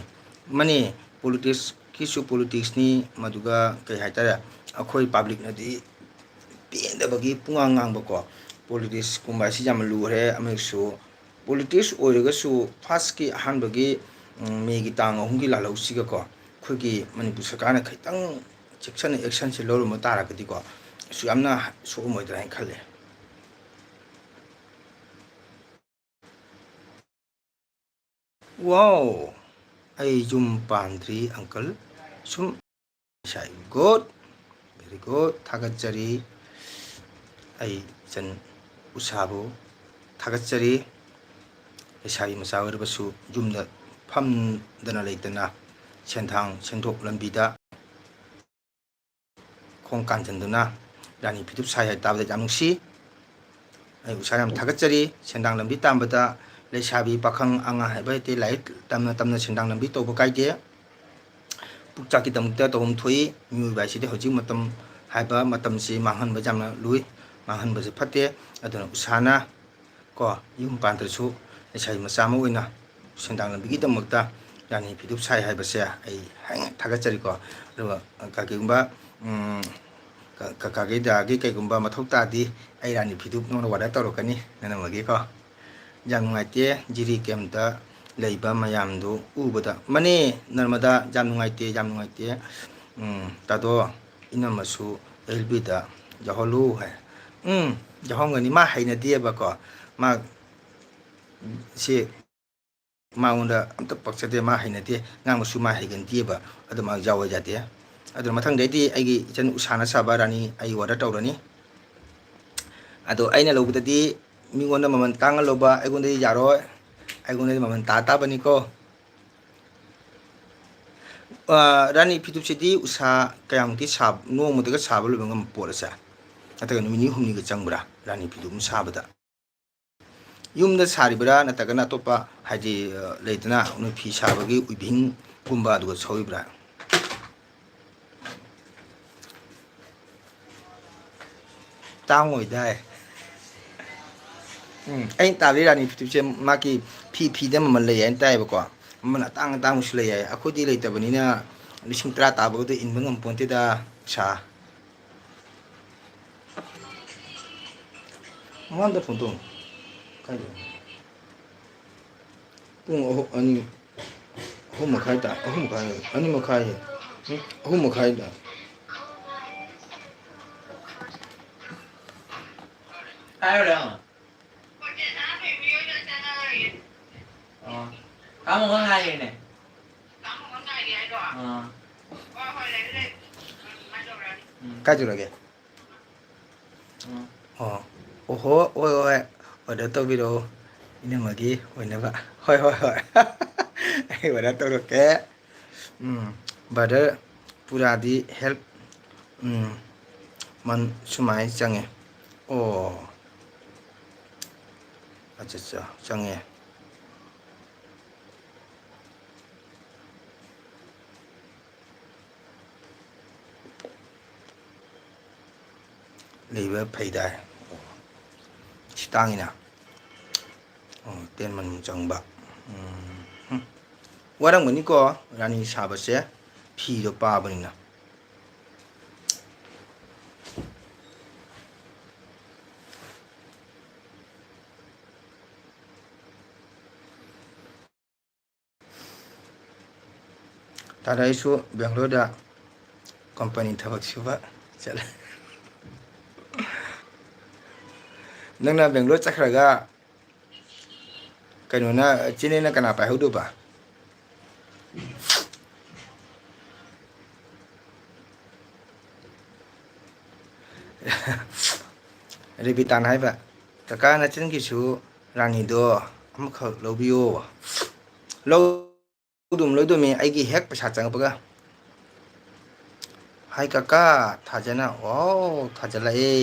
ꯃꯥꯅꯦ, politicsꯀꯤꯁꯨ politicsꯅꯤ, ꯃꯗꯨꯒ ꯀꯩ ꯍꯥꯏꯇꯥꯔꯦ, ꯑꯩꯈꯣꯏ publicꯅꯗꯤ ꯄꯦꯟꯗꯕꯒꯤ ꯄꯨꯡꯉꯥꯡ ꯉꯥꯡꯕꯀꯣ꯫ Politicsꯀꯨꯝꯕ ꯑꯁꯤ ꯌꯥꯝ ꯂꯨꯔꯦ꯫ ꯑꯃꯁꯨ politics ꯑꯣꯏꯔꯒꯁꯨ firstꯀꯤ ꯑꯍꯥꯟꯕꯒꯤ, ꯎꯝ, ꯃꯦꯒꯤ ꯇꯥꯡ ꯑꯍꯨꯝꯒꯤ ꯂꯥꯜꯍꯧꯁꯤꯒꯀꯣ, ꯑꯩꯈꯣꯏꯒꯤ ꯃꯅꯤꯄꯨꯔ ꯁꯔꯀꯥꯔꯅ ꯈꯤꯇꯪ ꯆꯦꯛꯁꯤꯟꯅ actionꯁꯦ ꯂꯧꯔꯝꯕ ꯇꯥꯔꯒꯗꯤꯀꯣ, ꯑꯁꯨꯛ ꯌꯥꯝꯅ ꯁꯣꯛꯑꯝꯃꯣꯏꯗ꯭ꯔꯥ ꯍꯥꯏꯅ ꯈꯜꯂꯦ꯫ Wow! ꯑꯩ ꯌꯨꯝ ꯄꯥꯟꯗ꯭ꯔꯤ uncle꯫ ꯁꯨꯝ ꯏꯁꯥ꯫ Good, very good, ꯊꯥꯒꯠꯆꯔꯤ꯫ ꯑꯩ ꯏꯆꯟ ꯎꯁꯥꯕꯨ ꯊꯥꯒꯠꯆꯔꯤ꯫ ꯂꯩꯁꯥꯕꯤ ꯃꯆꯥ ꯑꯣꯏꯔꯕꯁꯨ ꯌꯨꯝꯗ ꯐꯝꯗꯅ ꯂꯩꯇꯅ ꯁꯦꯟꯊꯥꯡ ꯁꯦꯟꯊꯣꯛ ꯂꯝꯕꯤꯗ ꯈꯣꯡ ꯀꯥꯟꯁꯤꯟꯗꯨꯅ ꯔꯥꯅꯤ ꯐꯤꯗꯨꯞ ꯁꯥꯏ ꯍꯥꯏ ꯇꯥꯕꯗ ꯌꯥꯝ ꯅꯨꯡꯁꯤ꯫ ꯑꯩ ꯎꯁꯥ ꯌꯥꯝ ꯊꯥꯒꯠꯆꯔꯤ꯫ ꯁꯦꯟꯗꯥꯡ ꯂꯝꯕꯤ ꯇꯥꯟꯕꯗ ꯂꯩꯁꯥꯕꯤ ꯄꯥꯈꯪ ꯑꯉꯥꯡ ꯍꯥꯏꯕ ꯂꯩꯇꯦ, ꯂꯥꯏꯔꯤꯛ ꯇꯝꯅ ꯇꯝꯅ ꯁꯦꯟꯗꯥꯡ ꯂꯝꯕꯤ ꯇꯧꯕ ꯀꯥꯏꯗꯦ꯫ ꯄꯨꯛꯆꯥꯛꯀꯤꯗꯃꯛꯇ ꯇꯧꯐꯝ ꯊꯣꯛꯏ꯫ ꯃꯤꯑꯣꯏꯕ ꯍꯥꯏꯁꯤꯗꯤ ꯍꯧꯖꯤꯛ ꯃꯇꯝ ꯍꯥꯏꯕ ꯃꯇꯝꯁꯤ ꯃꯥꯡꯍꯟꯕ ꯌꯥꯝꯅ ꯂꯨꯏ, ꯃꯥꯡꯍꯟꯕꯁꯦ ꯐꯠꯇꯦ꯫ ꯑꯗꯨꯅ ꯎꯁꯥꯅ ꯀꯣ, ꯌꯨꯝ ꯄꯥꯟꯗ꯭ꯔꯁꯨ ꯂꯩꯁꯥꯕꯤ ꯃꯆꯥ ꯑꯃ ꯑꯣꯏꯅ ꯁꯦꯟꯗꯥꯡ ꯂꯝꯕꯤꯒꯤꯗꯃꯛꯇ ꯔꯥꯅꯤ ꯐꯤꯗꯨꯞ ꯁꯥꯏ ꯍꯥꯏꯕꯁꯦ ꯑꯩ ꯍꯦꯟꯅ ꯊꯥꯒꯠꯆꯔꯤꯀꯣ꯫ ꯑꯗꯨꯒ ꯀꯔꯤꯒꯨꯝꯕ, ꯎꯝ, ꯀ-, ꯀꯀꯥꯒꯤ ꯗꯗꯥꯒꯤ ꯀꯩꯒꯨꯝꯕ ꯃꯊꯧ ꯇꯥꯔꯗꯤ ꯑꯩ ꯔꯥꯅꯤ ꯐꯤꯗꯨꯞ ꯅꯉꯣꯟꯗ order ꯇꯧꯔꯛꯀꯅꯤ ꯅꯅꯝꯃꯒꯤꯀꯣ꯫ ꯌꯥꯝ ꯅꯨꯡꯉꯥꯏꯇꯦ, ꯖꯤꯔꯤ ꯀꯦꯝꯇ ꯂꯩꯕ ꯃꯌꯥꯝꯗꯨ ꯎꯕꯗ, "ꯃꯅꯦ ꯅꯔꯃꯗꯥ, ꯌꯥꯝ ꯅꯨꯡꯉꯥꯏꯇꯦ, ꯌꯥꯝ ꯅꯨꯡꯉꯥꯏꯇꯦ꯫ ꯎꯝ, ꯇꯥꯗꯣ, ꯏꯅꯝꯃꯁꯨ ꯑꯦꯜ ꯕꯤꯗ ꯌꯥꯎꯍꯜꯂꯨ" ꯍꯥꯏ꯫ "ꯎꯝ, ꯌꯥꯎꯍꯟꯒꯅꯤ, ꯃꯥ ꯍꯩꯅꯗꯦꯕꯀꯣ꯫ ꯃꯥ ꯁꯤ ꯃꯉꯣꯟꯗ ꯑꯝꯇ ꯄꯛꯆꯗꯦ, ꯃꯥ ꯍꯩꯅꯗꯦ, ꯉꯥꯡꯕꯁꯨ ꯃꯥ ꯍꯩꯒꯟꯗꯦꯕ, ꯑꯗꯨ ꯃꯥ ꯌꯥꯎꯕ ꯌꯥꯗꯦ꯫ ꯑꯗꯨꯅ ꯃꯊꯪꯗꯩꯗꯤ ꯑꯩꯒꯤ ꯏꯆꯟ ꯎꯁꯥꯅ ꯁꯥꯕ ꯔꯥꯅꯤ ꯑꯩ ꯑꯣꯔꯗꯔ ꯇꯧꯔꯅꯤ꯫ ꯑꯗꯣ ꯑꯩꯅ ꯂꯧꯕꯗꯗꯤ ꯃꯤꯉꯣꯟꯗ ꯃꯃꯜ ꯇꯥꯡꯅ ꯂꯧꯕ ꯑꯩꯉꯣꯟꯗꯗꯤ ꯌꯥꯔꯣꯏ, ꯑꯩꯉꯣꯟꯗꯗꯤ ꯃꯃꯜ ꯇꯥ ꯇꯥꯕꯅꯤꯀꯣ"꯫ ꯑ, ꯔꯥꯅꯤ ꯐꯤꯗꯨꯞꯁꯤꯗꯤ ꯎꯁꯥ ꯀꯌꯥꯃꯨꯛꯇꯤ ꯁꯥꯕ, ꯅꯣꯡꯃꯗꯒ ꯁꯥꯕ ꯂꯣꯏꯕ ꯉꯝꯕ ꯄꯣꯠ ꯑꯁꯦ? ꯅꯠꯇ꯭ꯔꯒ ꯅꯨꯃꯤꯠ ꯅꯤꯅꯤ ꯍꯨꯝꯅꯤꯒ ꯆꯪꯕ꯭ꯔꯥ ꯔꯥꯅꯤ ꯐꯤꯗꯨꯞ ꯑꯃ ꯁꯥꯕꯗ? ꯌꯨꯝꯗ ꯁꯥꯔꯤꯕ꯭ꯔꯥ, ꯅꯠꯇ꯭ꯔꯒꯅ ꯑꯇꯣꯞꯄ, ꯍꯥꯏꯗꯤ, ꯑ, ꯂꯩꯗꯅ, ꯅꯣꯏ ꯐꯤ ꯁꯥꯕꯒꯤ weaving ꯒꯨꯝꯕ ꯑꯗꯨꯒ ꯁꯧꯔꯤꯕ꯭ꯔꯥ? ꯇꯥꯡꯉꯣꯏꯗꯥꯏ? ꯎꯝ, ꯑꯩꯅ ꯇꯥꯕꯗꯤ ꯔꯥꯅꯤ ꯐꯤꯗꯨꯞꯁꯦ ꯃꯥꯒꯤ ꯐꯤ ꯐꯤꯗ ꯃꯃꯜ ꯂꯩ ꯍꯥꯏꯅ ꯇꯥꯏꯌꯦꯕꯀꯣ꯫ ꯃꯃꯜ ꯑꯇꯥꯡ ꯑꯇꯥꯡꯕꯁꯨ ꯂꯩ ꯍꯥꯏ꯫ ꯑꯩꯈꯣꯏꯗꯤ ꯂꯩꯇꯕꯅꯤꯅ ꯂꯤꯁꯤꯡ ꯇꯔꯥ ꯇꯥꯕꯒꯗꯣ ꯏꯟꯕ ꯉꯝꯄꯣꯟꯇꯦꯗ ꯄꯩꯁꯥ꯫ ꯃꯃꯥꯡꯗ ꯐꯣꯟ ꯇꯧ꯫ ꯀꯥꯏꯗ? ꯄꯨꯡ ꯑꯍꯨꯝ, ꯑꯅꯤ, ꯑꯍꯨꯝ ꯃꯈꯥꯏ ꯇꯥ-, ꯑꯍꯨꯝ ꯃꯈꯥꯏ, ꯑꯅꯤ ꯃꯈꯥꯏ, ꯎꯝ, ꯑꯍꯨꯝ ꯃꯈꯥꯏ ꯇꯥ-, ꯀꯥꯏ ꯌꯧꯔꯦ? ꯑꯣ꯫ ꯀꯥ ꯃꯉꯣꯟ ꯉꯥꯏꯔꯤꯅꯦ꯫ ꯑꯥ꯫ ꯎꯝ꯫ ꯀꯥꯏ ꯆꯠꯈ꯭ꯔꯒꯦ? ꯎꯝ꯫ ꯑꯣ꯫ ꯑꯣꯍꯣ, ꯍꯣꯏ, ꯍꯣꯏ꯫ ꯑꯣꯔꯗꯔ ꯇꯧꯕꯤꯔꯛꯑꯣ꯫ ꯏꯅꯝꯃꯒꯤ ꯑꯣꯏꯅꯕ꯫ ꯍꯣꯏ, ꯍꯣꯏ, ꯍꯣꯏ꯫ ꯑꯩ ꯑꯣꯔꯗꯔ ꯇꯧꯔꯛꯀꯦ꯫ ꯎꯝ꯫ ꯕ꯭ꯔꯗꯔ ꯄꯨꯔꯥꯗꯤ ꯍꯦꯜꯞ, ꯎꯝ, ꯃꯟ ꯁꯨꯃꯥꯏ ꯆꯪꯉꯦ꯫ ꯑꯣ꯫ ꯑꯠꯆꯥ, ꯑꯠꯆꯥ꯫ ꯆꯪꯉꯦ꯫ ꯂꯩꯕ ꯐꯩꯗꯥꯏ? ꯑꯣ꯫ ꯁꯤ ꯇꯥꯡꯉꯤꯅ꯫ ꯑꯣ, ꯇꯦꯟ ꯃꯅꯨꯡ ꯆꯪꯕ꯫ ꯎꯝ, ꯍꯨꯝ꯫ ꯋꯥꯔꯝꯒꯅꯤꯀꯣ, ꯔꯥꯅꯤ ꯁꯥꯕꯁꯦ, ꯐꯤꯗꯣ ꯄꯥꯕꯅꯤꯅ꯫ ꯇꯥꯗ ꯑꯩꯁꯨ ꯕꯦꯡꯒ꯭ꯂꯣꯔꯗ ꯀꯝꯄꯅꯤ ꯊꯕꯛ ꯁꯨꯕ ꯆꯠꯂꯦ꯫ ꯅꯪꯅ ꯕꯦꯡꯒ꯭ꯂꯣꯔ ꯆꯠꯈ꯭ꯔꯒ ꯀꯩꯅꯣꯅ, ꯆꯦꯅꯦꯅ ꯀꯅꯥ ꯄꯥꯏꯍꯧꯗꯣꯏꯕ? ꯔꯦꯕꯤꯇꯥꯅ ꯍꯥꯏꯕ, "ꯀꯀꯥ ꯅꯆꯟꯒꯤꯁꯨ ꯔꯥꯅꯤꯗꯣ ꯑꯃꯈꯛ ꯂꯧꯕꯤꯌꯣ"꯫ ꯂꯧꯗꯨꯝ ꯂꯧꯗꯨꯝꯃꯤ, ꯑꯩꯒꯤ ꯍꯦꯛ ꯄꯩꯁꯥ ꯆꯪꯉꯛꯄꯒ꯫ ꯍꯥꯏ ꯀꯀꯥ, ꯊꯥꯖꯅ꯫ ꯑꯣ, ꯊꯥꯖꯜꯂꯛꯑꯦ꯫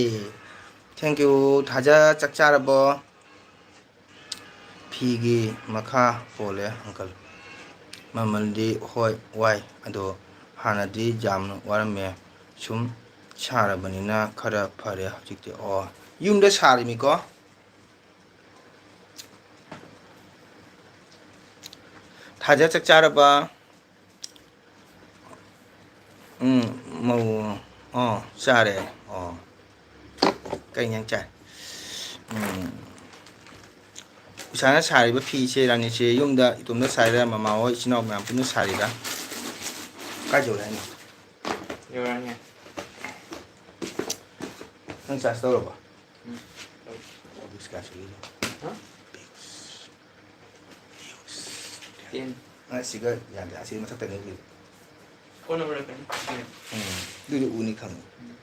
Thank you, ꯊꯥꯖ, ꯆꯥꯛ ꯆꯥꯔꯕꯣ? ꯐꯤꯒꯤ ꯃꯈꯥ ꯄꯣꯜꯂꯦ uncle꯫ ꯃꯃꯜꯗꯤ ꯍꯣꯏ ꯋꯥꯏ, ꯑꯗꯣ ꯍꯥꯟꯅꯗꯤ ꯌꯥꯝꯅ ꯋꯥꯔꯝꯃꯦ꯫ ꯁꯨꯝ ꯁꯥꯔꯕꯅꯤꯅ ꯈꯔ ꯐꯔꯦ ꯍꯧꯖꯤꯛꯇꯤ꯫ ꯑꯣ, ꯌꯨꯝꯗ ꯁꯥꯔꯤꯃꯤꯀꯣ꯫ ꯊꯥꯖ ꯆꯥꯛ ꯆꯥꯔꯕ? ꯎꯝ, ꯃꯧ, ꯑꯣ, ꯆꯥꯔꯦ꯫ ꯑꯣ, ꯀꯩ ꯏꯟꯖꯥꯡ ꯆꯥꯏ? ꯎꯝ, ꯎꯁꯥꯅ ꯁꯥꯔꯤꯕ ꯐꯤꯁꯦ, ꯔꯥꯅꯤꯁꯦ ꯌꯨꯝꯗ ꯏꯇꯣꯝꯇ ꯁꯥꯔꯤꯔꯥ, ꯃꯃꯥ ꯍꯣꯏ, ꯏꯆꯤꯟ ꯏꯅꯥꯎ ꯃꯌꯥꯝ ꯄꯨꯟꯅ ꯁꯥꯔꯤꯔꯥ? ꯀꯥꯏ ꯌꯧꯔꯦ ꯍꯥꯏꯅꯣ? ꯌꯧꯔꯛꯑꯅꯤ꯫ ꯅꯪ ꯆꯥꯔꯖ ꯇꯧꯔꯕꯣ? ꯎꯝ, ꯇꯧꯔꯦ꯫ ꯑꯣ, ꯕꯤꯛꯁ ꯀꯌꯥ ꯁꯨꯒꯦ? ꯍꯥ? ꯕꯤꯛꯁ꯫ ꯇꯦꯟ꯫ ꯑ, ꯁꯤꯒ ꯌꯥꯗꯦ, ꯑꯁꯤ ꯃꯊꯛꯇꯅꯤ ꯍꯧꯖꯤꯛ꯫ ꯀꯣꯟꯅ ꯄꯨꯔꯛꯀꯅꯤ꯫ ꯎꯝ, ꯑꯗꯨꯗꯤ ꯎꯅꯤ ꯈꯪꯉꯤ꯫ ꯎꯝ꯫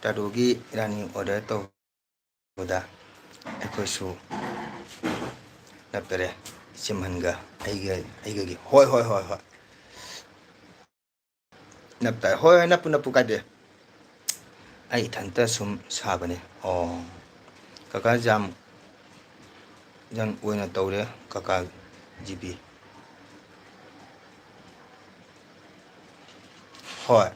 ꯇꯥꯗꯣꯒꯤ ꯔꯥꯅꯤ order ꯇꯧꯕꯗ ꯑꯩꯈꯣꯏꯁꯨ ꯅꯞꯇꯔꯦ, ꯏꯆꯦꯝꯍꯟꯒ ꯑꯩꯒ, ꯑꯩꯒꯒꯤ꯫ ꯍꯣꯏ, ꯍꯣꯏ, ꯍꯣꯏ, ꯍꯣꯏ꯫ ꯅꯞꯇꯥꯏ꯫ ꯍꯣꯏ, ꯍꯣꯏ, ꯅꯞꯄꯨ, ꯅꯞꯄꯨ, ꯀꯥꯏꯗꯦ꯫ ꯑꯩ ꯏꯊꯟꯇ ꯁꯨꯝ ꯁꯥꯕꯅꯦ꯫ ꯑꯣ꯫ ꯀꯀꯥ ꯖꯥꯝ, ꯖꯥꯝ ꯑꯣꯏꯅ ꯇꯧꯔꯦ, ꯀꯀꯥ ꯖꯤꯄꯤ꯫ ꯍꯣꯏ꯫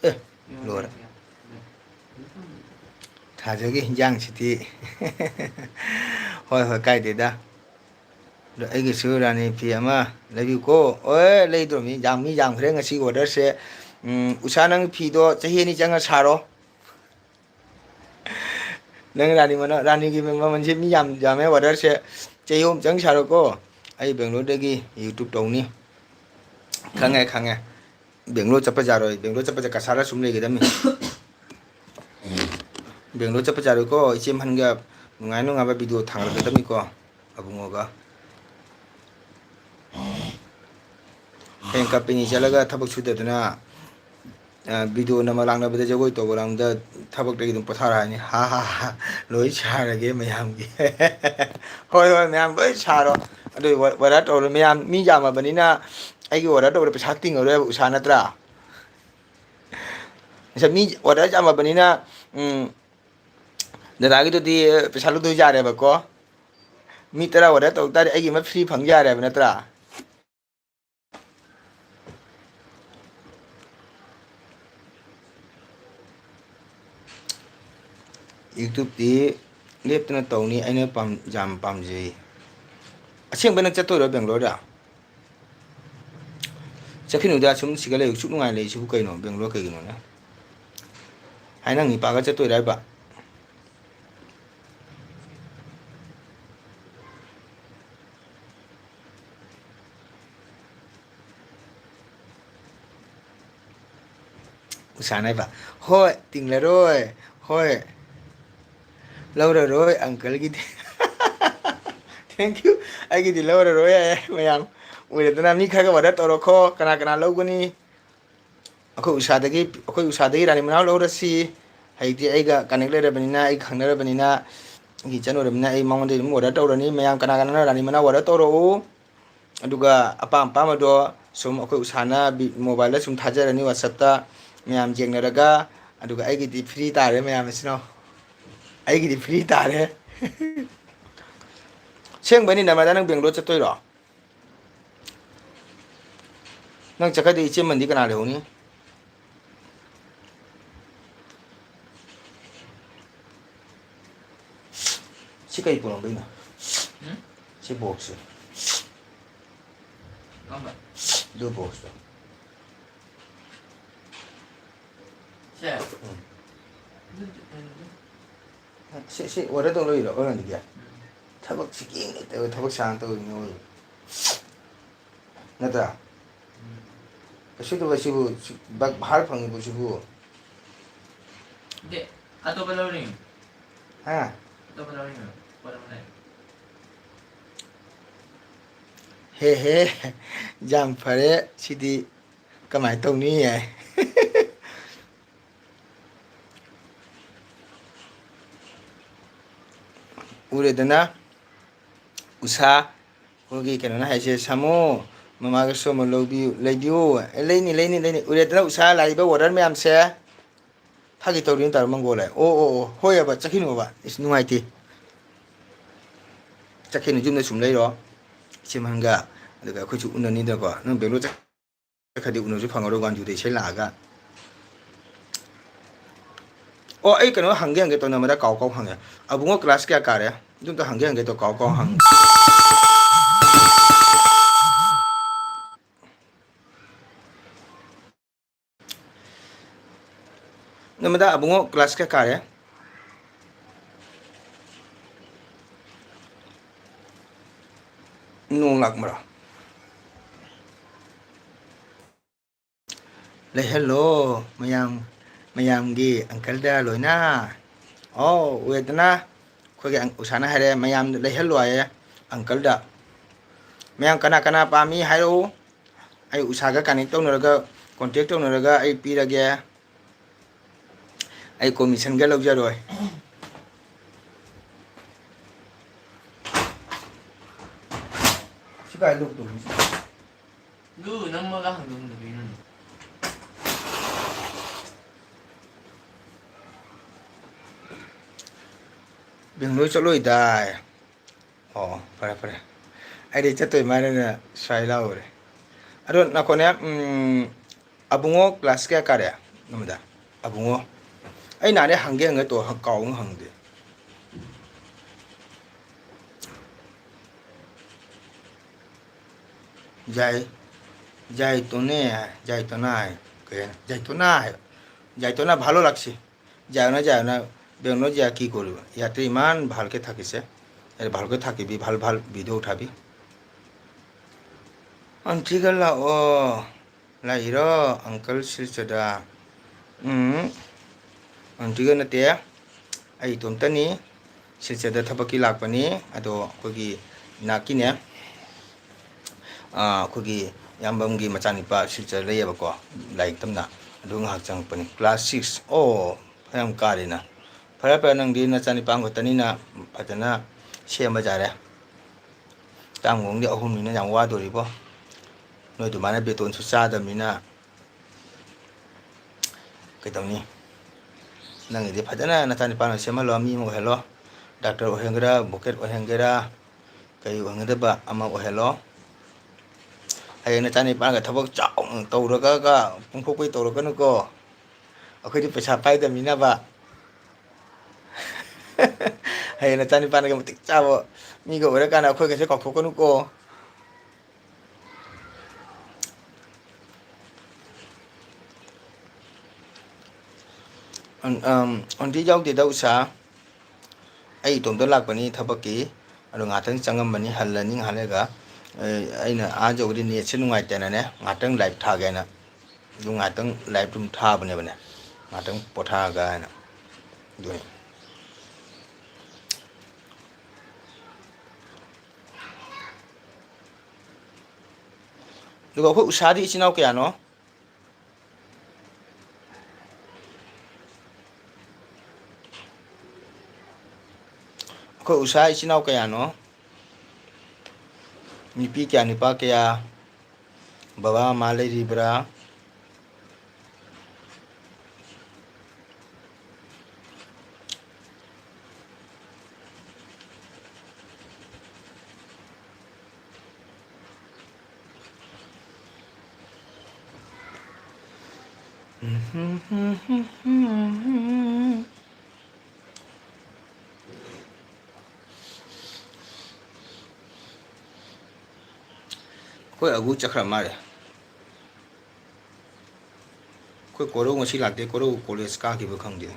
ꯑꯦ, ꯂꯣꯏꯔꯦ꯫ ꯊꯥꯖꯒꯤ ꯍꯤꯟꯖꯥꯡꯁꯤꯗꯤ꯫ ꯍꯣꯏ, ꯍꯣꯏ, ꯀꯥꯏꯗꯦꯗ꯫ ꯑꯗꯣ ꯑꯩꯒꯤꯁꯨ ꯔꯥꯅꯤ ꯐꯤ ꯑꯃ ꯂꯩꯕꯤꯌꯨꯀꯣ꯫ ꯑꯣꯏ, ꯂꯩꯗ꯭ꯔꯣꯃꯤ, ꯌꯥꯝ, ꯃꯤ ꯌꯥꯝꯈ꯭ꯔꯦ ꯉꯁꯤ orderꯁꯦ꯫ ꯎꯝ, ꯎꯁꯥ, ꯅꯪ ꯐꯤꯗꯣ ꯆꯍꯤ ꯑꯅꯤ ꯆꯪꯉ ꯁꯥꯔꯣ꯫ ꯅꯪ ꯔꯥꯅꯤ ꯃꯅꯥ-, ꯔꯥꯅꯤꯒꯤ ꯃꯃꯜꯁꯦ ꯃꯤ ꯌꯥꯝ ꯌꯥꯝꯃꯦ orderꯁꯦ꯫ ꯆꯍꯤ ꯑꯍꯨꯝ ꯆꯪ ꯁꯥꯔꯣꯀꯣ꯫ ꯑꯩ ꯕꯦꯡꯒ꯭ꯂꯣꯔꯗꯒꯤ YouTube ꯇꯧꯅꯤ꯫ ꯈꯪꯉꯦ, ꯈꯪꯉꯦ꯫ ꯕꯦꯡꯒ꯭ꯂꯣꯔ ꯆꯠꯄ ꯌꯥꯔꯣꯏ꯫ ꯕꯦꯡꯒ꯭ꯂꯣꯔ ꯆꯠꯄꯁꯦ ꯀꯁꯥꯔꯗ ꯁꯨꯝ ꯂꯩꯒꯗꯕꯅꯤ꯫ ꯕꯦꯡꯒ꯭ꯂꯣꯔ ꯆꯠꯄ ꯌꯥꯔꯣꯏꯀꯣ꯫ ꯏꯆꯦ ꯃꯍꯟꯒ ꯅꯨꯡꯉꯥꯏ ꯅꯨꯡꯉꯥꯏꯕ video ꯊꯥꯒꯠꯂꯛꯀꯗꯕꯅꯤꯀꯣ꯫ ꯑꯕꯨꯡꯉꯣꯒ꯫ ꯍꯌꯦꯡ ꯀꯝꯄꯦꯅꯤ ꯆꯠꯂꯒ ꯊꯕꯛ ꯁꯨꯗꯗꯅ, ꯑ, video ꯅꯝꯕ ꯂꯥꯛꯅꯕꯗ, ꯖꯒꯣꯏ ꯇꯧꯕ ꯂꯥꯡꯕꯗ ꯊꯕꯛꯇꯒꯤ ꯑꯗꯨꯝ ꯄꯣꯊꯥꯔꯛꯑꯅꯤ꯫ ꯍꯥ ꯍꯥ ꯍꯥ꯫ ꯂꯣꯏ ꯁꯥꯔꯒꯦ ꯃꯌꯥꯝꯒꯤ꯫ ꯍꯣꯏ, ꯍꯣꯏ, ꯃꯌꯥꯝ ꯂꯣꯏ ꯁꯥꯔꯣ꯫ ꯑꯗꯨ order ꯇꯧꯔꯣ꯫ ꯃꯌꯥꯝ ꯃꯤ ꯌꯥꯝꯃꯕꯅꯤꯅ ꯑꯩꯒꯤ order ꯇꯧꯕꯗ ꯄꯩꯁꯥ ꯇꯤꯡꯉꯔꯣꯏꯕ ꯎꯁꯥ, ꯅꯠꯇ꯭ꯔꯥ? ꯉꯁꯥꯏ ꯃꯤ order ꯌꯥꯝꯃꯕꯅꯤꯅ, ꯎꯝ, ꯗꯗꯥꯒꯤꯗꯨꯗꯤ ꯄꯩꯁꯥ ꯂꯧꯗꯣꯏ ꯌꯥꯔꯦꯕꯀꯣ꯫ ꯃꯤ ꯇꯔꯥ order ꯇꯧ ꯇꯥꯔꯗꯤ ꯑꯩꯒꯤ ꯑꯃ free ꯐꯪ ꯌꯥꯔꯦꯕ, ꯅꯠꯇ꯭ꯔꯥ? YouTubeꯇꯤ ꯂꯦꯞꯇꯅ ꯇꯧꯅꯤ, ꯑꯩꯅ ꯄꯥꯝ-, ꯌꯥꯝ ꯄꯥꯝꯖꯩ꯫ ꯑꯁꯦꯡꯕ ꯅꯪ ꯆꯠꯇꯣꯏꯔꯣ ꯕꯦꯡꯒ꯭ꯂꯣꯔꯗ? ꯆꯠꯈꯤꯅꯨꯗ, ꯁꯨꯝ ꯁꯤꯒ ꯂꯩ, ꯁꯨꯛ ꯅꯨꯡꯉꯥꯏ ꯂꯩꯁꯤꯕꯨ ꯀꯩꯅꯣ? ꯕꯦꯡꯒ꯭ꯂꯣꯔ ꯀꯩꯒꯤꯅꯣꯅꯦ? ꯍꯥꯏ, ꯅꯪ ꯅꯤꯄꯥꯒ ꯆꯠꯇꯣꯏꯔꯥ ꯍꯥꯏꯕ? ꯎꯁꯥꯅ ꯍꯥꯏꯕ, "ꯍꯣꯏ, ꯇꯤꯡꯂꯔꯣꯏ, ꯍꯣꯏ, ꯂꯧꯔꯔꯣꯏ ꯑꯪꯀꯜꯒꯤꯗꯤ꯫" Thank you꯫ ꯑꯩꯒꯤꯗꯤ ꯂꯧꯔꯔꯣꯏ ꯍꯥꯏꯌꯦ ꯃꯌꯥꯝ꯫ ꯎꯔꯦꯗꯅ, ꯃꯤ ꯈꯔꯒ order ꯇꯧꯔꯛꯈꯣ, ꯀꯅꯥ ꯀꯅꯥ ꯂꯧꯒꯅꯤ? ꯑꯩꯈꯣꯏ ꯎꯁꯥꯗꯒꯤ, ꯑꯩꯈꯣꯏ ꯎꯁꯥꯗꯒꯤ ꯔꯥꯅꯤ ꯃꯅꯥꯎ ꯂꯧꯔꯁꯤ꯫ ꯍꯧꯖꯤꯛꯇꯤ ꯑꯩꯒ connect ꯂꯩꯔꯕꯅꯤꯅ, ꯑꯩ ꯈꯪꯅꯔꯕꯅꯤꯅ, ꯑꯩꯒꯤ ꯏꯆꯟ ꯑꯣꯏꯔꯕꯅꯤꯅ, ꯑꯩ ꯃꯉꯣꯟꯗꯒꯤ ꯑꯗꯨꯝ order ꯇꯧꯔꯅꯤ꯫ ꯃꯌꯥꯝ ꯀꯅꯥ ꯀꯅꯥꯅ ꯔꯥꯅꯤ ꯃꯅꯥꯎ order ꯇꯧꯔꯛꯎ꯫ ꯑꯗꯨꯒ ꯑꯄꯥꯝ ꯑꯄꯥꯝꯕꯗꯣ ꯁꯨꯝ ꯑꯩꯈꯣꯏ ꯎꯁꯥꯅ ꯕꯤ-, mobileꯗ ꯁꯨꯝ ꯊꯥꯖꯔꯅꯤ WhatsAppꯇ꯫ ꯃꯌꯥꯝ ꯌꯦꯡꯅꯔꯒ, ꯑꯗꯨꯒ ꯑꯩꯒꯤꯗꯤ free ꯇꯥꯔꯦ ꯃꯌꯥꯝ, ꯏꯆꯤꯟ ꯏꯅꯥꯎ꯫ ꯑꯩꯒꯤꯗꯤ free ꯇꯥꯔꯦ꯫ ꯑꯁꯦꯡꯕꯩꯅꯤ ꯅꯃꯗ, ꯅꯪ ꯕꯦꯡꯒ꯭ꯂꯣꯔ ꯆꯠꯇꯣꯏꯔꯣ? ꯅꯪ ꯆꯠꯈ꯭ꯔꯗꯤ ꯏꯆꯦ ꯃꯟꯗꯤ ꯀꯅꯥ ꯂꯩꯍꯧꯅꯤ? ꯁꯤ ꯀꯩ ꯄꯨꯔꯝꯕꯩꯅꯣ? ꯎꯝ? ꯁꯤ boxꯁꯦ꯫ ꯀꯔꯝꯕ? Blue boxꯇꯣ꯫ ꯁꯦ? ꯎꯝ꯫ ꯑꯗꯨꯗꯤ ꯀꯩꯅꯣꯗ꯫ ꯁꯤ, ꯁꯤ order ꯇꯧ ꯂꯣꯏꯔꯣ, ꯑꯣꯟꯂꯥꯏꯟꯗꯒꯤ? ꯎꯝ꯫ ꯊꯕꯛꯁꯤ ꯀꯦꯡꯅ ꯇꯧꯋꯦ, ꯊꯕꯛ ꯁꯥꯡꯅ ꯇꯧꯔꯤꯅꯤ ꯃꯣꯏ꯫ ꯅꯠꯇ꯭ꯔꯥ? ꯀꯩꯁꯨ ꯇꯧꯕ ꯁꯤꯕꯨ, ꯁꯤ ꯕꯛ ꯚꯥꯔ ꯐꯪꯉꯤꯕ ꯁꯤꯕꯨ꯫ ꯗꯦ, ꯑꯇꯣꯞꯄ ꯂꯧꯔꯤꯉꯣ꯫ ꯍꯥ? ꯑꯇꯣꯞꯄ ꯂꯧꯔꯤꯉꯣ꯫ ꯄꯣꯠ ꯑꯃ ꯂꯩ꯫ ꯍꯦ ꯍꯦ, ꯌꯥꯝ ꯐꯔꯦ ꯁꯤꯗꯤ꯫ ꯀꯃꯥꯏꯅ ꯇꯧꯅꯤ ꯌꯥꯏ꯫ ꯎꯔꯦꯗꯅ ꯎꯁꯥ, ꯑꯩꯈꯣꯏꯒꯤ ꯀꯩꯅꯣꯅ ꯍꯥꯏꯁꯦ, "ꯁꯥꯃꯨ, ꯃꯃꯥꯒꯁꯨ ꯑꯃꯨꯛ ꯂꯧꯕꯤꯌꯨ, ꯂꯩꯕꯤꯌꯨ꯫" ꯑꯦ, ꯂꯩꯅꯤ, ꯂꯩꯅꯤ, ꯂꯩꯅꯤ꯫ ꯎꯔꯦꯗꯅ ꯎꯁꯥ ꯂꯥꯛꯏꯕ order ꯃꯌꯥꯝꯁꯦ꯫ ꯐꯥꯒꯤ ꯇꯧꯔꯤꯅ ꯇꯧꯔ ꯃꯪꯒꯣꯜ ꯍꯥꯏ꯫ "ꯑꯣ, ꯑꯣ, ꯑꯣ, ꯍꯣꯏ ꯑꯕ, ꯆꯠꯈꯤꯅꯨ ꯑꯕ꯫ ꯏꯁ, ꯅꯨꯡꯉꯥꯏꯇꯦ꯫ ꯆꯠꯈꯤꯅꯨ, ꯌꯨꯝꯗ ꯁꯨꯝ ꯂꯩꯔꯣ꯫ ꯏꯆꯦ ꯃꯍꯟꯒ, ꯑꯗꯨꯒ ꯑꯩꯈꯣꯏꯁꯨ ꯎꯅꯅꯤꯗꯅꯀꯣ꯫ ꯅꯪ ꯕꯦꯡꯒ꯭ꯂꯣꯔ ꯆꯠ-, ꯆꯠꯈ꯭ꯔꯗꯤ ꯎꯅꯕꯁꯨ ꯐꯪꯉꯔꯣꯏ ꯋꯥꯟ ꯇꯨꯗ ꯏꯁꯩ ꯂꯥꯛꯑꯒ꯫ ꯑꯣ, ꯑꯩ ꯀꯩꯅꯣ ꯍꯪꯒꯦ ꯍꯪꯒꯦ ꯇꯧꯅ ꯃꯗ ꯀꯥꯎ ꯀꯥꯎ ꯍꯪꯉꯦ꯫ ꯑꯕꯨꯡꯉꯣ class ꯀꯌꯥ ꯀꯥꯔꯦ? ꯑꯗꯨꯝꯇ ꯍꯪꯒꯦ ꯍꯪꯒꯦ ꯇꯧ ꯀꯥꯎ ꯀꯥꯎ ꯍꯪꯉꯦ꯫ ꯅꯃꯗ ꯑꯕꯨꯡꯉꯣ class ꯀꯌꯥ ꯀꯥꯔꯦ? ꯅꯣꯡ ꯂꯥꯛꯃꯔꯣ? ꯂꯩꯍꯜꯂꯣ ꯃꯌꯥꯝ, ꯃꯌꯥꯝꯒꯤ uncleꯗ ꯂꯣꯏꯅ꯫ ꯑꯣ, ꯎꯔꯦꯗꯅ ꯑꯩꯈꯣꯏꯒꯤ ꯑꯪ-, ꯎꯁꯥꯅ ꯍꯥꯏꯔꯦ, ꯃꯌꯥꯝꯗ ꯂꯩꯍꯜꯂꯣ ꯍꯥꯏꯌꯦ uncleꯗ꯫ ꯃꯌꯥꯝ ꯀꯅꯥ ꯀꯅꯥ ꯄꯥꯝꯃꯤ ꯍꯥꯏꯔꯛꯎ, ꯑꯩ ꯎꯁꯥꯒ connect ꯇꯧꯅꯔꯒ, contact ꯇꯧꯅꯔꯒ ꯑꯩ ꯄꯤꯔꯒꯦ꯫ ꯑꯩ commissionꯒ ꯂꯧꯖꯔꯣꯏ꯫ ꯁꯤ ꯀꯥꯏ ꯂꯧꯗꯣꯏꯅꯣ? ꯑꯗꯨ ꯅꯝꯃꯒ ꯍꯪꯗꯣꯛ ꯍꯪꯗꯣꯛꯄꯤꯔꯨꯅꯦ꯫ ꯕꯦꯡꯒ꯭ꯂꯣꯔ ꯆꯠꯂꯣꯏꯗꯥꯏ? ꯑꯣ, ꯐꯔꯦ, ꯐꯔꯦ꯫ ꯑꯩꯗꯤ ꯆꯠꯇꯣꯏ ꯃꯥꯜꯂꯦꯅ ꯁ꯭ꯋꯥꯏ ꯂꯥꯎꯔꯦ꯫ ꯑꯗꯣ ꯅꯈꯣꯅꯦ, ꯎꯝ, ꯑꯕꯨꯡꯉꯣ class ꯀꯌꯥ ꯀꯥꯔꯦ? ꯅꯣꯡꯃꯗ ꯑꯕꯨꯡꯉꯣ꯫ ꯑꯩ ꯅꯍꯥꯟꯗꯩ ꯍꯪꯒꯦ ꯍꯪꯒꯦ ꯇꯧ, ꯀꯥꯎꯅ ꯍꯪꯗꯦ꯫ ꯌꯥꯏ, যাইতোনে, যাইতোনা ꯍꯥꯏ꯫ ꯀꯩ ꯍꯥꯏꯅꯣ? যাইতোনা ꯍꯥꯏ꯫ যাইতোনা ভালো লাগছে। যায় না, যায় না, বেরোনো যায়, কি করব? ইয়াতে ইমান ভালকে থাকিছে। ꯑꯩꯅ ꯚꯥꯜꯒ ꯊꯥꯛꯈꯤꯕꯤ, ꯚꯥꯜ, ꯚꯥꯜ video ꯊꯥꯕꯤ꯫ ꯑꯟꯇꯤꯒ ꯂꯥꯛꯑꯣ꯫ ꯂꯥꯛꯏꯔꯣ, uncle ꯁꯤꯜꯆꯔꯗ? ꯎꯝ, uncle ꯅꯠꯇꯦ, ꯑꯩ ꯏꯇꯣꯝꯇꯅꯤ꯫ ꯁꯤꯜꯆꯔꯗ ꯊꯕꯛꯀꯤ ꯂꯥꯛꯄꯅꯤ꯫ ꯑꯗꯣ ꯑꯩꯈꯣꯏꯒꯤ ꯏꯅꯥꯛꯀꯤꯅꯦ, ꯑꯥ, ꯑꯩꯈꯣꯏꯒꯤ ꯏꯌꯥꯝꯕꯝꯒꯤ ꯃꯆꯥꯅꯤꯄꯥ ꯁꯤꯜꯆꯔ ꯂꯩꯌꯦꯕꯀꯣ, ꯂꯥꯏꯔꯤꯛ ꯇꯝꯅ꯫ ꯑꯗꯨ ꯉꯥꯏꯍꯥꯛ ꯆꯪꯉꯛꯄꯅꯤ꯫ Class six꯫ ꯑꯣ, ꯐꯅꯌꯥꯝ ꯀꯥꯔꯦꯅ꯫ ꯐꯔꯦ ꯐꯔꯦ, ꯅꯪꯗꯤ ꯅꯆꯥꯅꯤꯄꯥ ꯈꯛꯇꯅꯤꯅ ꯐꯖꯅ ꯁꯦꯝꯕ ꯌꯥꯔꯦ꯫ ꯆꯥꯝꯃꯒꯣꯡꯗꯤ ꯑꯍꯨꯝꯅꯤꯅ ꯌꯥꯝ ꯋꯥꯗꯣꯔꯤꯕꯣ꯫ ꯅꯣꯏ ꯑꯗꯨꯃꯥꯏꯅ ꯕꯦꯇꯣꯟꯁꯨ ꯆꯥꯗꯕꯅꯤꯅ ꯀꯩꯗꯧꯅꯤ? ꯅꯪꯒꯤꯗꯤ ꯐꯖꯅ ꯅꯆꯥꯅꯤꯄꯥꯅ ꯁꯦꯝꯍꯜꯂꯣ, ꯃꯤ ꯑꯃ ꯑꯣꯏꯍꯜꯂꯣ꯫ ꯗꯥꯛꯇꯔ ꯑꯣꯏꯍꯟꯒꯦꯔꯥ, ꯚꯣꯀꯦꯠ ꯑꯣꯏꯍꯟꯒꯦꯔꯥ, ꯀꯔꯤ ꯑꯣꯏꯍꯟꯒꯗꯕ ꯑꯃ ꯑꯣꯏꯍꯜꯂꯣ꯫ ꯍꯌꯦꯡ ꯅꯆꯥꯅꯤꯄꯥꯒ ꯊꯕꯛ ꯆꯥꯎꯅ ꯇꯧꯔꯒ ꯄꯨꯡꯐꯣꯛꯄꯩ ꯇꯧꯔꯛꯀꯅꯨꯀꯣ꯫ ꯑꯩꯈꯣꯏꯗꯤ ꯄꯩꯁꯥ ꯄꯥꯏꯗꯕꯅꯤꯅꯕ꯫ ꯍꯌꯦꯡ ꯅꯆꯥꯅꯤꯄꯥꯅꯒ ꯃꯇꯤꯛ ꯆꯥꯕ ꯃꯤꯒ ꯑꯣꯏꯔꯀꯥꯟꯗ ꯑꯩꯈꯣꯏꯒꯁꯦ ꯀꯥꯎꯊꯣꯛꯀꯅꯨꯀꯣ꯫ ꯑꯟ-, ꯑꯝ, ꯑꯟꯇꯤ ꯌꯥꯎꯗꯦꯗ ꯎꯁꯥ꯫ ꯑꯩ ꯏꯇꯣꯝꯇ ꯂꯥꯛꯄꯅꯤ ꯊꯕꯛꯀꯤ꯫ ꯑꯗꯣ ꯉꯥꯛꯇꯪ ꯆꯪꯉꯝꯕꯅꯤ, ꯍꯜꯂꯅꯤ ꯉꯥꯏꯍꯥꯛ ꯂꯩꯔꯒ꯫ ꯑꯩ, ꯑꯩꯅ ꯑꯥ ꯌꯧꯕꯗꯤ ꯅꯦꯠꯁꯦ ꯅꯨꯡꯉꯥꯏꯇꯦꯅꯅꯦ, ꯉꯥꯛꯇꯪ live ꯊꯥꯒꯦꯅ꯫ ꯑꯗꯨꯝ ꯉꯥꯛꯇꯪ live ꯑꯗꯨꯝ ꯊꯥꯕꯅꯦꯕꯅꯦ, ꯉꯥꯛꯇꯪ ꯄꯣꯊꯥꯒꯦ ꯍꯥꯏꯅ꯫ ꯑꯗꯨꯅꯤ꯫ ꯑꯗꯨꯒ ꯑꯩꯈꯣꯏ ꯎꯁꯥꯗꯤ ꯏꯆꯤꯟ ꯏꯅꯥꯎ ꯀꯌꯥꯅꯣ? ꯑꯩꯈꯣꯏ ꯎꯁꯥ ꯏꯆꯤꯟ ꯏꯅꯥꯎ ꯀꯌꯥꯅꯣ? ꯅꯨꯄꯤ ꯀꯌꯥ, ꯅꯨꯄꯥ ꯀꯌꯥ? ꯕꯕꯥ ꯃꯃꯥ ꯂꯩꯔꯤꯕ꯭ꯔꯥ? ꯑꯩꯈꯣꯏ ꯑꯒꯨ ꯆꯠꯈ꯭ꯔ ꯃꯥꯜꯂꯦ꯫ ꯑꯩꯈꯣꯏ ꯀꯣꯔꯧ ꯉꯁꯤ ꯂꯥꯛꯇꯦ, ꯀꯣꯔꯧ ꯀꯣꯂꯦꯖ ꯀꯥꯈꯤꯕ ꯈꯪꯗꯦ꯫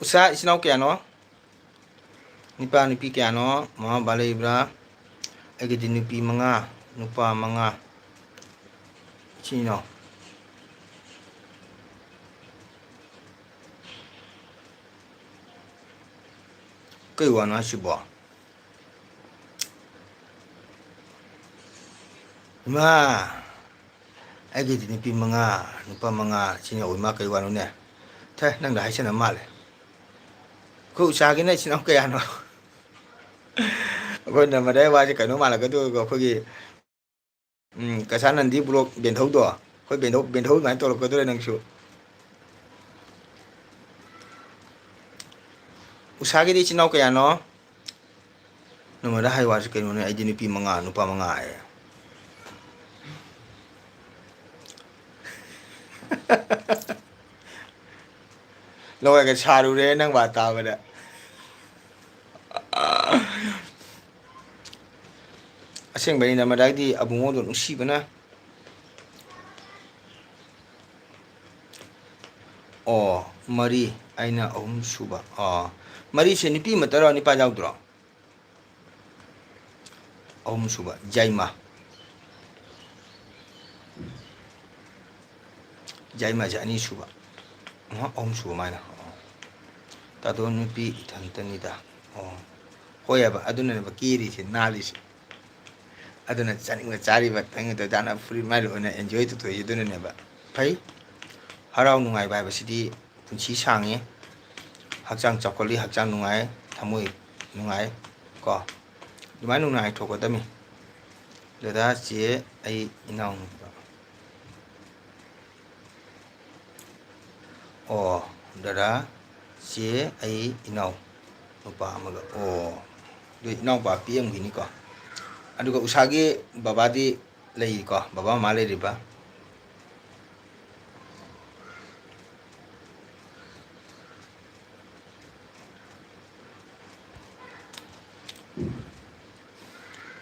ꯎꯁꯥ ꯏꯆꯤꯟ ꯏꯅꯥꯎ ꯀꯌꯥꯅꯣ? ꯅꯨꯄꯥ ꯅꯨꯄꯤ ꯀꯌꯥꯅꯣ? ꯃꯃꯥ ꯕꯕꯥ ꯂꯩꯕ꯭ꯔꯥ? ꯑꯩꯒꯤꯗꯤ ꯅꯨꯄꯤ ꯃꯉꯥ, ꯅꯨꯄꯥ ꯃꯉꯥ꯫ ꯏꯆꯤꯟ ꯏꯅꯥꯎ꯫ ꯀꯩ ꯋꯥꯅꯣ ꯍꯥꯏꯁꯤꯕꯣ? ꯏꯃꯥ! ꯑꯩꯒꯤꯗꯤ ꯅꯨꯄꯤ ꯃꯉꯥ, ꯅꯨꯄꯥ ꯃꯉꯥ, ꯏꯆꯤꯟ ꯏꯅꯥꯎ ꯏꯃꯥ, ꯀꯩ ꯋꯥꯅꯣꯅꯦ? ꯊꯦ, ꯅꯪꯗ ꯍꯥꯏꯁꯟꯅ ꯃꯥꯜꯂꯦ꯫ ꯑꯩꯈꯣꯏ ꯎꯁꯥꯒꯤꯅ ꯏꯆꯤꯟ ꯏꯅꯥꯎ ꯀꯌꯥꯅꯣ? ꯑꯩꯈꯣꯏ ꯅꯝꯕꯔꯗ ꯋꯥꯁꯦ ꯀꯩꯅꯣ ꯃꯥꯜꯂꯛꯀꯗꯣꯏꯀꯣ, ꯑꯩꯈꯣꯏꯒꯤ, ꯎꯝ, ꯀꯁꯥꯅꯟꯗꯤ ꯕ꯭ꯂꯣꯛ ꯕꯦꯟꯊꯧꯗꯣ, ꯑꯩꯈꯣꯏ ꯕꯦꯟꯊꯧ, ꯕꯦꯟꯊꯧ ꯑꯗꯨꯃꯥꯏꯅ ꯇꯧꯔꯛꯀꯗꯣꯏꯔꯦ ꯅꯪꯁꯨ꯫ ꯎꯁꯥꯒꯤꯗꯤ ꯏꯆꯤꯟ ꯏꯅꯥꯎ ꯀꯌꯥꯅꯣ? ꯅꯣꯡꯃꯗ ꯍꯥꯏ ꯋꯥꯁꯤ ꯀꯩꯅꯣꯅꯦ, ꯑꯩꯗꯤ ꯅꯨꯄꯤ ꯃꯉꯥ, ꯅꯨꯄꯥ ꯃꯉꯥ ꯍꯥꯏꯌꯦ꯫ ꯂꯋꯥꯏꯒ ꯁꯥꯔꯨꯔꯦ ꯅꯪ ꯋꯥ ꯇꯥꯕꯗ꯫ ꯑꯁꯦꯡꯕꯅꯤ, ꯅꯃꯗꯥꯏꯗꯤ ꯑꯕꯨꯡꯉꯣꯗꯣ ꯅꯨꯡꯁꯤꯕꯅ꯫ ꯑꯣ, ꯃꯔꯤ, ꯑꯩꯅ ꯑꯍꯨꯝ ꯁꯨꯕ꯫ ꯑꯣ, ꯃꯔꯤꯁꯦ ꯅꯨꯄꯤ ꯑꯃꯠꯇꯔꯣ, ꯅꯨꯄꯥ ꯌꯥꯎꯗ꯭ꯔꯣ? ꯑꯍꯨꯝ ꯁꯨꯕ, ꯌꯥꯏꯃ꯫ ꯌꯥꯏꯃꯁꯦ ꯑꯅꯤ ꯁꯨꯕ꯫ ꯑꯍ, ꯑꯍꯨꯝ ꯁꯨꯕ ꯃꯥꯏꯅ꯫ ꯑꯣ꯫ ꯇꯥꯗꯣ ꯅꯨꯄꯤ ꯏꯊꯟꯇꯅꯤꯗ꯫ ꯑꯣ꯫ ꯍꯣꯏ ꯍꯥꯏꯕ, ꯑꯗꯨꯅꯅꯦꯕ ꯀꯦꯔꯤꯁꯦ, ꯅꯥꯜꯂꯤꯁꯦ꯫ ꯑꯗꯨꯅ ꯆꯥꯅꯤꯡꯕ ꯆꯥꯔꯤꯕ, ꯊꯛꯅꯤꯡꯕ ꯊꯛꯏ, ꯗꯥꯅ ꯐꯨꯔꯤꯠ ꯃꯥꯏ ꯂꯣꯏꯅ enjoy ꯇꯧꯊꯣꯛꯏꯁꯦ ꯑꯗꯨꯅꯅꯦꯕ꯫ ꯐꯩ꯫ ꯍꯔꯥꯎ ꯅꯨꯡꯉꯥꯏꯕ ꯍꯥꯏꯕꯁꯤꯗꯤ ꯄꯨꯟꯁꯤ ꯁꯥꯡꯉꯤ, ꯍꯛꯆꯥꯡ ꯆꯥꯎꯈꯠꯂꯤ, ꯍꯛꯆꯥꯡ ꯅꯨꯡꯉꯥꯏ, ꯊꯃꯣꯏ ꯅꯨꯡꯉꯥꯏ ꯀꯣ꯫ ꯑꯗꯨꯃꯥꯏꯅ ꯅꯨꯡꯉꯥꯏ ꯊꯣꯛꯀꯗꯕꯅꯤ꯫ ꯗꯗꯥ, ꯆꯦ, ꯑꯩ ꯏꯅꯥꯎꯅꯨꯄꯥ꯫ ꯑꯣ, ꯗꯗꯥ, ꯆꯦ, ꯑꯩ ꯏꯅꯥꯎ ꯅꯨꯄꯥ ꯑꯃꯒ꯫ ꯑꯣ, ꯑꯗꯨ ꯏꯅꯥꯎꯄꯥ ꯄꯤꯛꯑꯝꯈꯤꯅꯤꯀꯣ꯫ ꯑꯗꯨꯒ ꯎꯁꯥꯒꯤ ꯕꯕꯥꯗꯤ ꯂꯩꯔꯤꯀꯣ? ꯕꯕꯥ ꯃꯃꯥ ꯂꯩꯔꯤꯕ?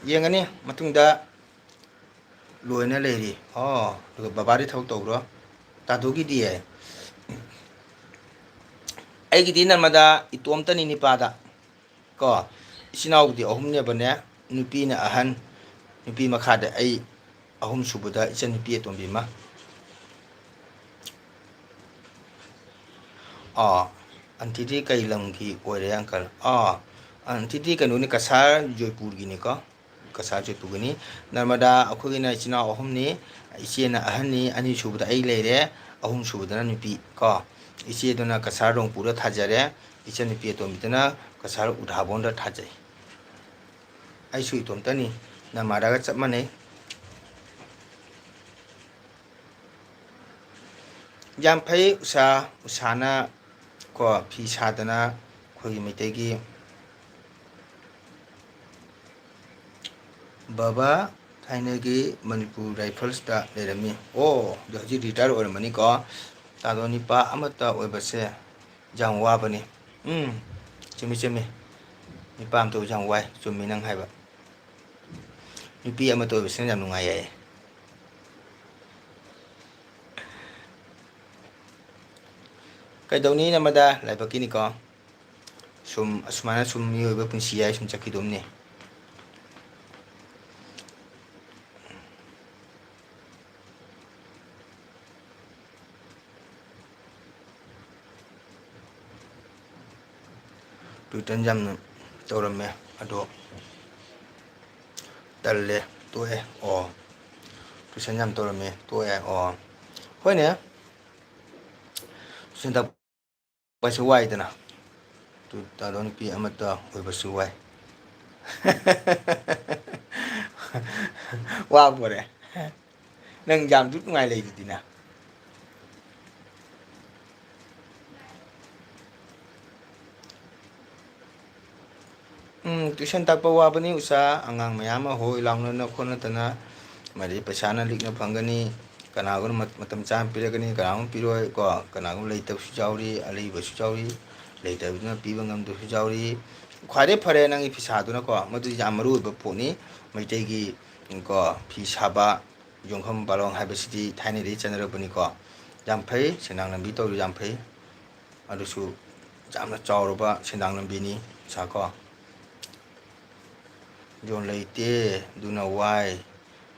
ꯌꯦꯡꯉꯅꯤ ꯃꯇꯨꯡꯗ꯫ ꯂꯣꯏꯅ ꯂꯩꯔꯤ꯫ ꯑꯣ, ꯑꯗꯨꯒ ꯕꯕꯥꯗꯤ ꯊꯕꯛ ꯇꯧꯕ꯭ꯔꯣ? ꯇꯥꯗꯨꯒꯤꯗꯤ? ꯑꯩꯒꯤꯗꯤ ꯅꯔꯃꯗꯥ ꯏꯇꯣꯝꯇꯅꯤ ꯅꯤꯄꯥꯗ꯫ ꯀꯣ, ꯏꯆꯤꯟ ꯏꯅꯥꯎꯕꯨꯗꯤ ꯑꯍꯨꯝꯅꯦꯕꯅꯦ, ꯅꯨꯄꯤꯅ ꯑꯍꯟ, ꯅꯨꯄꯤ ꯃꯈꯥꯗ ꯑꯩ, ꯑꯍꯨꯝ ꯁꯨꯕꯗ ꯏꯆꯟꯅꯨꯄꯤ ꯑꯇꯣꯝꯕꯤ ꯑꯃ꯫ ꯑꯥ, ꯑꯟꯇꯤꯗꯤ ꯀꯩ ꯂꯝꯒꯤ ꯑꯣꯏꯔꯦ, uncle? ꯑꯥ, ꯑꯟꯇꯤꯗꯤ ꯀꯩꯅꯣꯅꯤ, ꯀꯁꯥꯔ ꯖꯣꯏꯄꯨꯔꯒꯤꯅꯤꯀꯣ, ꯀꯁꯥꯔ ꯖꯣꯏꯄꯨꯔꯒꯤꯅꯤ꯫ ꯅꯔꯃꯗꯥ, ꯑꯩꯈꯣꯏꯒꯤꯅ ꯏꯆꯤꯟ ꯏꯅꯥꯎ ꯑꯍꯨꯝꯅꯤ, ꯏꯆꯦꯅ ꯑꯍꯟꯅꯤ, ꯑꯅꯤ ꯁꯨꯕꯗ ꯑꯩ ꯂꯩꯔꯦ, ꯑꯍꯨꯝ ꯁꯨꯕꯗꯅ ꯅꯨꯄꯤ ꯀꯣ꯫ ꯏꯆꯦꯗꯨꯅ ꯀꯁꯥꯔ ꯔꯣꯡꯄꯨꯔꯗ ꯊꯥꯖꯔꯦ, ꯏꯆꯟꯅꯨꯄꯤ ꯑꯇꯣꯝꯕꯤꯗꯨꯅ ꯀꯁꯥꯔ ꯎꯙꯥꯕꯣꯟꯗ ꯊꯥꯖꯩ꯫ ꯑꯩꯁꯨ ꯏꯇꯣꯝꯇꯅꯤ, ꯅꯔꯃꯗꯥꯒ ꯆꯞ ꯃꯥꯟꯅꯩ꯫ ꯌꯥꯝ ꯐꯩ ꯎꯁꯥ, ꯎꯁꯥꯅ ꯀꯣ ꯐꯤ ꯁꯥꯗꯅ ꯑꯩꯈꯣꯏꯒꯤ ꯃꯩꯇꯩꯒꯤ꯫ ꯕꯕꯥ ꯊꯥꯏꯅꯒꯤ ꯃꯅꯤꯄꯨꯔ ꯔꯥꯏꯐꯜꯁꯇ ꯂꯩꯔꯝꯃꯤ꯫ ꯑꯣ, ꯑꯗꯣ ꯍꯧꯖꯤꯛ ꯔꯤꯇꯥꯌꯔ ꯑꯣꯏꯔꯝꯃꯅꯤꯀꯣ꯫ ꯇꯥꯗꯣ, ꯅꯤꯄꯥ ꯑꯃꯠꯇ ꯑꯣꯏꯕꯁꯦ ꯌꯥꯝ ꯋꯥꯕꯅꯤ꯫ ꯎꯝ, ꯆꯨꯝꯃꯤ, ꯆꯨꯝꯃꯤ꯫ ꯅꯤꯄꯥ ꯑꯃꯠꯇ ꯑꯣꯏꯕꯁꯦ ꯌꯥꯝ ꯋꯥꯏ꯫ ꯆꯨꯝꯃꯤ ꯅꯪ ꯍꯥꯏꯕ꯫ ꯅꯨꯄꯤ ꯑꯃꯠꯇ ꯑꯣꯏꯕꯁꯤꯅ ꯌꯥꯝ ꯅꯨꯡꯉꯥꯏ ꯌꯥꯏꯌꯦ꯫ ꯀꯩꯗꯧꯅꯤ ꯅꯔꯃꯗꯥ, ꯂꯥꯏꯕꯛꯀꯤꯅꯤꯀꯣ꯫ ꯁꯨꯝ ꯑꯁꯨꯃꯥꯏꯅ ꯁꯨꯝ ꯃꯤꯑꯣꯏꯕ ꯄꯨꯟꯁꯤ ꯍꯥꯏ ꯁꯨꯝ ꯆꯠꯈꯤꯗꯧꯅꯤ꯫ ꯇꯨꯏꯁꯟ ꯌꯥꯝꯅ ꯇꯧꯔꯝꯃꯦ, ꯑꯗꯣ ꯇꯜꯂꯦ, ꯇꯣꯛꯑꯦ꯫ ꯑꯣ, ꯇꯨꯏꯁꯟ ꯌꯥꯝ ꯇꯧꯔꯝꯃꯦ, ꯇꯣꯛꯑꯦ꯫ ꯑꯣ, ꯍꯣꯏꯅꯦ, ꯇꯨꯏꯁꯟ ꯇꯥꯛꯄ ꯍꯥꯏꯁꯦ ꯋꯥꯏꯗꯅ꯫ ꯇꯨ-, ꯇꯥꯗꯣ, ꯅꯨꯄꯤ ꯑꯃꯠꯇ ꯑꯣꯏꯕꯁꯨ ꯋꯥꯏ꯫ ꯋꯥꯕꯣꯔꯦ꯫ ꯅꯪ ꯌꯥꯝꯁꯨ ꯅꯨꯡꯉꯥꯏ ꯂꯩꯗꯨꯗꯤ ꯅꯪ꯫ ꯎꯝ, ꯇꯨꯏꯁꯟ ꯇꯥꯛꯄ ꯋꯥꯕꯅꯤ ꯎꯁꯥ, ꯑꯉꯥꯡ ꯃꯌꯥꯝ ꯑꯃ ꯍꯣꯏ ꯂꯥꯎꯅꯅ ꯈꯣꯠꯅꯗꯅ, ꯑꯃꯗꯤ ꯄꯩꯁꯥꯅ ꯂꯤꯛꯅ ꯐꯪꯒꯅꯤ, ꯀꯅꯥꯒꯨꯝꯕ ꯃꯠ-, ꯃꯇꯝ ꯆꯥꯅ ꯄꯤꯔꯛꯀꯅꯤ, ꯀꯅꯥꯒꯨꯝꯕ ꯄꯤꯔꯣꯏ ꯀꯣ, ꯀꯅꯥꯒꯨꯝꯕ ꯂꯩꯇꯕꯁꯨ ꯌꯥꯎꯔꯤ, ꯑꯂꯩꯕꯁꯨ ꯌꯥꯎꯔꯤ, ꯂꯩꯇꯕꯗꯨꯅ ꯄꯤꯕ ꯉꯝꯗꯕꯁꯨ ꯌꯥꯎꯔꯤ꯫ ꯈ꯭ꯋꯥꯏꯗꯩ ꯐꯔꯦ ꯅꯪꯒꯤ ꯐꯤꯁꯥꯗꯨꯅꯀꯣ, ꯃꯗꯨꯗꯤ ꯌꯥꯝ ꯃꯔꯨ ꯑꯣꯏꯕ ꯄꯣꯠꯅꯤ꯫ ꯃꯩꯇꯩꯒꯤ ꯀꯣ ꯐꯤ ꯁꯥꯕ, ꯌꯣꯡꯐꯝ ꯄꯥꯂꯣꯡ ꯍꯥꯏꯕꯁꯤꯗꯤ ꯊꯥꯏꯅꯗꯒꯤ ꯆꯠꯅꯔꯛꯄꯅꯤꯀꯣ꯫ ꯌꯥꯝ ꯐꯩ, ꯁꯦꯟꯗꯥꯡ ꯂꯝꯕꯤ ꯇꯧꯔꯤ, ꯌꯥꯝ ꯐꯩ꯫ ꯑꯗꯨꯁꯨ ꯌꯥꯝꯅ ꯆꯥꯎꯔꯕ ꯁꯦꯟꯗꯥꯡ ꯂꯝꯕꯤꯅꯤ꯫ ꯁꯥꯀꯣ, ꯖꯣꯟ ꯂꯩꯇꯦ, ꯑꯗꯨꯅ ꯋꯥꯏ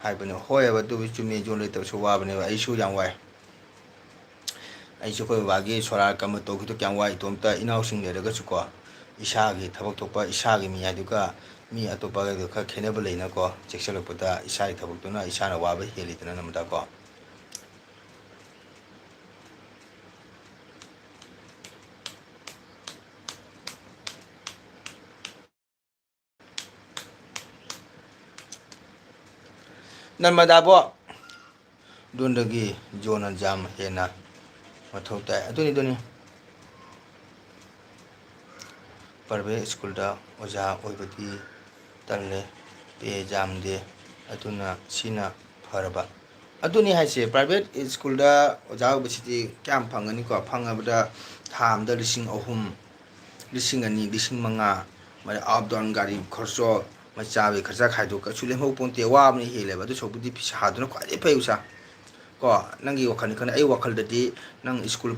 ꯍꯥꯏꯕꯅꯦ꯫ ꯍꯣꯏ ꯍꯥꯏꯕ, ꯑꯗꯨꯕꯨꯗꯤ ꯆꯨꯝꯃꯤ, ꯖꯣꯟ ꯂꯩꯇꯕꯁꯨ ꯋꯥꯕꯅꯦꯕ꯫ ꯑꯩꯁꯨ ꯌꯥꯝ ꯋꯥꯏ꯫ ꯑꯩꯁꯨ ꯑꯩꯈꯣꯏ ꯕꯕꯥꯒꯤ ꯁꯣꯔꯥꯔ ꯀꯝꯕ ꯇꯧꯈꯤꯗꯣ ꯀꯌꯥꯝ ꯋꯥꯏ꯫ ꯏꯇꯣꯝꯇ ꯏꯅꯥꯎꯁꯤꯡ ꯂꯩꯔꯒꯁꯨꯀꯣ, ꯏꯁꯥꯒꯤ ꯊꯕꯛ ꯊꯣꯛꯄ ꯏꯁꯥꯒꯤ ꯃꯤ ꯍꯥꯏꯗꯨꯒ ꯃꯤ ꯑꯇꯣꯞꯄꯒ ꯈꯔ ꯈꯦꯠꯅꯕ ꯂꯩꯅꯀꯣ꯫ ꯆꯦꯛꯁꯤꯜꯂꯛꯄꯗ ꯏꯁꯥꯒꯤ ꯊꯕꯛꯇꯨꯅ ꯏꯁꯥꯅ ꯋꯥꯕ ꯍꯦꯜꯂꯤꯗꯅ ꯅꯣꯡꯃꯗꯀꯣ꯫ ꯅꯔꯃꯗꯥꯕꯣ, ꯑꯗꯣꯝꯗꯒꯤ ꯖꯣꯟꯅ ꯌꯥꯝ ꯍꯦꯟꯅ ꯃꯊꯧ ꯇꯥꯏ꯫ ꯑꯗꯨꯅꯤ, ꯑꯗꯨꯅꯤ꯫ ꯄ꯭ꯔꯥꯏꯚꯦꯠ ꯁ꯭ꯀꯨꯜꯗ ꯑꯣꯖꯥ ꯑꯣꯏꯕꯗꯤ ꯇꯜꯂꯦ, ꯄꯦ ꯌꯥꯝꯗꯦ, ꯑꯗꯨꯅ ꯁꯤꯅ ꯐꯔꯕ꯫ ꯑꯗꯨꯅꯤ ꯍꯥꯏꯁꯦ, ꯄ꯭ꯔꯥꯏꯚꯦꯠ ꯁ꯭ꯀꯨꯜꯗ ꯑꯣꯖꯥ ꯑꯣꯏꯕꯁꯤꯗꯤ ꯀꯌꯥꯝ ꯐꯪꯒꯅꯤꯀꯣ? ꯐꯪꯉꯕꯗ ꯊꯥ ꯑꯃꯗ ꯂꯤꯁꯤꯡ ꯑꯍꯨꯝ, ꯂꯤꯁꯤꯡ ꯑꯅꯤ, ꯂꯤꯁꯤꯡ ꯃꯉꯥ, ꯃꯗꯩ up down ꯒꯥꯔꯤ ꯈꯔꯆꯣ, ꯃꯩ ꯆꯥꯕꯒꯤ ꯈꯔꯆ ꯈꯥꯏꯗꯣꯛ ꯀꯩꯁꯨ ꯂꯦꯝꯍꯧ ꯄꯣꯟꯇꯦ꯫ ꯋꯥꯕꯅ ꯍꯦꯜꯂꯦꯕ꯫ ꯑꯗꯨ ꯁꯔꯨꯛꯄꯨꯗꯤ ꯐꯤꯁꯥꯗꯨꯅ ꯈ꯭ꯋꯥꯏꯗꯒꯤ ꯐꯩ ꯎꯁꯥ꯫ ꯀꯣ, ꯅꯪꯒꯤ ꯋꯥꯈꯜꯅꯤ ꯈꯪꯗꯦ, ꯑꯩ ꯋꯥꯈꯜꯗꯗꯤ ꯅꯪ ꯁ꯭ꯀꯨꯜ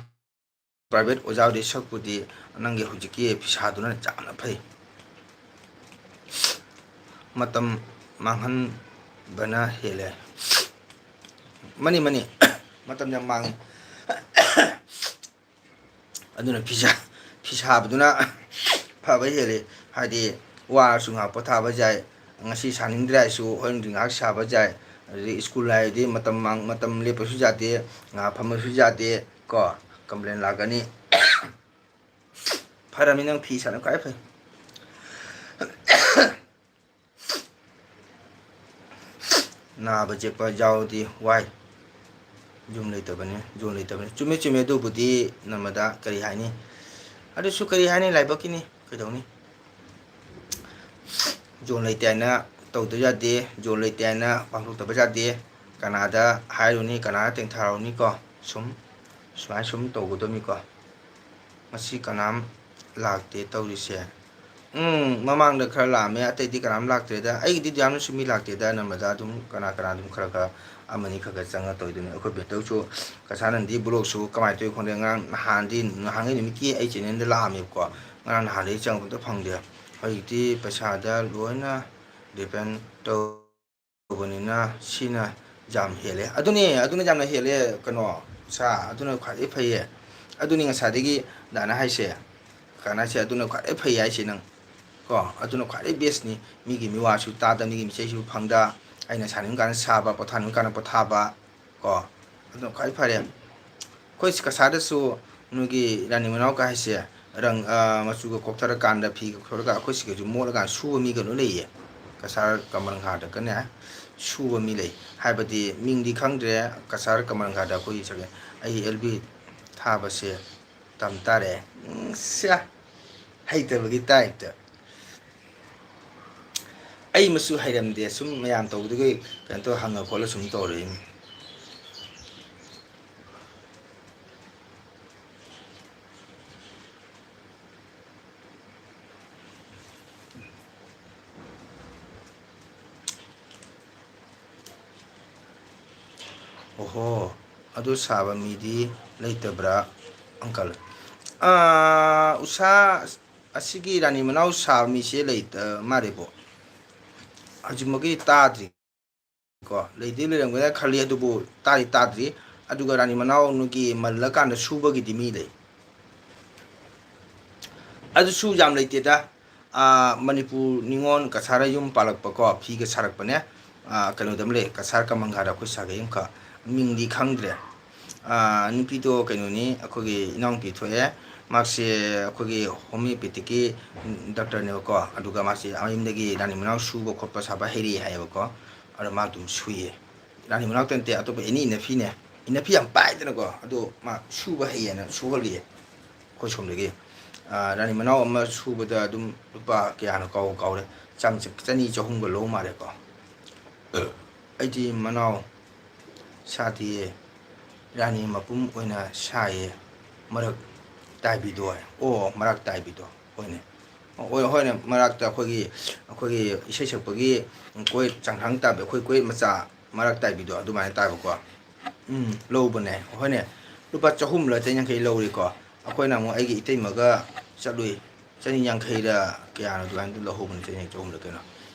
ꯄ꯭ꯔꯥꯏꯚꯦꯠ ꯑꯣꯖꯥ ꯑꯣꯏꯗꯣꯏ ꯁꯔꯨꯛꯄꯨꯗꯤ ꯅꯪꯒꯤ ꯍꯧꯖꯤꯛꯀꯤ ꯐꯤꯁꯥꯗꯨꯅ ꯌꯥꯝꯅ ꯐꯩ꯫ ꯃꯇꯝ ꯃꯥꯡꯍꯟꯕꯅ ꯍꯦꯜꯂꯦ꯫ ꯃꯅꯤ, ꯃꯅꯤ꯫ ꯃꯇꯝ ꯌꯥꯝ ꯃꯥꯡꯉꯤ꯫ ꯑꯗꯨꯅ ꯐꯤꯁꯥ-, ꯐꯤꯁꯥꯕꯗꯨꯅ ꯐꯕ ꯍꯦꯜꯂꯤ꯫ ꯍꯥꯏꯗꯤ ꯋꯥꯔꯁꯨ ꯉꯥꯏꯍꯥꯛ ꯄꯣꯊꯥꯕ ꯌꯥꯏ, ꯉꯁꯤ ꯁꯥꯅꯤꯡꯗ꯭ꯔꯦ ꯍꯥꯏꯔꯁꯨ ꯍꯣꯔꯦꯟꯗꯤ ꯉꯥꯏꯍꯥꯛ ꯁꯥꯕ ꯌꯥꯏ꯫ ꯑꯗꯨꯗꯒꯤ ꯁ꯭ꯀꯨꯜ ꯍꯥꯏꯔꯗꯤ ꯃꯇꯝ ꯃꯥꯡ-, ꯃꯇꯝ ꯂꯦꯞꯄꯁꯨ ꯌꯥꯗꯦ, ꯉꯥꯏꯍꯥꯛ ꯐꯝꯕꯁꯨ ꯌꯥꯗꯦ꯫ ꯀꯣ, ꯀꯝꯄ꯭ꯂꯦꯟ ꯂꯥꯛꯀꯅꯤ꯫ ꯐꯔꯝꯃꯤ, ꯅꯪ ꯐꯤ ꯁꯥꯟꯅ ꯈ꯭ꯋꯥꯏ ꯐꯩ꯫ ꯅꯥꯕ ꯌꯦꯛꯄ ꯌꯥꯎꯔꯗꯤ ꯋꯥꯏ꯫ ꯌꯨꯝ ꯂꯩꯇꯕꯅꯤ, ꯌꯣꯟ ꯂꯩꯇꯕꯅꯤ꯫ ꯆꯨꯝꯃꯦ, ꯆꯨꯝꯃꯦ, ꯑꯗꯨꯕꯨꯗꯤ ꯅꯝꯃꯗ ꯀꯔꯤ ꯍꯥꯏꯅꯤ? ꯑꯗꯨꯁꯨ ꯀꯔꯤ ꯍꯥꯏꯅꯤ, ꯂꯥꯏꯕꯛꯀꯤꯅꯤ, ꯀꯩꯗꯧꯅꯤ? ꯌꯣꯟ ꯂꯩꯇꯦ ꯍꯥꯏꯅ ꯇꯧꯗꯕ ꯌꯥꯗꯦ, ꯌꯣꯟ ꯂꯩꯇꯦ ꯍꯥꯏꯅ ꯄꯥꯡꯊꯣꯛꯇꯕ ꯌꯥꯗꯦ꯫ ꯀꯅꯥꯗ ꯍꯥꯏꯔꯨꯅꯤ, ꯀꯅꯥꯗ ꯇꯦꯡꯊꯥꯔꯨꯅꯤꯀꯣ? ꯁꯨꯝ, ꯁꯨꯃꯥꯏꯅ ꯁꯨꯝ ꯇꯧꯒꯗꯕꯅꯤꯀꯣ꯫ ꯉꯁꯤ ꯀꯅꯥꯝ ꯂꯥꯛꯇꯦ ꯇꯧꯔꯤꯁꯦ꯫ ꯎꯝ, ꯃꯃꯥꯡꯗ ꯈꯔ ꯂꯥꯛꯑꯝꯃꯦ, ꯑꯇꯩꯗꯤ ꯀꯅꯥꯝ ꯂꯥꯛꯇ꯭ꯔꯦꯗ꯫ ꯑꯩꯒꯤꯗꯤ ꯌꯥꯝꯅꯁꯨ ꯃꯤ ꯂꯥꯛꯇꯦꯗ, ꯑꯅꯝꯕꯗ ꯑꯗꯨꯝ ꯀꯅꯥ ꯀꯅꯥ ꯑꯗꯨꯝ ꯈꯔ ꯈꯔ ꯑꯃꯅꯤ ꯈꯔ ꯈꯔ ꯆꯪꯉ ꯇꯧꯗꯨꯅꯤ꯫ ꯑꯩꯈꯣꯏ ꯕꯦꯇꯧꯁꯨ ꯀꯁꯥꯅꯟꯗꯤ ꯕ꯭ꯂꯣꯛꯁꯨ ꯀꯃꯥꯏꯅ ꯇꯧꯋꯤ ꯈꯪꯗꯦ, ꯉꯔꯥꯡ ꯅꯍꯥꯟꯗꯤ, ꯅꯍꯥꯟꯒꯩ ꯅꯨꯃꯤꯠꯀꯤ ꯑꯩ ꯆꯦꯅꯦꯜꯗ ꯂꯥꯛꯑꯝꯃꯦꯕꯀꯣ, ꯉꯔꯥꯡ ꯅꯍꯥꯟꯗꯒꯤ ꯆꯪꯉꯛꯄꯗ ꯐꯪꯗꯦ꯫ ꯍꯧꯖꯤꯛꯇꯤ ꯄꯩꯁꯥꯗ ꯂꯣꯏꯅ ꯗꯤꯄꯦꯟ ꯇꯧꯕꯅꯤꯅ ꯁꯤꯅ ꯌꯥꯝ ꯍꯦꯜꯂꯦ꯫ ꯑꯗꯨꯅꯦ, ꯑꯗꯨꯅ ꯌꯥꯝꯅ ꯍꯦꯜꯂꯦ ꯀꯩꯅꯣ, ꯁꯥ, ꯑꯗꯨꯅ ꯈ꯭ꯋꯥꯏꯗꯒꯤ ꯐꯩꯌꯦ꯫ ꯑꯗꯨꯅꯤ ꯉꯁꯥꯏꯗꯒꯤ ꯗꯥꯅ ꯍꯥꯏꯁꯦ, ꯀꯅꯥ ꯍꯥꯏꯁꯦ ꯑꯗꯨꯅ ꯈ꯭ꯋꯥꯏꯗꯒꯤ ꯐꯩ ꯍꯥꯏꯁꯦ ꯅꯪ꯫ ꯀꯣ, ꯑꯗꯨꯅ ꯈ꯭ꯋꯥꯏꯗꯒꯤ ꯕꯦꯁꯅꯤ꯫ ꯃꯤꯒꯤ ꯃꯤꯋꯥꯁꯨ ꯇꯥꯗ, ꯃꯤꯒꯤ ꯃꯤꯆꯩꯁꯨ ꯐꯪꯗ, ꯑꯩꯅ ꯁꯥꯅꯤꯡꯕ ꯀꯥꯟꯗ ꯁꯥꯕ, ꯄꯣꯊꯥꯅꯤꯡꯕ ꯀꯥꯟꯗ ꯄꯣꯊꯥꯕ꯫ ꯀꯣ, ꯑꯗꯨꯅ ꯈ꯭ꯋꯥꯏ ꯐꯔꯦ꯫ ꯑꯩꯈꯣꯏ ꯀꯁꯥꯔꯗꯁꯨ ꯅꯣꯏꯒꯤ ꯔꯥꯅꯤ ꯃꯅꯥꯎ ꯀꯥ ꯍꯥꯏꯁꯦ, ꯔꯪ, ꯑ, ꯃꯆꯨꯒ ꯀꯣꯛꯊꯔꯀꯥꯟꯗ, ꯐꯤꯒ ꯀꯣꯛꯊꯔꯒ ꯑꯩꯈꯣꯏ ꯁꯤꯒꯁꯨ ꯃꯣꯠꯂꯀꯥꯟꯗ ꯁꯨꯕ ꯃꯤꯒ ꯂꯣꯏ ꯂꯩꯌꯦ꯫ ꯀꯁꯥꯔ ꯀꯃꯜ ꯒꯥꯔꯗꯀꯅꯦ ꯁꯨꯕ ꯃꯤ ꯂꯩ꯫ ꯍꯥꯏꯕꯗꯤ ꯃꯤꯡꯗꯤ ꯈꯪꯗ꯭ꯔꯦ, ꯀꯁꯥꯔ ꯀꯃꯜ ꯒꯥꯔꯗ ꯑꯩꯈꯣꯏꯒꯤ ꯁꯒꯩ-, ꯑꯩ ꯑꯦꯜ ꯕꯤ ꯊꯥꯕꯁꯦ ꯇꯝ ꯇꯥꯔꯦ꯫ ꯎꯝ, ꯁ꯭ꯌꯥ, ꯍꯩꯇꯕꯒꯤ ꯇꯥꯏꯞꯇ꯫ ꯑꯩ ꯃꯁꯨ ꯍꯩꯔꯝꯗꯦ, ꯁꯨꯝ ꯃꯌꯥꯝ ꯇꯧꯕꯗꯨꯒꯤ ꯀꯩꯅꯣ ꯇꯧꯔ ꯍꯪꯉ ꯈꯣꯠꯂ ꯁꯨꯝ ꯇꯧꯔꯛꯏꯅꯤ꯫ ꯑꯣꯍꯣ, ꯑꯗꯨ ꯁꯥꯕ ꯃꯤꯗꯤ ꯂꯩꯇꯕ꯭ꯔꯥ, ꯑꯪꯀꯜ? ꯑꯥ, ꯎꯁꯥ, ꯑꯁꯤꯒꯤ ꯔꯥꯅꯤ ꯃꯅꯥꯎ ꯁꯥꯕ ꯃꯤꯁꯦ ꯂꯩꯇ ꯃꯥꯜꯂꯦꯕꯣ꯫ ꯍꯧꯖꯤꯛꯃꯛꯀꯤ ꯇꯥꯗ꯭ꯔꯤ꯫ ꯀꯣ, ꯂꯩꯗꯤ ꯂꯩꯔꯝꯒꯅꯤ ꯈꯜꯂꯤ, ꯑꯗꯨꯕꯨ ꯇꯥꯗꯤ ꯇꯥꯗ꯭ꯔꯤ꯫ ꯑꯗꯨꯒ ꯔꯥꯅꯤ ꯃꯅꯥꯎ ꯅꯣꯏꯒꯤ ꯃꯜꯂꯀꯥꯟꯗ ꯁꯨꯕꯒꯤꯗꯤ ꯃꯤ ꯂꯩ꯫ ꯑꯗꯨꯁꯨ ꯌꯥꯝ ꯂꯩꯇꯦꯗ꯫ ꯑꯥ, ꯃꯅꯤꯄꯨꯔ ꯅꯤꯉꯣꯜ ꯀꯁꯥꯔ ꯌꯨꯝ ꯄꯥꯜꯂꯛꯄꯀꯣ, ꯐꯤꯒ ꯁꯥꯔꯛꯄꯅꯦ꯫ ꯑꯥ, ꯀꯩꯅꯣꯗ ꯑꯃ ꯂꯩ, ꯀꯁꯥꯔ ꯀꯃꯟ ꯒꯥꯔꯗ ꯑꯩꯈꯣꯏ ꯁꯥꯒꯩ ꯑꯃꯈꯛ, ꯃꯤꯡꯗꯤ ꯈꯪꯗ꯭ꯔꯦ꯫ ꯑꯥ, ꯅꯨꯄꯤꯗꯣ ꯀꯩꯅꯣꯅꯤ, ꯑꯩꯈꯣꯏꯒꯤ ꯏꯅꯥꯎꯅꯨꯄꯤ ꯊꯣꯛꯑꯦ꯫ ꯃꯍꯥꯛꯁꯦ ꯑꯩꯈꯣꯏꯒꯤ ꯍꯣꯃꯤꯌꯣꯄꯦꯊꯤꯛꯀꯤ ꯗꯥꯛꯇꯔꯅꯦꯕꯀꯣ꯫ ꯑꯗꯨꯒ ꯃꯥꯁꯦ ꯃꯌꯨꯝꯗꯒꯤ ꯔꯥꯅꯤ ꯃꯅꯥꯎ ꯁꯨꯕ ꯈꯣꯠꯄ ꯁꯥꯕ ꯍꯩꯔꯛꯑꯦ ꯍꯥꯏꯌꯦꯕꯀꯣ꯫ ꯑꯗꯣ ꯃꯥ ꯑꯗꯨꯝ ꯁꯨꯏꯌꯦ꯫ ꯔꯥꯅꯤ ꯃꯅꯥꯎꯇ ꯅꯠꯇꯦ, ꯑꯇꯣꯞꯄ ꯑꯦꯅꯤ ꯏꯅꯐꯤꯅꯦ꯫ ꯏꯅꯐꯤ ꯌꯥꯝ ꯄꯥꯏꯗꯅꯀꯣ, ꯑꯗꯣ ꯃꯥ ꯁꯨꯕ ꯍꯩꯌꯦꯅ ꯁꯨꯍꯜꯂꯤꯌꯦ ꯑꯩꯈꯣꯏ ꯁꯣꯝꯗꯒꯤ꯫ ꯑꯥ, ꯔꯥꯅꯤ ꯃꯅꯥꯎ ꯑꯃ ꯁꯨꯕꯗ ꯑꯗꯨꯝ ꯂꯨꯄꯥ ꯀꯌꯥꯅꯣ ꯀꯥꯎ-, ꯀꯥꯎꯔꯦ꯫ ꯆꯥꯝ-, ꯆꯅꯤ ꯆꯍꯨꯝꯒ ꯂꯧ ꯃꯥꯜꯂꯦꯀꯣ꯫ ꯑꯩꯗꯤ ꯃꯅꯥꯎ ꯁꯥꯗꯤꯌꯦ, ꯔꯥꯅꯤ ꯃꯄꯨꯝ ꯑꯣꯏꯅ ꯁꯥꯏꯌꯦ, ꯃꯔꯛ ꯇꯥꯏꯕꯤꯗꯣ ꯍꯥꯏ꯫ ꯑꯣ, ꯃꯔꯛ ꯇꯥꯏꯕꯤꯗꯣ꯫ ꯍꯣꯏꯅꯦ꯫ ꯍꯣꯏ, ꯍꯣꯏꯅꯦ, ꯃꯔꯛꯇ ꯑꯩꯈꯣꯏꯒꯤ, ꯑꯩꯈꯣꯏꯒꯤ ꯏꯁꯩ ꯁꯛꯄꯒꯤ ꯀꯣꯏ ꯆꯪꯈꯥꯡ ꯇꯥꯕꯤ, ꯑꯩꯈꯣꯏ ꯀꯣꯏ ꯃꯆꯥ ꯃꯔꯛ ꯇꯥꯏꯕꯤꯗꯣ ꯑꯗꯨꯃꯥꯏꯅ ꯇꯥꯏꯕꯀꯣ꯫ ꯎꯝ, ꯂꯧꯕꯅꯦ꯫ ꯍꯣꯏꯅꯦ, ꯂꯨꯄꯥ ꯆꯍꯨꯝꯂ ꯆꯅꯤꯌꯥꯡꯈꯩ ꯂꯧꯔꯤꯀꯣ꯫ ꯑꯩꯈꯣꯏꯅ ꯑꯃꯨꯛ ꯑꯩꯒꯤ ꯏꯇꯩꯃꯒ ꯆꯠꯂꯨꯏ, ꯆꯅꯤ ꯌꯥꯡꯈꯩꯔ ꯀꯌꯥꯅꯣ ꯑꯗꯨꯃꯥꯏꯅ ꯂꯧꯍꯧꯕꯅꯤ, ꯆꯅꯤ ꯆꯍꯨꯝꯂ ꯀꯩꯅꯣ꯫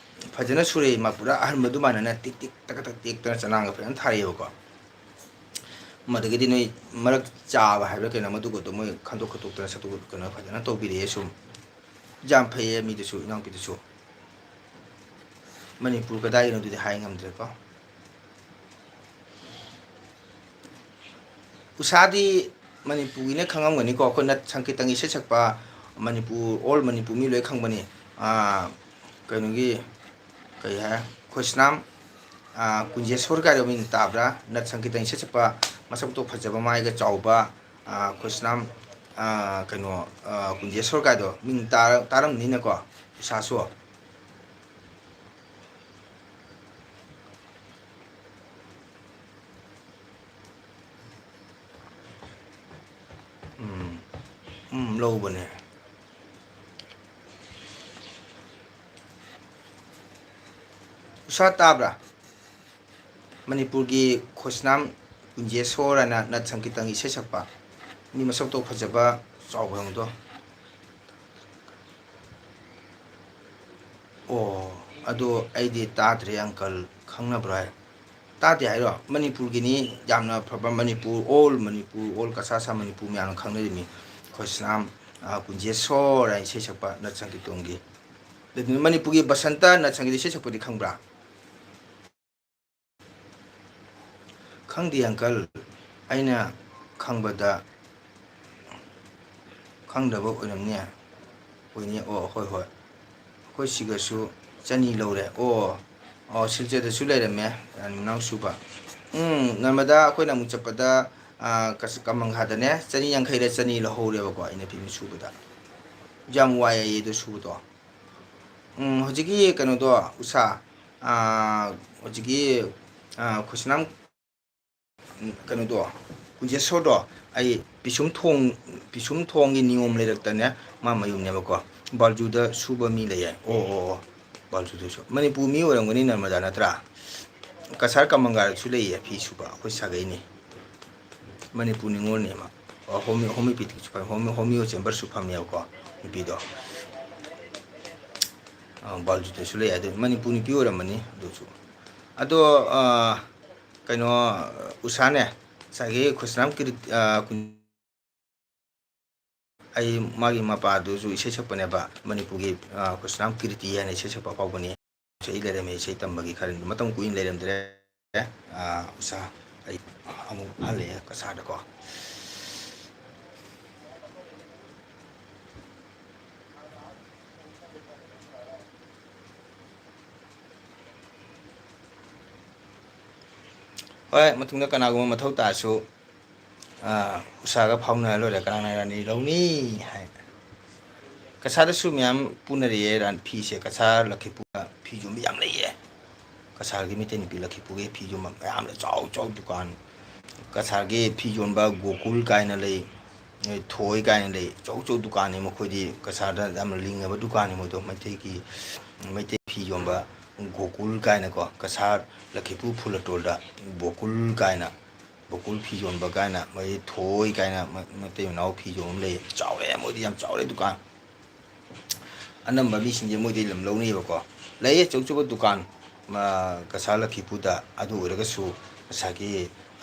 ꯐꯖꯅ ꯁꯨꯔꯦ ꯏꯃꯥ, ꯄꯨꯔꯥ ꯑꯍꯟꯕ ꯑꯗꯨꯃꯥꯏꯅꯅꯦ ꯇꯤꯛ ꯇꯤꯛ ꯇꯛ ꯇꯛ ꯇꯦꯛꯇꯅ ꯆꯅꯥꯡꯒ ꯐꯖꯅ ꯊꯥꯔꯛꯑꯦꯕꯀꯣ꯫ ꯃꯗꯒꯤꯗꯤ ꯅꯣꯏ ꯃꯔꯛ ꯆꯥꯕ ꯍꯥꯏꯕ꯭ꯔꯥ ꯀꯩꯅꯣ, ꯃꯗꯨꯒꯗꯣ ꯃꯣꯏ ꯈꯟꯗꯣꯛ ꯈꯟꯗꯣꯛꯇꯅ ꯁꯠꯇꯣꯛ ꯀꯩꯅꯣ ꯐꯖꯅ ꯇꯧꯕꯤꯔꯛꯑꯦ꯫ ꯁꯨꯝ ꯌꯥꯝ ꯐꯩꯌꯦ ꯃꯤꯗꯨꯁꯨ, ꯏꯅꯥꯎꯄꯤꯗꯨꯁꯨ꯫ ꯃꯅꯤꯄꯨꯔ ꯀꯗꯥꯏꯒꯤꯅꯣ ꯑꯗꯨꯗꯤ ꯍꯥꯏ ꯉꯝꯗ꯭ꯔꯦꯀꯣ꯫ ꯎꯁꯥꯗꯤ ꯃꯅꯤꯄꯨꯔꯒꯤꯅ ꯈꯪꯉꯝꯒꯅꯤꯀꯣ, ꯑꯩꯈꯣꯏ ꯅꯠ ꯁꯪꯀꯤꯔꯇꯟꯒꯤ ꯏꯁꯩ ꯁꯛꯄ, ꯃꯅꯤꯄꯨꯔ, all ꯃꯅꯤꯄꯨꯔ ꯃꯤ ꯂꯣꯏ ꯈꯪꯕꯅꯤ꯫ ꯑꯥ, ꯀꯩꯅꯣꯒꯤ, ꯀꯩ ꯍꯥꯏ, ꯈꯣꯏꯁꯅꯥꯝ, ꯑꯥ, ꯀꯨꯟꯖꯦꯁꯣꯔ ꯀꯥꯏꯗꯣ ꯃꯤꯡ ꯇꯥꯕ꯭ꯔꯥ? ꯅꯠ ꯁꯪꯀꯤꯔꯇꯟ ꯏꯁꯩ ꯁꯛꯄ, ꯃꯁꯛ ꯃꯇꯧ ꯐꯖꯕ, ꯃꯥꯏꯒ ꯆꯥꯎꯕ, ꯑꯥ, ꯈꯣꯏꯁꯅꯥꯝ, ꯑꯥ, ꯀꯩꯅꯣ, ꯑꯥ, ꯀꯨꯟꯖꯦꯁꯣꯔ ꯀꯥꯏꯗꯣ ꯃꯤꯡ ꯇꯥꯔ-, ꯇꯥꯔꯝꯅꯤꯅꯀꯣ, ꯎꯁꯥꯁꯨ꯫ ꯎꯝ, ꯎꯝ, ꯂꯧꯕꯅꯦ꯫ ꯎꯁꯥ ꯇꯥꯕ꯭ꯔꯥ? ꯃꯅꯤꯄꯨꯔꯒꯤ ꯈꯣꯏꯁꯅꯥꯝ ꯀꯨꯟꯖꯦꯁꯣꯔ ꯍꯥꯏꯅ ꯅꯠ ꯁꯪꯀꯤꯔꯇꯟꯒꯤ ꯏꯁꯩ ꯁꯛꯄ, ꯃꯤ ꯃꯁꯛ ꯃꯇꯧ ꯐꯖꯕ, ꯆꯥꯎꯕ ꯍꯪꯗꯣ꯫ ꯑꯣ, ꯑꯗꯣ ꯑꯩꯗꯤ ꯇꯥꯗ꯭ꯔꯦ, uncle꯫ ꯈꯪꯅꯕ꯭ꯔꯣ ꯍꯥꯏ? ꯇꯥꯗꯦ ꯍꯥꯏꯔꯣ? ꯃꯅꯤꯄꯨꯔꯒꯤꯅꯤ, ꯌꯥꯝꯅ ꯐꯕ ꯃꯅꯤꯄꯨꯔ, all ꯃꯅꯤꯄꯨꯔ, all ꯀꯁꯥꯁꯥ ꯃꯅꯤꯄꯨꯔ ꯃꯌꯥꯝꯅ ꯈꯪꯅꯔꯤꯕꯅꯤ꯫ ꯈꯣꯏꯁꯅꯥꯝ, ꯑ, ꯀꯨꯟꯖꯦꯁꯣꯔ ꯍꯥꯏꯅ ꯏꯁꯩ ꯁꯛꯄ ꯅꯠ ꯁꯪꯀꯤꯔꯇꯟꯒꯤ꯫ ꯑꯗꯨ ꯃꯅꯤꯄꯨꯔꯒꯤ ꯕꯁꯟꯇ ꯅꯠ ꯁꯪꯒꯤꯔꯇꯟ ꯏꯁꯩ ꯁꯛꯄꯗꯤ ꯈꯪꯕ꯭ꯔꯥ? ꯈꯪꯗꯦ, uncle꯫ ꯑꯩꯅ ꯈꯪꯕꯗ ꯈꯪꯗꯕ ꯑꯣꯏꯔꯝꯅꯤ꯫ ꯑꯣꯏꯅꯤ꯫ ꯑꯣ, ꯍꯣꯏ, ꯍꯣꯏ꯫ ꯑꯩꯈꯣꯏ ꯁꯤꯒꯁꯨ ꯆꯅꯤ ꯂꯧꯔꯦ꯫ ꯑꯣ, ꯑꯣ, ꯁꯤꯜꯆꯔꯗꯁꯨ ꯂꯩꯔꯝꯃꯦ, ꯃꯅꯥꯎ ꯁꯨꯕ꯫ ꯎꯝ, ꯅꯔꯃꯗꯥ ꯑꯩꯈꯣꯏꯅ ꯑꯃꯨꯛ ꯆꯠꯄꯗ, ꯑ, ꯀꯁ-, ꯀꯃꯪꯍꯥꯗꯅꯦ, ꯆꯅꯤ ꯌꯥꯡꯈꯩꯔ ꯆꯅꯤ ꯂꯧꯍꯧꯔꯦꯕꯀꯣ, ꯑꯩꯅ ꯐꯤ ꯁꯨꯕꯗ꯫ ꯌꯥꯝ ꯋꯥꯏ ꯍꯥꯏꯌꯦ ꯑꯗꯨ ꯁꯨꯕꯗꯣ꯫ ꯎꯝ, ꯍꯧꯖꯤꯛꯀꯤ ꯀꯩꯅꯣꯗꯣ, ꯎꯁꯥ, ꯑ, ꯍꯧꯖꯤꯛꯀꯤ, ꯑ, ꯈꯨꯁꯅꯥꯝ ꯀꯩꯅꯣꯗꯣ, ꯀꯨꯟꯖꯦꯁꯣꯔꯗꯣ, ꯑꯩ ꯄꯤꯁꯨꯝ ꯊꯣꯡ, ꯄꯤꯁꯨꯝ ꯊꯣꯡꯒꯤ ꯅꯤꯌꯣꯝ ꯂꯩꯔꯛꯇꯅꯦ, ꯃꯥ ꯃꯌꯨꯝꯅꯦꯕꯀꯣ꯫ ꯕꯥꯜꯖꯨꯗ ꯁꯨꯕ ꯃꯤ ꯂꯩꯌꯦ꯫ ꯑꯣ, ꯑꯣ, ꯑꯣ꯫ ꯕꯥꯜꯖꯨꯗꯁꯨ꯫ ꯃꯅꯤꯄꯨꯔ ꯃꯤ ꯑꯣꯏꯔꯝꯒꯅꯤ ꯅꯔꯃꯗꯥ ꯅꯠꯇ꯭ꯔꯥ? ꯀꯁꯥꯔ ꯀꯃꯪꯒꯥꯔꯗꯁꯨ ꯂꯩꯌꯦ ꯐꯤ ꯁꯨꯕ, ꯑꯩꯈꯣꯏ ꯁꯥꯒꯩꯅꯤ꯫ ꯃꯅꯤꯄꯨꯔ ꯅꯤꯉꯣꯜꯅꯦ ꯃꯥ꯫ ꯑꯣ, ꯍꯣꯃꯤ-, ꯍꯣꯃꯤꯌꯣꯄꯦꯊꯤꯛꯁꯨ ꯐꯝ-, ꯍꯣꯃꯤ-, ꯍꯣꯃꯤꯌꯣ ꯆꯦꯝꯕꯔꯁꯨ ꯐꯝꯃꯦꯕꯀꯣ, ꯅꯨꯄꯤꯗꯣ꯫ ꯑ, ꯕꯥꯜꯖꯨꯗꯁꯨ ꯂꯩ꯫ ꯑꯗꯨ ꯃꯅꯤꯄꯨꯔ ꯅꯨꯄꯤ ꯑꯣꯏꯔꯝꯃꯅꯤ ꯑꯗꯨꯁꯨ꯫ ꯑꯗꯣ, ꯑ, ꯀꯩꯅꯣ, ꯎꯁꯥꯅꯦ, ꯉꯁꯥꯏꯒꯤ ꯈꯨꯁꯅꯥꯝ ꯀꯤꯔꯤꯠ-, ꯑ, ꯀꯨꯟ-, ꯑꯩ ꯃꯥꯒꯤ ꯃꯄꯥꯗꯨꯁꯨ ꯏꯁꯩ ꯁꯛꯄꯅꯦꯕ, ꯃꯅꯤꯄꯨꯔꯒꯤ, ꯑ, ꯈꯨꯁꯅꯥꯝ ꯀꯤꯔꯤꯇꯤ ꯍꯥꯏꯅ ꯏꯁꯩ ꯁꯛꯄ ꯑꯐꯥꯎꯕꯅꯤ꯫ ꯏꯁꯩ ꯂꯩꯔꯝꯃꯦ, ꯏꯁꯩ ꯇꯝꯕꯒꯤ ꯈꯔ ꯃꯇꯝ ꯀꯨꯏꯅ ꯂꯩꯔꯝꯗ꯭ꯔꯦ꯫ ꯑ, ꯎꯁꯥ, ꯑꯩ ꯑꯃꯨꯛ ꯍꯜꯂꯛꯑꯦ ꯀꯁꯥꯔꯗꯀꯣ꯫ ꯍꯣꯏ, ꯃꯇꯨꯡꯗ ꯀꯅꯥꯒꯨꯝꯕ ꯃꯊꯧ ꯇꯥꯔꯁꯨ, ꯑ, ꯎꯁꯥꯒ ꯐꯥꯎꯅꯔ ꯂꯣꯏꯔꯦ, ꯀꯅꯥꯅ ꯔꯥꯅꯤ ꯂꯧꯅꯤ ꯍꯥꯏ꯫ ꯀꯁꯥꯔꯗꯁꯨ ꯃꯌꯥꯝ ꯄꯨꯅꯔꯤꯌꯦ ꯔꯥꯟ-, ꯐꯤꯁꯦ꯫ ꯀꯁꯥꯔ ꯂꯛꯈꯤꯄꯨꯔ ꯐꯤ ꯌꯣꯟꯕ ꯌꯥꯝ ꯂꯩꯌꯦ꯫ ꯀꯁꯥꯔꯒꯤ ꯃꯩꯇꯩ ꯅꯨꯄꯤ ꯂꯛꯈꯤꯄꯨꯔꯒꯤ ꯐꯤ ꯌꯣꯟꯕ ꯃꯌꯥꯝꯅ ꯆꯥꯎ ꯆꯥꯎ ꯗꯨꯀꯥꯟ꯫ ꯀꯁꯥꯔꯒꯤ ꯐꯤ ꯌꯣꯟꯕ ꯒꯣꯀꯨꯜ ꯀꯥꯏꯅ ꯂꯩ, ꯊꯣꯏ ꯀꯥꯏꯅ ꯂꯩ꯫ ꯑꯆꯧ ꯑꯆꯧ ꯗꯨꯀꯥꯟꯅꯤ ꯃꯈꯣꯏꯗꯤ꯫ ꯀꯁꯥꯔꯗ ꯌꯥꯝꯅ ꯂꯤꯡꯉꯕ ꯗꯨꯀꯥꯟꯅꯤ ꯃꯣꯏꯗꯣ꯫ ꯃꯩꯇꯩꯒꯤ, ꯃꯩꯇꯩ ꯐꯤ ꯌꯣꯟꯕ ꯒꯣꯀꯨꯜ ꯀꯥꯏꯅꯀꯣ, ꯀꯁꯥꯔ ꯂꯛꯈꯤꯄꯨꯔ ꯐꯨꯂꯇꯣꯜꯗ ꯒꯣꯀꯨꯜ ꯀꯥꯏꯅ, ꯒꯣꯀꯨꯜ ꯐꯤ ꯌꯣꯟꯕ ꯀꯥꯏꯅ, ꯃꯣꯏ ꯊꯣꯏ ꯀꯥꯏꯅ ꯃ-, ꯃꯩꯇꯩ ꯃꯅꯥꯎ ꯐꯤ ꯌꯣꯟꯕ ꯑꯃ ꯂꯩꯌꯦ꯫ ꯆꯥꯎꯔꯦ, ꯃꯣꯏꯗꯤ ꯌꯥꯝ ꯆꯥꯎꯔꯦ ꯗꯨꯀꯥꯟ꯫ ꯑꯅꯝꯕ ꯃꯤꯁꯤꯡꯁꯦ ꯃꯣꯏꯗꯩ ꯑꯗꯨꯝ ꯂꯧꯅꯩꯌꯦꯕꯀꯣ꯫ ꯂꯩꯌꯦ ꯑꯆꯧ ꯑꯆꯧꯕ ꯗꯨꯀꯥꯟ, ꯃ-, ꯀꯁꯥꯔ ꯂꯛꯈꯤꯄꯨꯔꯗ꯫ ꯑꯗꯨ ꯑꯣꯏꯔꯒꯁꯨ ꯉꯁꯥꯏꯒꯤ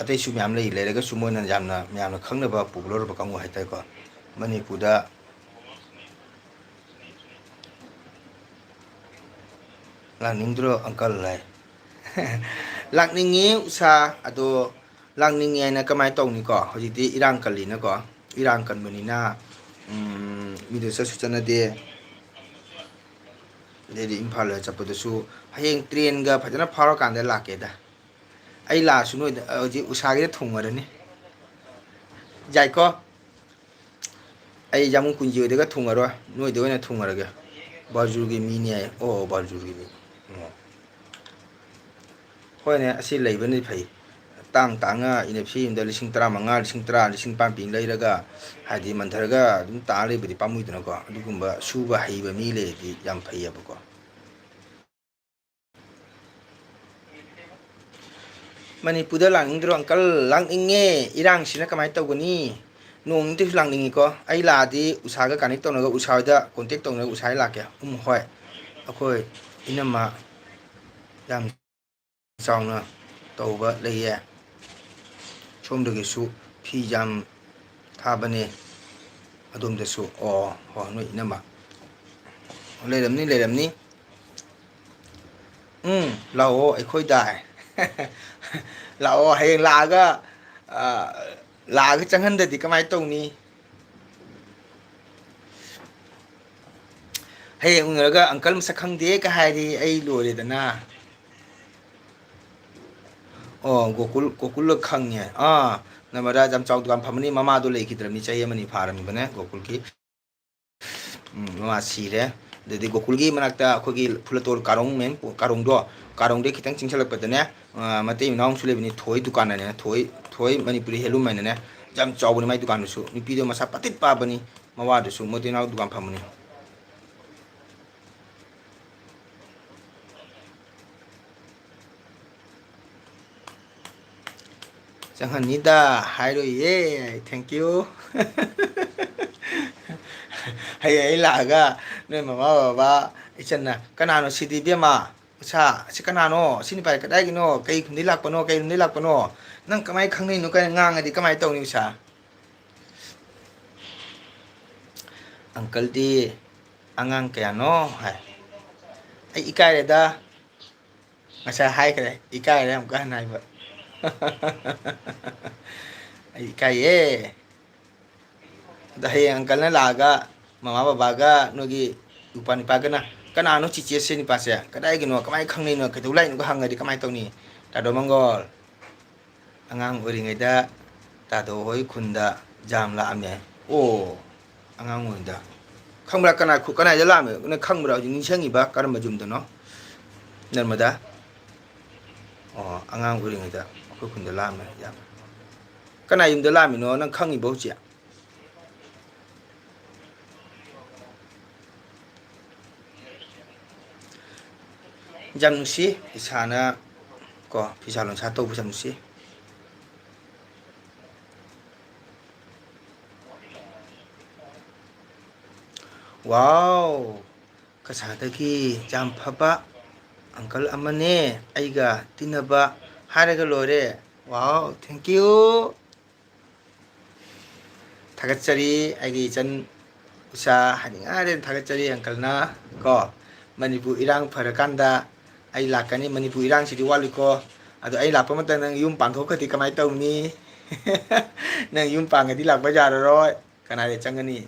ꯑꯇꯩꯁꯨ ꯃꯌꯥꯝ ꯂꯩ꯫ ꯂꯩꯔꯒꯁꯨ ꯃꯣꯏꯅ ꯌꯥꯝꯅ, ꯃꯌꯥꯝꯅ ꯈꯪꯅꯕ, ꯄꯣꯄꯨꯂꯔ ꯑꯣꯏꯕ ꯀꯥꯡꯕꯨ ꯍꯥꯏꯇꯥꯔꯦꯀꯣ꯫ ꯃꯅꯤꯄꯨꯔꯗ ꯂꯥꯛꯅꯤꯡꯗ꯭ꯔꯣ ꯑꯪꯀꯜ ꯍꯥꯏ꯫ ꯂꯥꯛꯅꯤꯡꯉꯤ ꯎꯁꯥ, ꯑꯗꯣ ꯂꯥꯛꯅꯤꯡꯉꯤ ꯍꯥꯏꯅ ꯀꯃꯥꯏꯅ ꯇꯧꯅꯤꯀꯣ? ꯍꯧꯖꯤꯛꯇꯤ ꯏꯔꯥꯡ ꯀꯜꯂꯤꯅꯀꯣ, ꯏꯔꯥꯡ ꯀꯟꯕꯅꯤꯅ, ꯎꯝ, ꯃꯤꯗꯣ ꯆꯠꯁꯨ ꯆꯠꯅꯗꯦ꯫ ꯑꯗꯩꯗꯤ ꯏꯝꯐꯥꯜꯗ ꯆꯠꯄꯗꯁꯨ ꯍꯌꯦꯡ ꯇ꯭ꯔꯦꯟꯒ ꯐꯖꯅ ꯐꯥꯎꯔꯀꯥꯟꯗ ꯂꯥꯛꯀꯦꯗ꯫ ꯑꯩ ꯂꯥꯛꯑꯁꯨ ꯅꯣꯏꯗ, ꯍꯧꯖꯤꯛ ꯎꯁꯥꯒꯤꯗ ꯊꯨꯡꯉꯔꯅꯤ꯫ ꯌꯥꯏꯀꯣ? ꯑꯩ ꯌꯥꯝꯕꯨꯡ ꯀꯨꯟꯖꯤ ꯍꯣꯏꯗꯒ ꯊꯨꯡꯉꯔꯣꯏ, ꯅꯣꯏꯗ ꯑꯣꯏꯅ ꯊꯨꯡꯉꯔꯒꯦ꯫ ꯕꯥꯖꯨꯔꯒꯤ ꯃꯤꯅꯦ ꯍꯥꯏ꯫ ꯑꯣ, ꯕꯥꯖꯨꯔꯒꯤ ꯃꯤ꯫ ꯑꯣ꯫ ꯍꯣꯏꯅꯦ, ꯑꯁꯤ ꯂꯩꯕꯅꯗꯤ ꯐꯩ꯫ ꯇꯥꯡ ꯇꯥꯡꯅ ꯏꯅꯦꯞꯁꯤ ꯑꯃꯗ ꯂꯤꯁꯤꯡ ꯇꯔꯥꯃꯉꯥ, ꯂꯤꯁꯤꯡ ꯇꯔꯥ, ꯂꯤꯁꯤꯡ ꯅꯤꯄꯥꯟ ꯄꯤ ꯂꯩꯔꯒ, ꯍꯥꯏꯗꯤ ꯃꯟꯊꯔꯒ ꯑꯗꯨꯝ ꯇꯥ ꯂꯩꯕꯗꯤ ꯄꯥꯝꯃꯨꯏꯗꯅꯀꯣ꯫ ꯑꯗꯨꯒꯨꯝꯕ ꯁꯨꯕ ꯍꯩꯕ ꯃꯤ ꯂꯩꯔꯗꯤ ꯌꯥꯝ ꯐꯩꯌꯦꯕꯀꯣ꯫ ꯃꯅꯤꯄꯨꯔꯗ ꯂꯥꯛꯅꯤꯡꯗ꯭ꯔꯣ, ꯑꯪꯀꯜ? ꯂꯥꯛꯅꯤꯡꯉꯦ꯫ ꯏꯔꯥꯡꯁꯤꯅ ꯀꯃꯥꯏꯅ ꯇꯧꯒꯅꯤ? ꯅꯣꯡ ꯅꯤꯅꯤꯗꯁꯨ ꯂꯥꯛꯅꯤꯡꯉꯤꯀꯣ꯫ ꯑꯩ ꯂꯥꯛꯑꯗꯤ ꯎꯁꯥꯒ ꯀꯅꯦꯛ ꯇꯧꯅꯔꯒ, ꯎꯁꯥ ꯍꯣꯏꯗ ꯀꯣꯟꯇꯦꯛ ꯇꯧꯅꯔꯒ ꯎꯁꯥ ꯍꯣꯏ ꯂꯥꯛꯀꯦ꯫ ꯎꯝ, ꯍꯣꯏ꯫ ꯑꯩꯈꯣꯏ ꯏꯅꯝꯃ ꯌꯥꯝ ꯆꯥꯎꯅ ꯇꯧꯕ ꯂꯩꯌꯦ꯫ ꯁꯣꯝꯗꯒꯤꯁꯨ ꯐꯤ ꯌꯥꯝ ꯊꯥꯕꯅꯦ꯫ ꯑꯗꯣꯝꯗꯁꯨ꯫ ꯑꯣ, ꯍꯣ, ꯅꯣꯏ ꯏꯅꯝꯃ꯫ ꯂꯩꯔꯝꯅꯤ, ꯂꯩꯔꯝꯅꯤ꯫ ꯎꯝ, ꯂꯥꯛꯑꯣ ꯑꯩꯈꯣꯏꯗ꯫ ꯂꯥꯛꯑꯣ, ꯍꯌꯦꯡ ꯂꯥꯛꯑꯒ, ꯑ, ꯂꯥꯛꯑꯒ ꯆꯪꯍꯟꯗꯗꯤ ꯀꯃꯥꯏ ꯇꯧꯅꯤ? ꯍꯌꯦꯡ ꯎꯅꯔꯒ "ꯑꯪꯀꯜ ꯃꯁꯛ ꯈꯪꯗꯦ" ꯀ ꯍꯥꯏꯔꯗꯤ ꯑꯩ ꯂꯣꯏꯔꯦꯗꯅ꯫ ꯑꯣ, ꯒꯣꯀꯨꯜ, ꯒꯣꯀꯨꯜꯂ ꯈꯪꯉꯦ꯫ ꯑꯥ, ꯅꯔꯃꯗꯥ ꯌꯥꯝ ꯆꯥꯎ ꯗꯨꯀꯥꯟ ꯐꯝꯕꯅꯤ, ꯃꯃꯥꯗꯣ ꯂꯩꯈꯤꯗ꯭ꯔꯕꯅꯤ, ꯆꯍꯤ ꯑꯃꯅꯤ ꯐꯥꯔꯝꯕꯅꯦ ꯒꯣꯀꯨꯜꯒꯤ꯫ ꯎꯝ, ꯃꯃꯥ ꯁꯤꯔꯦ꯫ ꯑꯗꯩꯗꯤ ꯒꯣꯀꯨꯜꯒꯤ ꯃꯅꯥꯛꯇ ꯑꯩꯈꯣꯏꯒꯤ ꯐꯨꯂꯇꯣꯜ ꯀꯥꯔꯣꯡ, ꯃꯦꯟ ꯀꯥꯔꯣꯡꯗꯣ, ꯀꯥꯔꯣꯡꯗꯩ ꯈꯤꯇꯪ ꯆꯤꯡꯁꯤꯜꯂꯛꯄꯗꯅꯦ, ꯑ, ꯃꯇꯩ ꯃꯅꯥꯎ ꯑꯃꯁꯨ ꯂꯩꯕꯅꯤ, ꯊꯣꯏ ꯗꯨꯀꯥꯟ ꯍꯥꯏꯅ, ꯊꯣꯏ, ꯊꯣꯏ ꯃꯅꯤꯄꯨꯔꯤ ꯍꯦꯟꯂꯨꯝ ꯍꯥꯏꯅꯅꯦ, ꯌꯥꯝ ꯆꯥꯎꯕꯅꯤ ꯃꯥꯏ ꯗꯨꯀꯥꯟꯗꯨꯁꯨ꯫ ꯅꯨꯄꯤꯗꯣ ꯃꯁꯥ ꯄꯥꯇꯤꯠ ꯄꯥꯕꯅꯤ, ꯃꯋꯥꯗꯨꯁꯨ ꯃꯇꯩ ꯃꯅꯥꯎ ꯗꯨꯀꯥꯟ ꯐꯝꯕꯅꯤ꯫ ꯆꯪꯍꯟꯅꯤꯗ ꯍꯥꯏꯔꯣꯏꯌꯦ꯫ Thank you꯫ ꯍꯌꯦꯡ ꯑꯩ ꯂꯥꯛꯑꯒ ꯅꯣꯏ ꯃꯃꯥ ꯕꯕꯥ, ꯏꯆꯟꯅ, "ꯀꯅꯥꯅꯣ ꯁꯤꯗꯤ ꯏꯕꯦꯝꯃ? ꯎꯁꯥ, ꯑꯁꯤ ꯀꯅꯥꯅꯣ? ꯁꯤ ꯅꯨꯄꯥꯁꯤ ꯀꯗꯥꯏꯒꯤꯅꯣ? ꯀꯩ ꯈꯨꯟꯗꯩ ꯂꯥꯛꯄꯅꯣ? ꯀꯩ ꯂꯝꯗꯩ ꯂꯥꯛꯄꯅꯣ?" ꯅꯪ ꯀꯃꯥꯏꯅ ꯈꯪꯅꯩꯅꯣ? ꯀꯥꯏꯅ ꯉꯥꯡꯉꯗꯤ ꯀꯃꯥꯏꯅ ꯇꯧꯅꯤ ꯎꯁꯥ? "ꯑꯪꯀꯜꯗꯤ ꯑꯉꯥꯡ ꯀꯌꯥꯅꯣ?" ꯍꯥꯏ꯫ ꯑꯩ ꯏꯀꯥꯏꯔꯦꯗ꯫ ꯉꯁꯥꯏ ꯍꯥꯏꯈ꯭ꯔꯦ, ꯏꯀꯥꯏꯔꯦ ꯑꯃꯨꯛꯀ ꯍꯟꯅ ꯍꯥꯏꯕ꯫ ꯑꯩ ꯏꯀꯥꯏꯌꯦ꯫ ꯑꯗꯣ ꯍꯌꯦꯡ ꯑꯪꯀꯜꯅ ꯂꯥꯛꯑꯒ ꯃꯃꯥ ꯕꯕꯥꯒ ꯅꯣꯏꯒꯤ ꯅꯨꯄꯥ ꯅꯤꯄꯥꯒꯅ, "ꯀꯅꯥꯅꯣ ꯆꯤꯆꯦꯁꯦ ꯅꯤꯄꯥꯁꯦ? ꯀꯗꯥꯏꯒꯤꯅꯣ? ꯀꯃꯥꯏꯅ ꯈꯪꯅꯩꯅꯣ? ꯀꯩꯗꯧ ꯂꯥꯛꯏꯅꯣꯒ?" ꯍꯪꯉꯗꯤ ꯀꯃꯥꯏꯅ ꯇꯧꯅꯤ? ꯇꯥꯗꯣ ꯃꯪꯒꯣꯜ, ꯑꯉꯥꯡ ꯑꯣꯏꯔꯤꯉꯩꯗ ꯇꯥꯗꯣ ꯍꯣꯏ ꯈꯨꯟꯗ ꯖꯥꯝ ꯂꯥꯛꯑꯝꯃꯦ꯫ ꯑꯣ, ꯑꯉꯥꯡ ꯑꯣꯏꯔꯤꯉꯩꯗ꯫ ꯈꯪꯕ꯭ꯔꯥ? ꯀꯅꯥ ꯈꯨ-, ꯀꯅꯥꯏꯗ ꯂꯥꯛꯑꯝꯃꯦ? ꯅꯪ ꯈꯪꯕ꯭ꯔꯥ? ꯍꯧꯖꯤꯛ ꯅꯤꯡꯁꯤꯡꯉꯤꯕ? ꯀꯔꯝꯕ ꯌꯨꯝꯗꯅꯣ? ꯅꯔꯃꯗꯥ? ꯑꯣ, ꯑꯉꯥꯡ ꯑꯣꯏꯔꯤꯉꯩꯗ꯫ ꯑꯩꯈꯣꯏ ꯈꯨꯟꯗ ꯂꯥꯛꯑꯝꯃꯦ ꯌꯥꯝ꯫ ꯀꯅꯥ ꯌꯨꯝꯗ ꯂꯥꯛꯑꯝꯃꯤꯅꯣ ꯅꯪ ꯈꯪꯉꯤꯕꯣ ꯍꯧꯖꯤꯛ? ꯌꯥꯝ ꯅꯨꯡꯁꯤ꯫ ꯏꯁꯥꯅ ꯀꯣ ꯐꯤꯁꯥ ꯂꯣꯟꯁꯥ ꯇꯧꯕꯁꯦ ꯌꯥꯝ ꯅꯨꯡꯁꯤ꯫ ꯋꯥꯎ! ꯀꯁꯥꯔꯗꯒꯤ ꯌꯥꯝ ꯐꯕ uncle ꯑꯃꯅꯦ꯫ ꯑꯩꯒ ꯇꯤꯟꯅꯕ ꯍꯥꯏꯔꯒ ꯂꯣꯏꯔꯦ꯫ ꯋꯥꯎ! Thank you꯫ ꯊꯥꯒꯠꯆꯔꯤ ꯑꯩꯒꯤ ꯏꯆꯟ ꯎꯁꯥ, ꯍꯥꯏꯅꯤꯡꯉꯥꯏ ꯊꯥꯒꯠꯆꯔꯤ uncleꯅ ꯀꯣ꯫ ꯃꯅꯤꯄꯨꯔ ꯏꯔꯥꯡ ꯐꯔꯀꯥꯟꯗ ꯑꯩ ꯂꯥꯛꯀꯅꯤ꯫ ꯃꯅꯤꯄꯨꯔ ꯏꯔꯥꯡꯁꯤꯗꯤ ꯋꯥꯠꯂꯤꯀꯣ꯫ ꯑꯗꯣ ꯑꯩ ꯂꯥꯛꯄ ꯃꯇꯝꯗ ꯅꯪ ꯌꯨꯝ ꯄꯥꯟꯊꯣꯛꯈ꯭ꯔꯗꯤ ꯀꯃꯥꯏꯅ ꯇꯧꯅꯤ? ꯅꯪ ꯌꯨꯝ ꯄꯥꯟꯒꯗꯤ ꯂꯥꯛꯄ ꯌꯥꯔꯔꯣꯏ꯫ ꯀꯅꯥꯗ ꯆꯪꯒꯅꯤ?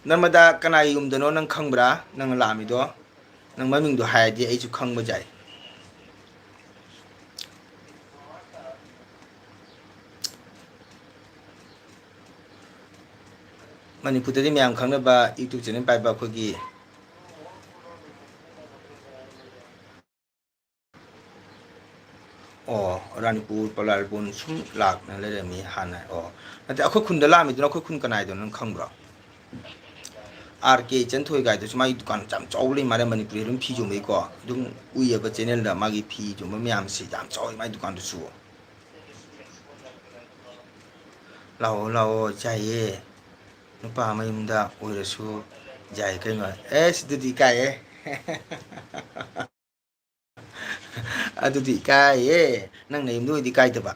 ꯅꯔꯃꯗꯥ ꯀꯅꯥꯒꯤ ꯌꯨꯝꯗꯅꯣ ꯅꯪ ꯈꯪꯕ꯭ꯔꯥ? ꯅꯪꯅ ꯂꯥꯛꯑꯝꯃꯤꯗꯣ? ꯅꯪ ꯃꯃꯤꯡꯗꯣ ꯍꯥꯏꯔꯗꯤ ꯑꯩꯁꯨ ꯈꯪꯕ ꯌꯥꯏ꯫ ꯃꯅꯤꯄꯨꯔꯗꯗꯤ ꯃꯌꯥꯝ ꯈꯪꯅꯕ YouTube channel ꯄꯥꯏꯕ ꯑꯩꯈꯣꯏꯒꯤ, ꯑꯣ, ꯔꯥꯅꯤꯄꯨꯔ, ꯄꯂꯥꯜꯕꯨꯟ ꯁꯨꯝ ꯂꯥꯛꯅ ꯂꯩꯔꯝꯃꯤ ꯍꯥꯟꯅ꯫ ꯑꯣ, ꯅꯠꯇꯦ, ꯑꯩꯈꯣꯏ ꯈꯨꯟꯗ ꯂꯥꯛꯑꯝꯃꯤꯗꯨꯅ ꯑꯩꯈꯣꯏ ꯈꯨꯟ ꯀꯅꯥꯏꯗꯅꯣ ꯅꯪ ꯈꯪꯕ꯭ꯔꯣ? ꯑꯥꯔ ꯀꯦ ꯏꯆꯟꯊꯣꯏ ꯀꯥꯏꯗꯨꯁꯨ ꯃꯥꯒꯤ ꯗꯨꯀꯥꯟ ꯌꯥꯝ ꯆꯥꯎꯕ ꯂꯩ ꯃꯥꯜꯂꯦ ꯃꯅꯤꯄꯨꯔꯤ ꯑꯗꯨꯝ ꯐꯤ ꯌꯣꯟꯕꯩꯀꯣ꯫ ꯑꯗꯨꯝ ꯎꯏꯌꯦꯕ channelꯗ ꯃꯥꯒꯤ ꯐꯤ ꯌꯣꯟꯕ ꯃꯌꯥꯝꯁꯤ ꯌꯥꯝ ꯆꯥꯎꯋꯤ ꯃꯥꯏ ꯗꯨꯀꯥꯟꯗꯨꯁꯨ꯫ ꯂꯥꯛꯑꯣ, ꯂꯥꯛꯑꯣ, ꯌꯥꯏꯌꯦ꯫ ꯅꯨꯄꯥ ꯃꯌꯨꯝꯗ ꯑꯣꯏꯔꯁꯨ ꯌꯥꯏ ꯀꯩꯅꯣ꯫ ꯑꯦꯁ, ꯑꯗꯨꯗꯤ ꯏꯀꯥꯏꯌꯦ꯫ ꯑꯗꯨꯗꯤ ꯏꯀꯥꯏꯌꯦ꯫ ꯅꯪ ꯅꯌꯨꯝꯗ ꯑꯣꯏꯗꯤ ꯏꯀꯥꯏꯗꯕ꯫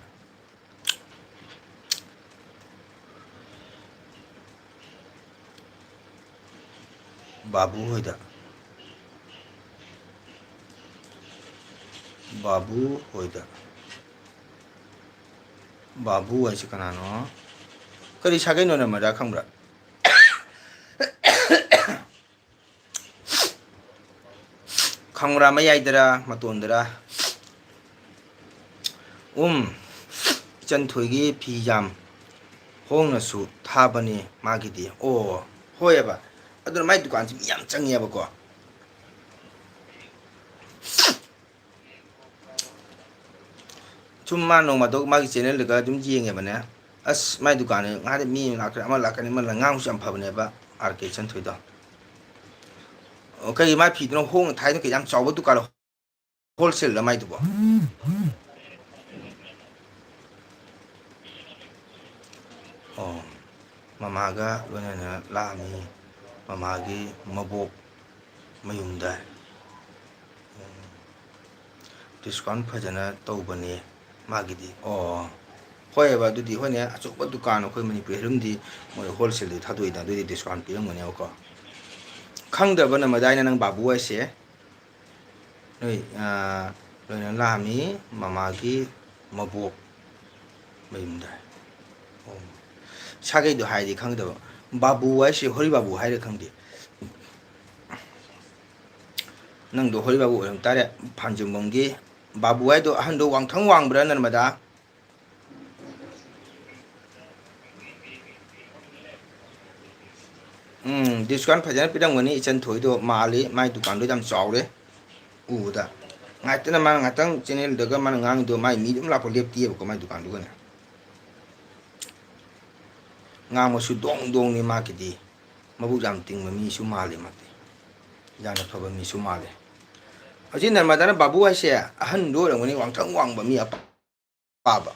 ꯕꯥꯕꯨ ꯍꯣꯏꯗ꯫ ꯕꯥꯕꯨ ꯍꯣꯏꯗ꯫ ꯕꯥꯕꯨ ꯍꯥꯏꯁꯤ ꯀꯅꯥꯅꯣ? ꯀꯔꯤ ꯁꯥꯒꯩꯅꯣ ꯅꯔꯃꯗꯥ ꯈꯪꯕ꯭ꯔꯥ? ꯈꯪꯕ꯭ꯔꯥ, ꯃꯌꯥꯏꯗꯔꯥ, ꯃꯇꯣꯟꯗꯔꯥ? ꯎꯝ, ꯏꯆꯟꯊꯣꯏꯒꯤ ꯐꯤ ꯌꯥꯝ ꯍꯣꯡꯅꯁꯨ ꯊꯥꯕꯅꯦ ꯃꯥꯒꯤꯗꯤ꯫ ꯑꯣ, ꯍꯣꯏꯑꯕ꯫ ꯑꯗꯨꯅ ꯃꯥꯏ ꯗꯨꯀꯥꯟꯁꯤ ꯃꯤ ꯌꯥꯝ ꯆꯪꯉꯦꯕꯀꯣ꯫ ꯁꯨꯝ ꯃꯥ ꯅꯣꯡꯃꯗꯣ ꯃꯥꯒꯤ ꯆꯦꯅꯦꯜꯗꯒ ꯑꯗꯨꯝ ꯌꯦꯡꯉꯦꯕꯅꯦ꯫ ꯑꯁ, ꯃꯥꯏ ꯗꯨꯀꯥꯟꯗ ꯉꯥꯏꯍꯥꯛ ꯃꯤ ꯑꯃ ꯂꯥꯛꯈ꯭ꯔꯦ, ꯑꯃ ꯂꯥꯛꯀꯅꯤ, ꯑꯃ ꯂꯥꯛ-, ꯉꯥꯡꯕꯁꯨ ꯌꯥꯝ ꯐꯕꯅꯦꯕ, ꯑꯥꯔ ꯀꯦ ꯏꯆꯟꯊꯣꯏꯗꯣ꯫ ꯑꯣ, ꯀꯩꯒꯤ ꯃꯥꯏ ꯐꯤꯗꯨꯅ ꯍꯣꯡꯅ ꯊꯥꯏꯅ ꯀꯩ ꯌꯥꯝ ꯆꯥꯎꯕ ꯗꯨꯀꯥꯟ ꯍꯣꯜꯁꯦꯜꯗ ꯃꯥꯏꯗꯨꯕꯣ? ꯑꯣ, ꯃꯃꯥꯒ ꯂꯣꯏꯅꯅ ꯂꯥꯛꯑꯝꯃꯤ꯫ ꯃꯃꯥꯒꯤ ꯃꯕꯣꯛ ꯃꯌꯨꯝꯗ꯫ ꯎꯝ, ꯗꯤꯁꯀꯥꯎꯟ ꯐꯖꯅ ꯇꯧꯕꯅꯦ ꯃꯥꯒꯤꯗꯤ꯫ ꯑꯣ, ꯍꯣꯏꯑꯕ, ꯑꯗꯨꯗꯤ ꯍꯣꯏꯅꯦ, ꯑꯆꯧꯕ ꯗꯨꯀꯥꯟ ꯑꯩꯈꯣꯏ ꯃꯅꯤꯄꯨꯔ ꯍꯦꯟꯂꯨꯝꯗꯤ ꯃꯣꯏ ꯍꯣꯜꯁꯦꯜꯗ ꯊꯥꯗꯣꯛꯏꯗ, ꯑꯗꯨꯗꯤ ꯗꯤꯁꯀꯥꯎꯟ ꯄꯤꯔꯝꯒꯅꯦꯕꯀꯣ꯫ ꯈꯪꯗꯕ ꯅꯃꯗꯥꯏꯅ ꯅꯪ ꯕꯥꯕꯨ ꯍꯥꯏꯁꯦ꯫ ꯅꯣꯏ, ꯑꯥ, ꯂꯣꯏꯅ ꯂꯥꯛꯑꯝꯃꯤ ꯃꯃꯥꯒꯤ ꯃꯕꯣꯛ ꯃꯌꯨꯝꯗ꯫ ꯑꯣ꯫ ꯁꯥꯒꯩꯗꯣ ꯍꯥꯏꯗꯤ ꯈꯪꯗꯕ꯫ ꯕꯥꯕꯨ ꯍꯥꯏꯁꯦ ꯍꯣꯔꯤ ꯕꯥꯕꯨ ꯍꯥꯏꯔ ꯈꯪꯗꯦ꯫ ꯅꯪꯗꯣ ꯍꯣꯔꯤ ꯕꯥꯕꯨ ꯑꯣꯏꯔꯝ ꯇꯥꯔꯦ꯫ ꯐꯥꯟꯖꯨꯝꯕꯝꯒꯤ ꯕꯥꯕꯨ ꯍꯥꯏꯗꯣ ꯑꯍꯟꯗꯣ ꯋꯥꯡꯊꯪ ꯋꯥꯡꯕ꯭ꯔꯥ, ꯅꯔꯃꯗꯥ? ꯎꯝ, ꯗꯤꯁꯀꯥꯎꯟ ꯐꯖꯅ ꯄꯤꯔꯝꯒꯅꯤ꯫ ꯏꯆꯟ ꯊꯣꯏꯗꯣ ꯃꯥꯜꯂꯤ, ꯃꯥꯏ ꯗꯨꯀꯥꯟꯗꯣ ꯌꯥꯝ ꯆꯥꯎꯔꯦ ꯎꯕꯗ꯫ ꯉꯥꯏꯇꯅ ꯃꯥꯅ ꯉꯥꯛꯇꯪ ꯆꯦꯅꯦꯜꯗꯒ ꯃꯥꯅ ꯉꯥꯡꯉꯤꯗꯣ, ꯃꯥꯏ ꯃꯤ ꯑꯗꯨꯝ ꯂꯥꯛꯄ ꯂꯦꯞꯇꯦꯕꯀꯣ ꯃꯥꯏ ꯗꯨꯀꯥꯟꯗꯨꯒꯅꯦ꯫ ꯉꯥꯡꯕꯁꯨ ꯗꯣꯡ ꯗꯣꯡꯅꯤ ꯃꯥꯒꯤꯗꯤ꯫ ꯃꯕꯨꯛ ꯌꯥꯝ ꯇꯤꯡꯕ ꯃꯤꯁꯨ ꯃꯥꯜꯂꯤ ꯃꯥꯗꯤ꯫ ꯌꯥꯝꯅ ꯐꯕ ꯃꯤꯁꯨ ꯃꯥꯜꯂꯤ꯫ ꯍꯧꯖꯤꯛ ꯅꯔꯃꯗꯥꯅ ꯕꯥꯕꯨ ꯍꯥꯏꯁꯦ ꯑꯍꯟꯗꯣ ꯑꯣꯏꯔꯝꯒꯅꯤ, ꯋꯥꯡꯊꯪ ꯋꯥꯡꯕ ꯃꯤ ꯑꯄꯥꯕ꯫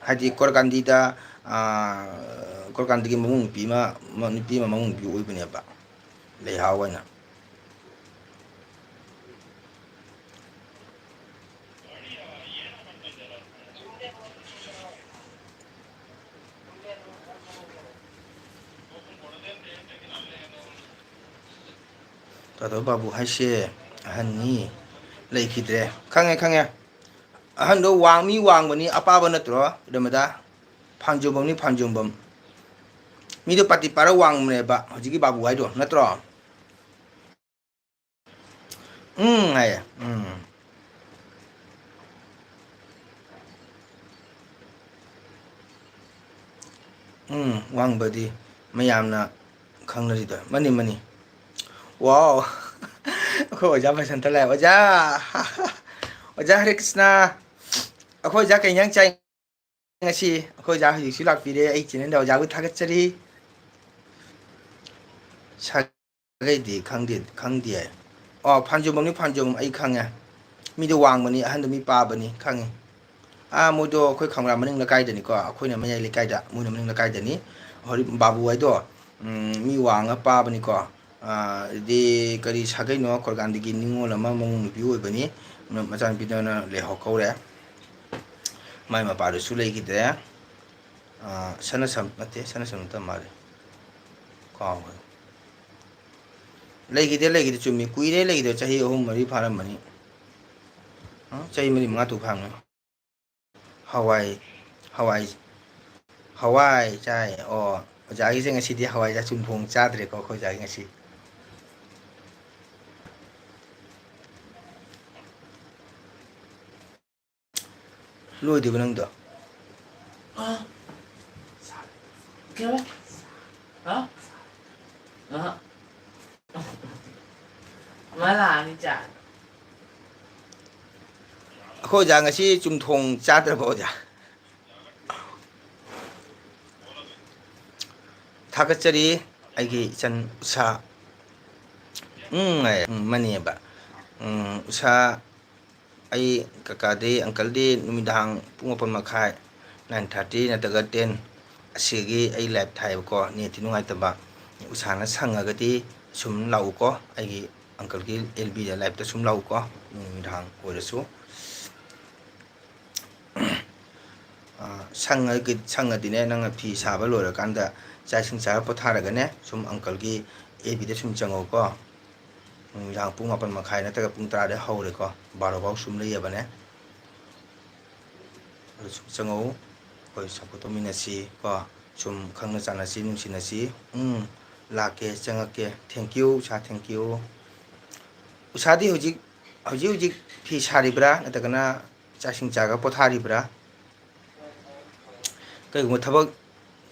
ꯍꯥꯏꯗꯤ ꯀꯣꯔꯀꯥꯟꯗꯤꯗ, ꯑꯥ, ꯀꯣꯔꯀꯥꯟꯗꯤꯒꯤ ꯃꯃꯧ ꯅꯨꯄꯤ ꯑꯃ, ꯃ-, ꯅꯨꯄꯤ ꯑꯃ ꯃꯃꯧ ꯅꯨꯄꯤ ꯑꯣꯏꯕꯅꯦꯕ, ꯂꯩꯍꯥꯎ ꯍꯥꯏꯅ꯫ ꯇꯥꯗꯕ ꯕꯥꯕꯨ ꯍꯥꯏꯁꯦ ꯑꯍꯟꯅꯤ, ꯂꯩꯈꯤꯗ꯭ꯔꯦ꯫ ꯈꯪꯉꯦ, ꯈꯪꯉꯦ꯫ ꯑꯍꯟꯗꯣ ꯋꯥꯡ-, ꯃꯤ ꯋꯥꯡꯕꯅꯤ, ꯑꯄꯥꯕ ꯅꯠꯇ꯭ꯔꯣ, ꯔꯃꯗꯥ? ꯐꯥꯟꯖꯣꯝꯕꯝꯅꯤ, ꯐꯥꯟꯖꯣꯝꯕꯝ꯫ ꯃꯤꯗꯣ ꯄꯥꯇꯤ ꯄꯥꯔ ꯋꯥꯡꯕꯅꯦꯕ, ꯍꯧꯖꯤꯛꯀꯤ ꯕꯥꯕꯨ ꯍꯥꯏꯗꯣ, ꯅꯠꯇ꯭ꯔꯣ? ꯎꯝ ꯍꯥꯏꯌꯦ꯫ ꯎꯝ꯫ ꯎꯝ, ꯋꯥꯡꯕꯗꯤ ꯃꯌꯥꯝꯅ ꯈꯪꯅꯔꯤꯗꯣ꯫ Money, money. ꯋꯥꯎ꯫ ꯑꯩꯈꯣꯏ ꯑꯣꯖꯥ ꯕꯁꯟꯇ ꯂꯥꯛꯑꯦ꯫ ꯑꯣꯖꯥ! ꯑꯣꯖꯥ ꯍꯔꯦ ꯀ꯭ꯔꯤꯁꯅ꯫ ꯑꯩꯈꯣꯏ ꯑꯣꯖꯥ ꯀꯩ ꯏꯟꯖꯥꯡ ꯆꯥꯏ ꯉꯁꯤ? ꯑꯩꯈꯣꯏ ꯑꯣꯖꯥ ꯍꯧꯖꯤꯛꯁꯨ ꯂꯥꯛꯄꯤꯔꯦ꯫ ꯑꯩ channelꯗ ꯑꯣꯖꯥꯕꯨ ꯊꯥꯒꯠꯆꯔꯤ꯫ ꯁꯥꯒꯩꯗꯤ ꯈꯪꯗꯦ, ꯈꯪꯗꯦ꯫ ꯑꯣ, ꯐꯥꯟꯖꯣꯝꯕꯝꯅꯤ, ꯐꯥꯟꯖꯣꯝꯕꯝ꯫ ꯑꯩ ꯈꯪꯉꯦ꯫ ꯃꯤꯗꯣ ꯋꯥꯡꯕꯅꯤ, ꯑꯍꯟꯗꯣ ꯃꯤ ꯄꯥꯕꯅꯤ, ꯈꯪꯉꯤ꯫ ꯑꯥ, ꯃꯣꯏꯗꯣ ꯑꯩꯈꯣꯏ ꯈꯪꯕ꯭ꯔꯥ ꯃꯅꯤꯡ ꯂꯩꯀꯥꯏꯗꯅꯤꯀꯣ, ꯑꯩꯈꯣꯏꯅ ꯃꯌꯥꯏ ꯂꯩꯀꯥꯏꯗ, ꯃꯣꯏꯅ ꯃꯅꯤꯡ ꯂꯩꯀꯥꯏꯗꯅꯤ꯫ ꯍꯧꯖꯤꯛ ꯕꯥꯕꯨ ꯍꯥꯏꯗꯣ, ꯎꯝ, ꯃꯤ ꯋꯥꯡꯉ ꯄꯥꯕꯅꯤꯀꯣ꯫ ꯑꯥ, ꯑꯗꯨꯗꯤ ꯀꯔꯤ ꯁꯥꯒꯩꯅꯣ, ꯈꯣꯔꯒꯥꯟꯗꯒꯤ ꯅꯤꯉꯣꯜ ꯑꯃ ꯃꯃꯧ ꯅꯨꯄꯤ ꯑꯣꯏꯕꯅꯤ꯫ ꯃꯆꯥꯅꯨꯄꯤꯗꯨꯅ ꯂꯩꯍꯧ ꯀꯧꯔꯦ꯫ ꯃꯥꯏ ꯃꯄꯥꯗꯨꯁꯨ ꯂꯩꯈꯤꯗ꯭ꯔꯦ꯫ ꯑꯥ, ꯁꯅꯥꯁꯝ ꯅꯠꯇꯦ, ꯁꯅꯥꯁꯝ ꯅꯠꯇ ꯃꯥꯜꯂꯦ, ꯀꯥꯎꯈ꯭ꯔꯦ꯫ ꯂꯩꯈꯤꯗꯦ, ꯂꯩꯈꯤꯗꯦ, ꯆꯨꯝꯃꯤ, ꯀꯨꯏꯔꯦ ꯂꯩꯈꯤꯗꯦ, ꯆꯍꯤ ꯑꯍꯨꯝ ꯃꯔꯤ ꯐꯥꯔꯝꯃꯅꯤ꯫ ꯑ, ꯆꯍꯤ ꯃꯔꯤ ꯃꯉꯥ ꯇꯔꯨꯛ ꯐꯥꯔꯝꯃꯅꯤ꯫ ꯍꯋꯥꯏ, ꯍꯋꯥꯏ, ꯍꯋꯥꯏ ꯆꯥꯏ꯫ ꯑꯣ, ꯑꯣꯖꯥꯒꯤꯁꯦ ꯉꯁꯤꯗꯤ ꯍꯋꯥꯏ ꯆꯥꯏ, ꯆꯨꯝꯊꯣꯡ ꯆꯥꯗ꯭ꯔꯦꯀꯣ ꯑꯩꯈꯣꯏ ꯑꯣꯖꯥꯒꯤ ꯉꯁꯤ꯫ ꯂꯣꯏꯗ꯭ꯔꯤꯕ ꯅꯪꯗꯣ? ꯀꯩꯕ? ꯍꯥ? ꯑꯍ꯫ ꯃꯥ ꯂꯥꯛꯑꯅꯤ ꯆꯥ꯫ ꯑꯩꯈꯣꯏ ꯑꯣꯖꯥ ꯉꯁꯤ ꯆꯨꯝꯊꯣꯡ ꯆꯥꯗ꯭ꯔꯕꯣ ꯑꯣꯖꯥ? ꯊꯥꯒꯠꯆꯔꯤ ꯑꯩꯒꯤ ꯏꯆꯟ ꯎꯁꯥ꯫ ꯎꯝ, ꯍꯥꯏ, ꯎꯝ, ꯃꯅꯦꯕ꯫ ꯎꯝ, ꯎꯁꯥ, ꯑꯩ ꯀꯀꯥꯗꯤ, ꯑꯪꯀꯜꯗꯤ ꯅꯨꯃꯤꯗꯥꯡ ꯄꯨꯡ ꯃꯥꯄꯟ ꯃꯈꯥꯏ, nine thirty ꯅꯠꯇ꯭ꯔꯒ ten ꯑꯁꯤꯒꯤ ꯑꯩ live ꯊꯥꯏꯕꯀꯣ, netꯇꯤ ꯅꯨꯡꯉꯥꯏꯇꯕ꯫ ꯎꯁꯥꯅ ꯁꯪꯉꯒꯗꯤ ꯁꯨꯝ ꯂꯥꯛꯎꯀꯣ, ꯑꯩꯒꯤ ꯑꯪꯀꯜꯒꯤ ꯑꯦꯜ ꯕꯤꯗ liveꯇ ꯁꯨꯝ ꯂꯥꯛꯎꯀꯣ, ꯅꯨꯃꯤꯗꯥꯡ ꯑꯣꯏꯔꯁꯨ꯫ ꯑ, ꯁꯪꯉꯒ-, ꯁꯪꯉꯗꯤꯅꯦ, ꯅꯪꯅ ꯐꯤ ꯁꯥꯕ ꯂꯣꯏꯔꯀꯥꯟꯗ ꯆꯥꯛ ꯏꯁꯤꯡ ꯆꯥꯔ ꯄꯣꯊꯥꯔꯒꯅꯦ, ꯁꯨꯝ ꯑꯪꯀꯜꯒꯤ ꯑꯦꯜ ꯕꯤꯗ ꯁꯨꯝ ꯆꯪꯉꯛꯎꯀꯣ꯫ ꯅꯨꯃꯤꯗꯥꯡ ꯄꯨꯡ ꯃꯥꯄꯟ ꯃꯈꯥꯏ ꯅꯠꯇ꯭ꯔꯒ ꯄꯨꯡ ꯇꯔꯥꯗꯩ ꯍꯧꯔꯦꯀꯣ, ꯕꯥꯔꯣ ꯐꯥꯎ ꯁꯨꯝ ꯂꯩꯌꯦꯕꯅꯦ꯫ ꯑꯗꯨ ꯁꯨꯝ ꯆꯪꯉꯛꯎ, ꯑꯩꯈꯣꯏ support ꯇꯧꯃꯤꯟꯅꯁꯤ ꯀꯣ, ꯁꯨꯝ ꯈꯪꯅ ꯆꯥꯟꯅꯁꯤ, ꯅꯨꯡꯁꯤꯅꯁꯤ꯫ ꯎꯝ, ꯂꯥꯛꯀꯦ, ꯆꯪꯉꯛꯀꯦ꯫ Thank you, Usha, thank you꯫ ꯎꯁꯥꯗꯤ ꯍꯧꯖꯤꯛ, ꯍꯧꯖꯤꯛ ꯍꯧꯖꯤꯛ ꯐꯤ ꯁꯥꯔꯤꯕ꯭ꯔꯥ, ꯅꯠꯇ꯭ꯔꯒꯅ ꯆꯥꯛ ꯏꯁꯤꯡ ꯆꯥꯔꯒ ꯄꯣꯊꯥꯔꯤꯕ꯭ꯔꯥ? ꯀꯩꯒꯨꯝꯕ ꯊꯕꯛ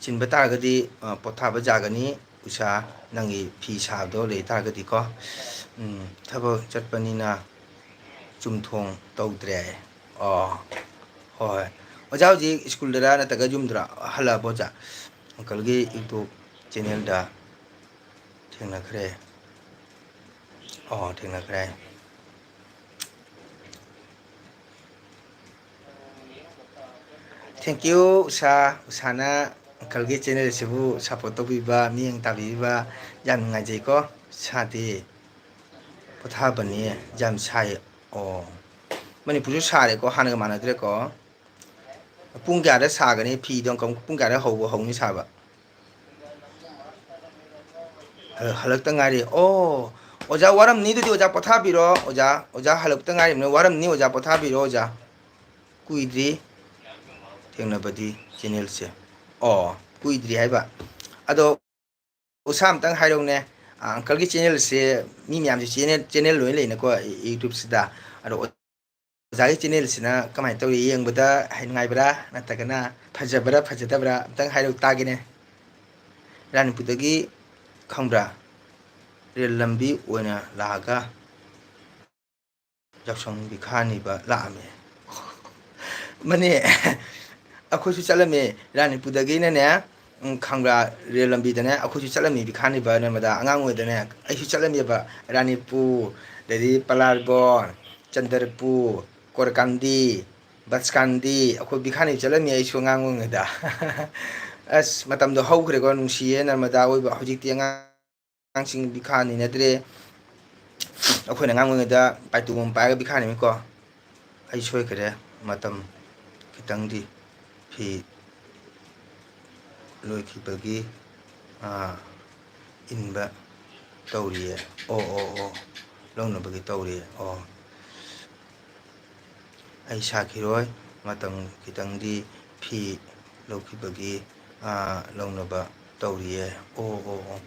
ꯆꯤꯟꯕ ꯇꯥꯔꯒꯗꯤ, ꯑ, ꯄꯣꯊꯥꯕ ꯌꯥꯒꯅꯤ꯫ ꯎꯁꯥ, ꯅꯪꯒꯤ ꯐꯤ ꯁꯥꯕꯗꯣ ꯂꯩ ꯇꯥꯔꯒꯗꯤꯀꯣ꯫ ꯎꯝ, ꯊꯕꯛ ꯆꯠꯄꯅꯤꯅ ꯆꯨꯝꯊꯣꯡ ꯇꯧꯗ꯭ꯔꯦ ꯍꯥꯏꯌꯦ꯫ ꯑꯣ, ꯍꯣꯏ, ꯍꯣꯏ꯫ ꯑꯣꯖꯥ ꯍꯧꯖꯤꯛ ꯁ꯭ꯀꯨꯜꯗꯔ ꯅꯠꯇ꯭ꯔꯒ ꯌꯨꯝꯗꯔ? ꯍꯜꯂꯛꯑꯕꯣ ꯑꯣꯖꯥ? ꯑꯪꯀꯜꯒꯤ YouTube ꯆꯦꯅꯦꯜꯗ ꯊꯦꯡꯅꯈ꯭ꯔꯦ꯫ ꯑꯣ, ꯊꯦꯡꯅꯈ꯭ꯔꯦ꯫ Thank you, ꯎꯁꯥ꯫ ꯎꯁꯥꯅ ꯑꯪꯀꯜꯒꯤ ꯆꯦꯅꯦꯜꯁꯤꯕꯨ ꯁꯞꯄꯣꯔꯠ ꯇꯧꯕꯤꯕ, ꯃꯤꯠꯌꯦꯡ ꯇꯥꯕꯤꯕ ꯌꯥꯝ ꯅꯨꯡꯉꯥꯏꯖꯩꯀꯣ꯫ ꯎꯁꯥꯗꯤ ꯄꯣꯊꯥꯕꯅꯤ, ꯌꯥꯝ ꯁꯥꯏ꯫ ꯑꯣ, ꯃꯅꯤꯄꯨꯔꯁꯨ ꯁꯥꯔꯦꯀꯣ, ꯍꯥꯟꯅꯒ ꯃꯥꯟꯅꯗ꯭ꯔꯦꯀꯣ꯫ ꯄꯨꯡ ꯀꯌꯥꯗ ꯁꯥꯒꯅꯤ? ꯐꯤꯗꯣ ꯄꯨꯡ ꯀꯌꯥꯗ ꯍꯧꯕ, ꯍꯧꯅꯤ ꯁꯥꯕ? ꯍꯜ-, ꯍꯜꯂꯛꯇ ꯉꯥꯏꯔꯤ꯫ ꯑꯣ, ꯑꯣꯖꯥ ꯋꯥꯔꯝꯅꯤ, ꯑꯗꯨꯗꯤ ꯑꯣꯖꯥ ꯄꯣꯊꯥꯕꯤꯔꯣ꯫ ꯑꯣꯖꯥ, ꯑꯣꯖꯥ ꯍꯜꯂꯛꯇ ꯉꯥꯏꯔꯤꯕꯅꯤꯅ ꯋꯥꯔꯝꯅꯤ, ꯑꯣꯖꯥ ꯄꯣꯊꯥꯕꯤꯔꯣ ꯑꯣꯖꯥ꯫ ꯀꯨꯏꯗ꯭ꯔꯤ ꯊꯦꯡꯅꯕꯗꯤ ꯆꯦꯅꯦꯜꯁꯦ꯫ ꯑꯣ, ꯀꯨꯏꯗ꯭ꯔꯤ ꯍꯥꯏꯕ꯫ ꯑꯗꯣ ꯎꯁꯥ ꯑꯝꯇꯪ ꯍꯥꯏꯔꯧꯅꯦ꯫ ꯑ, ꯑꯪꯀꯜꯒꯤ ꯆꯦꯅꯦꯜꯁꯦ ꯃꯤ ꯃꯌꯥꯝꯁꯦ ꯆꯦꯅꯦꯜ, ꯆꯦꯅꯦꯜ ꯂꯣꯏ ꯂꯩꯅꯀꯣ YouTubeꯁꯤꯗ꯫ ꯑꯗꯣ ꯑꯣꯖꯥꯒꯤ ꯆꯦꯅꯦꯜꯁꯤꯅ ꯀꯃꯥꯏꯅ ꯇꯧꯔꯤ? ꯌꯦꯡꯕꯗ ꯍꯩ ꯅꯨꯡꯉꯥꯏꯕ꯭ꯔꯥ? ꯅꯠꯇ꯭ꯔꯒꯅ ꯐꯖꯕ꯭ꯔꯥ ꯐꯖꯗꯕ꯭ꯔꯥ? ꯑꯝꯇꯪ ꯍꯥꯏꯔꯧ ꯇꯥꯒꯦꯅꯦ꯫ ꯔꯥꯅꯤꯄꯨꯔꯗꯒꯤ ꯈꯪꯕ꯭ꯔꯥ? ꯔꯦꯜ ꯂꯝꯕꯤ ꯑꯣꯏꯅ ꯂꯥꯛꯑꯒ ꯌꯥꯎꯁꯪ ꯕꯤꯈꯥ ꯅꯤꯕ ꯂꯥꯛꯑꯝꯃꯦ꯫ ꯃꯅꯦ, ꯑꯩꯈꯣꯏꯁꯨ ꯆꯠꯂꯝꯃꯦ꯫ ꯔꯥꯅꯤꯄꯨꯔꯗꯒꯤꯅꯅꯦ, ꯎꯝ, ꯈꯪꯕ꯭ꯔꯥ, ꯔꯦꯜ ꯂꯝꯕꯤꯗꯅꯦ ꯑꯩꯈꯣꯏꯁꯨ ꯆꯠꯂꯝꯃꯤ ꯕꯤꯈꯥ ꯅꯤꯕ ꯅꯔꯃꯗꯥ꯫ ꯑꯉꯥꯡ ꯑꯣꯏꯗꯅꯦ ꯑꯩꯁꯨ ꯆꯠꯂꯝꯃꯦꯕ꯫ ꯔꯥꯅꯤꯄꯨꯔ, ꯑꯗꯩꯗꯤ ꯄꯂꯥꯔꯕꯣꯟ, ꯆꯟꯗ꯭ꯔꯄꯨꯔ, ꯀꯣꯔꯀꯥꯟꯗꯤ, ꯕꯁꯀꯥꯟꯗꯤ, ꯑꯩꯈꯣꯏ ꯕꯤꯈꯥ ꯅꯤꯕ ꯆꯠꯂꯝꯃꯤ ꯑꯩꯁꯨ ꯑꯉꯥꯡ ꯑꯣꯏꯔꯤꯉꯩꯗ꯫ ꯑꯁ, ꯃꯇꯝꯗꯣ ꯍꯧꯈ꯭ꯔꯦꯀꯣ, ꯅꯨꯡꯁꯤꯌꯦ ꯅꯔꯃꯗꯥ ꯑꯣꯏꯕ꯫ ꯍꯧꯖꯤꯛꯇꯤ ꯑꯉꯥꯡ ꯑꯉꯥꯡꯁꯤꯡ ꯕꯤꯈꯥ ꯅꯤꯅꯗ꯭ꯔꯦ꯫ ꯑꯩꯈꯣꯏꯅ ꯑꯉꯥꯡ ꯑꯣꯏꯔꯤꯉꯩꯗ ꯄꯥꯏꯇꯨꯒꯨꯝ ꯄꯥꯏꯔꯒ ꯕꯤꯈꯥ ꯅꯤꯃꯤꯀꯣ꯫ ꯑꯩ ꯁꯣꯏꯈ꯭ꯔꯦ, ꯃꯇꯝ ꯈꯤꯇꯪꯗꯤ꯫ ꯐꯤ ꯂꯣꯏꯈꯤꯕꯒꯤ, ꯑꯥ, ꯏꯟꯕ ꯇꯧꯔꯤꯌꯦ꯫ ꯑꯣ, ꯑꯣ, ꯑꯣ꯫ ꯂꯧꯅꯕꯒꯤ ꯇꯧꯔꯤꯌꯦ꯫ ꯑꯣ꯫ ꯑꯩ ꯁꯥꯈꯤꯔꯣꯏ, ꯃꯇꯝ ꯈꯤꯇꯪꯗꯤ ꯐꯤ ꯂꯧꯈꯤꯕꯒꯤ, ꯑꯥ, ꯂꯧꯅꯕ ꯇꯧꯔꯤꯌꯦ꯫ ꯑꯣ, ꯑꯣ, ꯑꯣ꯫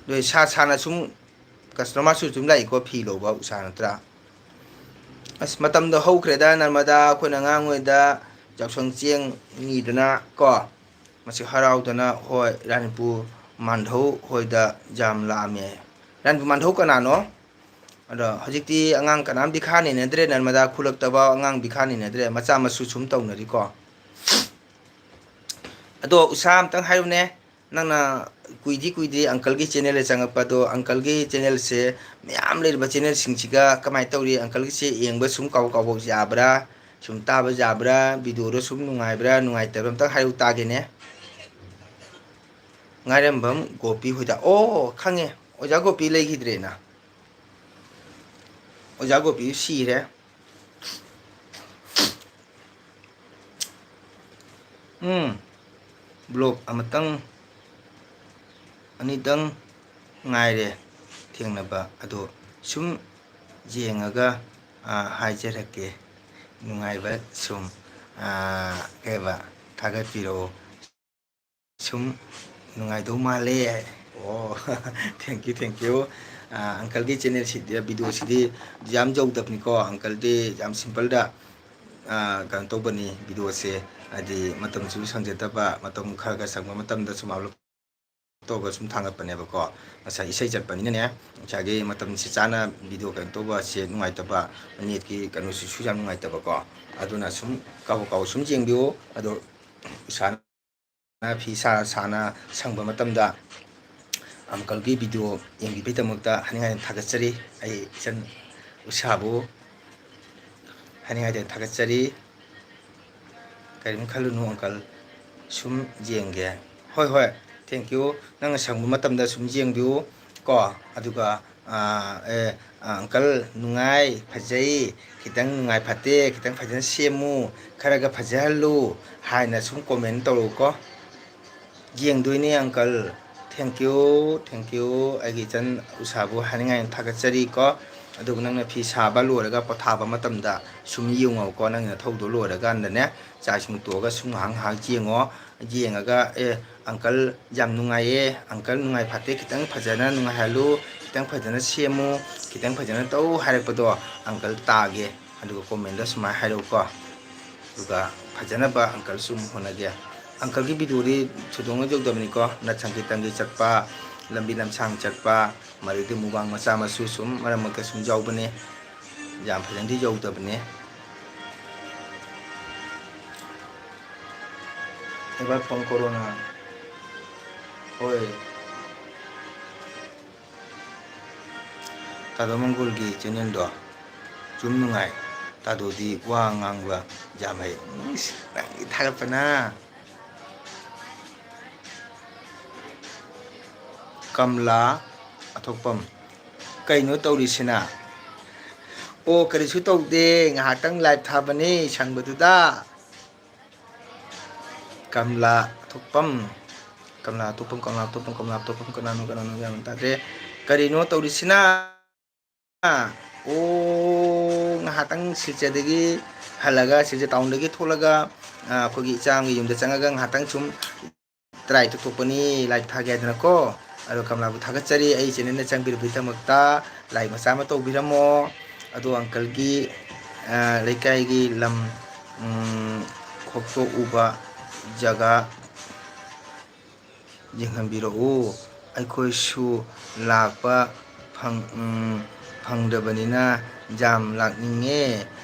ꯑꯗꯨ ꯁꯥ ꯁꯥꯅ ꯁꯨꯝ customerꯁꯨ ꯑꯗꯨꯝ ꯂꯥꯛꯏꯀꯣ, ꯐꯤ ꯂꯧꯕ ꯎꯁꯥ ꯅꯠꯇ꯭ꯔꯥ? ꯑꯁ, ꯃꯇꯝꯗꯣ ꯍꯧꯈ꯭ꯔꯦꯗ ꯅꯔꯃꯗꯥ, ꯑꯩꯈꯣꯏꯅ ꯑꯉꯥꯡ ꯑꯣꯏꯔꯤꯉꯩꯗ ꯌꯥꯎꯁꯪ ꯆꯦꯡ ꯅꯤꯗꯅ ꯀꯣ, ꯃꯁꯤ ꯍꯔꯥꯎꯗꯅ, ꯍꯣꯏ, ꯔꯥꯅꯤꯄꯨꯔ ꯃꯥꯟꯙꯧ ꯍꯣꯏꯗ ꯌꯥꯝ ꯂꯥꯛꯑꯝꯃꯦ꯫ ꯔꯥꯅꯤꯄꯨꯔ ꯃꯥꯟꯙꯧ ꯀꯅꯥꯅꯣ? ꯑꯗꯣ ꯍꯧꯖꯤꯛꯇꯤ ꯑꯉꯥꯡ ꯀꯅꯥꯝ ꯚꯤꯈꯥ ꯅꯤꯅꯗ꯭ꯔꯦ, ꯅꯔꯃꯗꯥ ꯈꯨꯜꯂꯛꯇꯐꯥꯎ ꯑꯉꯥꯡ ꯚꯤꯈꯥ ꯅꯤꯅꯗ꯭ꯔꯦ, ꯃꯆꯥ ꯃꯁꯨ ꯁꯨꯝ ꯇꯧꯅꯔꯤꯀꯣ꯫ ꯑꯗꯣ ꯎꯁꯥ, ꯑꯝꯇꯪ ꯍꯥꯏꯌꯨꯅꯦ, ꯅꯪꯅ ꯀꯨꯏꯗꯤ ꯀꯨꯏꯗ꯭ꯔꯤ ꯑꯪꯀꯜꯒꯤ ꯆꯦꯅꯦꯜꯗ ꯆꯪꯉꯛꯄ, ꯑꯗꯣ ꯑꯪꯀꯜꯒꯤ ꯆꯦꯅꯦꯜꯁꯦ ꯃꯌꯥꯝ ꯂꯩꯔꯤꯕ ꯆꯦꯅꯦꯜꯁꯤꯡꯁꯤꯒ ꯀꯃꯥꯏꯅ ꯇꯧꯔꯤ? ꯑꯪꯀꯜꯒꯤꯁꯦ ꯌꯦꯡꯕ ꯁꯨꯝ ꯀꯥꯎ ꯀꯥꯎꯕ ꯌꯥꯕ꯭ꯔꯥ? ꯁꯨꯝ ꯇꯥꯕ ꯌꯥꯕ꯭ꯔꯥ? ꯚꯤꯗꯤꯑꯣꯗꯣ ꯁꯨꯝ ꯅꯨꯡꯉꯥꯏꯕ꯭ꯔꯥ ꯅꯨꯡꯉꯥꯏꯇꯕ꯭ꯔꯥ ꯑꯝꯇꯪ ꯍꯥꯏꯔꯨ ꯇꯥꯒꯦꯅꯦ꯫ ꯉꯥꯏꯔꯝꯕꯝ ꯒꯣꯄꯤ ꯍꯣꯏꯗ꯫ ꯑꯣ, ꯈꯪꯉꯦ, ꯑꯣꯖꯥ ꯒꯣꯄꯤ ꯂꯩꯈꯤꯗ꯭ꯔꯦꯅ꯫ ꯑꯣꯖꯥ ꯒꯣꯄꯤ ꯁꯤꯔꯦ꯫ ꯎꯝ, ꯕ꯭ꯂꯣꯛ ꯑꯃꯇꯪ, ꯑꯅꯤꯇꯪ ꯉꯥꯏꯔꯦ ꯊꯦꯡꯅꯕ꯫ ꯑꯗꯣ ꯁꯨꯝ ꯌꯦꯡꯉꯒ, ꯑ, ꯍꯥꯏꯖꯔꯛꯀꯦ꯫ ꯅꯨꯡꯉꯥꯏꯕ ꯁꯨꯝ, ꯑ, ꯀꯩꯕ, ꯊꯥꯒꯠꯄꯤꯔꯛꯑꯣ꯫ ꯁꯨꯝ ꯅꯨꯡꯉꯥꯏꯗꯧ ꯃꯥꯜꯂꯦ꯫ ꯑꯣ, thank you, thank you꯫ ꯑ, ꯑꯪꯀꯜꯒꯤ ꯆꯦꯅꯦꯜꯁꯤꯗꯤ, ꯚꯤꯗꯤꯑꯣꯁꯤꯗꯤ ꯌꯥꯝ ꯌꯧꯗꯕꯅꯤꯀꯣ꯫ ꯑꯪꯀꯜꯗꯤ ꯌꯥꯝ ꯁꯤꯝꯄꯜꯗ, ꯑ, ꯀꯩꯅꯣ ꯇꯧꯕꯅꯤ ꯚꯤꯗꯤꯑꯣꯁꯦ, ꯍꯥꯏꯗꯤ ꯃꯇꯝꯁꯨ ꯁꯪꯖꯗꯕ, ꯃꯇꯝ ꯈꯔ ꯈꯔ ꯁꯪꯕ ꯃꯇꯝꯗ ꯁꯨꯝ ꯑꯞꯂꯣꯗ ꯇꯧꯔꯒ ꯁꯨꯝ ꯊꯥꯡꯒꯠꯄꯅꯦꯕꯀꯣ꯫ ꯉꯁꯥꯏ ꯏꯁꯩ ꯆꯠꯄꯅꯤꯅꯅꯦ, ꯉꯁꯥꯏꯒꯤ ꯃꯇꯝꯁꯦ ꯆꯥꯅ ꯚꯤꯗꯤꯑꯣ ꯀꯩꯅꯣ ꯇꯧꯕꯁꯦ ꯅꯨꯡꯉꯥꯏꯇꯕ, ꯅꯦꯠꯀꯤ ꯀꯩꯅꯣꯁꯤꯁꯨ ꯌꯥꯝ ꯅꯨꯡꯉꯥꯏꯇꯕꯀꯣ꯫ ꯑꯗꯨꯅ ꯁꯨꯝ ꯀꯥꯎ ꯀꯥꯎ ꯁꯨꯝ ꯌꯦꯡꯕꯤꯌꯨ꯫ ꯑꯗꯣ ꯏꯁꯥꯅ ꯐꯤ ꯁꯥ ꯁꯥꯅ ꯁꯪꯕ ꯃꯇꯝꯗ ꯑꯪꯀꯜꯒꯤ ꯚꯤꯗꯤꯑꯣ ꯌꯦꯡꯕꯤꯕꯒꯤꯗꯃꯛꯇ ꯍꯥꯏꯅꯤꯡꯉꯥꯏ ꯌꯥꯝ ꯊꯥꯒꯠꯆꯔꯤ꯫ ꯑꯩ ꯏꯆꯟ ꯎꯁꯥꯕꯨ ꯍꯥꯏꯅꯤꯡꯉꯥꯏꯗ ꯊꯥꯒꯠꯆꯔꯤ꯫ ꯀꯔꯤꯝ ꯈꯜꯂꯨꯅꯨ ꯑꯪꯀꯜ, ꯁꯨꯝ ꯌꯦꯡꯒꯦ꯫ ꯍꯣꯏ, ꯍꯣꯏ, thank you꯫ ꯅꯪꯅ ꯁꯪꯕ ꯃꯇꯝꯗ ꯁꯨꯝ ꯌꯦꯡꯕꯤꯌꯨ ꯀꯣ꯫ ꯑꯗꯨꯒ, ꯑꯥ, ꯑꯦ, ꯑꯥ, ꯑꯪꯀꯜ, ꯅꯨꯡꯉꯥꯏ, ꯐꯖꯩ, ꯈꯤꯇꯪ ꯅꯨꯡꯉꯥꯏ ꯐꯠꯇꯦ, ꯈꯤꯇꯪ ꯐꯖꯅ ꯁꯦꯝꯃꯨ, ꯈꯔꯒ ꯐꯖꯍꯜꯂꯨ ꯍꯥꯏꯅ ꯁꯨꯝ ꯀꯣꯃꯦꯟ ꯇꯧꯔꯛꯎꯀꯣ꯫ ꯌꯦꯡꯗꯣꯏꯅꯦ ꯑꯪꯀꯜ꯫ Thank you, thank you꯫ ꯑꯩꯒꯤ ꯏꯆꯟ ꯎꯁꯥꯕꯨ ꯍꯥꯏꯅꯤꯡꯉꯥꯏ ꯌꯥꯝ ꯊꯥꯒꯠꯆꯔꯤ ꯀꯣ꯫ ꯑꯗꯨꯒ ꯅꯪꯅ ꯐꯤ ꯁꯥꯕ ꯂꯣꯏꯔꯒ ꯄꯣꯊꯥꯕ ꯃꯇꯝꯗ ꯁꯨꯝ ꯌꯦꯡꯉꯣꯀꯣ꯫ ꯅꯪꯒꯤ ꯅꯊꯧꯗꯣ ꯂꯣꯏꯔꯀꯥꯟꯗꯅꯦ, ꯆꯥꯛ ꯏꯁꯤꯡ ꯇꯣꯛꯑꯒ ꯁꯨꯝ ꯉꯥꯏꯍꯥꯛ ꯉꯥꯏꯍꯥꯛ ꯌꯦꯡꯉꯣ꯫ ꯌꯦꯡꯉꯒ, "ꯑꯦ, ꯑꯪꯀꯜ ꯌꯥꯝ ꯅꯨꯡꯉꯥꯏꯌꯦ, ꯑꯪꯀꯜ ꯅꯨꯡꯉꯥꯏ ꯐꯠꯇꯦ, ꯈꯤꯇꯪ ꯐꯖꯅ ꯅꯨꯡꯉꯥꯏꯍꯜꯂꯨ, ꯈꯤꯇꯪ ꯐꯖꯅ ꯁꯦꯝꯃꯨ, ꯈꯤꯇꯪ ꯐꯖꯅ ꯇꯧ" ꯍꯥꯏꯔꯛꯄꯗꯣ ꯑꯪꯀꯜ ꯇꯥꯒꯦ꯫ ꯑꯗꯨꯒ ꯀꯣꯃꯦꯟꯗ ꯁꯨꯃꯥꯏꯅ ꯍꯥꯏꯔꯛꯎꯀꯣ꯫ ꯑꯗꯨꯒ ꯐꯖꯅꯕ ꯑꯪꯀꯜꯁꯨ ꯑꯃꯨꯛ ꯍꯣꯠꯅꯒꯦ꯫ ꯑꯪꯀꯜꯒꯤ ꯚꯤꯗꯤꯑꯣꯗꯤ ꯊꯣꯏꯗꯣꯛꯅ ꯌꯧꯗꯕꯅꯤꯀꯣ꯫ ꯅꯠ ꯁꯪꯀꯤꯔꯇꯟꯒꯤ ꯆꯠꯄ, ꯂꯝꯕꯤ ꯂꯝꯁꯥꯡ ꯆꯠꯄ, ꯃꯗꯨꯗꯤ ꯃꯨꯛꯕꯥꯡ ꯃꯆꯥ ꯃꯁꯨ ꯁꯨꯝ ꯃꯔꯛ ꯃꯔꯛꯇ ꯁꯨꯝ ꯌꯥꯎꯕꯅꯦ, ꯌꯥꯝ ꯐꯖꯅꯗꯤ ꯌꯧꯗꯕꯅꯦ꯫ ꯑꯦꯕꯥ ꯐꯣꯟ ꯀꯣꯔꯣꯅꯥ꯫ ꯍꯣꯏ꯫ ꯇꯥꯗꯣ ꯃꯪꯒꯣꯜꯒꯤ ꯆꯦꯅꯦꯜꯗꯣ ꯁꯨꯝ ꯅꯨꯡꯉꯥꯏ꯫ ꯇꯥꯗꯣꯗꯤ ꯋꯥ ꯉꯥꯡꯕ ꯌꯥꯝ ꯍꯩ꯫ ꯏꯁ, ꯅꯪꯒꯤ ꯊꯥꯒꯠꯄꯅ꯫ ꯀꯝꯂꯥ ꯑꯊꯣꯛꯄꯝ꯫ ꯀꯩꯅꯣ ꯇꯧꯔꯤꯁꯤꯅ? ꯑꯣ, ꯀꯔꯤꯁꯨ ꯇꯧꯗꯦ, ꯉꯥꯏꯍꯥꯛꯇꯪ ꯂꯥꯏꯚ ꯊꯥꯕꯅꯦ ꯁꯪꯕꯗꯨꯗ꯫ ꯀꯝꯂꯥ ꯑꯊꯣꯛꯄꯝ, ꯀꯝꯂꯥ ꯑꯊꯣꯛꯄꯝ, ꯀꯝꯂꯥ ꯑꯊꯣꯛꯄꯝ, ꯀꯝꯂꯥ ꯑꯊꯣꯛꯄꯝ, ꯀꯅꯥꯅꯣ, ꯀꯅꯥꯅꯣ, ꯒ꯭ꯌꯥꯟ ꯇꯥꯗ꯭ꯔꯦ꯫ ꯀꯔꯤꯅꯣ ꯇꯧꯔꯤꯁꯤꯅ? ꯑꯣ, ꯉꯥꯏꯍꯥꯛꯇꯪ ꯁꯤꯜꯆꯔꯗꯒꯤ ꯍꯜꯂꯒ, ꯁꯤꯜꯆꯔ ꯇꯥꯎꯟꯗꯒꯤ ꯊꯣꯛꯂꯒ, ꯑ, ꯑꯩꯈꯣꯏꯒꯤ ꯏꯆꯥ ꯑꯃꯒꯤ ꯌꯨꯝꯗ ꯆꯪꯉꯒ ꯉꯥꯏꯍꯥꯛꯇꯪ ꯁꯨꯝ ꯇ꯭ꯔꯥꯏ ꯇꯧꯊꯣꯛꯄꯅꯤ, ꯂꯥꯏꯚ ꯊꯥꯒꯦ ꯍꯥꯏꯗꯅꯀꯣ꯫ ꯑꯗꯣ ꯀꯝꯂꯥꯕꯨ ꯊꯥꯒꯠꯆꯔꯤ, ꯑꯩ ꯆꯦꯅꯦꯜꯗ ꯆꯪꯕꯤꯔꯛꯄꯒꯤꯗꯃꯛꯇ꯫ ꯂꯥꯏꯛ ꯃꯆꯥ ꯑꯃ ꯇꯧꯕꯤꯔꯝꯃꯣ꯫ ꯑꯗꯣ ꯑꯪꯀꯜꯒꯤ, ꯑ, ꯂꯩꯀꯥꯏꯒꯤ ꯂꯝ, ꯎꯝ, ꯈꯣꯛꯇꯣꯛꯎꯕ ꯖꯒꯥ ꯌꯦꯡꯍꯟꯕꯤꯔꯛꯎ꯫ ꯑꯩꯈꯣꯏꯁꯨ ꯂꯥꯛꯄ ꯐꯪ-, ꯎꯝ, ꯐꯪꯗꯕꯅꯤꯅ ꯌꯥꯝ ꯂꯥꯛꯅꯤꯡꯉꯦ꯫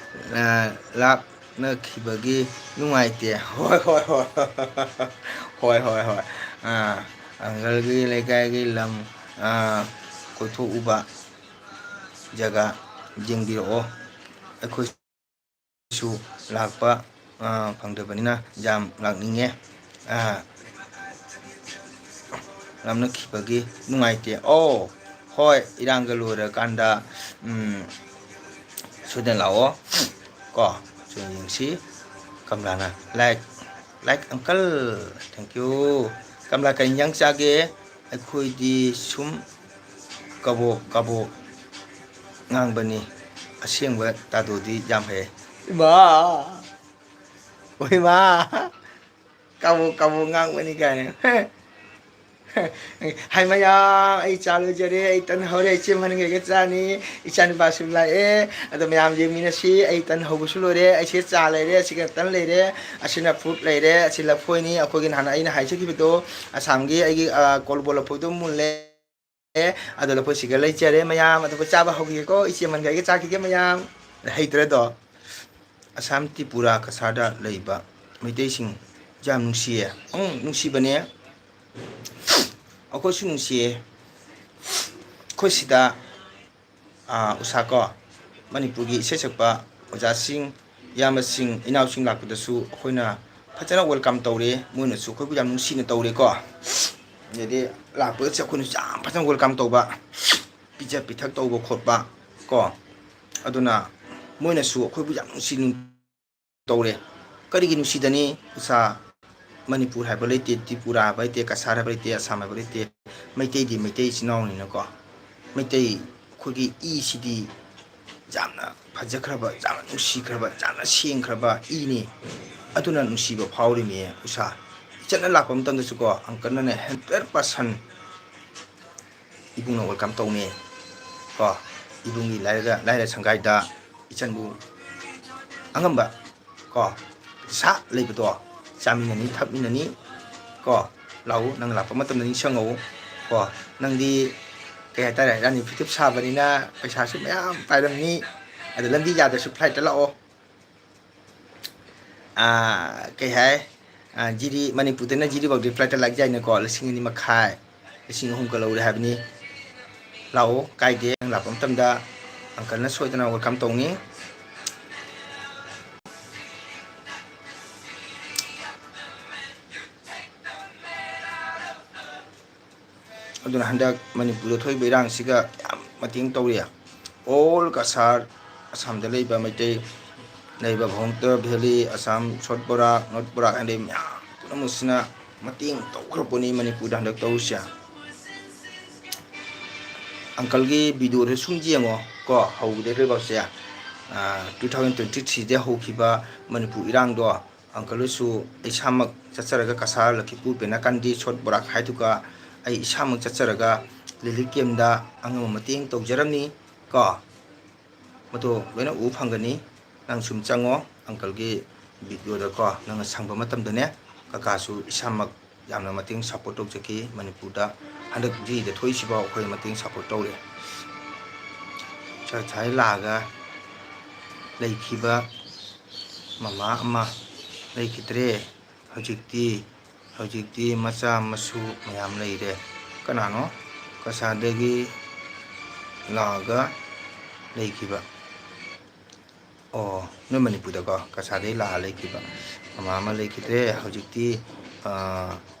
ꯑ, ꯂꯥꯞꯅꯈꯤꯕꯒꯤ ꯅꯨꯡꯉꯥꯏꯇꯦ꯫ ꯍꯣꯏ, ꯍꯣꯏ, ꯍꯣꯏ꯫ ꯍꯣꯏ, ꯍꯣꯏ, ꯍꯣꯏ꯫ ꯑ, ꯑꯪꯀꯜꯒꯤ ꯂꯩꯀꯥꯏꯒꯤ ꯂꯝ, ꯑ, ꯀꯣꯏꯊꯣꯛꯎꯕ ꯖꯒꯥ ꯌꯦꯡꯕꯤꯔꯛꯑꯣ꯫ ꯑꯩꯈꯣꯏꯁꯨ ꯂꯥꯛꯄ, ꯑ, ꯐꯪꯗꯕꯅꯤꯅ ꯌꯥꯝ ꯂꯥꯛꯅꯤꯡꯉꯦ꯫ ꯑ, ꯂꯥꯞꯅꯈꯤꯕꯒꯤ ꯅꯨꯡꯉꯥꯏꯇꯦ꯫ ꯑꯣ, ꯍꯣꯏ, ꯏꯔꯥꯡꯒ ꯂꯣꯏꯔꯀꯥꯟꯗ, ꯎꯝ, ꯁꯣꯏꯗꯅ ꯂꯥꯛꯑꯣ꯫ ꯀꯣ, ꯁꯣꯏꯗꯅ ꯌꯦꯡꯁꯤ꯫ ꯀꯝꯂꯥꯅ ꯂꯥꯏꯛ, ꯂꯥꯏꯛ ꯑꯪꯀꯜ, thank you꯫ ꯀꯝꯂꯥ ꯀꯔꯤ ꯏꯟꯖꯥꯡ ꯆꯥꯒꯦ? ꯑꯩꯈꯣꯏꯗꯤ ꯁꯨꯝ ꯀꯕꯣꯛ ꯀꯕꯣꯛ ꯉꯥꯡꯕꯅꯤ꯫ ꯑꯁꯦꯡꯕ ꯇꯥꯗꯣꯗꯤ ꯌꯥꯝ ꯍꯩ꯫ ꯏꯃꯥ! ꯑꯣ ꯏꯃꯥ! ꯀꯕꯣꯛ ꯀꯕꯣꯛ ꯉꯥꯡꯕꯅꯤ ꯀꯥꯏꯅ꯫ ꯍꯥꯏ ꯃꯌꯥꯝ, ꯑꯩ ꯆꯥ ꯂꯣꯏꯖꯔꯦ, ꯑꯩ ꯇꯟ ꯍꯧꯔꯦ, ꯏꯆꯦ ꯃꯅꯤꯡꯒꯩꯒ ꯆꯥꯅꯤ, ꯏꯆꯥ ꯅꯨꯄꯥꯁꯨ ꯂꯥꯛꯑꯦ, ꯑꯗꯣ ꯃꯌꯥꯝ ꯌꯦꯡꯃꯤꯟꯅꯁꯤ꯫ ꯑꯩ ꯇꯟ ꯍꯧꯕꯁꯨ ꯂꯣꯏꯔꯦ, ꯑꯩꯁꯦ ꯆꯥ ꯂꯩꯔꯦ, ꯑꯁꯤꯒ ꯇꯟ ꯂꯩꯔꯦ, ꯑꯁꯤꯅ ꯐ꯭ꯔꯨꯠ ꯂꯩꯔꯦ, ꯑꯁꯤ ꯂꯐꯣꯏꯅꯤ꯫ ꯑꯩꯈꯣꯏꯒꯤ ꯅꯍꯥꯟ ꯑꯩꯅ ꯍꯥꯏꯖꯈꯤꯕꯗꯣ, ꯑꯁꯥꯝꯒꯤ ꯑꯩꯒꯤ, ꯑ, ꯀꯣꯜꯕꯣ ꯂꯐꯣꯏꯗꯣ ꯃꯨꯜꯂꯦ꯫ ꯑꯗꯣ ꯂꯐꯣꯏꯁꯤꯒ ꯂꯩꯖꯔꯦ ꯃꯌꯥꯝ꯫ ꯑꯗꯨꯒ ꯆꯥꯕ ꯍꯧꯈꯤꯒꯦꯀꯣ, ꯏꯆꯦ ꯃꯅꯤꯡꯒꯩꯒ ꯆꯥꯈꯤꯒꯦ ꯃꯌꯥꯝ꯫ ꯍꯩꯇ꯭ꯔꯗꯣ꯫ ꯑꯁꯥꯝ ꯇ꯭ꯔꯤꯄꯨꯔꯥ ꯀꯁꯥꯔꯗ ꯂꯩꯕ ꯃꯩꯇꯩꯁꯤꯡ ꯌꯥꯝ ꯅꯨꯡꯁꯤꯌꯦ꯫ ꯎꯝ, ꯅꯨꯡꯁꯤꯕꯅꯦ꯫ ꯑꯩꯈꯣꯏꯁꯨ ꯅꯨꯡꯁꯤꯌꯦ꯫ ꯑꯩꯈꯣꯏ ꯁꯤꯗ, ꯑꯥ, ꯎꯁꯥ ꯀꯣ, ꯃꯅꯤꯄꯨꯔꯒꯤ ꯏꯁꯩ ꯁꯛꯄ ꯑꯣꯖꯥꯁꯤꯡ, ꯏꯌꯥꯝꯕꯁꯤꯡ, ꯏꯅꯥꯎꯁꯤꯡ ꯂꯥꯛꯄꯗꯁꯨ ꯑꯩꯈꯣꯏꯅ ꯐꯖꯅ welcome ꯇꯧꯔꯦ꯫ ꯃꯣꯏꯅꯁꯨ ꯑꯩꯈꯣꯏꯕꯨ ꯌꯥꯝ ꯅꯨꯡꯁꯤꯅ ꯇꯧꯔꯦꯀꯣ꯫ ꯑꯗꯩꯗꯤ ꯂꯥꯛꯄꯗꯁꯨ ꯑꯩꯈꯣꯏꯅꯁꯨ ꯌꯥꯝ ꯐꯖꯅ welcome ꯇꯧꯕ, ꯄꯤꯖ ꯄꯤꯊꯛ ꯇꯧꯕ ꯈꯣꯠꯄ ꯀꯣ꯫ ꯑꯗꯨꯅ ꯃꯣꯏꯅꯁꯨ ꯑꯩꯈꯣꯏꯕꯨ ꯌꯥꯝ ꯅꯨꯡꯁꯤ ꯇꯧꯔꯦ꯫ ꯀꯔꯤꯒꯤ ꯅꯨꯡꯁꯤꯗꯅꯤ? ꯎꯁꯥ, ꯃꯅꯤꯄꯨꯔ ꯍꯥꯏꯕ ꯂꯩꯇꯦ, ꯇ꯭ꯔꯤꯄꯨꯔꯥ ꯍꯥꯏꯕ ꯂꯩꯇꯦ, ꯀꯁꯥꯔ ꯍꯥꯏꯕ ꯂꯩꯇꯦ, ꯑꯁꯥꯝ ꯍꯥꯏꯕ ꯂꯩꯇꯦ꯫ ꯃꯩꯇꯩꯗꯤ ꯃꯩꯇꯩ ꯏꯆꯤꯟ ꯏꯅꯥꯎꯅꯤꯅꯀꯣ꯫ ꯃꯩꯇꯩ ꯑꯩꯈꯣꯏꯒꯤ ꯏꯁꯤꯗꯤ ꯌꯥꯝꯅ ꯐꯖꯈ꯭ꯔꯕ, ꯌꯥꯝꯅ ꯅꯨꯡꯁꯤꯈ꯭ꯔꯕ, ꯌꯥꯝꯅ ꯁꯦꯡꯈ꯭ꯔꯕ ꯏꯅꯤ꯫ ꯑꯗꯨꯅ ꯅꯨꯡꯁꯤꯕ ꯐꯥꯎꯔꯤꯃꯤ ꯎꯁꯥ꯫ ꯏꯆꯟꯅ ꯂꯥꯛꯄ ꯃꯇꯝꯗꯁꯨꯀꯣ, uncle ꯅꯅꯦ hundred percent ꯏꯕꯨꯡꯅ welcome ꯇꯧꯅꯤ ꯀꯣ꯫ ꯏꯕꯨꯡꯒꯤ ꯂꯥꯏꯔ-, ꯂꯥꯏꯔ ꯁꯪꯒꯥꯏꯗ ꯏꯆꯟꯕꯨ ꯑꯉꯝꯕ ꯀꯣ, ꯄꯩꯁꯥ ꯂꯩꯕꯗꯣ ꯆꯥꯃꯤꯟꯅꯅꯤ, ꯊꯛꯃꯤꯟꯅꯅꯤ ꯀꯣ꯫ ꯂꯥꯛꯎ, ꯅꯪ ꯂꯥꯛꯄ ꯃꯇꯝꯗ ꯅꯤꯡꯁꯤꯡꯉꯛꯎ ꯀꯣ꯫ ꯅꯪꯗꯤ ꯀꯩ ꯍꯥꯏꯇꯥꯔꯦ, ꯔꯥꯅꯤ ꯐꯤꯊꯨꯞ ꯁꯥꯕꯅꯤꯅ ꯄꯩꯁꯥꯁꯨ ꯃꯌꯥꯝ ꯄꯥꯏꯔꯝꯅꯤ꯫ ꯑꯗꯣ ꯂꯝꯕꯤ ꯌꯥꯗ꯭ꯔꯁꯨ flight ꯇ ꯂꯥꯛꯑꯣ꯫ ꯑꯥ, ꯀꯩ ꯍꯥꯏ, ꯑꯥ, ꯖꯤꯔꯤ, ꯃꯅꯤꯄꯨꯔꯗꯅ ꯖꯤꯔꯤꯕꯥꯎꯗꯤ flight ꯇ ꯂꯥꯛ ꯌꯥꯏꯅꯀꯣ, ꯂꯤꯁꯤꯡ ꯑꯅꯤ ꯃꯈꯥꯏ, ꯂꯤꯁꯤꯡ ꯑꯍꯨꯝꯒ ꯂꯧꯔꯦ ꯍꯥꯏꯕꯅꯤ꯫ ꯂꯥꯛꯑꯣ, ꯀꯥꯏꯗꯦ꯫ ꯅꯪ ꯂꯥꯛꯄ ꯃꯇꯝꯗ uncle ꯅ ꯁꯣꯏꯗꯅ welcome ꯇꯧꯅꯤ꯫ ꯑꯗꯨꯅ ꯍꯟꯗꯛ ꯃꯅꯤꯄꯨꯔꯗ ꯊꯣꯛꯏꯕ ꯏꯔꯥꯡꯁꯤꯒ ꯌꯥꯝ ꯃꯇꯦꯡ ꯇꯧꯔꯤ꯫ All ꯀꯁꯥꯔ, ꯑꯁꯥꯝꯗ ꯂꯩꯕ ꯃꯩꯇꯩ, ꯂꯩꯕ ꯕ꯭ꯔꯍꯃꯄꯨꯇ꯭ꯔ valley, ꯑꯁꯥꯝ, ꯁꯥꯎꯠ ꯕꯔꯥꯛ, ꯅꯣꯔꯠ ꯕꯔꯥꯛ, ꯑꯗꯩ ꯃꯌꯥꯝ ꯄꯨꯝꯅꯃꯛꯁꯤꯅ ꯃꯇꯦꯡ ꯇꯧꯈ꯭ꯔ ꯄꯣꯠꯅꯤ ꯃꯅꯤꯄꯨꯔꯗ ꯍꯟꯗꯛ ꯇꯧꯔꯤꯁꯦ꯫ Uncle ꯒꯤ video ꯗꯨ ꯁꯨꯝ ꯌꯦꯡꯉꯣ ꯀꯣ, ꯍꯧꯕꯗꯩ ꯂꯣꯏꯐꯥꯎꯁꯦ꯫ ꯑꯥ, two thousand twenty three ꯗ ꯍꯧꯈꯤꯕ ꯃꯅꯤꯄꯨꯔ ꯏꯔꯥꯡꯗꯣ, uncle ꯍꯣꯏꯁꯨ, ꯑꯩ ꯏꯁꯥꯃꯛ ꯆꯠꯆꯔꯒ ꯀꯁꯥꯔ, ꯂꯈꯤꯄꯨꯔ, ꯄꯦꯅꯥꯀꯥꯟꯗꯤ, ꯁꯣꯠ ꯕꯣꯔꯥꯛ ꯍꯥꯏꯗꯨꯒ ꯑꯩ ꯏꯁꯥꯃꯛ ꯆꯠꯆꯔꯒ ꯔꯤꯂꯤꯐ ꯀꯦꯝꯗ ꯑꯉꯝꯕ ꯃꯇꯦꯡ ꯇꯧꯖꯔꯝꯃꯤ ꯀꯣ꯫ ꯃꯗꯣ ꯂꯣꯏꯅ ꯎꯕ ꯐꯪꯒꯅꯤ꯫ ꯅꯪ ꯁꯨꯝ ꯆꯪꯉꯣ ꯑꯪꯀꯜꯒꯤ ꯚꯤꯗꯤꯑꯣꯗꯀꯣ, ꯅꯪꯅ ꯁꯪꯕ ꯃꯇꯝꯗꯅꯦ꯫ ꯀꯀꯥꯁꯨ ꯏꯁꯥꯃꯛ ꯌꯥꯝꯅ ꯃꯇꯦꯡ ꯁꯞꯄꯣꯔꯠ ꯇꯧꯖꯈꯤ꯫ ꯃꯅꯤꯄꯨꯔꯗ ꯍꯟꯗꯛ ꯗꯤꯜꯂꯤꯗ ꯊꯣꯛꯏꯁꯤꯐꯥꯎ ꯑꯩꯈꯣꯏ ꯃꯇꯦꯡ ꯁꯞꯄꯣꯔꯠ ꯇꯧꯔꯦ꯫ ꯉꯁꯥꯏ ꯂꯥꯛꯑꯒ ꯂꯩꯈꯤꯕ ꯃꯃꯥ ꯑꯃ ꯂꯩꯈꯤꯗ꯭ꯔꯦ꯫ ꯍꯧꯖꯤꯛꯇꯤ, ꯍꯧꯖꯤꯛꯇꯤ ꯃꯆꯥ ꯃꯁꯨ ꯃꯌꯥꯝ ꯂꯩꯔꯦ꯫ ꯀꯅꯥꯅꯣ? ꯀꯁꯥꯗꯒꯤ ꯂꯥꯛꯑꯒ ꯂꯩꯈꯤꯕ꯫ ꯑꯣ, ꯅꯣꯏ ꯃꯅꯤꯄꯨꯔꯗꯀꯣ, ꯀꯁꯥꯗꯒꯤ ꯂꯥꯛꯑ ꯂꯩꯈꯤꯕ ꯃꯃꯥ ꯑꯃ ꯂꯩꯈꯤꯗ꯭ꯔꯦ꯫ ꯍꯧꯖꯤꯛꯇꯤ, ꯑ,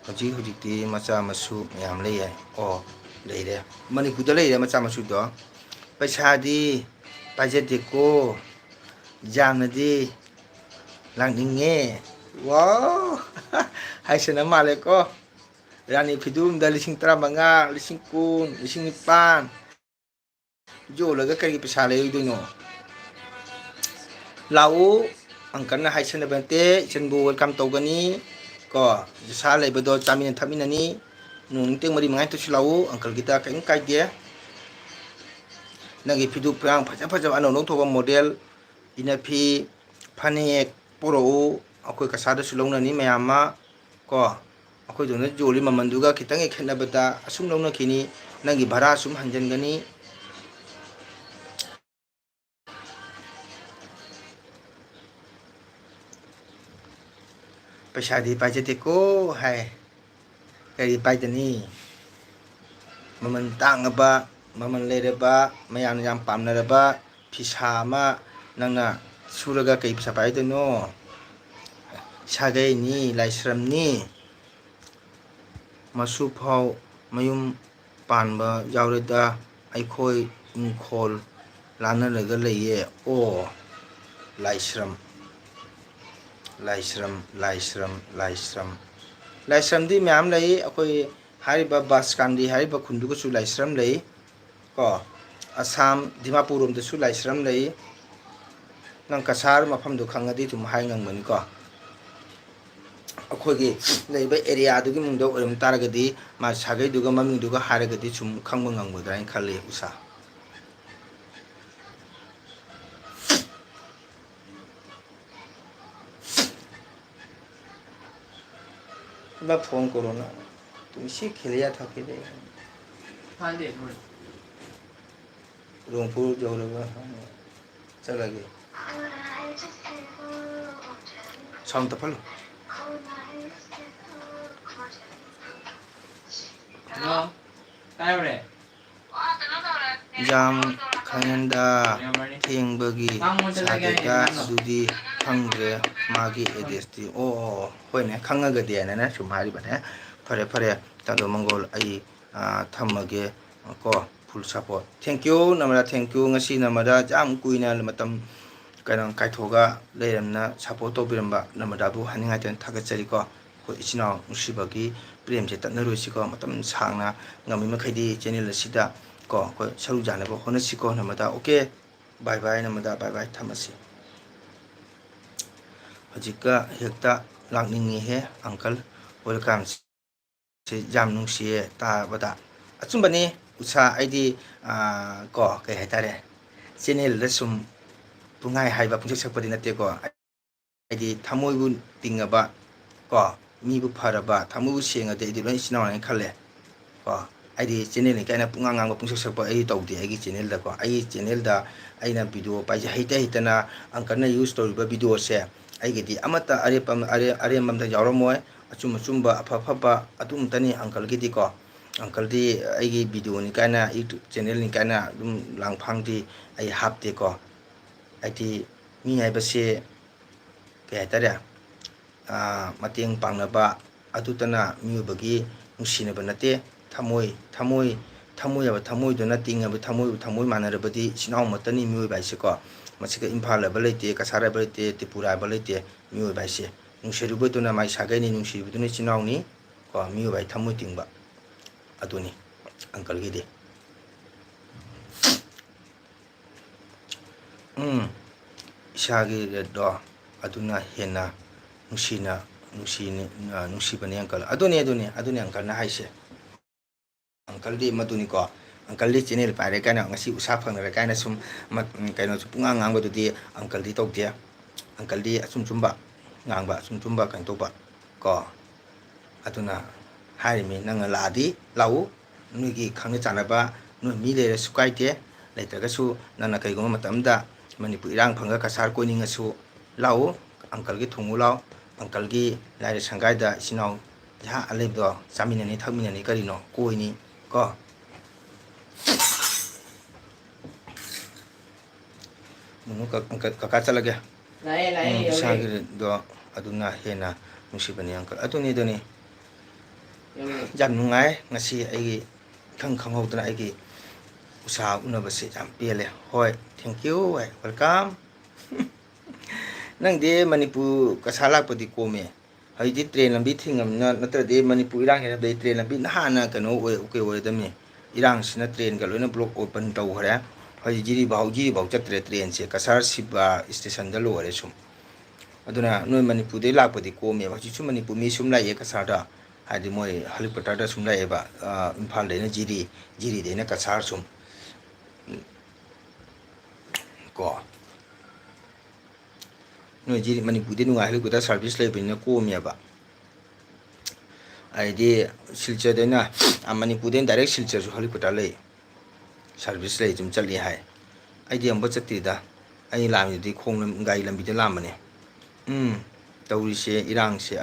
ꯍꯧꯖꯤꯛ, ꯍꯧꯖꯤꯛꯇꯤ ꯃꯆꯥ ꯃꯁꯨ ꯃꯌꯥꯝ ꯂꯩ ꯍꯥꯏ꯫ ꯑꯣ, ꯂꯩꯔꯦ꯫ ꯃꯅꯤꯄꯨꯔꯗ ꯂꯩꯔꯦ ꯃꯆꯥ ꯃꯁꯨꯗꯣ꯫ ꯄꯩꯁꯥꯗꯤ ꯄꯥꯏꯖꯗꯦꯀꯣ꯫ ꯌꯥꯝꯅꯗꯤ ꯂꯥꯛꯅꯤꯡꯉꯦ꯫ ꯋꯥꯎ! ꯍꯥꯏꯁꯅ ꯃꯥꯜꯂꯦꯀꯣ꯫ ꯔꯥꯅꯤ ꯐꯤꯗꯨꯝꯗ ꯂꯤꯁꯤꯡ ꯇꯔꯥꯃꯉꯥ, ꯂꯤꯁꯤꯡ ꯀꯨꯟ, ꯂꯤꯁꯤꯡ ꯅꯤꯄꯥꯟ ꯌꯣꯜꯂꯒ ꯀꯔꯤꯒꯤ ꯄꯩꯁꯥ ꯂꯩꯔꯣꯏꯗꯣꯏꯅꯣ? ꯂꯥꯛꯎ, ꯑꯪꯀꯜꯅ ꯍꯥꯏꯁꯟꯅꯕ ꯅꯠꯇꯦ, ꯏꯆꯟꯕꯨ welcome ꯇꯧꯒꯅꯤ ꯀꯣ꯫ ꯄꯩꯁꯥ ꯂꯩꯕꯗꯣ ꯆꯥꯃꯤꯟꯅ ꯊꯛꯃꯤꯟꯅꯅꯤ꯫ ꯅꯣꯡ ꯅꯤꯇꯦꯡ ꯃꯔꯤ ꯃꯉꯥ ꯇꯧꯁꯤꯜꯂꯛꯎ, ꯑꯪꯀꯜꯒꯤꯗ ꯀꯔꯤꯝ ꯀꯥꯏꯗꯦ꯫ ꯅꯪꯒꯤ ꯐꯤꯗꯨ ꯐꯤꯔꯥꯡ ꯐꯖ ꯐꯖꯕ ꯑꯅꯧ ꯑꯅꯧ ꯊꯣꯛꯄ ꯃꯣꯗꯦꯜ, ꯏꯅꯐꯤ, ꯐꯅꯦꯛ ꯄꯨꯔꯛꯎ, ꯑꯩꯈꯣꯏ ꯀꯁꯥꯗꯁꯨ ꯂꯧꯅꯅꯤ ꯃꯌꯥꯝ ꯑꯃ ꯀꯣ꯫ ꯑꯩꯈꯣꯏꯗꯧꯅ ꯌꯣꯜꯂꯤ ꯃꯃꯜꯗꯨꯒ ꯈꯤꯇꯪ ꯍꯦꯛ ꯈꯦꯠꯅꯕꯗ ꯑꯁꯨꯝ ꯂꯧꯅꯈꯤꯅꯤ, ꯅꯪꯒꯤ ꯚꯔꯥ ꯑꯁꯨꯝ ꯍꯟꯖꯤꯟꯒꯅꯤ꯫ ꯄꯩꯁꯥꯗꯤ ꯄꯥꯏꯖꯗꯦꯀꯣ ꯍꯥꯏ꯫ ꯀꯔꯤ ꯄꯥꯏꯗꯅꯤ? ꯃꯃꯜ ꯇꯥꯡꯉꯕ, ꯃꯃꯜ ꯂꯩꯔꯕ, ꯃꯌꯥꯝꯅ ꯌꯥꯝ ꯄꯥꯝꯅꯔꯕ ꯐꯤꯁꯥ ꯑꯃ ꯅꯪꯅ ꯁꯨꯔꯒ ꯀꯩ ꯄꯩꯁꯥ ꯄꯥꯏꯗꯣꯏꯅꯣ? ꯁꯥꯒꯩꯅꯤ, ꯂꯥꯏꯁ꯭ꯔꯝꯅꯤ꯫ ꯃꯁꯨꯐꯥꯎ ꯃꯌꯨꯝ ꯄꯥꯟꯕ ꯌꯥꯎꯔꯦꯗ, ꯑꯩꯈꯣꯏ ꯏꯪꯈꯣꯜ ꯂꯥꯟꯅꯔꯒ ꯂꯩꯌꯦ꯫ ꯑꯣ, ꯂꯥꯏꯁ꯭ꯔꯝ, ꯂꯥꯏꯁ꯭ꯔꯝ, ꯂꯥꯏꯁ꯭ꯔꯝ, ꯂꯥꯏꯁ꯭ꯔꯝ꯫ ꯂꯥꯏꯁ꯭ꯔꯝꯗꯤ ꯃꯌꯥꯝ ꯂꯩ꯫ ꯑꯩꯈꯣꯏ ꯍꯥꯏꯔꯤꯕ ꯕꯥꯁꯀꯥꯟꯗꯤ ꯍꯥꯏꯔꯤꯕ ꯈꯨꯟꯗꯨꯒꯁꯨ ꯂꯥꯏꯁ꯭ꯔꯝ ꯂꯩ꯫ ꯀꯣ, ꯑꯁꯥꯝ ꯗꯤꯃꯥꯄꯨꯔ ꯔꯣꯝꯗꯁꯨ ꯂꯥꯏꯁ꯭ꯔꯝ ꯂꯩ꯫ ꯅꯪ ꯀꯁꯥꯔ ꯃꯐꯝꯗꯣ ꯈꯪꯉꯗꯤ ꯑꯗꯨꯝ ꯍꯥꯏ ꯉꯝꯒꯅꯤꯀꯣ꯫ ꯑꯩꯈꯣꯏꯒꯤ ꯂꯩꯔꯤꯕ ꯑꯦꯔꯤꯌꯥꯗꯨꯒꯤ ꯃꯤꯡꯗ ꯑꯣꯏꯔꯝ ꯇꯥꯔꯒꯗꯤ, ꯃꯥ ꯁꯥꯒꯩꯗꯨꯒ ꯃꯃꯤꯡꯗꯨꯒ ꯍꯥꯏꯔꯒꯗꯤ ꯁꯨꯝ ꯈꯪꯕ ꯉꯝꯒꯗ꯭ꯔꯥ ꯍꯥꯏꯅ ꯈꯜꯂꯤ ꯎꯁꯥ꯫ ꯏꯃꯥ, ꯐꯣꯟ ꯀꯣꯔꯣꯅꯥ꯫ ꯇꯨꯝꯁꯤ ꯈꯦꯂꯤꯌꯥ ꯊꯥꯀꯦ ꯗꯦ꯫ ꯊꯥꯗꯦ, ꯃꯣꯏ꯫ ꯔꯣꯡꯄꯨꯔ ꯌꯧꯔꯒ ꯆꯠꯂꯒꯦ꯫ ꯁꯥꯎꯟ ꯇꯞꯍꯜꯂꯨ꯫ ꯍꯜꯂꯣ, ꯇꯥꯏ ꯍꯧꯔꯦ꯫ ꯌꯥꯝ ꯈꯪꯍꯟꯗ ꯊꯦꯡꯕꯒꯤ ꯁꯥꯗꯦꯗ, ꯑꯗꯨꯗꯤ ꯈꯪꯗ꯭ꯔꯦ ꯃꯥꯒꯤ ꯑꯦꯗ꯭ꯔꯦꯁꯇꯤ꯫ ꯑꯣ, ꯑꯣ, ꯑꯣ, ꯍꯣꯏꯅꯦ, ꯈꯪꯉꯒꯗꯤ ꯍꯥꯏꯅ ꯁꯨꯝ ꯍꯥꯏꯔꯤꯕꯅꯦ꯫ ꯐꯔꯦ, ꯐꯔꯦ, ꯇꯥꯗꯣ ꯃꯪꯒꯣꯜ, ꯑꯩ, ꯑꯥ, ꯊꯝꯃꯒꯦ ꯀꯣ꯫ Full support꯫ Thank you, ꯅꯃꯗꯥ, thank you꯫ ꯉꯁꯤ ꯅꯃꯗꯥ ꯌꯥꯝ ꯀꯨꯏꯅ ꯃꯇꯝ ꯀꯩꯅꯣ ꯀꯥꯏꯊꯣꯛꯑꯒ ꯂꯩꯔꯝꯅ support ꯇꯧꯕꯤꯔꯝꯕ ꯅꯃꯗꯥꯕꯨ ꯍꯥꯏꯅꯤꯡꯉꯥꯏꯇꯅ ꯊꯥꯒꯠꯆꯔꯤꯀꯣ꯫ ꯑꯩꯈꯣꯏ ꯏꯆꯤꯟ ꯏꯅꯥꯎ ꯅꯨꯡꯁꯤꯕꯒꯤ ꯄ꯭ꯔꯦꯝꯁꯦ ꯇꯠꯅꯔꯣꯏꯁꯤꯀꯣ꯫ ꯃꯇꯝ ꯁꯥꯡꯅ ꯉꯝꯃꯤ ꯃꯈꯩꯗꯤ channel ꯑꯁꯤꯗ ꯀꯣ ꯑꯩꯈꯣꯏ ꯁꯔꯨꯛ ꯌꯥꯅꯕ ꯍꯣꯠꯅꯁꯤꯀꯣ ꯅꯃꯗꯥ꯫ Okay, bye bye ꯅꯃꯗꯥ, bye bye, ꯊꯝꯃꯁꯤ꯫ ꯍꯧꯖꯤꯛꯀ ꯍꯦꯛꯇ ꯂꯥꯛꯅꯤꯡꯉꯤꯍꯦ uncle꯫ Welcome꯫ ꯁꯤ ꯌꯥꯝ ꯅꯨꯡꯁꯤꯌꯦ ꯇꯥꯕꯗ꯫ ꯑꯆꯨꯝꯕꯅꯤ ꯎꯁꯥ, ꯑꯩꯗꯤ, ꯑꯥ, ꯀꯣ, ꯀꯩ ꯍꯥꯏꯇꯥꯔꯦ, channelꯗ ꯁꯨꯝ ꯄꯨꯡꯍꯥꯏ ꯍꯥꯏꯕ, ꯄꯨꯡꯁꯛ ꯁꯛꯄꯗꯤ ꯅꯠꯇꯦꯀꯣ꯫ ꯑꯩꯗꯤ ꯊꯃꯣꯏꯕꯨ ꯇꯤꯡꯉꯕ, ꯀꯣ, ꯃꯤꯕꯨ ꯐꯔꯕ, ꯊꯃꯣꯏꯕꯨ ꯁꯦꯡꯉꯗꯤ ꯑꯩꯗꯤ ꯂꯣꯏ ꯏꯆꯤꯟ ꯏꯅꯥꯎꯅꯦꯅ ꯈꯜꯂꯦ꯫ ꯀꯣ, ꯑꯩꯗꯤ channelꯅꯤ ꯀꯥꯏꯅ ꯄꯨꯡꯉꯥꯡ ꯉꯥꯡꯕ, ꯄꯨꯡꯁꯛ ꯁꯛꯄ ꯑꯩꯗꯤ ꯇꯧꯗꯦ ꯑꯩꯒꯤ channelꯗꯀꯣ꯫ ꯑꯩꯒꯤ channelꯗ ꯑꯩꯅ video ꯄꯥꯏꯖ-, ꯍꯩꯇ ꯍꯩꯇꯅ uncleꯅ use ꯇꯧꯔꯤꯕ videoꯁꯦ ꯑꯩꯒꯤꯗꯤ ꯑꯃꯠꯇ ꯑꯔꯦꯞꯄ ꯑꯃ-, ꯑꯔꯦ-, ꯑꯔꯦꯝꯕ ꯑꯝꯇ ꯌꯥꯎꯔꯝꯃꯣꯏ꯫ ꯑꯆꯨꯝ ꯑꯆꯨꯝꯕ, ꯑꯐ ꯑꯐꯕ ꯑꯗꯨ ꯑꯃꯇꯅꯤ uncleꯒꯤꯗꯤꯀꯣ꯫ Uncleꯗꯤ ꯑꯩꯒꯤ videoꯅꯤ ꯀꯥꯏꯅ, YouTube channelꯅꯤ ꯀꯥꯏꯅ ꯑꯗꯨꯝ ꯂꯥꯡꯐꯥꯡꯗꯤ ꯑꯩ ꯍꯥꯞꯇꯦꯀꯣ꯫ ꯍꯥꯏꯗꯤ ꯃꯤ ꯍꯥꯏꯕꯁꯦ ꯀꯩ ꯍꯥꯏꯇꯥꯔꯦ, ꯑꯥ, ꯃꯇꯦꯡ ꯄꯥꯡꯅꯕ ꯑꯗꯨꯇꯅ ꯃꯤꯑꯣꯏꯕꯒꯤ ꯅꯨꯡꯁꯤꯅꯕ ꯅꯠꯇꯦ꯫ ꯊꯃꯣꯏ, ꯊꯃꯣꯏ, ꯊꯃꯣꯏ ꯍꯥꯏꯕ ꯊꯃꯣꯏꯗꯨꯅ ꯇꯤꯡꯉꯕ ꯊꯃꯣꯏ, ꯊꯃꯣꯏ ꯃꯥꯟꯅꯔꯕꯗꯤ ꯏꯆꯤꯟ ꯏꯅꯥꯎ ꯑꯃꯠꯇꯅꯤ ꯃꯤꯑꯣꯏꯕ ꯍꯥꯏꯁꯦꯀꯣ꯫ ꯃꯁꯤꯗ ꯏꯝꯐꯥꯜ ꯍꯥꯏꯕ ꯂꯩꯇꯦ, ꯀꯁꯥꯔ ꯍꯥꯏꯕ ꯂꯩꯇꯦ, ꯇ꯭ꯔꯤꯄꯨꯔꯥ ꯍꯥꯏꯕ ꯂꯩꯇꯦ꯫ ꯃꯤꯑꯣꯏꯕ ꯍꯥꯏꯁꯦ ꯅꯨꯡꯁꯤꯔꯨꯕꯗꯨꯅ ꯃꯥꯏ ꯁꯥꯒꯩꯅꯤ, ꯅꯨꯡꯁꯤꯔꯨꯕꯗꯨꯅ ꯏꯆꯤꯟ ꯏꯅꯥꯎꯅꯤ ꯀꯣ꯫ ꯃꯤꯑꯣꯏꯕ ꯍꯥꯏ ꯊꯃꯣꯏ ꯇꯤꯡꯕ ꯑꯗꯨꯅꯤ uncleꯒꯤꯗꯤ꯫ ꯎꯝ, ꯏꯁꯥꯒꯤ ꯔꯦꯠꯇꯣ ꯑꯗꯨꯅ ꯍꯦꯟꯅ ꯅꯨꯡꯁꯤꯅ ꯅꯨꯡꯁꯤꯅꯤ, ꯑ, ꯅꯨꯡꯁꯤꯕꯅꯤ uncle꯫ ꯑꯗꯨꯅꯤ, ꯑꯗꯨꯅꯤ, ꯑꯗꯨꯅꯤ uncleꯅ ꯍꯥꯏꯁꯦ꯫ Uncleꯗꯤ ꯃꯗꯨꯅꯤꯀꯣ꯫ Uncleꯗꯤ channel ꯄꯥꯏꯔꯦ ꯀꯥꯏꯅ, ꯉꯁꯤ ꯎꯁꯥ ꯐꯪꯅꯔꯦ ꯀꯥꯏꯅ ꯁꯨꯝ ꯃ-, ꯎꯝ, ꯀꯩꯅꯣꯁꯨ ꯄꯨꯡꯉꯥꯡ ꯉꯥꯡꯕꯗꯨꯗꯤ uncleꯗꯤ ꯇꯧꯗꯦ꯫ Uncleꯗꯤ ꯑꯆꯨꯝ ꯆꯨꯝꯕ ꯉꯥꯡꯕ, ꯑꯆꯨꯝ ꯆꯨꯝꯕ ꯀꯩꯅꯣ ꯇꯧꯕ ꯀꯣ꯫ ꯑꯗꯨꯅ ꯍꯥꯏꯔꯤꯃꯤ, ꯅꯪꯅ ꯂꯥꯛꯑꯗꯤ ꯂꯥꯛꯎ, ꯅꯣꯏꯒꯤ ꯈꯪꯅ ꯆꯥꯟꯅꯕ ꯅꯣꯏ ꯃꯤ ꯂꯩꯔꯁꯨ ꯀꯥꯏꯗꯦ, ꯂꯩꯇ꯭ꯔꯒꯁꯨ ꯅꯪꯅ ꯀꯩꯒꯨꯝꯕ ꯃꯇꯝꯗ ꯃꯅꯤꯄꯨꯔ ꯏꯔꯥꯡ ꯐꯪꯉꯒ ꯀꯁꯥꯔ ꯀꯣꯏꯅꯤꯡꯉꯁꯨ ꯂꯥꯛꯎ, uncleꯒꯤ ꯊꯨꯡꯉꯨ ꯂꯥꯎ, uncleꯒꯤ ꯂꯥꯏꯔ ꯁꯪꯒꯥꯏꯗ ꯏꯆꯤꯟ ꯏꯅꯥꯎ ꯏꯍꯥ ꯂꯩꯕꯗꯣ ꯆꯥꯃꯤꯟꯅꯅꯤ, ꯊꯛꯃꯤꯟꯅꯅꯤ, ꯀꯔꯤꯅꯣ, ꯀꯣꯏꯅꯤ ꯀꯣ꯫ ꯅꯨꯅꯨ ꯀ-, ꯀ-, ꯀꯀꯥ ꯆꯠꯂꯒꯦ꯫ ꯂꯥꯛꯑꯦ, ꯂꯥꯛꯑꯦ, ꯎꯝ, ꯌꯧꯔꯦ꯫ ꯏꯁꯥꯒꯤꯗꯣ ꯑꯗꯨꯅ ꯍꯦꯟꯅ ꯅꯨꯡꯁꯤꯕꯅꯤ uncle꯫ ꯑꯗꯨꯅꯤ, ꯑꯗꯨꯅꯤ꯫ ꯌꯧꯔꯦ꯫ ꯌꯥꯝ ꯅꯨꯡꯉꯥꯏ ꯉꯁꯤ ꯑꯩꯒꯤ ꯏꯈꯪ ꯈꯪꯍꯧꯗꯅ ꯑꯩꯒꯤ ꯎꯁꯥ ꯎꯅꯕꯁꯦ ꯌꯥꯝ ꯄꯦꯜꯂꯦ꯫ ꯍꯣꯏ, thank you, ꯍꯣꯏ, welcome꯫ ꯅꯪꯗꯤ ꯃꯅꯤꯄꯨꯔ ꯀꯁꯥꯔ ꯂꯥꯛꯄꯗꯤ ꯀꯣꯝꯃꯦ꯫ ꯍꯧꯖꯤꯛꯇꯤ train ꯂꯝꯕꯤ ꯊꯤꯡꯉꯕꯅꯤꯅ, ꯅꯠꯇ꯭ꯔꯗꯤ ꯃꯅꯤꯄꯨꯔ ꯏꯔꯥꯡ ꯍꯦꯟꯅꯕꯗꯤ train ꯂꯝꯕꯤ ꯅꯍꯥꯟꯅ ꯀꯩꯅꯣ ꯑꯣꯏ, okay ꯑꯣꯏꯔꯗꯝꯅꯤ꯫ ꯏꯔꯥꯡꯁꯤꯅ trainꯒ ꯂꯣꯏꯅ block open ꯇꯧꯈ꯭ꯔꯦ꯫ ꯍꯧꯖꯤꯛ ꯖꯤꯔꯤꯐꯥꯎ, ꯖꯤꯔꯤꯐꯥꯎ ꯆꯠꯇ꯭ꯔꯦ trainꯁꯦ꯫ ꯀꯁꯥꯔ ꯁꯤꯕ stationꯗ ꯂꯣꯏꯔꯦ ꯁꯨꯝ꯫ ꯑꯗꯨꯅ ꯅꯣꯏ ꯃꯅꯤꯄꯨꯔꯗꯩ ꯂꯥꯛꯄꯗꯤ ꯀꯣꯝꯃꯦꯕ꯫ ꯍꯧꯖꯤꯛꯁꯨ ꯃꯅꯤꯄꯨꯔ ꯃꯤ ꯁꯨꯝ ꯂꯥꯛꯑꯦ ꯀꯁꯥꯔꯗ꯫ ꯍꯥꯏꯗꯤ ꯃꯣꯏ helicopterꯗ ꯁꯨꯝ ꯂꯥꯛꯑꯦꯕ, ꯑ, ꯏꯝꯐꯥꯜꯗꯩꯅ ꯖꯤꯔꯤ, ꯖꯤꯔꯤꯗꯩꯅ ꯀꯁꯥꯔ ꯁꯨꯝ꯫ ꯀꯣ꯫ ꯅꯣꯏ ꯖꯤꯔꯤ, ꯃꯅꯤꯄꯨꯔꯗꯤ ꯅꯨꯡꯉꯥꯏ, helicopter service ꯂꯩꯕꯅꯤꯅ ꯀꯣꯝꯃꯦꯕ꯫ ꯑꯗꯩꯗꯤ ꯁꯤꯜꯆꯔꯗꯩꯅ, ꯑ, ꯃꯅꯤꯄꯨꯔꯗꯩꯅ direct ꯁꯤꯜꯆꯔꯁꯨ helicopter ꯂꯩ, service ꯂꯩ, ꯑꯗꯨꯝ ꯆꯠꯂꯤ ꯍꯥꯏ꯫ ꯑꯩꯗꯤ ꯑꯃꯨꯛꯐꯥꯎ ꯆꯠꯇ꯭ꯔꯤꯗ꯫ ꯑꯩ ꯂꯥꯛꯑꯝꯃꯤꯗꯨꯗꯤ ꯈꯣꯡ ꯂꯝ-, ꯒꯥꯔꯤ ꯂꯝꯕꯤꯗ ꯂꯥꯛꯑꯝꯕꯅꯦ꯫ ꯎꯝ, ꯇꯧꯔꯤꯁꯦ ꯏꯔꯥꯡꯁꯦ꯫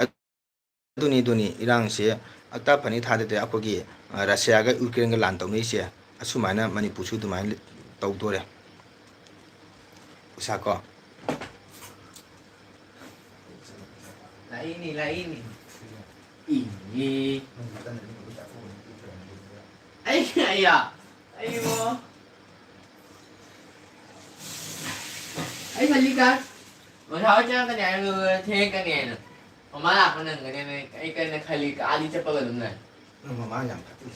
ꯑꯗꯨꯅꯤ, ꯑꯗꯨꯅꯤ, ꯏꯔꯥꯡꯁꯦ ꯑꯇꯥ ꯐꯅꯤ ꯊꯥꯗꯗꯦ꯫ ꯑꯩꯈꯣꯏꯒꯤ, ꯑ, ꯔꯁꯤꯌꯥꯒ ꯌꯨꯀ꯭ꯔꯦꯟꯒ ꯂꯥꯟ ꯇꯧꯅꯔꯤꯁꯦ, ꯑꯁꯨꯃꯥꯏꯅ ꯃꯅꯤꯄꯨꯔꯁꯨ ꯑꯗꯨꯃꯥꯏꯅ ꯇꯧꯗꯣꯔꯦ꯫ ꯎꯁꯥ ꯀꯣ꯫ ꯂꯥꯛꯏꯅꯤ, ꯂꯥꯛꯏꯅꯤ꯫ ꯏꯌꯦ꯫ ꯑꯩ, ꯑꯩꯌꯥ꯫ ꯑꯩꯕꯣ꯫ ꯑꯩ ꯈꯜꯂꯤ ꯀꯥ꯫ ꯃꯁꯥ ꯍꯣꯏ ꯆꯪꯉꯛꯀꯅꯤ ꯍꯥꯏꯔꯒ ꯊꯦꯡꯉꯛꯀꯅꯤ ꯍꯥꯏꯅ꯫ ꯃꯃꯥ ꯂꯥꯛꯄ ꯅꯪꯒꯅꯤ ꯍꯥꯏꯅ ꯑꯩ ꯀꯟꯅ ꯈꯜꯂꯤ ꯀꯥ꯫ ꯑꯥꯗꯤ ꯆꯠꯄꯒ ꯑꯗꯨꯝ ꯂꯩ꯫ ꯅꯪ ꯃꯃꯥ ꯌꯥꯝ ꯐꯠꯇꯦ꯫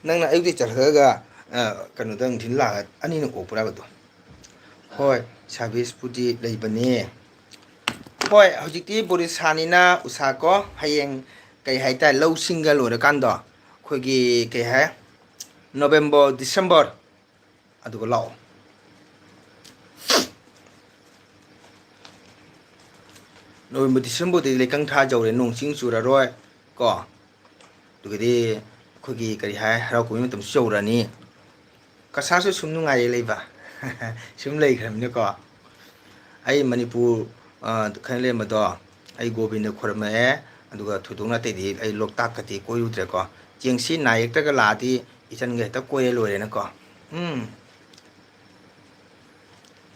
ꯅꯪꯅ ꯑꯌꯨꯛꯇꯩ ꯆꯠꯈ꯭ꯔꯒ, ꯑ, ꯀꯩꯅꯣꯗ ꯅꯨꯡꯊꯤꯜ ꯂꯥꯛꯑꯒ ꯑꯅꯤꯅ ꯑꯣꯛꯄ꯭ꯔꯥꯕ ꯑꯗꯣ? ꯍꯣꯏ, serviceꯄꯨꯗꯤ ꯂꯩꯕꯅꯦ꯫ ꯍꯣꯏ, ꯍꯧꯖꯤꯛꯇꯤ ꯕꯣꯔꯤꯁꯥꯅꯤꯅ ꯎꯁꯥ ꯀꯣ, ꯍꯌꯦꯡ ꯀꯩ ꯍꯥꯏꯇꯥꯔꯦ, ꯂꯧꯁꯤꯡꯒ ꯂꯣꯏꯔꯀꯥꯟꯗꯣ, ꯑꯩꯈꯣꯏꯒꯤ ꯀꯩ ꯍꯥꯏ, ꯅꯣꯕꯦꯝꯕꯔ, ꯗꯤꯁꯦꯝꯕꯔ ꯑꯗꯨꯒ ꯂꯥꯛꯑꯣ꯫ ꯅꯣꯕꯦꯝꯕꯔ, ꯗꯤꯁꯦꯝꯕꯔꯗꯗꯤ ꯂꯩꯀꯪ ꯊꯥ ꯌꯧꯔꯦ, ꯅꯣꯡ ꯆꯤꯡ ꯆꯨꯔꯔꯣꯏ ꯀꯣ꯫ ꯑꯗꯨꯒꯗꯤ ꯑꯩꯈꯣꯏꯒꯤ ꯀꯔꯤ ꯍꯥꯏ, ꯍꯔꯥꯎ ꯀꯨꯝꯍꯩ ꯃꯇꯝꯁꯨ ꯌꯧꯔꯅꯤ꯫ ꯀꯁꯥꯔꯁꯨ ꯁꯨꯝ ꯅꯨꯡꯉꯥꯏꯔꯦ ꯂꯩꯕ꯫ ꯁꯨꯝ ꯂꯩꯈ꯭ꯔꯕꯅꯤꯅꯀꯣ꯫ ꯑꯩ ꯃꯅꯤꯄꯨꯔ, ꯑ, ꯈꯔ ꯂꯩꯔꯝꯕꯗꯣ ꯑꯩ ꯒꯣꯕꯤꯟꯗ ꯈꯣꯏꯔꯝꯃꯛꯑꯦ, ꯑꯗꯨꯒ ꯊꯣꯏꯗꯣꯛꯅ ꯑꯇꯩꯗꯤ ꯑꯩ ꯂꯣꯛꯇꯥꯛꯀꯗꯤ ꯀꯣꯏꯔꯨꯗ꯭ꯔꯦꯀꯣ꯫ ꯆꯦꯡꯁꯤ ꯅꯥ ꯌꯦꯛꯇꯒ ꯂꯥꯛꯑꯗꯤ ꯏꯆꯟꯒ ꯍꯦꯛꯇ ꯀꯣꯏꯔ ꯂꯣꯏꯔꯦꯅꯀꯣ꯫ ꯎꯝ꯫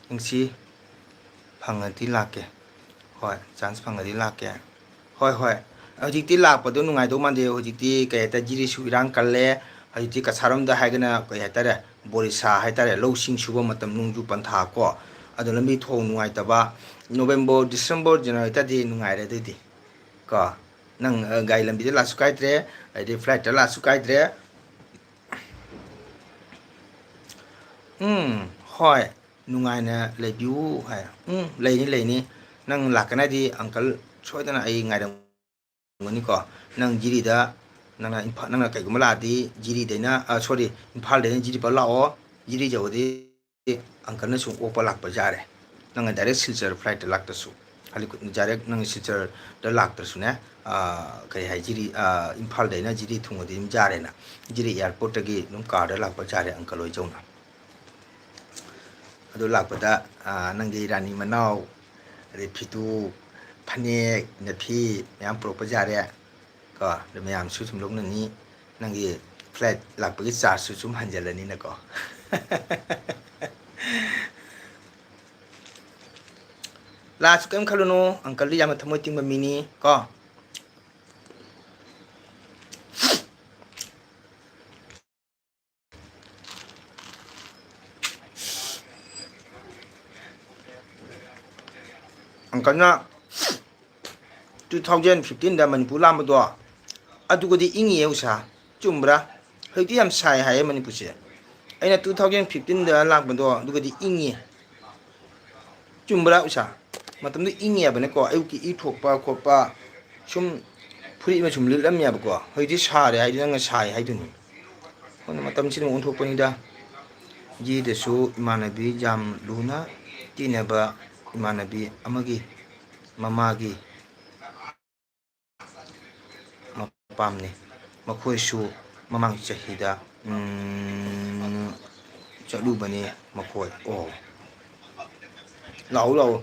ꯌꯦꯡꯁꯤ, ꯐꯪꯉꯗꯤ ꯂꯥꯛꯀꯦ꯫ ꯍꯣꯏ, ꯆꯥꯟꯁ ꯐꯪꯉꯗꯤ ꯂꯥꯛꯀꯦ꯫ ꯍꯣꯏ, ꯍꯣꯏ꯫ ꯍꯧꯖꯤꯛꯇꯤ ꯂꯥꯛꯄꯗꯣ ꯅꯨꯡꯉꯥꯏꯗꯧ ꯃꯥꯟꯗꯦ꯫ ꯍꯧꯖꯤꯛꯇꯤ ꯀꯩ ꯍꯥꯏꯇꯥꯔꯦ, ꯖꯤꯔꯤꯁꯨ ꯏꯔꯥꯡ ꯀꯜꯂꯦ꯫ ꯍꯧꯖꯤꯛꯇꯤ ꯀꯁꯥꯔꯣꯝꯗ ꯍꯥꯏꯒꯅ ꯀꯩ ꯍꯥꯏꯇꯥꯔꯦ, ꯕꯣꯔꯤꯁꯥ ꯍꯥꯏꯇꯥꯔꯦ, ꯂꯧꯁꯤꯡ ꯁꯨꯕ ꯃꯇꯝ, ꯅꯣꯡꯖꯨ ꯄꯟꯊꯥ ꯀꯣ꯫ ꯑꯗꯣ ꯂꯝꯕꯤ ꯊꯣꯡ ꯅꯨꯡꯉꯥꯏꯇꯕ, ꯅꯣꯕꯦꯝꯕꯔ, ꯗꯤꯁꯦꯝꯕꯔ, ꯖꯅꯋꯥꯔꯤꯗꯗꯤ ꯅꯨꯡꯉꯥꯏꯔꯦ ꯑꯗꯨꯏꯗꯤ ꯀꯣ꯫ ꯅꯪ, ꯑ, ꯒꯥꯔꯤ ꯂꯝꯕꯤꯗ ꯂꯥꯛꯁꯨ ꯀꯥꯏꯗ꯭ꯔꯦ, ꯑꯗꯩ ꯐ꯭ꯂꯥꯏꯠꯇ ꯂꯥꯛꯁꯨ ꯀꯥꯏꯗ꯭ꯔꯦ꯫ ꯎꯝ, ꯍꯣꯏ, ꯅꯨꯡꯉꯥꯏꯅ ꯂꯩꯕꯤꯌꯨ ꯍꯥꯏ꯫ ꯎꯝ, ꯂꯩꯅꯤ, ꯂꯩꯅꯤ꯫ ꯅꯪ ꯂꯥꯛꯀꯅꯤ ꯍꯥꯏꯗꯤ ꯑꯪꯀꯜ ꯁꯣꯏꯗꯅ ꯑꯩ ꯉꯥꯏꯔꯝꯒꯅꯤꯀꯣ꯫ ꯅꯪ ꯖꯤꯔꯤꯗ, ꯅꯪꯅ ꯏꯝꯐꯥꯜ, ꯅꯪꯅ ꯀꯩꯒꯨꯝꯕ ꯂꯥꯛꯑꯗꯤ ꯖꯤꯔꯤꯗꯩꯅ, ꯑ, ꯁꯣꯔꯤ, ꯏꯝꯐꯥꯜꯗꯩꯅ ꯖꯤꯔꯤ ꯐꯥꯎ ꯂꯥꯛꯑꯣ꯫ ꯖꯤꯔꯤ ꯌꯧꯔꯗꯤ ꯑꯪꯀꯜꯅ ꯁꯨꯝ ꯑꯣꯛꯄ ꯂꯥꯛꯄ ꯌꯥꯔꯦ꯫ ꯅꯪꯅ ꯗꯥꯏꯔꯦꯛ ꯁꯤꯜꯆꯔ ꯐ꯭ꯂꯥꯏꯠꯇ ꯂꯥꯛꯇ꯭ꯔꯁꯨ, ꯍꯥꯏꯗꯤ ꯗꯥꯏꯔꯦꯛ ꯅꯪ ꯁꯤꯜꯆꯔꯗ ꯂꯥꯛꯇ꯭ꯔꯁꯨꯅꯦ, ꯑ, ꯀꯔꯤ ꯍꯥꯏ, ꯖꯤꯔꯤ, ꯑ, ꯏꯝꯐꯥꯜꯗꯩꯅ ꯖꯤꯔꯤ ꯊꯨꯡꯉꯗꯤ ꯑꯗꯨꯝ ꯌꯥꯔꯦꯅ꯫ ꯖꯤꯔꯤ ꯑꯦꯌꯥꯔꯄꯣꯔꯠꯇꯒꯤ ꯑꯗꯨꯝ ꯀꯥꯔꯗ ꯂꯥꯛꯄ ꯌꯥꯔꯦ ꯑꯪꯀꯜ ꯍꯣꯏ ꯌꯧꯅ꯫ ꯑꯗꯨ ꯂꯥꯛꯄꯗ, ꯑ, ꯅꯪꯒꯤ ꯔꯥꯅꯤ ꯃꯅꯥꯎ, ꯑꯗꯩ ꯐꯤꯇꯨ, ꯐꯅꯦꯛ, ꯏꯅꯐꯤ ꯃꯌꯥꯝ ꯄꯨꯔꯛꯄ ꯌꯥꯔꯦ꯫ ꯀꯣ, ꯑꯗꯨ ꯃꯌꯥꯝꯁꯨ ꯁꯨꯝ ꯂꯧꯅꯅꯤ꯫ ꯅꯪꯒꯤ ꯐ꯭ꯂꯥꯏꯠ ꯂꯥꯛꯄꯒꯤ ꯆꯥꯔꯖꯁꯨ ꯁꯨꯝ ꯍꯟꯖꯤꯜꯂꯅꯤꯅꯀꯣ꯫ ꯂꯥꯛꯑꯁꯨ ꯀꯔꯤꯝ ꯈꯜꯂꯨꯅꯨ, ꯑꯪꯀꯜꯗꯤ ꯌꯥꯝꯅ ꯊꯃꯣꯏ ꯇꯤꯡꯕ ꯃꯤꯅꯤ ꯀꯣ꯫ ꯑꯪꯀꯜꯅ two thousand fifteenꯗ ꯃꯅꯤꯄꯨꯔ ꯂꯥꯛꯑꯝꯕꯗꯣ, ꯑꯗꯨꯒꯗꯤ ꯏꯪꯉꯤꯌꯦ ꯎꯁꯥ꯫ ꯆꯨꯝꯕ꯭ꯔꯥ? ꯍꯧꯖꯤꯛꯇꯤ ꯌꯥꯝ ꯁꯥꯏ ꯍꯥꯏꯌꯦ ꯃꯅꯤꯄꯨꯔꯁꯦ꯫ ꯑꯩꯅ two thousand fifteenꯗ ꯂꯥꯛꯄꯗꯣ ꯑꯗꯨꯒꯗꯤ ꯏꯪꯉꯤ꯫ ꯆꯨꯝꯕ꯭ꯔꯥ ꯎꯁꯥ? ꯃꯇꯝꯗꯨ ꯏꯪꯉꯦꯕꯅꯦꯀꯣ, ꯑꯌꯨꯛꯀꯤ ꯏ ꯊꯣꯛꯄ ꯈꯣꯠꯄ, ꯁꯨꯝ ꯐꯨꯔꯤꯠ ꯑꯃ ꯁꯨꯝ ꯂꯤꯠꯂꯝꯃꯦꯕꯀꯣ꯫ ꯍꯧꯖꯤꯛꯇꯤ ꯁꯥꯔꯦ ꯍꯥꯏꯗꯤ ꯅꯪꯅ ꯁꯥꯏ ꯍꯥꯏꯗꯨꯅꯤ꯫ ꯑꯗꯨꯅ ꯃꯇꯝꯁꯤꯗ ꯑꯃꯨꯛ ꯑꯣꯟꯊꯣꯛꯄꯅꯤꯗ꯫ ꯌꯦꯗꯁꯨ ꯏꯃꯥꯟꯅꯕꯤ ꯌꯥꯝ ꯂꯨꯅ ꯇꯤꯟꯅꯕ ꯏꯃꯥꯟꯅꯕꯤ ꯑꯃꯒꯤ ꯃꯃꯥꯒꯤ ꯃꯄꯥꯝꯅꯤ꯫ ꯃꯈꯣꯏꯁꯨ ꯃꯃꯥꯡ ꯆꯍꯤꯗ, ꯎꯝ, ꯆꯠꯂꯨꯕꯅꯤ ꯃꯈꯣꯏ꯫ ꯑꯣ꯫ ꯂꯥꯛꯎ, ꯂꯥꯛꯎ꯫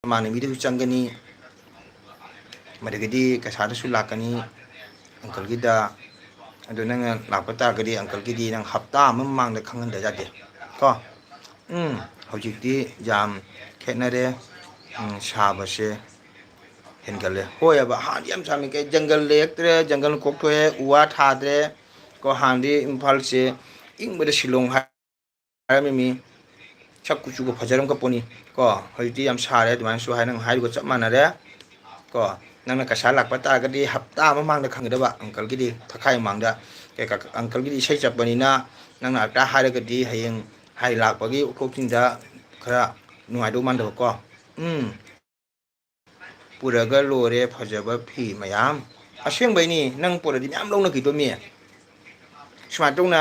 ꯏꯃꯥꯟꯅꯕꯤꯗꯁꯨ ꯆꯪꯒꯅꯤ, ꯃꯗꯒꯤꯗꯤ ꯀꯁꯥꯗꯁꯨ ꯂꯥꯛꯀꯅꯤ ꯑꯪꯀꯜꯒꯤꯗ꯫ ꯑꯗꯨ ꯅꯪꯅ ꯂꯥꯛꯄ ꯇꯥꯔꯒꯗꯤ ꯑꯪꯀꯜꯒꯤꯗꯤ ꯅꯪ ꯍꯞꯇꯥ ꯑꯃ ꯃꯃꯥꯡꯗ ꯈꯪꯍꯟꯗ ꯌꯥꯗꯦ ꯀꯣ꯫ ꯎꯝ, ꯍꯧꯖꯤꯛꯇꯤ ꯌꯥꯝ ꯈꯦꯠꯅꯔꯦ꯫ ꯎꯝ, ꯁꯥꯕꯁꯦ ꯍꯦꯟꯒꯠꯂꯦ꯫ ꯍꯣꯏꯑꯕ, ꯍꯥꯟꯅꯗꯤ ꯌꯥꯝ ꯁꯥꯔꯝꯃꯤ꯫ ꯀꯩ ꯖꯪꯒꯜ ꯂꯩꯔꯛꯇ꯭ꯔꯦ, ꯖꯪꯒꯜ ꯀꯣꯛꯊꯣꯛꯑꯦ, ꯎ ꯋꯥ ꯊꯥꯗ꯭ꯔꯦ ꯀꯣ꯫ ꯍꯥꯟꯅꯗꯤ ꯏꯝꯐꯥꯜꯁꯦ ꯏꯪꯕꯗ ꯁꯤꯂꯣꯡ ꯍꯥꯏꯔꯝꯃꯤꯃꯤ꯫ ꯁꯛ ꯀꯨꯆꯨꯒ ꯐꯖꯔꯝꯒ ꯄꯣꯠꯅꯤ ꯀꯣ꯫ ꯍꯧꯖꯤꯛꯇꯤ ꯌꯥꯝ ꯁꯥꯔꯦ ꯑꯗꯨꯃꯥꯏꯅꯁꯨ ꯍꯥꯏ, ꯅꯪ ꯍꯥꯏꯔꯤꯕ ꯆꯞ ꯃꯥꯟꯅꯔꯦ ꯀꯣ꯫ ꯅꯪꯅ ꯀꯁꯥ ꯂꯥꯛꯄ ꯇꯥꯔꯒꯗꯤ ꯍꯞꯇꯥ ꯑꯃ ꯃꯃꯥꯡꯗ ꯈꯪꯒꯗꯕ ꯑꯪꯀꯜꯒꯤꯗꯤ, ꯊꯈꯥꯏ ꯃꯃꯥꯡꯗ꯫ ꯀꯩ ꯀ-, ꯑꯪꯀꯜꯒꯤꯗꯤ ꯏꯁꯩ ꯆꯠꯄꯅꯤꯅ ꯅꯪꯅ ꯑꯝꯇ ꯍꯥꯏꯔꯒꯗꯤ ꯍꯌꯦꯡ ꯍꯥꯏ ꯂꯥꯛꯄꯒꯤ ꯎꯠꯊꯣꯛꯁꯤꯡꯗ ꯈꯔ ꯅꯨꯡꯉꯥꯏꯗꯧ ꯃꯥꯟꯗꯕꯀꯣ꯫ ꯎꯝ꯫ ꯄꯨꯔꯒ ꯂꯣꯏꯔꯦ ꯐꯖꯕ ꯐꯤ ꯃꯌꯥꯝ꯫ ꯑꯁꯦꯡꯕꯩꯅꯤ, ꯅꯪ ꯄꯨꯔꯗꯤ ꯃꯌꯥꯝ ꯂꯧꯅꯈꯤꯗꯣꯏꯃꯤ꯫ ꯁꯨꯃꯥꯏꯅ ꯇꯧꯅ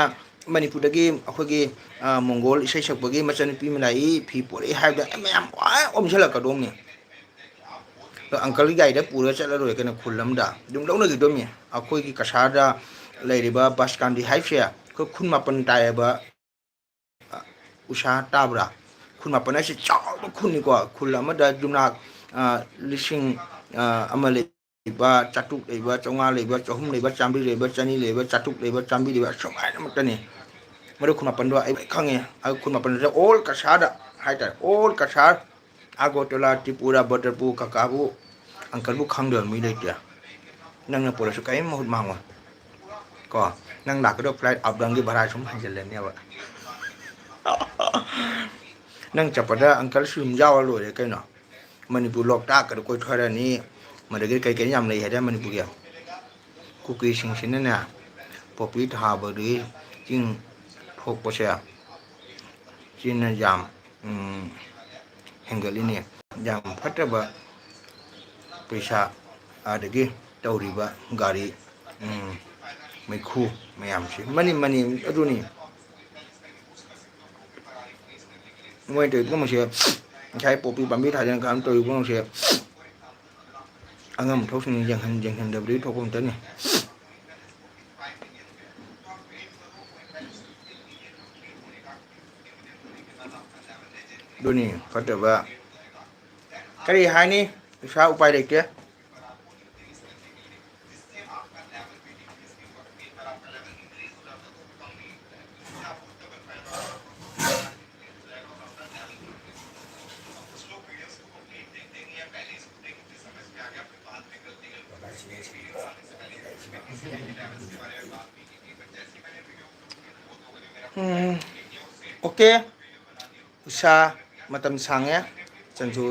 ꯃꯅꯤꯄꯨꯔꯗꯒꯤ ꯑꯩꯈꯣꯏꯒꯤ, ꯑ, ꯃꯣꯡꯒꯣꯜ ꯏꯁꯩ ꯁꯛꯄꯒꯤ ꯃꯆꯟꯅꯨꯄꯤ ꯑꯃ ꯂꯥꯛꯏ, ꯐꯤ ꯄꯨꯔꯛꯏ ꯍꯥꯏꯕꯗ ꯑꯩ ꯃꯌꯥꯝ ꯂꯣꯏ ꯑꯣꯝꯁꯤꯜꯂꯛꯀꯗꯧꯅꯤ꯫ ꯑꯗꯣ ꯑꯪꯀꯜꯒꯤ ꯒꯥꯔꯤꯗ ꯄꯨꯔꯒ ꯆꯠꯂ ꯂꯣꯏꯔꯦ ꯀꯩꯅꯣ, ꯈꯨꯜ ꯑꯃꯗ ꯑꯗꯨꯝ ꯂꯧꯅꯈꯤꯗꯣꯏꯃꯤ꯫ ꯑꯩꯈꯣꯏꯒꯤ ꯀꯁꯥꯔꯗ ꯂꯩꯔꯤꯕ ꯕꯁ ꯀꯥꯟꯗꯤ ꯍꯥꯏꯁꯦ ꯑꯩꯈꯣꯏ ꯈꯨꯟ ꯃꯥꯄꯟ ꯇꯥꯏꯌꯦꯕ꯫ ꯑ, ꯎꯁꯥ ꯇꯥꯕ꯭ꯔꯥ? ꯈꯨꯟ ꯃꯥꯄꯟ ꯍꯥꯏꯁꯦ ꯆꯥꯎꯕ ꯈꯨꯟꯅꯤꯀꯣ꯫ ꯈꯨꯜ ꯑꯃꯗ ꯌꯨꯝꯅꯥꯛ, ꯑ, ꯂꯤꯁꯤꯡ, ꯑ, ꯑꯃ ꯂꯩꯕ, ꯆꯥꯇ꯭ꯔꯨꯛ ꯂꯩꯕ, ꯆꯥꯝꯃꯉꯥ ꯂꯩꯕ, ꯆꯍꯨꯝ ꯂꯩꯕ, ꯆꯥꯝꯃꯔꯤ ꯂꯩꯕ, ꯆꯅꯤ ꯂꯩꯕ, ꯆꯥꯇ꯭ꯔꯨꯛ ꯂꯩꯕ, ꯆꯥꯝꯃꯔꯤ ꯂꯩꯕ, ꯑꯁꯨꯃꯥꯏꯅꯃꯛꯇꯅꯤ꯫ ꯃꯗꯨ ꯈꯨꯟ ꯃꯥꯄꯟꯗꯣ ꯑꯩ ꯂꯣꯏ ꯈꯪꯉꯦ꯫ ꯑꯩ ꯈꯨꯟ ꯃꯥꯄꯟꯗꯨꯗ all ꯀꯁꯥꯔꯗ ꯍꯥꯏꯇꯥꯔꯦ, all ꯀꯁꯥꯔ, ꯑꯒꯣꯇꯣꯂꯥ, ꯇ꯭ꯔꯤꯄꯨꯔꯥ, ꯕꯗꯔꯄꯨꯔ, ꯀꯀꯥꯕꯨ, ꯑꯪꯀꯜꯕꯨ ꯈꯪꯗꯕ ꯃꯤ ꯂꯩꯇꯦ꯫ ꯅꯪꯅ ꯄꯨꯔꯁꯨ ꯀꯔꯤꯝ ꯃꯍꯨꯠ ꯃꯥꯡꯉꯣꯏ꯫ ꯀꯣ, ꯅꯪ ꯂꯥꯛꯀꯗꯕ flight up downꯒꯤ ꯚꯔꯥ ꯁꯨꯝ ꯍꯟꯖꯤꯜꯂꯅꯦꯕ꯫ ꯅꯪ ꯆꯠꯄꯗ ꯑꯪꯀꯜꯁꯨ ꯑꯗꯨꯝ ꯌꯥꯎꯔ ꯂꯣꯏꯔꯦ ꯀꯩꯅꯣ꯫ ꯃꯅꯤꯄꯨꯔ ꯂꯣꯛꯇꯥꯛꯀꯗ ꯀꯣꯏꯊꯔꯅꯤ, ꯃꯗꯒꯤ ꯀꯩ ꯀꯩꯅꯣ ꯌꯥꯝ ꯂꯩ ꯍꯥꯏꯗꯥꯏ ꯃꯅꯤꯄꯨꯔꯒꯤ꯫ ꯀꯨꯀꯤꯁꯤꯡꯁꯤꯅꯅꯦ, ꯄꯣꯄꯤ ꯊꯥꯕꯗꯒꯤ ꯆꯤꯡ ꯊꯣꯛꯄꯁꯦ, ꯆꯤꯟꯅ ꯌꯥꯝ, ꯎꯝ, ꯍꯦꯟꯒꯠꯂꯤꯅꯦ꯫ ꯌꯥꯝ ꯐꯠꯇꯕ ꯄꯩꯁꯥ, ꯑꯗꯒꯤ ꯇꯧꯔꯤꯕ ꯒꯥꯔꯤ, ꯎꯝ, ꯃꯩꯈꯨ ꯃꯌꯥꯝꯁꯤ꯫ ꯃꯅꯤ, ꯃꯅꯤ, ꯑꯗꯨꯅꯤ꯫ ꯃꯣꯏꯅ ꯇꯧꯔꯤ ꯄꯨꯝꯅꯃꯛꯁꯦ, ꯉꯁꯥꯏ ꯄꯣꯄꯤ ꯄꯥꯝꯕꯤ ꯊꯥꯗꯅ ꯀꯔꯝ ꯇꯧꯔꯤ ꯄꯨꯝꯅꯃꯛꯁꯦ, ꯑꯉꯝꯕ ꯊꯕꯛꯁꯤꯡ ꯌꯦꯡꯍꯟ-, ꯌꯦꯡꯍꯟꯗꯕꯗꯒꯤ ꯊꯣꯛꯄ ꯉꯥꯛꯇꯅꯤ꯫ ꯑꯗꯨꯅꯤ ꯐꯠꯇꯕ꯫ ꯀꯔꯤ ꯍꯥꯏꯅꯤ? ꯄꯩꯁꯥ ꯎꯄꯥꯏ ꯂꯩꯇꯦ꯫ ꯎꯝ, ꯑꯣꯀꯦ꯫ ꯎꯁꯥ, ꯃꯇꯝ ꯁꯥꯡꯉꯦ꯫ ꯏꯆꯟꯁꯨ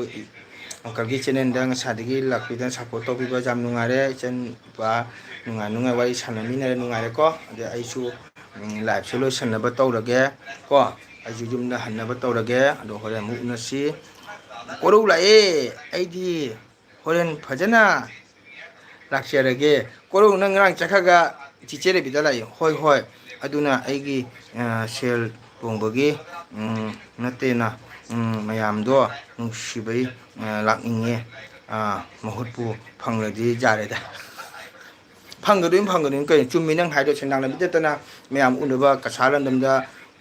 ꯑꯪꯀꯜꯒꯤ ꯆꯦꯅꯦꯜꯗ ꯉꯁꯥꯏꯗꯒꯤ ꯂꯥꯛꯄꯤꯗꯅ ꯁꯞꯄꯣꯔꯠ ꯇꯧꯕꯤꯕ ꯌꯥꯝ ꯅꯨꯡꯉꯥꯏꯔꯦ꯫ ꯏꯆꯟ ꯏꯄꯥ ꯅꯨꯡꯉꯥꯏ ꯅꯨꯡꯉꯥꯏ ꯋꯥꯔꯤ ꯁꯥꯟꯅꯃꯤꯟꯅꯔꯦ, ꯅꯨꯡꯉꯥꯏꯔꯦꯀꯣ꯫ ꯑꯗꯩ ꯑꯩꯁꯨ, ꯎꯝ, ꯂꯥꯏꯐꯁꯦ ꯂꯣꯏꯁꯟꯅꯕ ꯇꯧꯔꯒꯦ ꯀꯣ꯫ ꯑꯩꯁꯨ ꯌꯨꯝꯗ ꯍꯟꯅꯕ ꯇꯧꯔꯒꯦ꯫ ꯑꯗꯣ ꯍꯣꯔꯦꯟ ꯑꯃꯨꯛ ꯎꯅꯁꯤ꯫ ꯀꯣꯔꯧ ꯂꯥꯛꯑꯦ꯫ ꯑꯩꯗꯤ ꯍꯣꯔꯦꯟ ꯐꯖꯅ ꯂꯥꯛꯆꯔꯒꯦ꯫ ꯀꯣꯔꯧ, ꯅꯪ ꯉꯔꯥꯡ ꯆꯠꯈ꯭ꯔꯒ ꯆꯤꯆꯦ ꯔꯦꯕꯤꯗ ꯂꯥꯛꯏ꯫ ꯍꯣꯏ, ꯍꯣꯏ꯫ ꯑꯗꯨꯅ ꯑꯩꯒꯤ, ꯑ, ꯁꯦꯜ ꯇꯣꯡꯕꯒꯤ, ꯎꯝ, ꯅꯠꯇꯦꯅ, ꯎꯝ, ꯃꯌꯥꯝꯗꯣ ꯅꯨꯡꯁꯤꯕꯩ, ꯑ, ꯂꯥꯛꯅꯤꯡꯉꯦ꯫ ꯑ, ꯃꯍꯨꯠꯄꯨ ꯐꯪꯂꯗꯤ ꯌꯥꯔꯦꯗ꯫ ꯐꯪꯒꯗꯣꯏꯅꯤ, ꯐꯪꯒꯗꯣꯏꯅꯤ꯫ ꯀꯩꯅꯣ, ꯆꯨꯝꯃꯤ ꯅꯪ ꯍꯥꯏꯗꯣ, ꯁꯦꯟꯗꯥꯡ ꯂꯝꯕꯤ ꯆꯠꯇꯅ ꯃꯌꯥꯝ ꯎꯅꯕ, ꯀꯁꯥꯔ ꯂꯝꯗꯝꯗ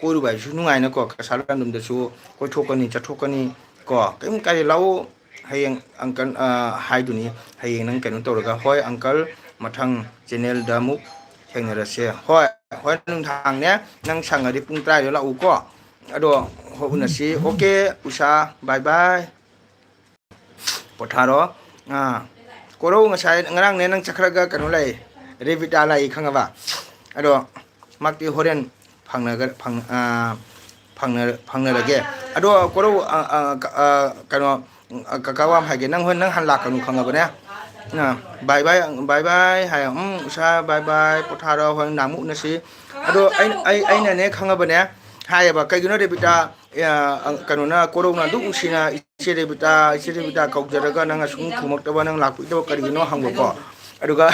ꯀꯣꯏꯔꯨꯕ ꯍꯥꯏꯁꯤꯁꯨ ꯅꯨꯡꯉꯥꯏꯅꯀꯣ꯫ ꯀꯁꯥꯔ ꯂꯝꯗꯝꯗꯁꯨ ꯀꯣꯏꯊꯣꯛꯀꯅꯤ, ꯆꯠꯊꯣꯛꯀꯅꯤ ꯀꯣ꯫ ꯀꯩꯝ ꯀꯥꯏꯗꯦ, ꯂꯥꯛꯑꯣ꯫ ꯍꯌꯦꯡ ꯑꯪꯀꯜ, ꯑ, ꯍꯥꯏꯗꯨꯅꯤ, ꯍꯌꯦꯡ ꯅꯪ ꯀꯩꯅꯣ ꯇꯧꯔꯒ, "ꯍꯣꯏ ꯑꯪꯀꯜ, ꯃꯊꯪ ꯆꯦꯅꯦꯜꯗ ꯑꯃꯨꯛ ꯊꯦꯡꯅꯔꯁꯦ"꯫ ꯍꯣꯏ, ꯍꯣꯔꯦꯟ ꯅꯨꯡꯗꯥꯡꯅꯦ, ꯅꯪ ꯁꯪꯉꯗꯤ ꯄꯨꯡ ꯇꯔꯥꯗ ꯂꯥꯛꯎꯀꯣ꯫ ꯑꯗꯣ ꯍꯣꯏ, ꯎꯅꯁꯤ꯫ ꯑꯣꯀꯦ, ꯎꯁꯥ, ꯕꯥꯏ ꯕꯥꯏ꯫ ꯄꯣꯊꯥꯔꯣ꯫ ꯑꯥ, ꯀꯣꯔꯧ ꯉꯁꯥꯏ, ꯉꯔꯥꯡꯅꯦ ꯅꯪ ꯆꯠꯈ꯭ꯔꯒ ꯀꯩꯅꯣ ꯂꯩ, ꯔꯦꯕꯤꯇꯥ ꯂꯥꯛꯏ ꯈꯪꯉꯕ? ꯑꯗꯣ ꯃꯥꯛꯇꯤ ꯍꯣꯔꯦꯟ ꯐꯪꯅꯒ-, ꯐꯪ-, ꯑꯥ, ꯐꯪꯅ-, ꯐꯪꯅꯔꯒꯦ꯫ ꯑꯗꯣ ꯀꯣꯔꯧ, ꯑꯥ, ꯑꯥ, ꯀ-, ꯑꯥ, ꯀꯩꯅꯣ, ꯑꯥ, ꯀꯀꯥ ꯋꯥ ꯑꯃ ꯍꯥꯏꯒꯦ, ꯅꯪ ꯍꯣꯔꯦꯟ ꯅꯪ ꯍꯥꯟꯅ ꯂꯥꯛꯀꯅꯨ ꯈꯪꯉꯕꯅꯦ? ꯑꯥ, ꯕꯥꯏ ꯕꯥꯏ, ꯕꯥꯏ ꯕꯥꯏ ꯍꯥꯏꯌꯣ꯫ ꯎꯝ, ꯎꯁꯥ, ꯕꯥꯏ ꯕꯥꯏ, ꯄꯣꯊꯥꯔꯣ, ꯍꯣꯔꯦꯟ ꯅꯨꯡꯗꯥꯡ ꯑꯃꯨꯛ ꯎꯅꯁꯤ꯫ ꯑꯗꯣ ꯑꯩ, ꯑꯩ, ꯑꯩꯅꯅꯦ ꯈꯪꯉꯕꯅꯦ, ꯍꯥꯏꯌꯦꯕ, "ꯀꯩꯒꯤꯅꯣ ꯔꯦꯕꯤꯇꯥ, ꯑ, ꯀꯩꯅꯣꯅ, ꯀꯣꯔꯧꯅ ꯑꯗꯨꯛ ꯅꯨꯡꯁꯤꯅ ꯏꯆꯦ ꯔꯦꯕꯤꯇꯥ, ꯏꯆꯦ ꯔꯦꯕꯤꯇꯥ ꯀꯧꯖꯔꯒ ꯅꯪꯅ ꯁꯨꯝ ꯈꯨꯝꯃꯛꯇꯕ, ꯅꯪ ꯂꯥꯛꯄꯤꯗꯕ ꯀꯔꯤꯒꯤꯅꯣ?" ꯍꯪꯕꯀꯣ꯫ ꯑꯗꯨꯒ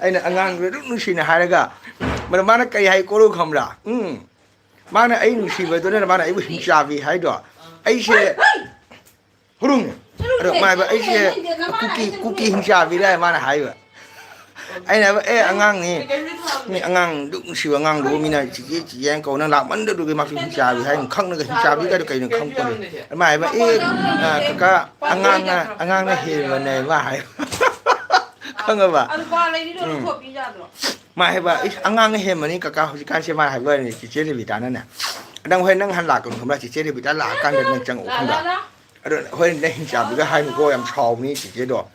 ꯑꯩꯅ ꯑꯉꯥꯡꯗꯨꯗ ꯑꯗꯨꯝ ꯅꯨꯡꯁꯤꯅ ꯍꯥꯏꯔꯒ, ꯃꯥꯅ, ꯃꯥꯅ ꯀꯔꯤ ꯍꯥꯏ ꯀꯣꯔꯧ ꯈꯪꯕ꯭ꯔꯥ? ꯎꯝ, ꯃꯥꯅ ꯑꯩ ꯅꯨꯡꯁꯤꯕꯗꯨꯅ ꯃꯥꯅ ꯑꯩꯕꯨ ꯍꯤꯡꯆꯥꯕꯤ ꯍꯥꯏꯗꯣ꯫ ꯑꯩꯁꯦ ꯍꯨꯔꯨꯝꯅꯦ꯫ ꯑꯗꯣ ꯃꯥ ꯍꯥꯏꯕ, "ꯑꯩꯁꯦ ꯀꯨꯀꯤ, ꯀꯨꯀꯤ ꯍꯤꯡꯆꯥꯕꯤꯔ?" ꯃꯥꯅ ꯍꯥꯏꯕ꯫ ꯑꯩꯅ ꯍꯥꯏꯕ, "ꯑꯦ, ꯑꯉꯥꯡꯅꯤ, ꯃꯤ ꯑꯉꯥꯡꯗꯨ ꯅꯨꯡꯁꯤꯕ ꯑꯉꯥꯡꯗꯨꯕꯨ ꯃꯤꯅ ꯆꯤꯆꯦ, ꯆꯤꯆꯦ ꯍꯥꯏꯅ ꯀꯧ, ꯅꯪ ꯂꯥꯛꯃꯟꯗꯗꯨꯒꯤ ꯃꯥꯁꯨ ꯍꯤꯡꯆꯥꯕꯤ ꯍꯥꯏꯅ ꯈꯪꯅꯒ ꯍꯤꯡꯆꯥꯕꯤ ꯀꯥꯏꯗꯣ ꯀꯩꯅꯣ ꯈꯪꯄꯣꯠꯇꯦ꯫" ꯃꯥ ꯍꯥꯏꯕ, "ꯑꯦ, ꯑ, ꯀꯀꯥ, ꯑꯉꯥꯡꯅ, ꯑꯉꯥꯡꯅ ꯍꯦꯟꯕꯅꯦ" ꯃꯥ ꯍꯥꯏꯕ꯫ ꯈꯪꯉꯕ? ꯑꯗꯨ ꯄꯥ ꯂꯩꯔꯤꯗꯣ ꯎꯝ꯫ ꯂꯧꯊꯣꯛꯄꯤꯖꯥꯠꯂꯣ? ꯃꯥ ꯍꯥꯏꯕ, "ꯏꯁ, ꯑꯉꯥꯡꯅ ꯍꯦꯟꯕꯅꯤ ꯀꯀꯥ ꯍꯧꯖꯤꯛꯀꯥꯟꯁꯦ" ꯃꯥ ꯍꯥꯏꯕ ꯋꯥꯅꯤ, ꯆꯤꯆꯦ ꯔꯦꯕꯤꯇꯥꯅꯅꯦ꯫ ꯅꯪ ꯍꯣꯔꯦꯟ ꯅꯪ ꯍꯥꯟꯅ ꯂꯥꯛꯀꯅꯨ ꯈꯪꯕ꯭ꯔꯥ? ꯆꯤꯆꯦ ꯔꯦꯕꯤꯇꯥ ꯂꯥꯛꯑꯀꯥꯟꯗ ꯅꯪ ꯆꯪꯉꯛꯑꯣ ꯈꯪꯕ꯭ꯔꯥ? ꯑꯗꯣ ꯍꯣꯔꯦꯟ ꯅꯪ ꯍꯤꯡꯆꯥꯕꯤꯒ ꯍꯥꯏꯅꯨꯀꯣ, ꯌꯥꯝ ꯁꯥꯎꯕꯅꯤ ꯆꯤꯆꯦꯗꯣ꯫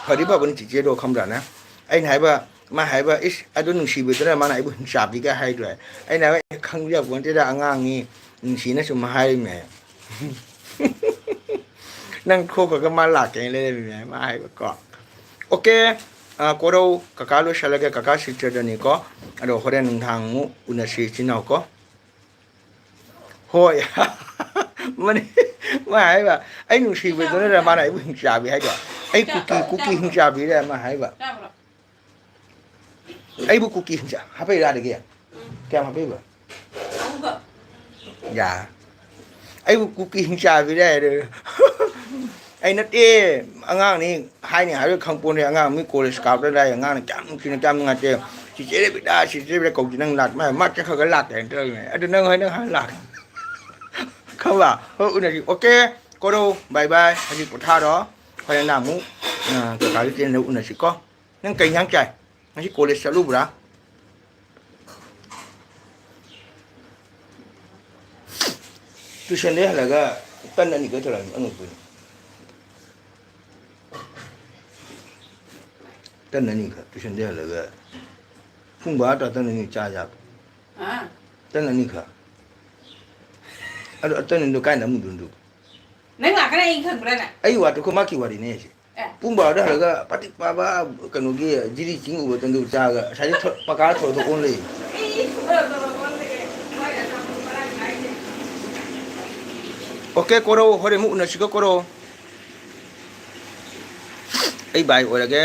ꯐꯗꯤ ꯐꯕꯅꯤ ꯆꯤꯆꯦꯗꯣ, ꯈꯪꯕ꯭ꯔꯥꯅꯦ? ꯑꯩꯅ ꯍꯥꯏꯕ, ꯃꯥ ꯍꯥꯏꯕ, "ꯏꯁ, ꯑꯗꯨ ꯅꯨꯡꯁꯤꯕꯗꯨꯅ ꯃꯥꯅ ꯑꯩꯕꯨ ꯍꯤꯡꯆꯥꯕꯤꯒ ꯍꯥꯏꯗ꯭ꯔꯦ?" ꯑꯩꯅ ꯍꯥꯏꯕ, "ꯑꯦ, ꯈꯪꯕ ꯌꯥꯄꯣꯟꯇꯦꯗ, ꯑꯉꯥꯡꯅꯤ, ꯅꯨꯡꯁꯤꯅ ꯁꯨꯝ ꯍꯥꯏꯔꯤꯝꯅꯦ꯫ ꯅꯪ ꯊꯣꯛꯈ꯭ꯔꯒ ꯃꯥ ꯂꯥꯛꯀꯦꯅ ꯂꯩꯔꯝꯃꯤꯅꯦ", ꯃꯥ ꯍꯥꯏꯕꯀꯣ꯫ ꯑꯣꯀꯦ, ꯑ, ꯀꯣꯔꯧ, ꯀꯀꯥ ꯂꯣꯏꯁꯜꯂꯒꯦ, ꯀꯀꯥ ꯁꯤꯜꯆꯔꯗꯅꯤꯀꯣ꯫ ꯑꯗꯣ ꯍꯣꯔꯦꯟ ꯅꯨꯡꯗꯥꯡ ꯑꯃꯨꯛ ꯎꯅꯁꯤ, ꯏꯆꯤꯟ ꯏꯅꯥꯎꯀꯣ꯫ ꯍꯣꯏ꯫ ꯃꯅꯤ-, ꯃꯥ ꯍꯥꯏꯕ, "ꯑꯩ ꯅꯨꯡꯁꯤꯕꯗꯨꯅ ꯃꯥꯅ ꯑꯩꯕꯨ ꯍꯤꯡꯆꯥꯕꯤ ꯍꯥꯏꯗꯣ꯫ ꯑꯩ ꯀꯨꯀꯤ, ꯀꯨꯀꯤ ꯍꯤꯡꯆꯥꯕꯤꯔ?" ꯃꯥ ꯍꯥꯏꯕ꯫ ꯑꯩꯕꯨ ꯀꯨꯀꯤ ꯍꯤꯡꯆꯥ-, ꯍꯥꯞꯄꯛꯏꯔꯥ ꯑꯗꯒꯤ? ꯀꯌꯥꯝ ꯍꯥꯞꯄꯛꯏꯕ? ꯌꯥ꯫ ꯑꯩꯕꯨ ꯀꯨꯀꯤ ꯍꯤꯡꯆꯥꯕꯤꯔ ꯍꯥꯏꯔꯦ꯫ ꯑꯩ ꯅꯠꯇꯦ, ꯑꯉꯥꯡꯅꯤ, ꯍꯥꯏꯅꯤ ꯍꯥꯏꯔꯣꯏ ꯈꯪꯄꯣꯟꯇꯦ, ꯑꯉꯥꯡ ꯃꯤ ꯀꯣꯂꯦꯖ ꯀꯥꯕꯗ ꯂꯥꯛꯑꯦ, ꯑꯉꯥꯡꯅ ꯀꯌꯥꯝ ꯅꯨꯡꯁꯤꯅ, ꯀꯌꯥꯝ ꯅꯨꯡꯉꯥꯏꯇꯦ꯫ "ꯆꯤꯆꯦ ꯔꯦꯕꯤꯇꯥ, ꯆꯤꯆꯦ ꯔꯦꯕꯤꯇꯥ ꯀꯧꯁꯤ ꯅꯪ ꯂꯥꯛ-", ꯃꯥ, ꯃꯥ ꯆꯠꯈ꯭ꯔꯒ ꯂꯥꯛꯀꯦ ꯍꯥꯏꯅ ꯇꯧꯔꯤꯅꯦ꯫ ꯑꯗꯨ ꯅꯪ ꯍꯣꯏ ꯅꯪ ꯍꯥꯟꯅ ꯂꯥꯛ-, ꯈꯪꯕ꯭ꯔꯥ? ꯍꯣꯏ, ꯎꯅꯁꯤ꯫ ꯑꯣꯀꯦ, ꯀꯣꯔꯧ, ꯕꯥꯏ ꯕꯥꯏ, ꯍꯧꯖꯤꯛ ꯄꯣꯊꯥꯔꯣ꯫ ꯍꯣꯔꯦꯟ ꯑꯃꯨꯛ, ꯑ, ꯀꯀꯥꯒꯤ ꯆꯦꯅꯦꯜꯗ ꯎꯅꯁꯤꯀꯣ꯫ ꯅꯪ ꯀꯩ ꯏꯟꯖꯥꯡ ꯆꯥꯏ? ꯉꯁꯤ ꯀꯣꯂꯦꯖ ꯆꯠꯂꯨꯕ꯭ꯔꯥ? ꯇꯨꯏꯁꯟꯗꯩ ꯍꯜꯂꯒ ꯇꯟ ꯑꯅꯤ ꯀꯛꯊꯠꯂꯛꯑꯃꯤ ꯑꯉꯛꯄꯅꯤ꯫ ꯇꯟ ꯑꯅꯤꯈꯛ ꯇꯨꯏꯁꯟꯗꯩ ꯍꯜꯂꯒ ꯄꯨꯡ ꯕꯥꯔꯣ ꯇꯥ ꯇꯟ ꯑꯅꯤ ꯆꯥ ꯌꯥꯕ꯫ ꯑꯥ꯫ ꯇꯟ ꯑꯅꯤꯈꯛ꯫ ꯑꯗꯣ ꯇꯟ ꯑꯅꯤꯗꯣ ꯀꯥꯏ ꯅꯝꯃꯨꯗꯣꯏꯅꯣ ꯑꯗꯨꯕꯨ? ꯅꯪ ꯂꯥꯛꯀꯅꯤ ꯑꯩ ꯈꯪꯕ꯭ꯔꯥꯅꯦ? ꯑꯩ ꯋꯥꯗꯣ ꯑꯩꯈꯣꯏ ꯃꯥꯀꯤ ꯋꯥꯔꯤꯅꯦ ꯍꯥꯏꯁꯦ꯫ ꯑꯦ꯫ ꯄꯨꯡ ꯕꯥꯔꯣꯗ ꯍꯜꯂꯒ ꯄꯥꯇꯤꯛ ꯄꯥꯕ ꯀꯩꯅꯣꯒꯤ ꯖꯤꯔꯤ ꯆꯤꯡ ꯎꯕ ꯇꯟꯗꯨ ꯆꯥꯔꯒ ꯉꯁꯥꯏꯗꯩ ꯊꯣ-, ꯄꯀꯥ ꯊꯣꯔꯗ ꯑꯣꯟ ꯂꯩ꯫ ꯑꯩ ꯊꯣꯔꯗ ꯑꯣꯟ ꯂꯩ꯫ ꯑꯣꯀꯦ ꯀꯣꯔꯧ, ꯍꯣꯔꯦꯟ ꯑꯃꯨꯛ ꯎꯅꯁꯤꯀꯣ ꯀꯣꯔꯧ꯫ ꯑꯩ ꯕꯥꯏ ꯑꯣꯏꯔꯒꯦ꯫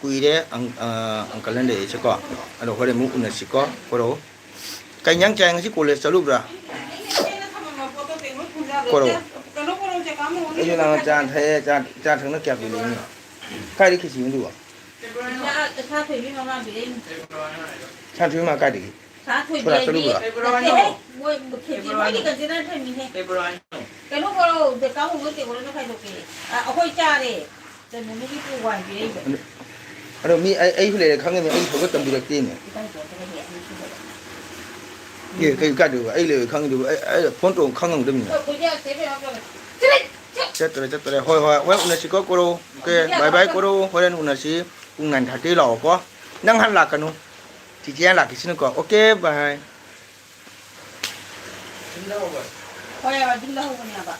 ꯀꯨꯏꯔꯦ ꯑꯪ-, ꯑ, ꯑꯪꯀꯜꯅ ꯂꯩꯔꯛꯏꯁꯦꯀꯣ꯫ ꯑꯗꯣ ꯍꯣꯔꯦꯟ ꯑꯃꯨꯛ ꯎꯅꯁꯤꯀꯣ ꯀꯣꯔꯧ꯫ ꯀꯩ ꯏꯟꯖꯥꯡ ꯆꯥꯏ ꯉꯁꯤ? ꯀꯣꯂꯦꯖ ꯆꯠꯂꯨꯕ꯭ꯔꯥ? ꯀꯣꯔꯧ꯫ ꯑꯩꯁꯨ ꯅꯍꯥꯟ ꯆꯥ ꯊꯛꯑꯦ, ꯆꯥ, ꯆꯥ ꯊꯛꯅ ꯀꯌꯥ ꯀꯨꯏꯔꯦ ꯃꯤ? ꯀꯥꯏꯗ ꯈꯦꯆꯤ ꯍꯧꯔꯤꯕ? ꯁꯥ ꯊꯣꯏꯕꯤ ꯃꯃꯥ ꯕꯤꯔꯦꯟ꯫ ꯁꯥ ꯊꯣꯏꯕꯤ ꯃꯃꯥ ꯀꯥꯏꯗꯒꯤ? ꯁꯥ ꯊꯣꯏꯕꯤ ꯁꯣꯔꯥ ꯍꯥꯏꯗꯤ ꯆꯠꯂꯨꯕ꯭ꯔꯣ? ꯅꯠꯇꯦꯍꯦ, ꯃꯣꯏ ꯈꯦꯆꯤ ꯃꯣꯏꯗꯤ ꯀꯟꯁꯤꯅ ꯊꯝꯃꯤꯍꯦ꯫ ꯀꯩꯅꯣ ꯀꯣꯔꯧ, ꯗꯦꯀꯥ ꯍꯣꯡꯕ ꯇꯦꯕꯜ ꯑꯃ ꯈꯥꯏꯗꯣꯛꯀꯦ꯫ ꯑ, ꯑꯩꯈꯣꯏ ꯆꯥꯔꯦ꯫ ꯀꯩꯅꯣ ꯃꯤꯒꯤ ꯄꯨ ꯋꯥꯏ ꯄꯤꯔꯛꯏꯕ꯫ ꯑꯗꯣ ꯃꯤ ꯑꯩ, ꯑꯩꯁꯨ ꯂꯩꯔꯦ ꯈꯪꯉꯤꯅꯦ, ꯑꯩ ꯊꯕꯛ ꯇꯝꯕꯤꯔꯛꯇꯦꯅꯦ꯫ ꯏꯀꯥꯏ ꯊꯣꯛꯇꯅ ꯍꯦꯛ ꯑꯅꯤ ꯁꯨꯗꯕ꯫ ꯑꯦ, ꯀꯩ ꯀꯥꯏꯗꯣꯏꯕ? ꯑꯩ ꯂꯩꯔꯦ ꯈꯪꯉꯤꯗꯨꯕꯨ꯫ ꯑꯩ, ꯑꯩ ꯐꯣꯟ ꯇꯧ ꯈꯪꯉꯝꯒꯗꯕꯅꯤꯅꯦ꯫ ꯑꯩꯈꯣꯏꯗꯤ ꯑꯁꯦ ꯀꯩꯅꯣ ꯇꯧꯔꯦ꯫ ꯆꯠꯂꯦ! ꯆꯠ- ꯆꯠꯇꯔꯦ, ꯆꯠꯇꯔꯦ꯫ ꯍꯣꯏ, ꯍꯣꯏ, ꯍꯣꯔꯦꯟ ꯎꯅꯁꯤꯀꯣ ꯀꯣꯔꯧ꯫ ꯑꯣꯀꯦ, ꯕꯥꯏ ꯕꯥꯏ ꯀꯣꯔꯧ꯫ ꯍꯣꯔꯦꯟ ꯎꯅꯁꯤ꯫ ꯄꯨꯡ nine thirty ꯂꯥꯛꯑꯣꯀꯣ꯫ ꯅꯪ ꯍꯥꯟꯅ ꯂꯥꯛꯀꯅꯨ꯫ ꯆꯤꯆꯦ ꯍꯥꯟꯅ ꯂꯥꯛꯈꯤꯁꯤꯅꯨꯀꯣ꯫ ꯑꯣꯀꯦ, ꯕꯥꯏ꯫ ꯍꯣꯏ, ꯑꯗꯨꯝ ꯂꯧꯍꯧꯕꯅꯦꯕ꯫